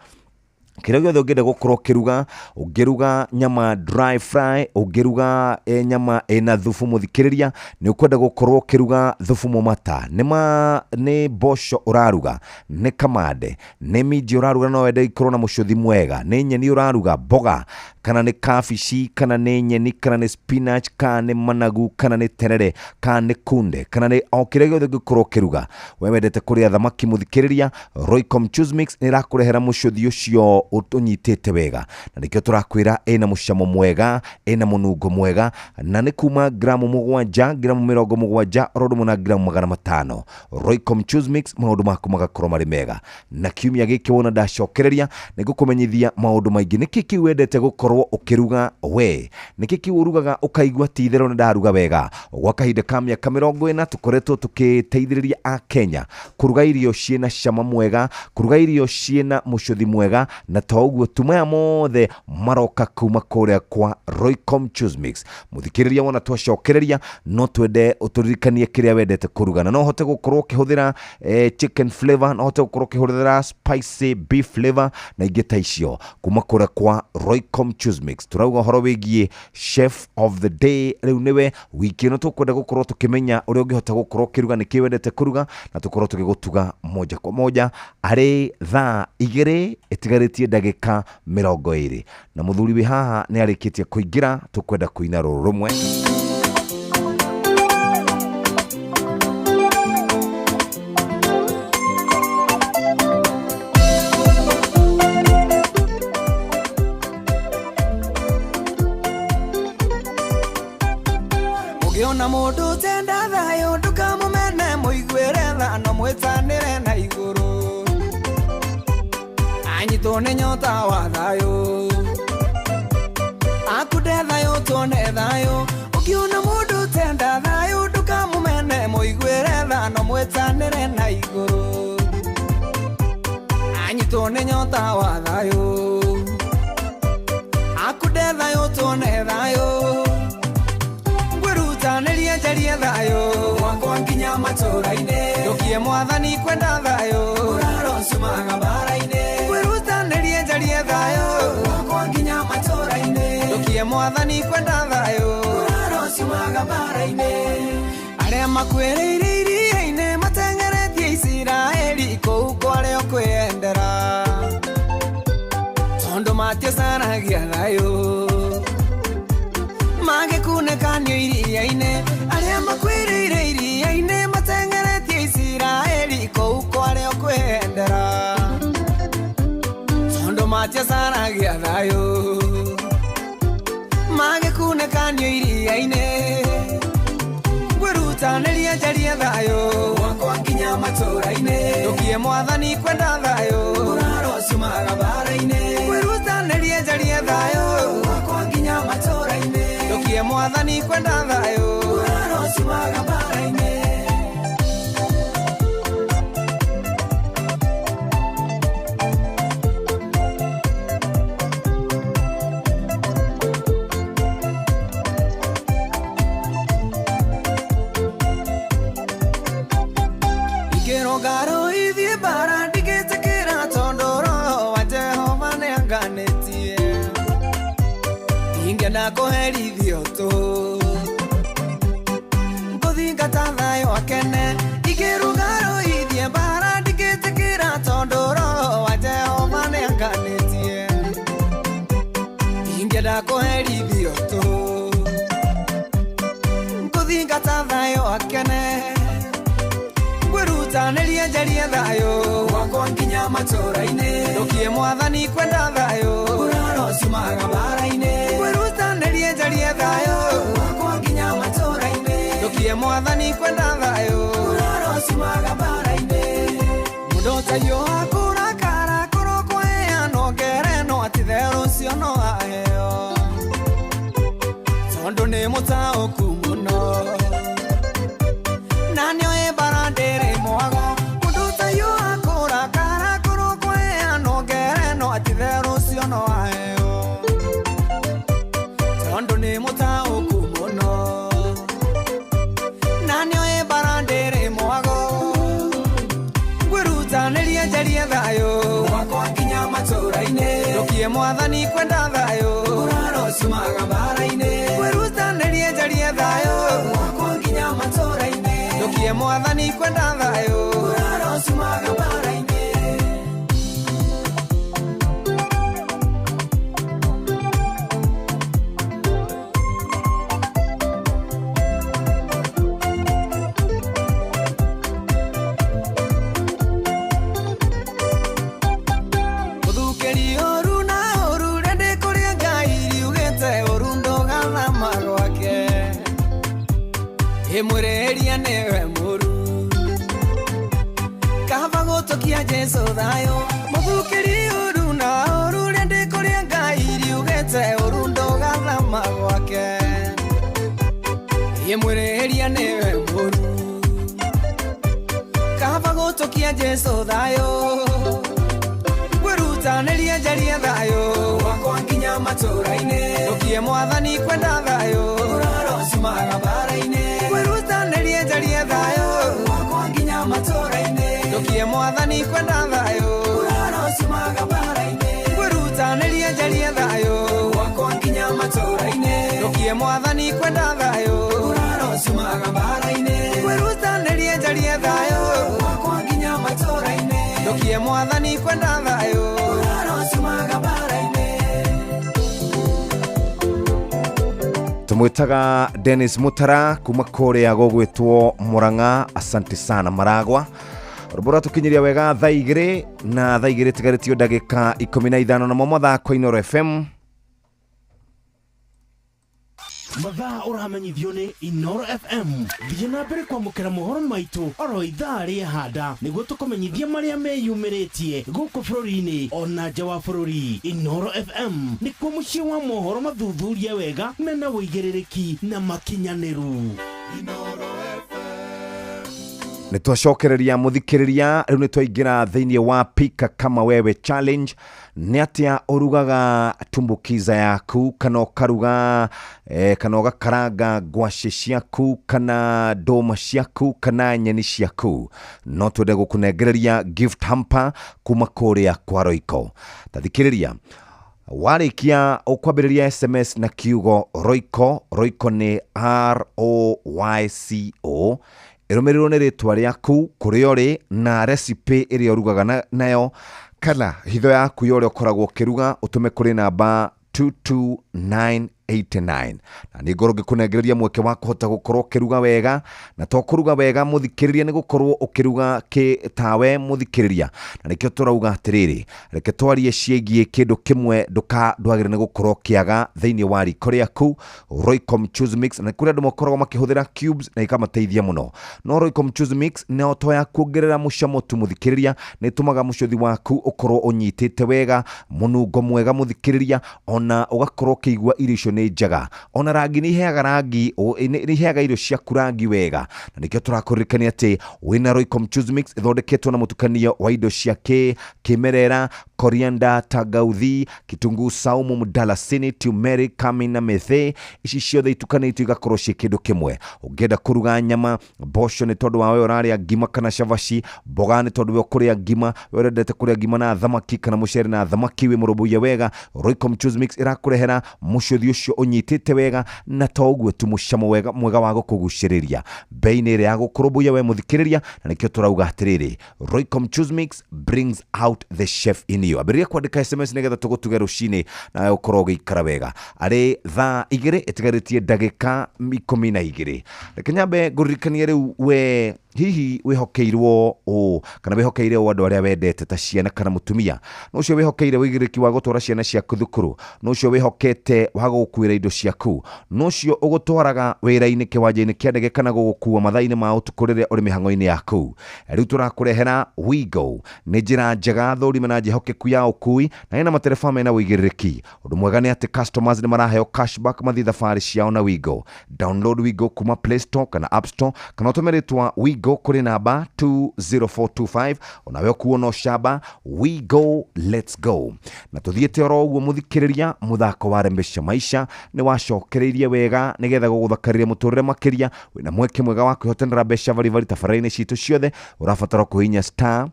Kĩrĩa gĩothe ũngĩenda gũkorwo ũkĩruga, ũngĩruga nyama dry fry, ũngĩruga nyama ĩna thubu mũthikĩrĩria, nĩ ũkwenda gũkorwo ũkĩruga thubu mũmata, nĩ mboco ũraruga, nĩ kamande, nĩ minji ũraruga no wende ikorwo na mũcũthi mwega, nĩ nyeni ũraruga, mboga, kana nĩ kabici, kana nĩ nyeni, kana nĩ spinach, kana nĩ managu, kana nĩ terere, kana nĩ kunde, kana nĩ o kĩrĩa gĩothe ũngĩkorwo ũkĩruga. We wendete kũrĩa thamaki mũthikĩrĩria, Roycom Choose Mix nĩ ĩrakũrehera mũcũthi ũcio ũnyitĩte wega na nĩkĩo tũrakwĩra ĩna mũcamo mwega, ĩna mũnungo mwega, na nĩ kuma gramu 7, gramu 70, oro ũndũ ũmwe na gramu 500. Roycom Choose Mix, maũndũ maku magakorwo marĩ mega. Na kiumia gĩkĩ wona ndacokereria nĩ ngũkũmenyithia maũndũ maingĩ. Nĩkĩ kĩu wendete gũkorwo ũkĩruga we? Nĩkĩ kĩu ũrugaga ũkaigua ti itherũ nĩ ndaruga wega? Gwa kahinda ka mĩaka 40 tũkoretwo tũkĩteithĩrĩria a Kenya kũruga irio ciĩna cama mwega, kũruga irio ciĩna mũcũthi mwega, na to ũguo tu, maya mothe maroka kuma kũrĩa kwa Roycom Choose Mix. Mũthikĩrĩria wona twacokereria no twende ũtũririkanie kĩrĩa wendete kũruga, na no ũhote gũkorwo ũkĩhũthĩra chicken flavor, no ũhote gũkorwo ũkĩhũthĩra spicy beef flavor na ingĩ ta icio kuma kũrĩa kwa Roycom Choose Mix. Tũrauga ũhoro wĩgiĩ chef of the day rĩu nĩwe. Wiki ĩno tũkwenda gũkorwo tũkĩmenya ũrĩa ũngĩhota gũkorwo ũkĩruga, nĩkĩ wendete kũruga, na tũkorwo tũgĩgũtuga moja kwa moja arĩ thaa 2 ĩtigarĩtie ndagĩka 20. Na mũthuri wĩ haha nĩ arĩkĩtie kũingĩra, tũkwenda kũina rũrũ rũmwe. nyota wa thayũ. Akunde thayũ tuone thayũ. Ũngĩona mũndũ ũtenda thayũ ndũkamũmene, mũiguĩre tha no mwĩtanĩre na igũrũ. Anyitwo nĩ nyota wa thayũ. Akunde thayũ tuone thayũ. Ngwĩrutanĩrie njarie thayũ gwakwa nginya matũũra-inĩ. Ndũkie mwathani kwenda thayũ ũraro ciumaga mbara-inĩ. Ngwĩrutanĩrie njarie thayũ gwakwa nginya matũũra-inĩ. Ndũkie mwathani kwenda thayũ ũraro ciumaga mbara-inĩ. Arĩa makuĩrĩire iria-inĩ mateng'eretie Isiraeli kũu kwarĩo kwĩyendera, tondũ matiacaragia thayũ magĩkunĩkanio iria-inĩ. Arĩa makuĩrĩire iria-inĩ mateng'eretie Isiraeli kũu kwarĩo kwĩyendera, tondũ matiacaragia thayũ magĩkunĩkanio iria-inĩ. Ngwĩrutanĩrie njarie thayũ gwakwa nginya matũũra-inĩ. Ndũkie mwathani kwenda thayũ ũraro ciumaga mbara-inĩ. Ngwĩrutanĩrie njarie thayũ gwakwa nginya matũũra-inĩ. Ndũkie mwathani kwenda thayũ ũraro ciumaga mbara-inĩ. Ngaro ithiĩ mbara ndigĩtĩkĩra tondũ roho wa Jehova nĩanganĩtie. Ingĩenda kũherithio tũ ngũthingata thayũ akene. Ingĩrugaro ithiĩ mbara ndigĩtĩkĩra tondũ roho wa Jehova nĩanganĩtie. Ingĩenda kũherithio tũ ngũthingata thayũ akene. Ngwĩrutanĩrie njarie thayũ gwakwa nginya matũũra-inĩ. Ndũkie mwathani kwenda thayũ ũraro ciumaga mbara-inĩ. Ngwĩrutanĩrie njarie thayũ gwakwa nginya matũũra-inĩ. Ndũkie mwathani kwenda thayũ ũraro ciumaga mbara-inĩ. Mũndũ ũtahiũha kũrakara korwo kwaheanwo ngerenwa ti therũ ũcio no aheo, tondũ nĩ mũtaũku mũno na nĩoĩ mbara ndĩrĩ mwago. Mũndũ ũtahiũha kũrakara korwo kwaheanwo ngerenwa ti therũ ũcio no aheo, tondũ nĩ mũtaũku mũno na nĩoĩ mbara ndĩrĩ mwago. Ngwĩrutanĩrie njarie thayũ gwakwa nginya matũũra-inĩ. Ndũkie mwathani kwenda thayũ ũraro ciumaga mbara-inĩ. Ngwĩrutanĩrie njarie thayũ gwakwa nginya matũũra-inĩ. Ndũkie mwathani kwenda thayũ ũraro ciumaga mbara-inĩ. Mũthukĩri ũru na ũru rĩndĩ kũrĩa Ngai riugĩte ũru ndũgathama gwake. Ĩmwĩrĩria nĩwe mũru kaba gũtũkia Jesũ thayũ. Mũthukĩri ũru na ũru rĩndĩ kũrĩa Ngai riugĩte ũru ndũgathama gwake. Ĩmwĩrĩria nĩwe mũru kaba gũtũkia Jesũ thayũ. Ngwĩrutanĩrie njarie thayũ gwakwa nginya matũũra-inĩ. Ndũkie mwathani kwenda thayũ ũraro ciumaga mbara-inĩ. Ngwĩrutanĩrie njarie thayũ gwakwa nginya matũũra-inĩ. Ndũkie mwathani kwenda thayũ ũraro ciumaga mbara-inĩ. Ngwĩrutanĩrie njarie thayũ gwakwa nginya matũũra-inĩ. Ndũkie mwathani kwenda thayũ ũraro ciumaga mbara-inĩ. Ngwĩrutanĩrie njarie thayũ gwakwa nginya matũũra-inĩ. Ndũkie mwathani kwenda thayũ ũraro ciumaga mbara-inĩ. Tumwitaga Dennis Mutara kuma kũrĩa gũgwĩtwo Murang'a. Asante sana Maragwa. Rũmbo rwatũkinyiria wega thaa igĩrĩ na thaa igĩrĩ tigarĩtio ndagĩka 15 namo mathako Inooro FM. Mathaa ũramenyithio nĩ Inoro FM. Thiĩ na mbere kwamũkĩra mohoro maitũ oro ithaa rĩa handa nĩguo tũkũmenyithie marĩa meyumĩrĩtie gũkũ bũrũri-inĩ ona nja wa bũrũri. Inoro FM nĩkuo mũciĩ wa mohoro mathuthurie wega mena ũigĩrĩrĩki na makinyanĩru. Nä twacokereria muthikiriria riu nä twaingä thä wa pika kama wewe challenge. Nä atä å rugaga tumbukiza yaku kana ũkaruga kana ũgakaranga ngwacĩ ciaku kana ndũma ciaku kana nyeni ciaku? No twende gũkũnengereria gift hamper kuma kũrĩa kwa Royco. Tathikĩrĩria, warĩkia ũkwambĩrĩria SMS na kiugo Royco. Royco nĩ ROYCO, ĩrũmĩrĩrwo nĩ rĩtwa rĩaku, kũrĩa ũrĩ na recipe ĩrĩa ũrugaga nayo kana hitho yaku ya ũrĩa ũkoragwo ũkĩruga, ũtũme kũrĩ namba 22989, na nĩ ngorwo ngĩkũnengereria mweke wa kũhota gũkorwo ũkĩruga wega. Na to kũruga wega, mũthikĩrĩria, nĩ gũkorwo ũkĩruga kĩ tawe, mũthikĩrĩria, na nĩkĩo tũrauga atĩrĩrĩ, reke twarie ciĩgiĩ kĩndũ kĩmwe ndwagĩrĩire nĩ gũkorwo ũkĩaga thĩinĩ wa riko rĩaku, Royco Mchuzi Mix. Na kũrĩ andũ makoragwo makĩhũthĩra cubes na ikamateithia mũno, no Royco Mchuzi Mix no to ya kuongerera mũcamo tu, mũthikĩrĩria, nĩ ĩtũmaga mũcuthi waku ũkorwo ũnyitĩte wega, mũnungo mwega, mũthikĩrĩria, ona ũgakorwo ũkĩigua irio icio nĩ njega, ona rangi nĩ iheaga rangi, nĩ iheaga irio ciaku rangi wega. Na nĩkĩo tũrakũririkania atĩ wĩna Royco Mchuzi Mix ĩthondeketwo na mũtukanio wa indo cia kĩmerera, coriander, tagauthi, kitunguu saumu, mdalasini, turmeric, cumin na methe. Ici ciothe itukanĩtio igakorwo ciĩ kĩndũ kĩmwe. Ũngĩenda kũruga nyama, mboco nĩ tondũ wa we ũrarĩa ngima kana cabaci, mboga nĩ tondũ we ũkũrĩa ngima, we ũrendete kũrĩa ngima na thamaki kana mũcere na thamaki wĩ mũrũmbũiye wega, Royco Mchuzi Mix ĩrakũrehera mũcuthi ũcio ũnyitĩte wega, na to ũguo tu, mũcamo wega mwega wa gũkũgucĩrĩria bei-inĩ ĩrĩa ya gũkũrũmbũiya we mũthikĩrĩria. Na nĩkĩo tũrauga atĩrĩrĩ, Royco Mchuzi Mix brings out the chef in you. Ambĩrĩria kwandĩka SMS nĩgetha tũgũtuge rũcinĩ nawe ũkorwo ũgĩikara wega. Arĩ thaa 2 ĩtigarĩtie ndagĩka 12. Reke nyambe ngũririkanie rĩu, we hihi wĩhokeirwo ũ kana wĩhokeire ũ andũ arĩa wendete ta ciana kana mũtumia? No ũcio wĩhokeire ũigĩrĩrĩki wa gũtwara ciana ciaku thukuru, no ũcio wĩhokete wa gũgũkuĩra indo ciaku, no ũcio ũgũtwaraga wĩra-inĩ, kĩwanja-inĩ kĩa ndege, kana gũgũkua mathaa-inĩ ma ũtukũ rĩrĩa ũrĩ mĩhang'o-inĩ yaku. Rĩu tũrakũrehera Wigo. Nĩ njĩra njega thũrime na njĩhokeku ya ũkui na ĩna matereba mena ũigĩrĩrĩki. Ũndũ mwega nĩ atĩ customers nĩ maraheo cashback mathiĩ thabarĩ ciao na Wigo. Download Wigo kuma Play Store kana App Store, kana ũtũme rĩtwa Wigo kũrĩ namba 20425, onawe ũkuo no camba. Wigo, let's go. Na tũthiĩte oro ũguo, mũthikĩrĩria, mũthako wa Rembesha Maisha nĩ wacokereirie wega nĩgetha gũgũthakarĩria mũtũrĩre makĩria. Wĩna mweke mwega wa kwĩhotanĩra mbeca baribari tabarĩra-inĩ citũ ciothe. Ũrabatara kũhihinya star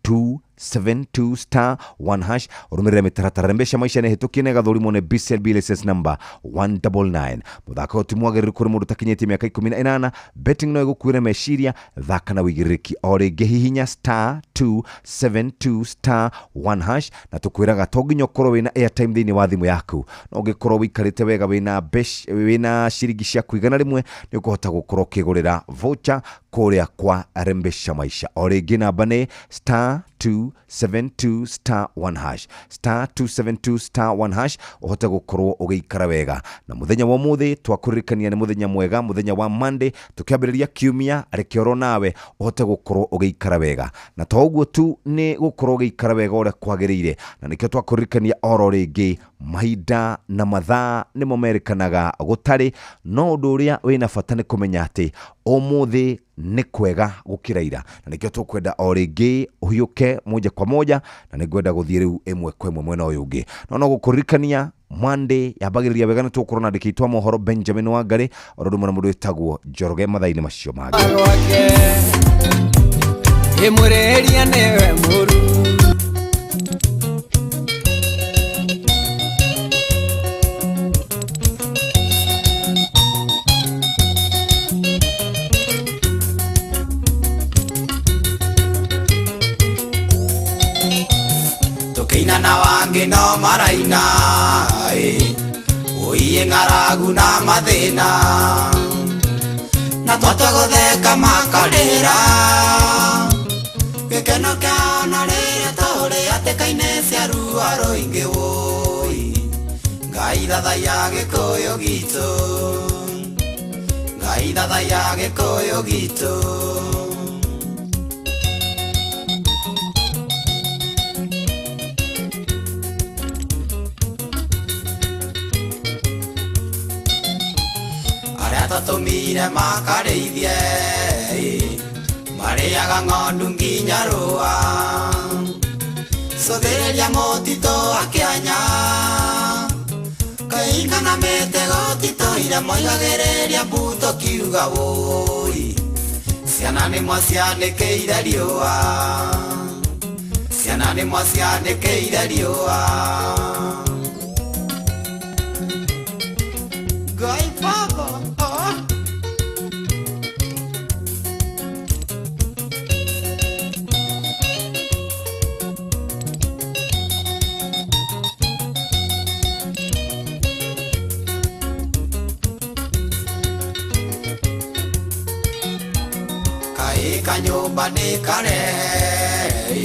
272 star 1 hash, ũrũmĩrĩre mĩtaratara. Rembesha Maisha nĩ hĩtũkie na ĩgathũrimwo nĩ BCLB license number 199. Mũthako ũyũ ti mwagĩrĩru kũrĩ mũndũ ũtakinyĩtie mĩaka 18. Betting no ĩgũkuĩre meciria. Thaka na ũigĩrĩrĩki. O rĩngĩ, hihinya star 272 star 1 hash. Na tũkwĩraga to nginya ũkorwo wĩna airtime thĩinĩ wa thimũ yaku, no ũngĩkorwo wĩikarĩte wega wĩna mbec wĩna ciringi ciaku 100 nĩ ũkũhota gũkorwo ũkĩgũrĩra voucher kũrĩa kwa Rembesha Maisha. O rĩngĩ, namba nĩ star 272 star 1 hash, star 272 star 1 hash, ũhote gũkorwo ũgĩikara wega. Na mũthenya wa ũmũthĩ twakũririkania nĩ mũthenya mwega, mũthenya wa Monday, tũkĩambĩrĩria kiumia. Reke oro nawe ũhote gũkorwo ũgĩikara wega, na to ũguo tu, nĩ gũkorwo ũgĩikara wega ũrĩa kwagĩrĩire. Na nĩkĩo twakũririkania oro rĩngĩ, mahinda na mathaa nĩmo merĩkanaga gũtarĩ, no ũndũ ũrĩa wĩna bata nĩ kũmenya atĩ ũmũthĩ nĩ kwega gũkĩra ira. Na nĩkĩo tũkwenda o rĩngĩ ũhiũke moja kwa moja, na nĩngwenda gũthiĩ rĩu ĩmwe kwa ĩmwe mwena ũyũ ũngĩ, no gũkũririkania Monday yambagĩrĩria wega. Nĩ tũgũkorwo na andĩki aitũ a mohoro Benjamin Wangari oro ũndũ ũmwe na mũndũ wĩtagwo Njoroge mathaa-inĩ macio mangĩ. Ĩmũrĩria nĩwe mũru. Tũkĩina na wangĩ no maraina ĩ, ũiĩ ng'aragu na mathĩna, na twatua gũtheka makarĩra gĩkeno kĩao, na rĩrĩa tũrĩ hatĩka-inĩ cia ruo rũingĩ, wũi Ngai thathaiya Gĩkũyũ. gitũ. Ngai thathaiya gĩkũyũ gitũ. Arĩa twatũmire makarĩithie marĩaga ng'ondu nginya rũa. Cũthĩrĩria mũtitũ akĩanya kaingana mĩtego titũire moigagĩrĩria mbuto kiuga wũi. Ciana nĩ mwacianĩkĩire riũa, ciana nĩ mwacianĩkĩire riũa. Ngai baba ah. Kaĩ kanyũmba nĩ karehe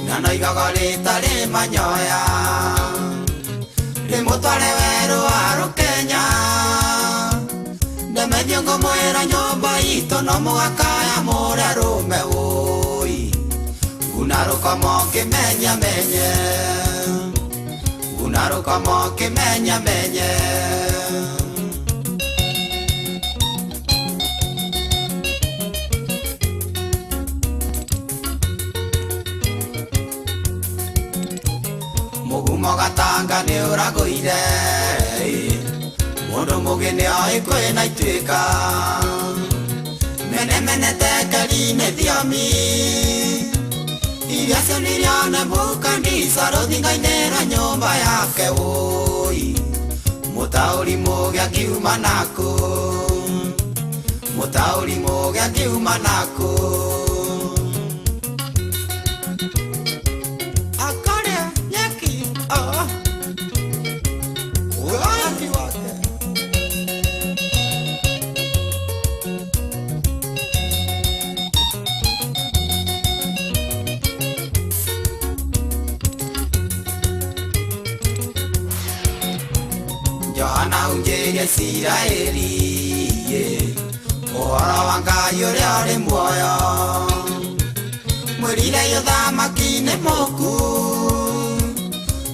na noigaga rĩtarĩ manyoya rĩmũtware werũ wa rũkenya. Ndemethio ngũmwĩra nyũmba itũ no mũgakaya mũrĩa rũme wũi. Nguna rũkomo kĩmenyamenye, nguna rũkomo kĩmenyamenye. Mũgumo gatanga nĩ ũragũire, mũndũ mũgĩ nĩ oĩ kwĩna ituĩka. Mene mene tekeri nĩ thiomi iria cionirio Nebukadineza rũthingo-inĩ rwa nyũmba yake wũi. Mũtaũri mũgĩ akiuma nakũ, mũtaũri mũgĩ akiuma nakũ. Akarĩa nyeki ah. Waki wake. Johana hunjĩrie Isiraeli ũhoro wa Ngai ũrĩa ũrĩ muoyo. Mwĩrire ũthamaki nĩ mũku,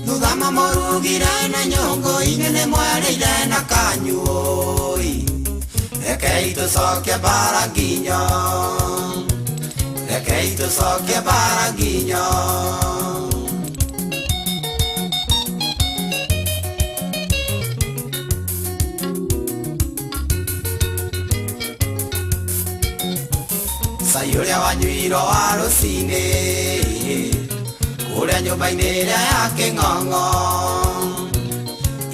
thutha mamũrugire na nyũngũ, inyuĩ nĩ mwerĩire na kanyuoi. Rekei tũcokie mbara nginyo, rekei tũcokie mbara nginyo. Cai ũrĩa wanyuirwo wa rũcinĩ kũrĩa nyũmba-inĩ ĩrĩa ya kĩng'ong'o,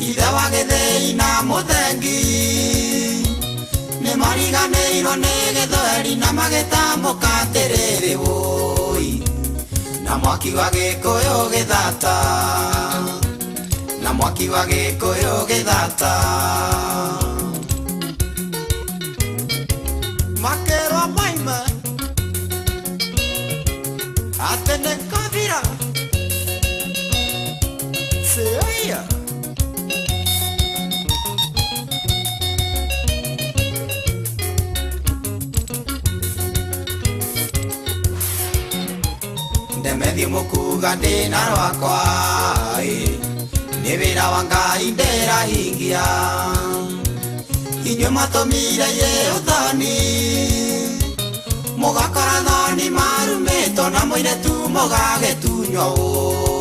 ithe wa gĩthĩi na mũthengi nĩ mariganĩirwo nĩ gĩthweri na magĩtambũka atĩrĩrĩ wũi. Na mwaki wa gĩkũyũ gĩthata, na mwaki wa gĩkũyũ gĩthata. Makerwo maime atĩ nĩ kabira Seia. Ndemethi mũkuga ndĩna rwakwa nĩ wĩra wa Ngai ndĩrahingia. Inyuĩ matũmire ye ũthoni mũgakora thoni marumĩtwo na mũirĩtu mũgagĩtunywo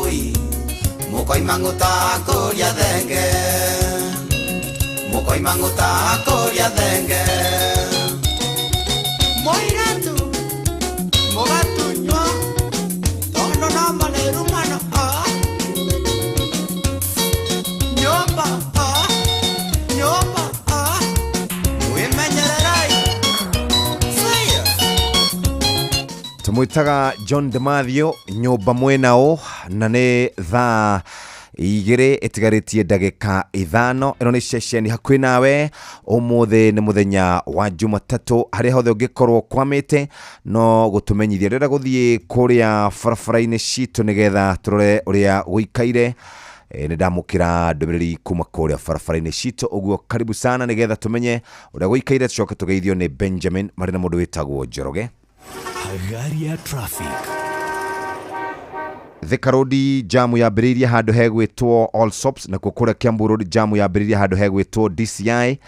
ũi. Mũkoima ng'ũta kũria thenge, mũkoima ng'ũta kũria thenge. Mũirĩtu mũgatunywo tondũ no marĩrumano ah. Nyũmba ah, nyũmba ah, mwĩmenyererei. Seia. Tũmwĩtaga John DeMathew nyũmba mwenao na nĩ thaa 2 ĩtigarĩtie ndagĩka 5. Ĩno nĩ ceceni hakuhĩ nawe. Ũmũthĩ nĩ mũthenya wa Jumatatũ, harĩa hothe ũngĩkorwo kwamĩte no gũtũmenyithia. Ndĩrenda gũthiĩ kũrĩa barabara-inĩ citũ nĩgetha tũrore ũrĩa gũikaire. Nĩ ndamũkĩra ndũmĩrĩri kuma kũrĩa barabara-inĩ citũ, ũguo karibu sana nĩgetha tũmenye ũrĩa gũikaire, tũcoke tũgeithio nĩ Benjamin marĩ na mũndũ wĩtagwo Njoroge. Hagaria traffic. Thika Road jamu yambĩrĩirie handũ hegwĩtwo All Sops, nakuo kũrĩa Kiambu Road jamu yambĩrĩirie handũ hegwĩtwo DCI.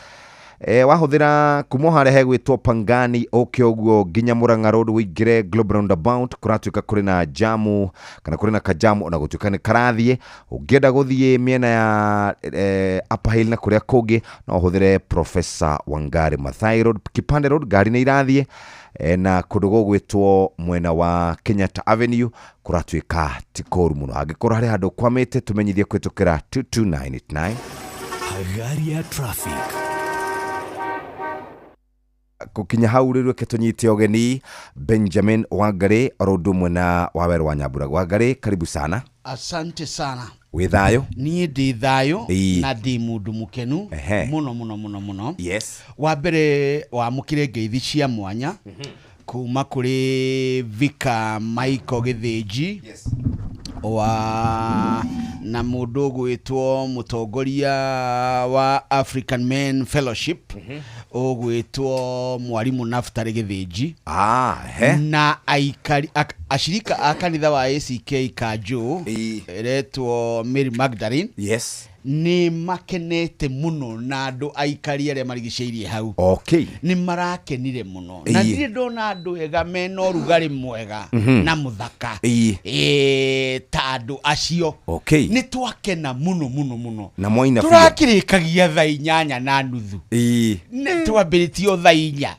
Wahũthĩra kuma harĩa hegwĩtwo Pangani ũke ũguo nginya Murang'a Road ũingĩre Global Roundabout, kũratuĩka kũrĩ na jamu kana kũrĩ na kajamu ona gũtuĩka nĩ karathiĩ. Ũngĩenda gũthiĩ mĩena ya Upper Hill na kũrĩa kũngĩ no ũhũthĩre Professor Wangari Maathai Road. Kipande Road ngari nĩ irathiĩ, na kũndũ gũgwĩtwo mwena wa Kenyatta Avenue kũratuĩka ti kũru mũno. Angĩkorwo harĩ handũ ũkwamĩte tũmenyithie kũhĩtũkĩra 22989. Hagaria traffic. Gũkinya hau rĩu reke tũnyite ũgeni Benjamin Wangari oro ũndũ ũmwe na Wawerũ wa Nyambura. Wangari, karibu sana. Asante sana. Wĩ thayũ? Niĩ ndĩ thayũ Ĩĩ. Na ndĩ mũndũ mũkenu mũno mũno mũno mũno. Wa mbere wamũkĩre ngeithi cia mwanya kuma kũrĩ Vika Michael Gĩthĩnji wa na mũndũ ũgwĩtwo mũtongoria wa African Men Fellowship ũgwĩtwo mwarimũ Naftali Gĩthĩnji. Na aikari ashirika a kanitha wa ACK Kanjũ ĩretwo Mary Magdalene. Nĩ makenete mũno na andũ aikari arĩa marigicĩirie hau. Nĩ marakenire mũno. Na ndirĩ ndona andũ ega mena ũrugarĩ mwega na mũthaka. Ta andũ acio. Nĩ twakena mũno mũno mũno. Na mwaina biũ. Tũrakĩrĩkagia thaa 8:30. Nĩ twambĩrĩtio thaa 4.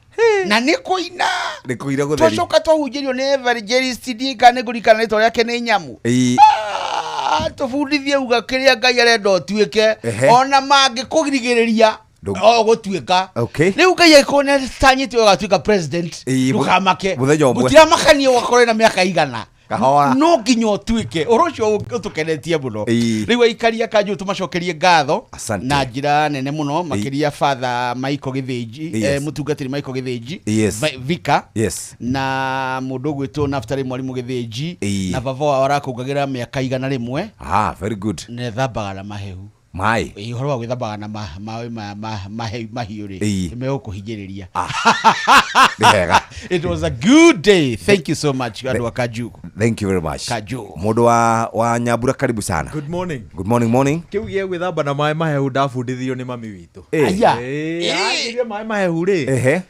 Na nĩ kũina. Nĩ kũina gũtheri. Twacoka twahunjĩrio nĩ evangelist, ndiũĩ kana nĩ ngũririkana rĩtwa rĩake nĩ Nyamu. Tũbundithie uga kĩrĩa Ngai arenda ũtuĩke. Ona mangĩkũrigĩrĩria, o gũtuĩka. Rĩu Ngai angĩkorwo nĩ atanyĩte ũgatuĩka president, ndũkamake. Mũthenya ũmwe. Gũtiramakania ũgakorwo na mĩaka igana. Kahora. No nginya ũtuĩke. Ũhoro ũcio ũtũkenetie mũno. Rĩu aikari a Kanjũ tũmacokerie ngatho Asante. na njĩra nene mũno, makĩria Father Michael Gĩthĩnji, mũtungatĩri Michael Gĩthĩnji, Vika, na mũndũ ũgwĩtwo Naftali Mwarimũ Gĩthĩnji, na baba wao arakũngagĩra mĩaka 101. Very good. Na ethambaga na mahehu. Maĩ. Ĩĩ, ũhoro wa gwĩthambaga na maĩ maya mahiũ rĩ, nĩ megũkũhinyĩrĩria. Nĩ wega. It was a good day. Thank you so much, andũ a Kanjũ. Thank you very much. Kanjũ. Mũndũ wa Nyambura, karibu sana. Good morning. Good morning, morning. Kĩu gĩa gwĩthamba na maĩ mahehu ndabundithirio nĩ mami witũ. Aya. Anjĩrire maĩ mahehu rĩ,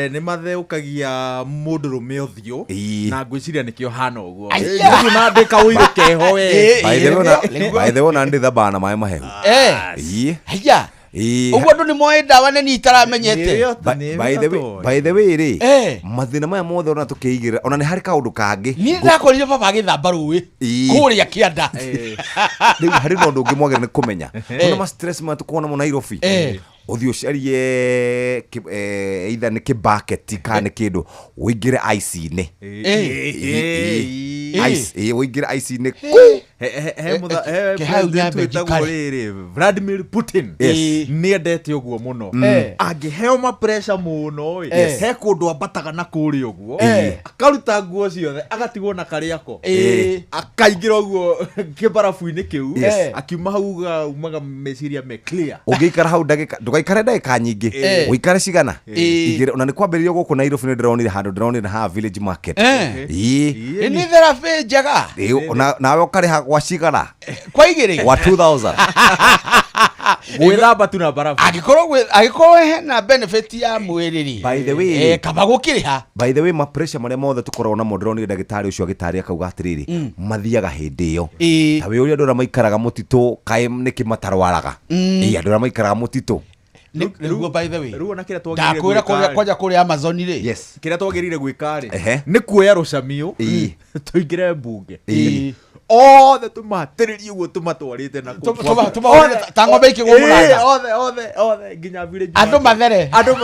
nĩ matheũkagia mũndũrũme ũthiũ, na ngwĩciria nĩkĩo hana ũguo. Aya. Rĩu na ndĩ kaũirũ keho we. By the way, by the way, ona ndĩthambaga na maĩ mahehu. Haya. Ũguo andũ nĩ moĩ ndawa nĩ niĩ itaramenyete. By the way rĩ, mathĩna maya mothe ona tũkĩigĩrĩra, ona nĩ harĩ kaũndũ kangĩ. Niĩ ndakorire baba agĩthamba rũĩ kũrĩa kĩanda. Rĩu harĩ na ũndũ ũngĩ mwagĩrĩire nĩ kũmenya. Ona ma stress maya tũkoragwo namo Nairobi. Ũthiĩ ũcarie either nĩ kĩbaketi kana nĩ kĩndũ, ũingĩre ice-inĩ. Ice, ũingĩre ice-inĩ. He he Ke hau president nyambe wĩtagwo njikare. rĩrĩ, Vladimir Putin. Nĩ endete ũguo mũno. Angĩheo ma pressure mũno ĩ, he kũndũ ambataga na kũrĩa ũguo, akaruta nguo ciothe, agatigwo na karĩako, akaingĩra ũguo kĩbarabu-inĩ kĩu, akiuma hau umaga meciria me clear. Ũngĩikara hau ndagĩka, ndũgaikare ndagĩka nyingĩ, ũikare cigana igĩrĩ. Ona nĩ kwambĩrĩrio gũkũ Nairobi, nĩ ndĩronire handũ, ndĩronire haha Village Market. Nĩ therapy njega. Nawe ũkarĩha gwa cigana? Kwa igĩrĩ? Gwa 2000. Gwĩthamba tu na barabu. Angĩkorwo hena benefit ya mwĩrĩ rĩ, By the way, kaba gũkĩrĩha. By the way, ma pressure marĩa mothe tũkoragwo namo, ndĩronire ndagĩtarĩ ũcio agĩtarĩria akauga atĩrĩrĩ, mathiaga hĩndĩ ĩyo. Ta wĩ ũrĩa andũ arĩa maikaraga mũtitũ kaĩ nĩkĩ matarwaraga? Andũ arĩa maikaraga mũtitũ. Nĩguo, by the way. Rĩu ona kĩrĩa twagĩrĩire Ndakwĩra gwĩka kũrĩa rĩ. kwanja kũrĩa Amazon rĩ. Kĩrĩa twagĩrĩire gwĩka rĩ, nĩ kuoya rũcamiũ, tũingĩre mbunge. Othe tũmatĩrĩrie ũguo tũmatwarĩte na kũu. Tũmahũrĩre ta ng'ombe ikĩgwo mũnanda. Othe, othe, othe, nginya village Andũ market. mathere. Andũ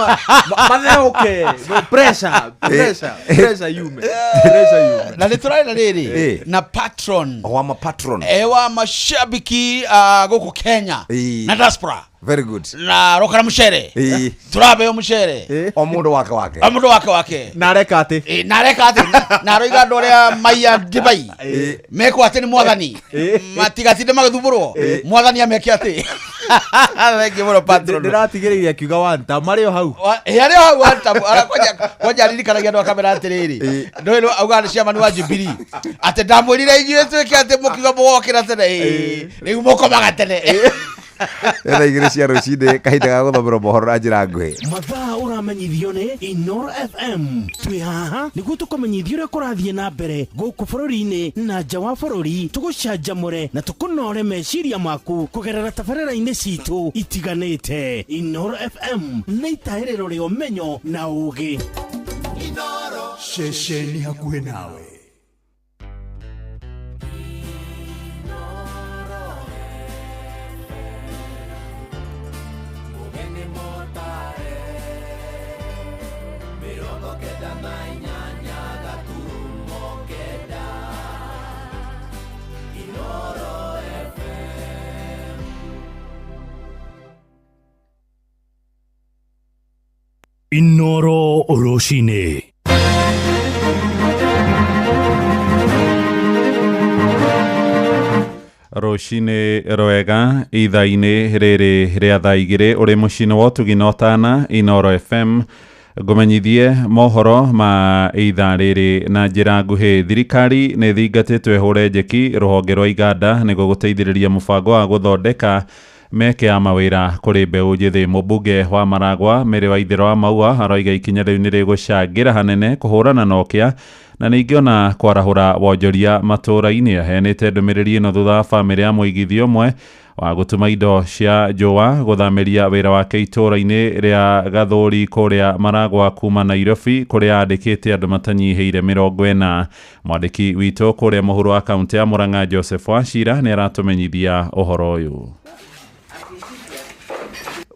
matheũke. Pressure, pressure, pressure yume. Pressure yume. Na nĩ tũrarĩ na rĩrĩ, na patron. Wa ma patron. Wa mashabiki gũkũ Kenya. Na diaspora. Very good. Na aroka na mucere. Ĩĩ. Turabeo mucere. O mundu wake wake. O mundu wake wake. Na areka atĩ. Ĩĩ, na areka atĩ na aroiga andũ arĩa maiya ndibei mekwo atĩ nĩ mwathani matigatinde magĩthumbũrwo mwathani ameke atĩ. Thengiũ mũno patron. Ndĩratigĩrĩire akiuga one term arĩ o hau. Ĩ, arĩ o hau one term. Ara, kwanja aririkanagia andũ akamera atĩrĩrĩ, ndũĩ augaga nĩ chairman wa Jubilee atĩ ndamwĩrire inyuĩ twĩke atĩ mũkiuga mũgokĩra tene. Ĩ, rĩu mũkomaga tene. Thaa 2 cia rũcinĩ, kahinda ga gũthomerwo mohoro na njĩra nguhĩ. Mathaa ũramenyithio nĩ Inoro FM. Twĩ haha nĩguo tũkũmenyithie ũrĩa kũrathiĩ na mbere gũkũ bũrũri-inĩ na nja wa bũrũri, tũgũcanjamũre na tũkũnore meciria maku kũgerera tabarĩra-inĩ citũ itiganĩte. Inoro FM nĩ itahĩrĩro rĩa ũmenyo na ũũgĩ. Ceceni hakuhĩ nawe. Inoro rũcinĩ. Rũcinĩ rwega ithaa-inĩ rĩrĩ rĩa thaa 2 ũrĩ mũciĩ-inĩ wa ũtugi na ũtana Inoro FM. Ngũmenyithie mohoro ma ithaa rĩrĩ na njĩra nguhĩ. Thirikari nĩ ĩthingatĩtwo ĩhũre njeki rũhonge rwa iganda nĩguo gũteithĩrĩria mũbango wa gũthondeka meke ya mawĩra kũrĩ mbeũ njĩthĩ. Mũmbunge wa Maragwa Mary Waithera wa Maua aroiga ikinya rĩu nĩ rĩgũcangĩra hanene kũhũrana na ũkĩa na ningĩ ona kwarahũra wonjoria matũũra-inĩ. Aheanĩte ndũmĩrĩri ĩno thutha wa bamĩrĩ ya mũigithia ũmwe wa gũtuma indo cia njũa gũthamĩria wĩra wake itũũra-inĩ rĩa Gathũri kũrĩa Maragwa kuma Nairobi kũrĩa andĩkĩte andũ matanyihĩire 40. Mwandĩki witũ kũrĩa mũhuro wa kaũntĩ ya Murang'a Joseph Wachira nĩ aratũmenyithia ũhoro ũyũ.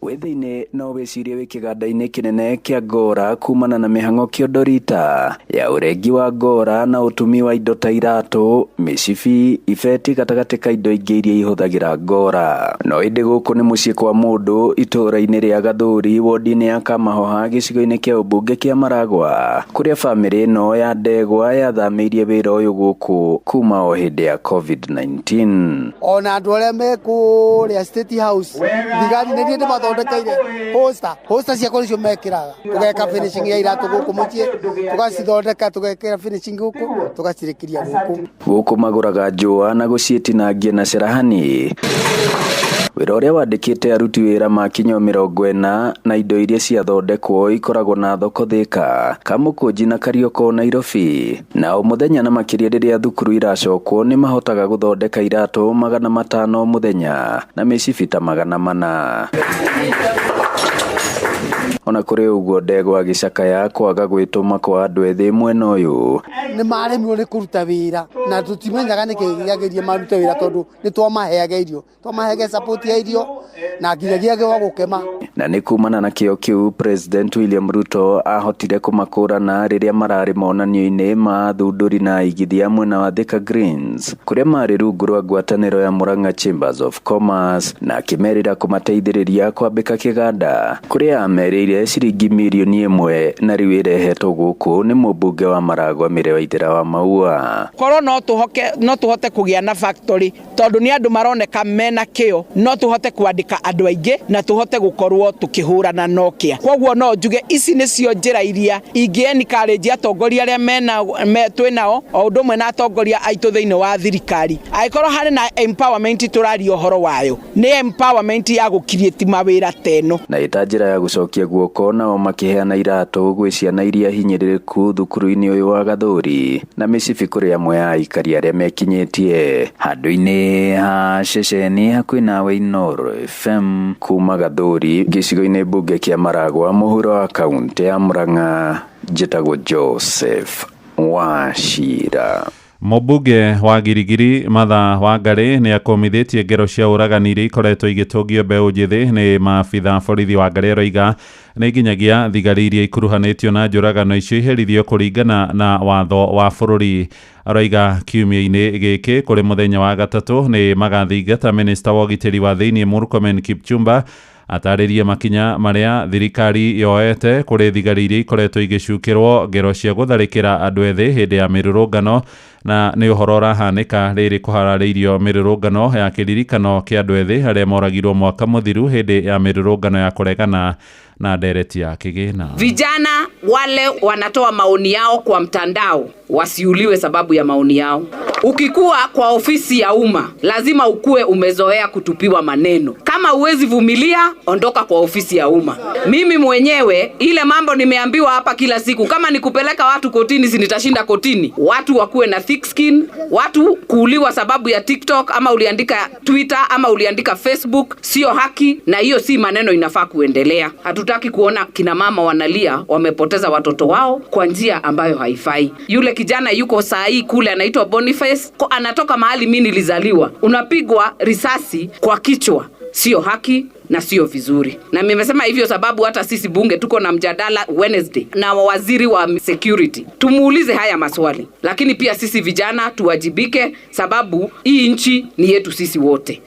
Wĩ thĩinĩ no wĩcirie wĩ kĩganda-inĩ kĩnene kĩa Ngora kumana na mĩhang'o kĩondorita ya ũrengi wa Ngora na ũtumi wa indo ta iratũ, mĩcibi, ibeti gatagatĩ ka indo ingĩ iria ihũthagĩra Ngora. No ĩndĩ gũkũ nĩ mũciĩ kwa mũndũ itũũra-inĩ rĩa Gathũri wodi-inĩ ya Kamahoha gĩcigo-inĩ kĩa ũmbunge kĩa Maragwa kũrĩa bamĩrĩ ĩno ya ndegwa yathamĩirie wĩra ũyũ gũkũ kuma o hĩndĩ ya COVID-19. Ona andũ arĩa me kũrĩa State House thigari nĩ niĩ ndĩmathondekeire hosta, hosta ciakwa nĩcio mekĩraga, tũgeka finishing ya iratũ gũkũ mũciĩ, tũgacithondeka, tũgekĩra finishing gũkũ, tũgacirĩkĩria gũkũ. Gũkũ magũraga njũa na gũciĩtinangia na cerahani. Wĩra ũrĩa wandĩkĩte aruti wĩra makinya 40 na indo iria ciathondekwo ikoragwo na thoko Thika, Kamũkũnji na Karioko Nairobi. Na o mũthenya na makĩria rĩrĩa thukuru iracokwo nĩ mahotaga gũthondeka iratũ 500 mũthenya na mĩcibi ta 400. Ona kũrĩ ũguo ndegwa agĩcakaya kwaga gwĩtũma kwa andũ ethĩ mwena ũyũ. Nĩ maremirwo nĩ kũruta wĩra na tũtimenyaga nĩkĩ gĩagĩrĩire marute wĩra tondũ nĩ twamaheaga irio, twamaheaga support ya irio na nginyagia gwa gũkema. Na nĩ kumana na kĩo kĩu President William Ruto ahotire kũmakũrana rĩrĩa mararĩ monanio-inĩ ma athundũri na aigithia mwena wa Thika Greens kũrĩa marĩ rungu rwa ngwatanĩro ya Murang'a Chambers of Commerce na akĩmerĩra kũmateithĩrĩria kwambĩka kĩganda kũrĩa amerĩire ciringi mirioni 1 na rĩu ĩrehetwo gũkũ nĩ mũmbunge wa Maragwa Mary Waithera wa Maua. Korwo no tũhote kũgĩa na factory tondũ nĩ andũ maroneka mena kĩo, no tũhote kwandĩka andũ aingĩ na tũhote gũkorwo tũkĩhũrana na ũkĩa. Koguo no njuge ici nĩcio njĩra iria ingĩ encourage atongoria arĩa twĩ nao o ũndũ ũmwe na atongoria aitũ thĩinĩ wa thirikari. Angĩkorwo harĩ na empowerment tũraria ũhoro wayo, nĩ empowerment ya gũ-create mawĩra ta ĩno. Na ĩta njĩra ya gũcokia guoko nao makĩheana iratũ gwĩ ciana iria hinyĩrĩrĩku thukuru-inĩ ũyũ wa Gathũri na mĩcibi kũrĩ amwe a aikari arĩa mekinyĩtie. Handũ-inĩ ha ceceni hakuhĩ nawe Inoro FM kuma Gathũri gĩcigo-inĩ mbunge kĩa Maragwa mũhuro wa kaũntĩ ya Murang'a, njĩtagwo Joseph Wachira. Mũmbunge wa Girigiri Martha Wangari nĩ akũmithĩtie ngero cia ũragani iria ikoretwo igĩtũngio mbeũ njĩthĩ nĩ maabitha borithi. Wangari aroiga nĩ nginyagia thigari iria ikuruhanĩtio na njũragano icio iherithio kũringana na watho wa bũrũri. Aroiga kiumia-inĩ gĩkĩ kũrĩ mũthenya wa gatatũ nĩ magathingata minista wa ũgitĩri wa thĩinĩ Murkomen Kipchumba Atarĩrie makinya marĩa thirikari yoete kũrĩ thigari iria ikoretwo igĩcukĩrwo ngero cia gũtharĩkĩra andũ ethĩ hĩndĩ ya mĩrũrũngano, na nĩ ũhoro ũrahanĩka rĩrĩ kũhararĩirio mĩrũrũngano ya kĩririkano kĩa andũ ethĩ arĩa moragirwo mwaka mũthiru hĩndĩ ya mĩrũrũngano ya kũregana na ndereti ya kĩgĩna. Vijana wale wanatoa maoni yao kwa mtandao wasiuliwe sababu ya maoni yao. Ukikuwa kwa ofisi ya umma lazima ukue umezoea kutupiwa maneno. Kama huwezi vumilia, ondoka kwa ofisi ya umma. Mimi mwenyewe ile mambo nimeambiwa hapa kila siku, kama nikupeleka watu kotini, si nitashinda kotini. Watu wakuwe na thick skin. Watu kuuliwa sababu ya TikTok ama uliandika Twitter ama uliandika Facebook sio haki, na hiyo si maneno inafaa kuendelea. Hatutaki kuona kina mama wanalia wamepoteza watoto wao kwa njia ambayo haifai. Yule kijana yuko saa hii kule anaitwa Boniface, anatoka mahali mimi nilizaliwa. Unapigwa risasi kwa kichwa, sio haki na sio vizuri. Na nimesema hivyo sababu hata sisi bunge tuko na mjadala Wednesday na waziri wa security, tumuulize haya maswali. Lakini pia sisi vijana tuwajibike, sababu hii nchi ni yetu sisi wote.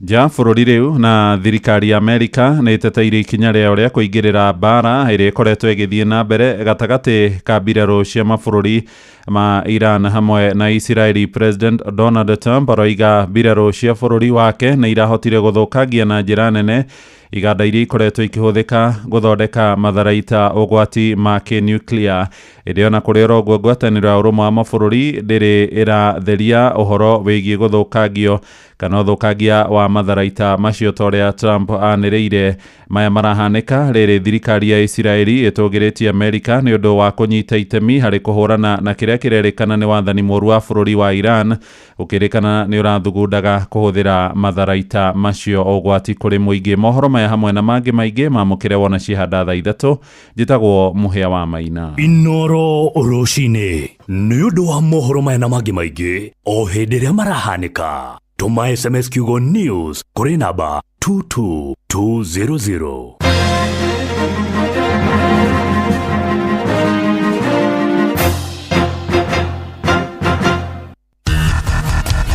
Nja bũrũri rĩu na thirikari ya Amerika nĩ ĩteteire ikinya rĩao rĩa kũingĩrĩra mbara ĩrĩa ĩkoretwo ĩgĩthiĩ na mbere gatagatĩ ka mbirarũ cia mabũrũri ma Iran hamwe na Isiraeli. President Donald Trump aroiga mbirarũ cia bũrũri wake nĩ irahotire gũthũkangia na njĩra nene iganda iria ikoretwo ikĩhũthĩka gũthondeka matharaita ũgwati ma kĩ-nuclear. Ĩndĩ ona kũrĩ oro ũguo, ngwatanĩro ya ũrũmwe wa mabũrũri ndĩrĩ ĩratheria ũhoro wĩgiĩ gũthũkangio kana ũthũkangia wa matharaita macio ta ũrĩa Trump anĩrĩire. Maya marahanĩka rĩrĩ thirikari ya Isiraeli ĩtũgĩrĩtie Amerika nĩ ũndũ wa kũnyita itemi harĩ kũhũrana na kĩrĩa kĩrerĩkana nĩ wathani mũũru wa bũrũri wa Iran, ũkĩrĩkana nĩ ũrathugundaga kũhũthĩra matharaita macio ũgwati kũrĩ mũingĩ. Mohoro maya hamwe na mangĩ maingĩ mamũkĩre wona cihanda thaa 3. Njĩtagwo Mũhĩa wa Maina. Inoro rũcinĩ nĩ ũndũ wa mohoro maya na mangĩ maingĩ o hĩndĩ ĩrĩa marahanĩka, tũma SMS kiugo news kũrĩ namba 22200.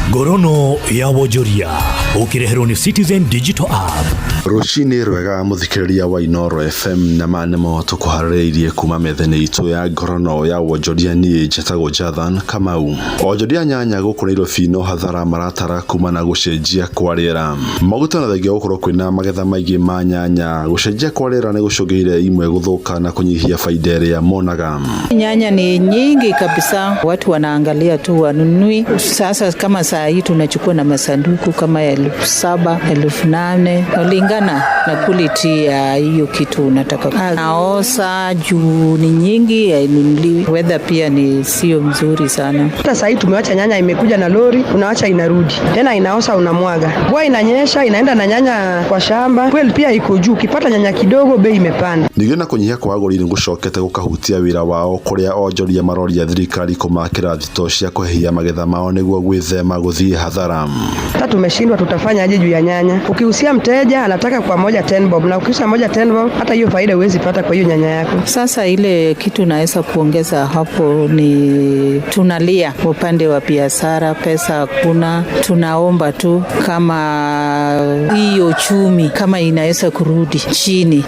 Ngorono ya wonjoria ũkĩreherwo nĩ Citizen Digital App. Rũcinĩ rwega mũthikĩrĩria wa Inoro FM, na ma nĩmo tũkũharĩrĩirie kuma metha-inĩ itũ ya ngorono ya wonjoria. Niĩ njĩtagwo Jathan Kamau. Onjoria nyanya gũkũ Nairobi no hathara maratara kuma na gũcenjia kwa rĩera. Maguta na thengia gũkorwo kwĩna magetha maingĩ ma nyanya, gũcenjia kwa rĩera nĩ gũcũngĩrĩire imwe gũthũka na kũnyihia faida ĩrĩa monaga. Nyanya ni nyingi kabisa, watu wanaangalia tu wanunui. Sasa kama saa hii tunachukua na masanduku kama 7,000, 8,000 kulingana na quality ya hiyo kitu unataka. Naosa juu ni nyingi, hainunuliwi. Weather pia ni sio mzuri sana. Hata saa hii tumewacha nyanya imekuja na lori, unawacha inarudi tena inaosa, unamwaga. Mvua inanyesha inaenda na nyanya kwa shamba, kweli pia iko juu. Ukipata nyanya kidogo bei imepanda. Ningĩ na kũnyihia kwa agũri nĩ gũcokete gũkahutia wĩra wao, kũrĩa onjoria maroria thirikari kũmakĩra thitoo cia kũhehia magetha mao nĩguo gwĩthema gũthiĩ hathara. Hata tumeshindwa tutafanya aje juu ya nyanya. Ukiusia mteja anataka kwa moja 10 bob, na ukiusia moja 10 bob hata hiyo faida huwezi pata kwa hiyo nyanya yako. Sasa ile kitu naweza kuongeza hapo ni tunalia upande wa biashara, pesa hakuna. Tunaomba tu kama hiyo uchumi kama inaweza kurudi chini.